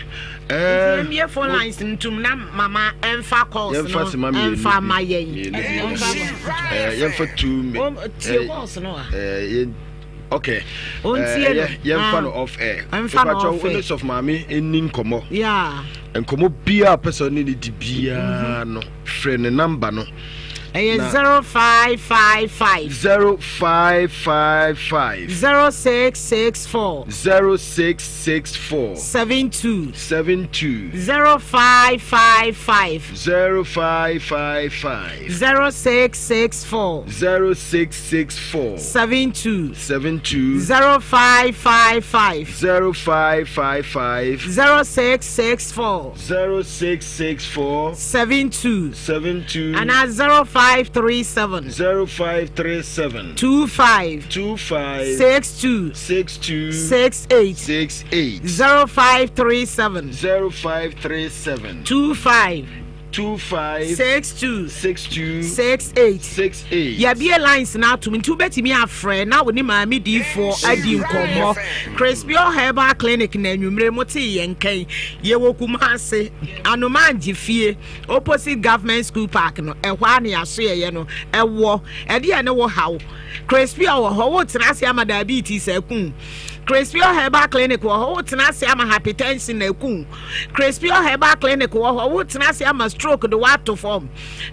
eh, nti phone lines ntum na mama ɛnfa calls no ɛnfa ma yɛn yɛmfa tu tie calls no a okay yɛmfa no off air ɛmfa no off air wone sɔfo maame ɛni nkɔmmɔ nkɔmmɔ biaa pɛ sɛ ɔne ne di biaa mhm. no frɛ ne number no. Ɛyɛ 0555. 0555. 0664. 0664. 72. 72. 0555. 0555. 0664. 0664. 72. 72. 0555. 0555. 0664. 0664. 72. 72. Anaa 0537. 0537. 25. 25. 62. 62. 68. 68. 0537. 0537. 25. 25. 62. 62. 68. 68. Yɛabie lines no atom nti wobɛtumi afrɛ na wo ne maame diifoɔ adi nkɔmmɔ. Crispior Herbal Clinic na anwummere mo tee yɛn nkan. Yɛwɔ Kumase, Anomangye fie, opposite Government School Park no, ɛhɔ ara na yɛasoɛeɛ no wɔ. Ɛdeɛn ne wo haw? Crispior wɔ hɔ, wotena ase ama diabetes aku wo. Crispior Herbal Clinic wɔ hɔ, wotena ase ama hypertension aku wo. Crispior Herbal Clinic wɔ hɔ, wotena ase ama stroke de woato fam.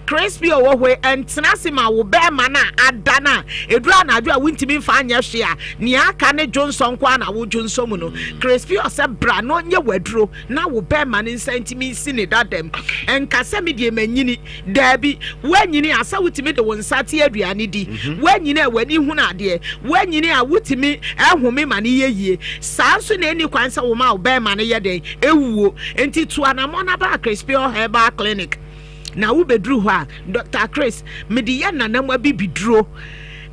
Crispior wɔ hɔ yi, ɛntena ase ma wo bɛrima no a ada no a ɛduru anadwo a wontumi mfa nyɛ hwee a nea aka ne dwonsɔ nko ara na wodwonsɔ mu no. Crispior sɛ bra na ɔnyɛ w'aduro na wo bɛrima no nsa ntumi nsi ne dadam. Ɛnka sɛ me deɛ manyini. Daabi, woanyini a sɛ wotumi de wo nsa te aduane di. Woanyini a w'ani hunu adeɛ. Woanyini a wotumi home ma no yɛ yie. Saa nso na ɛnni kwan sɛ woma wo bɛrima no yɛ dɛn? Ɛwuo. Enti tu anammɔn na bra Crispior Herbal Clinic. Na wobɛduru hɔ a, Dɔkta Chris, mede yɛ nana mu abibiduro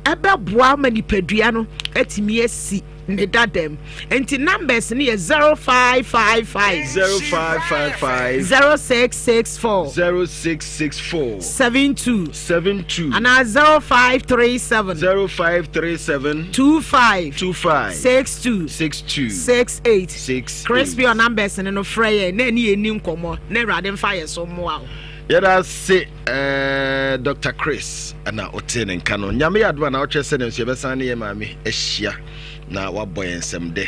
ɛbɛboa ma nipadua no atumi asi ne dadam. Nti numbers no yɛ 0555. 0555. 0664. 0664. 72. 72. Anaa 0537. 0537. 25. 25. 62. 62. 68. 68. Chris Pure numbers no no frɛ yɛn na ɛne yɛn ni nkɔmmɔ na Awurade mfa yɛn so mmoa wo. Yɛda ase eh, Dr. Chris na ɔtee ne nka no. Nyame yɛ adom a na ɔkyerɛ sɛ ne nso yɛbɛsan ne yɛn maame ahyia na wabɔ yɛn nsɛm dɛ.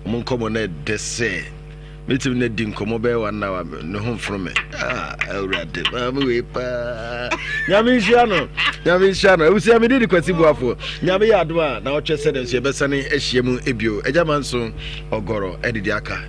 Ɔmo nkɔmmɔ no ɛdɛ sɛ mɛtumi no adi nkɔmmɔ bɛyɛ one hour ne ho mfono me. Ah, awurade maame wei paa. Nyame nhyira no. Nyame nhyira no. Abusua me de Kwasi Boafo. Nyame yɛ adom a na ɔkyerɛ sɛ ne nso yɛbɛsane ahyia mu ebio. Agya Manso Ɔgɔrɔ ɛde deɛ aka.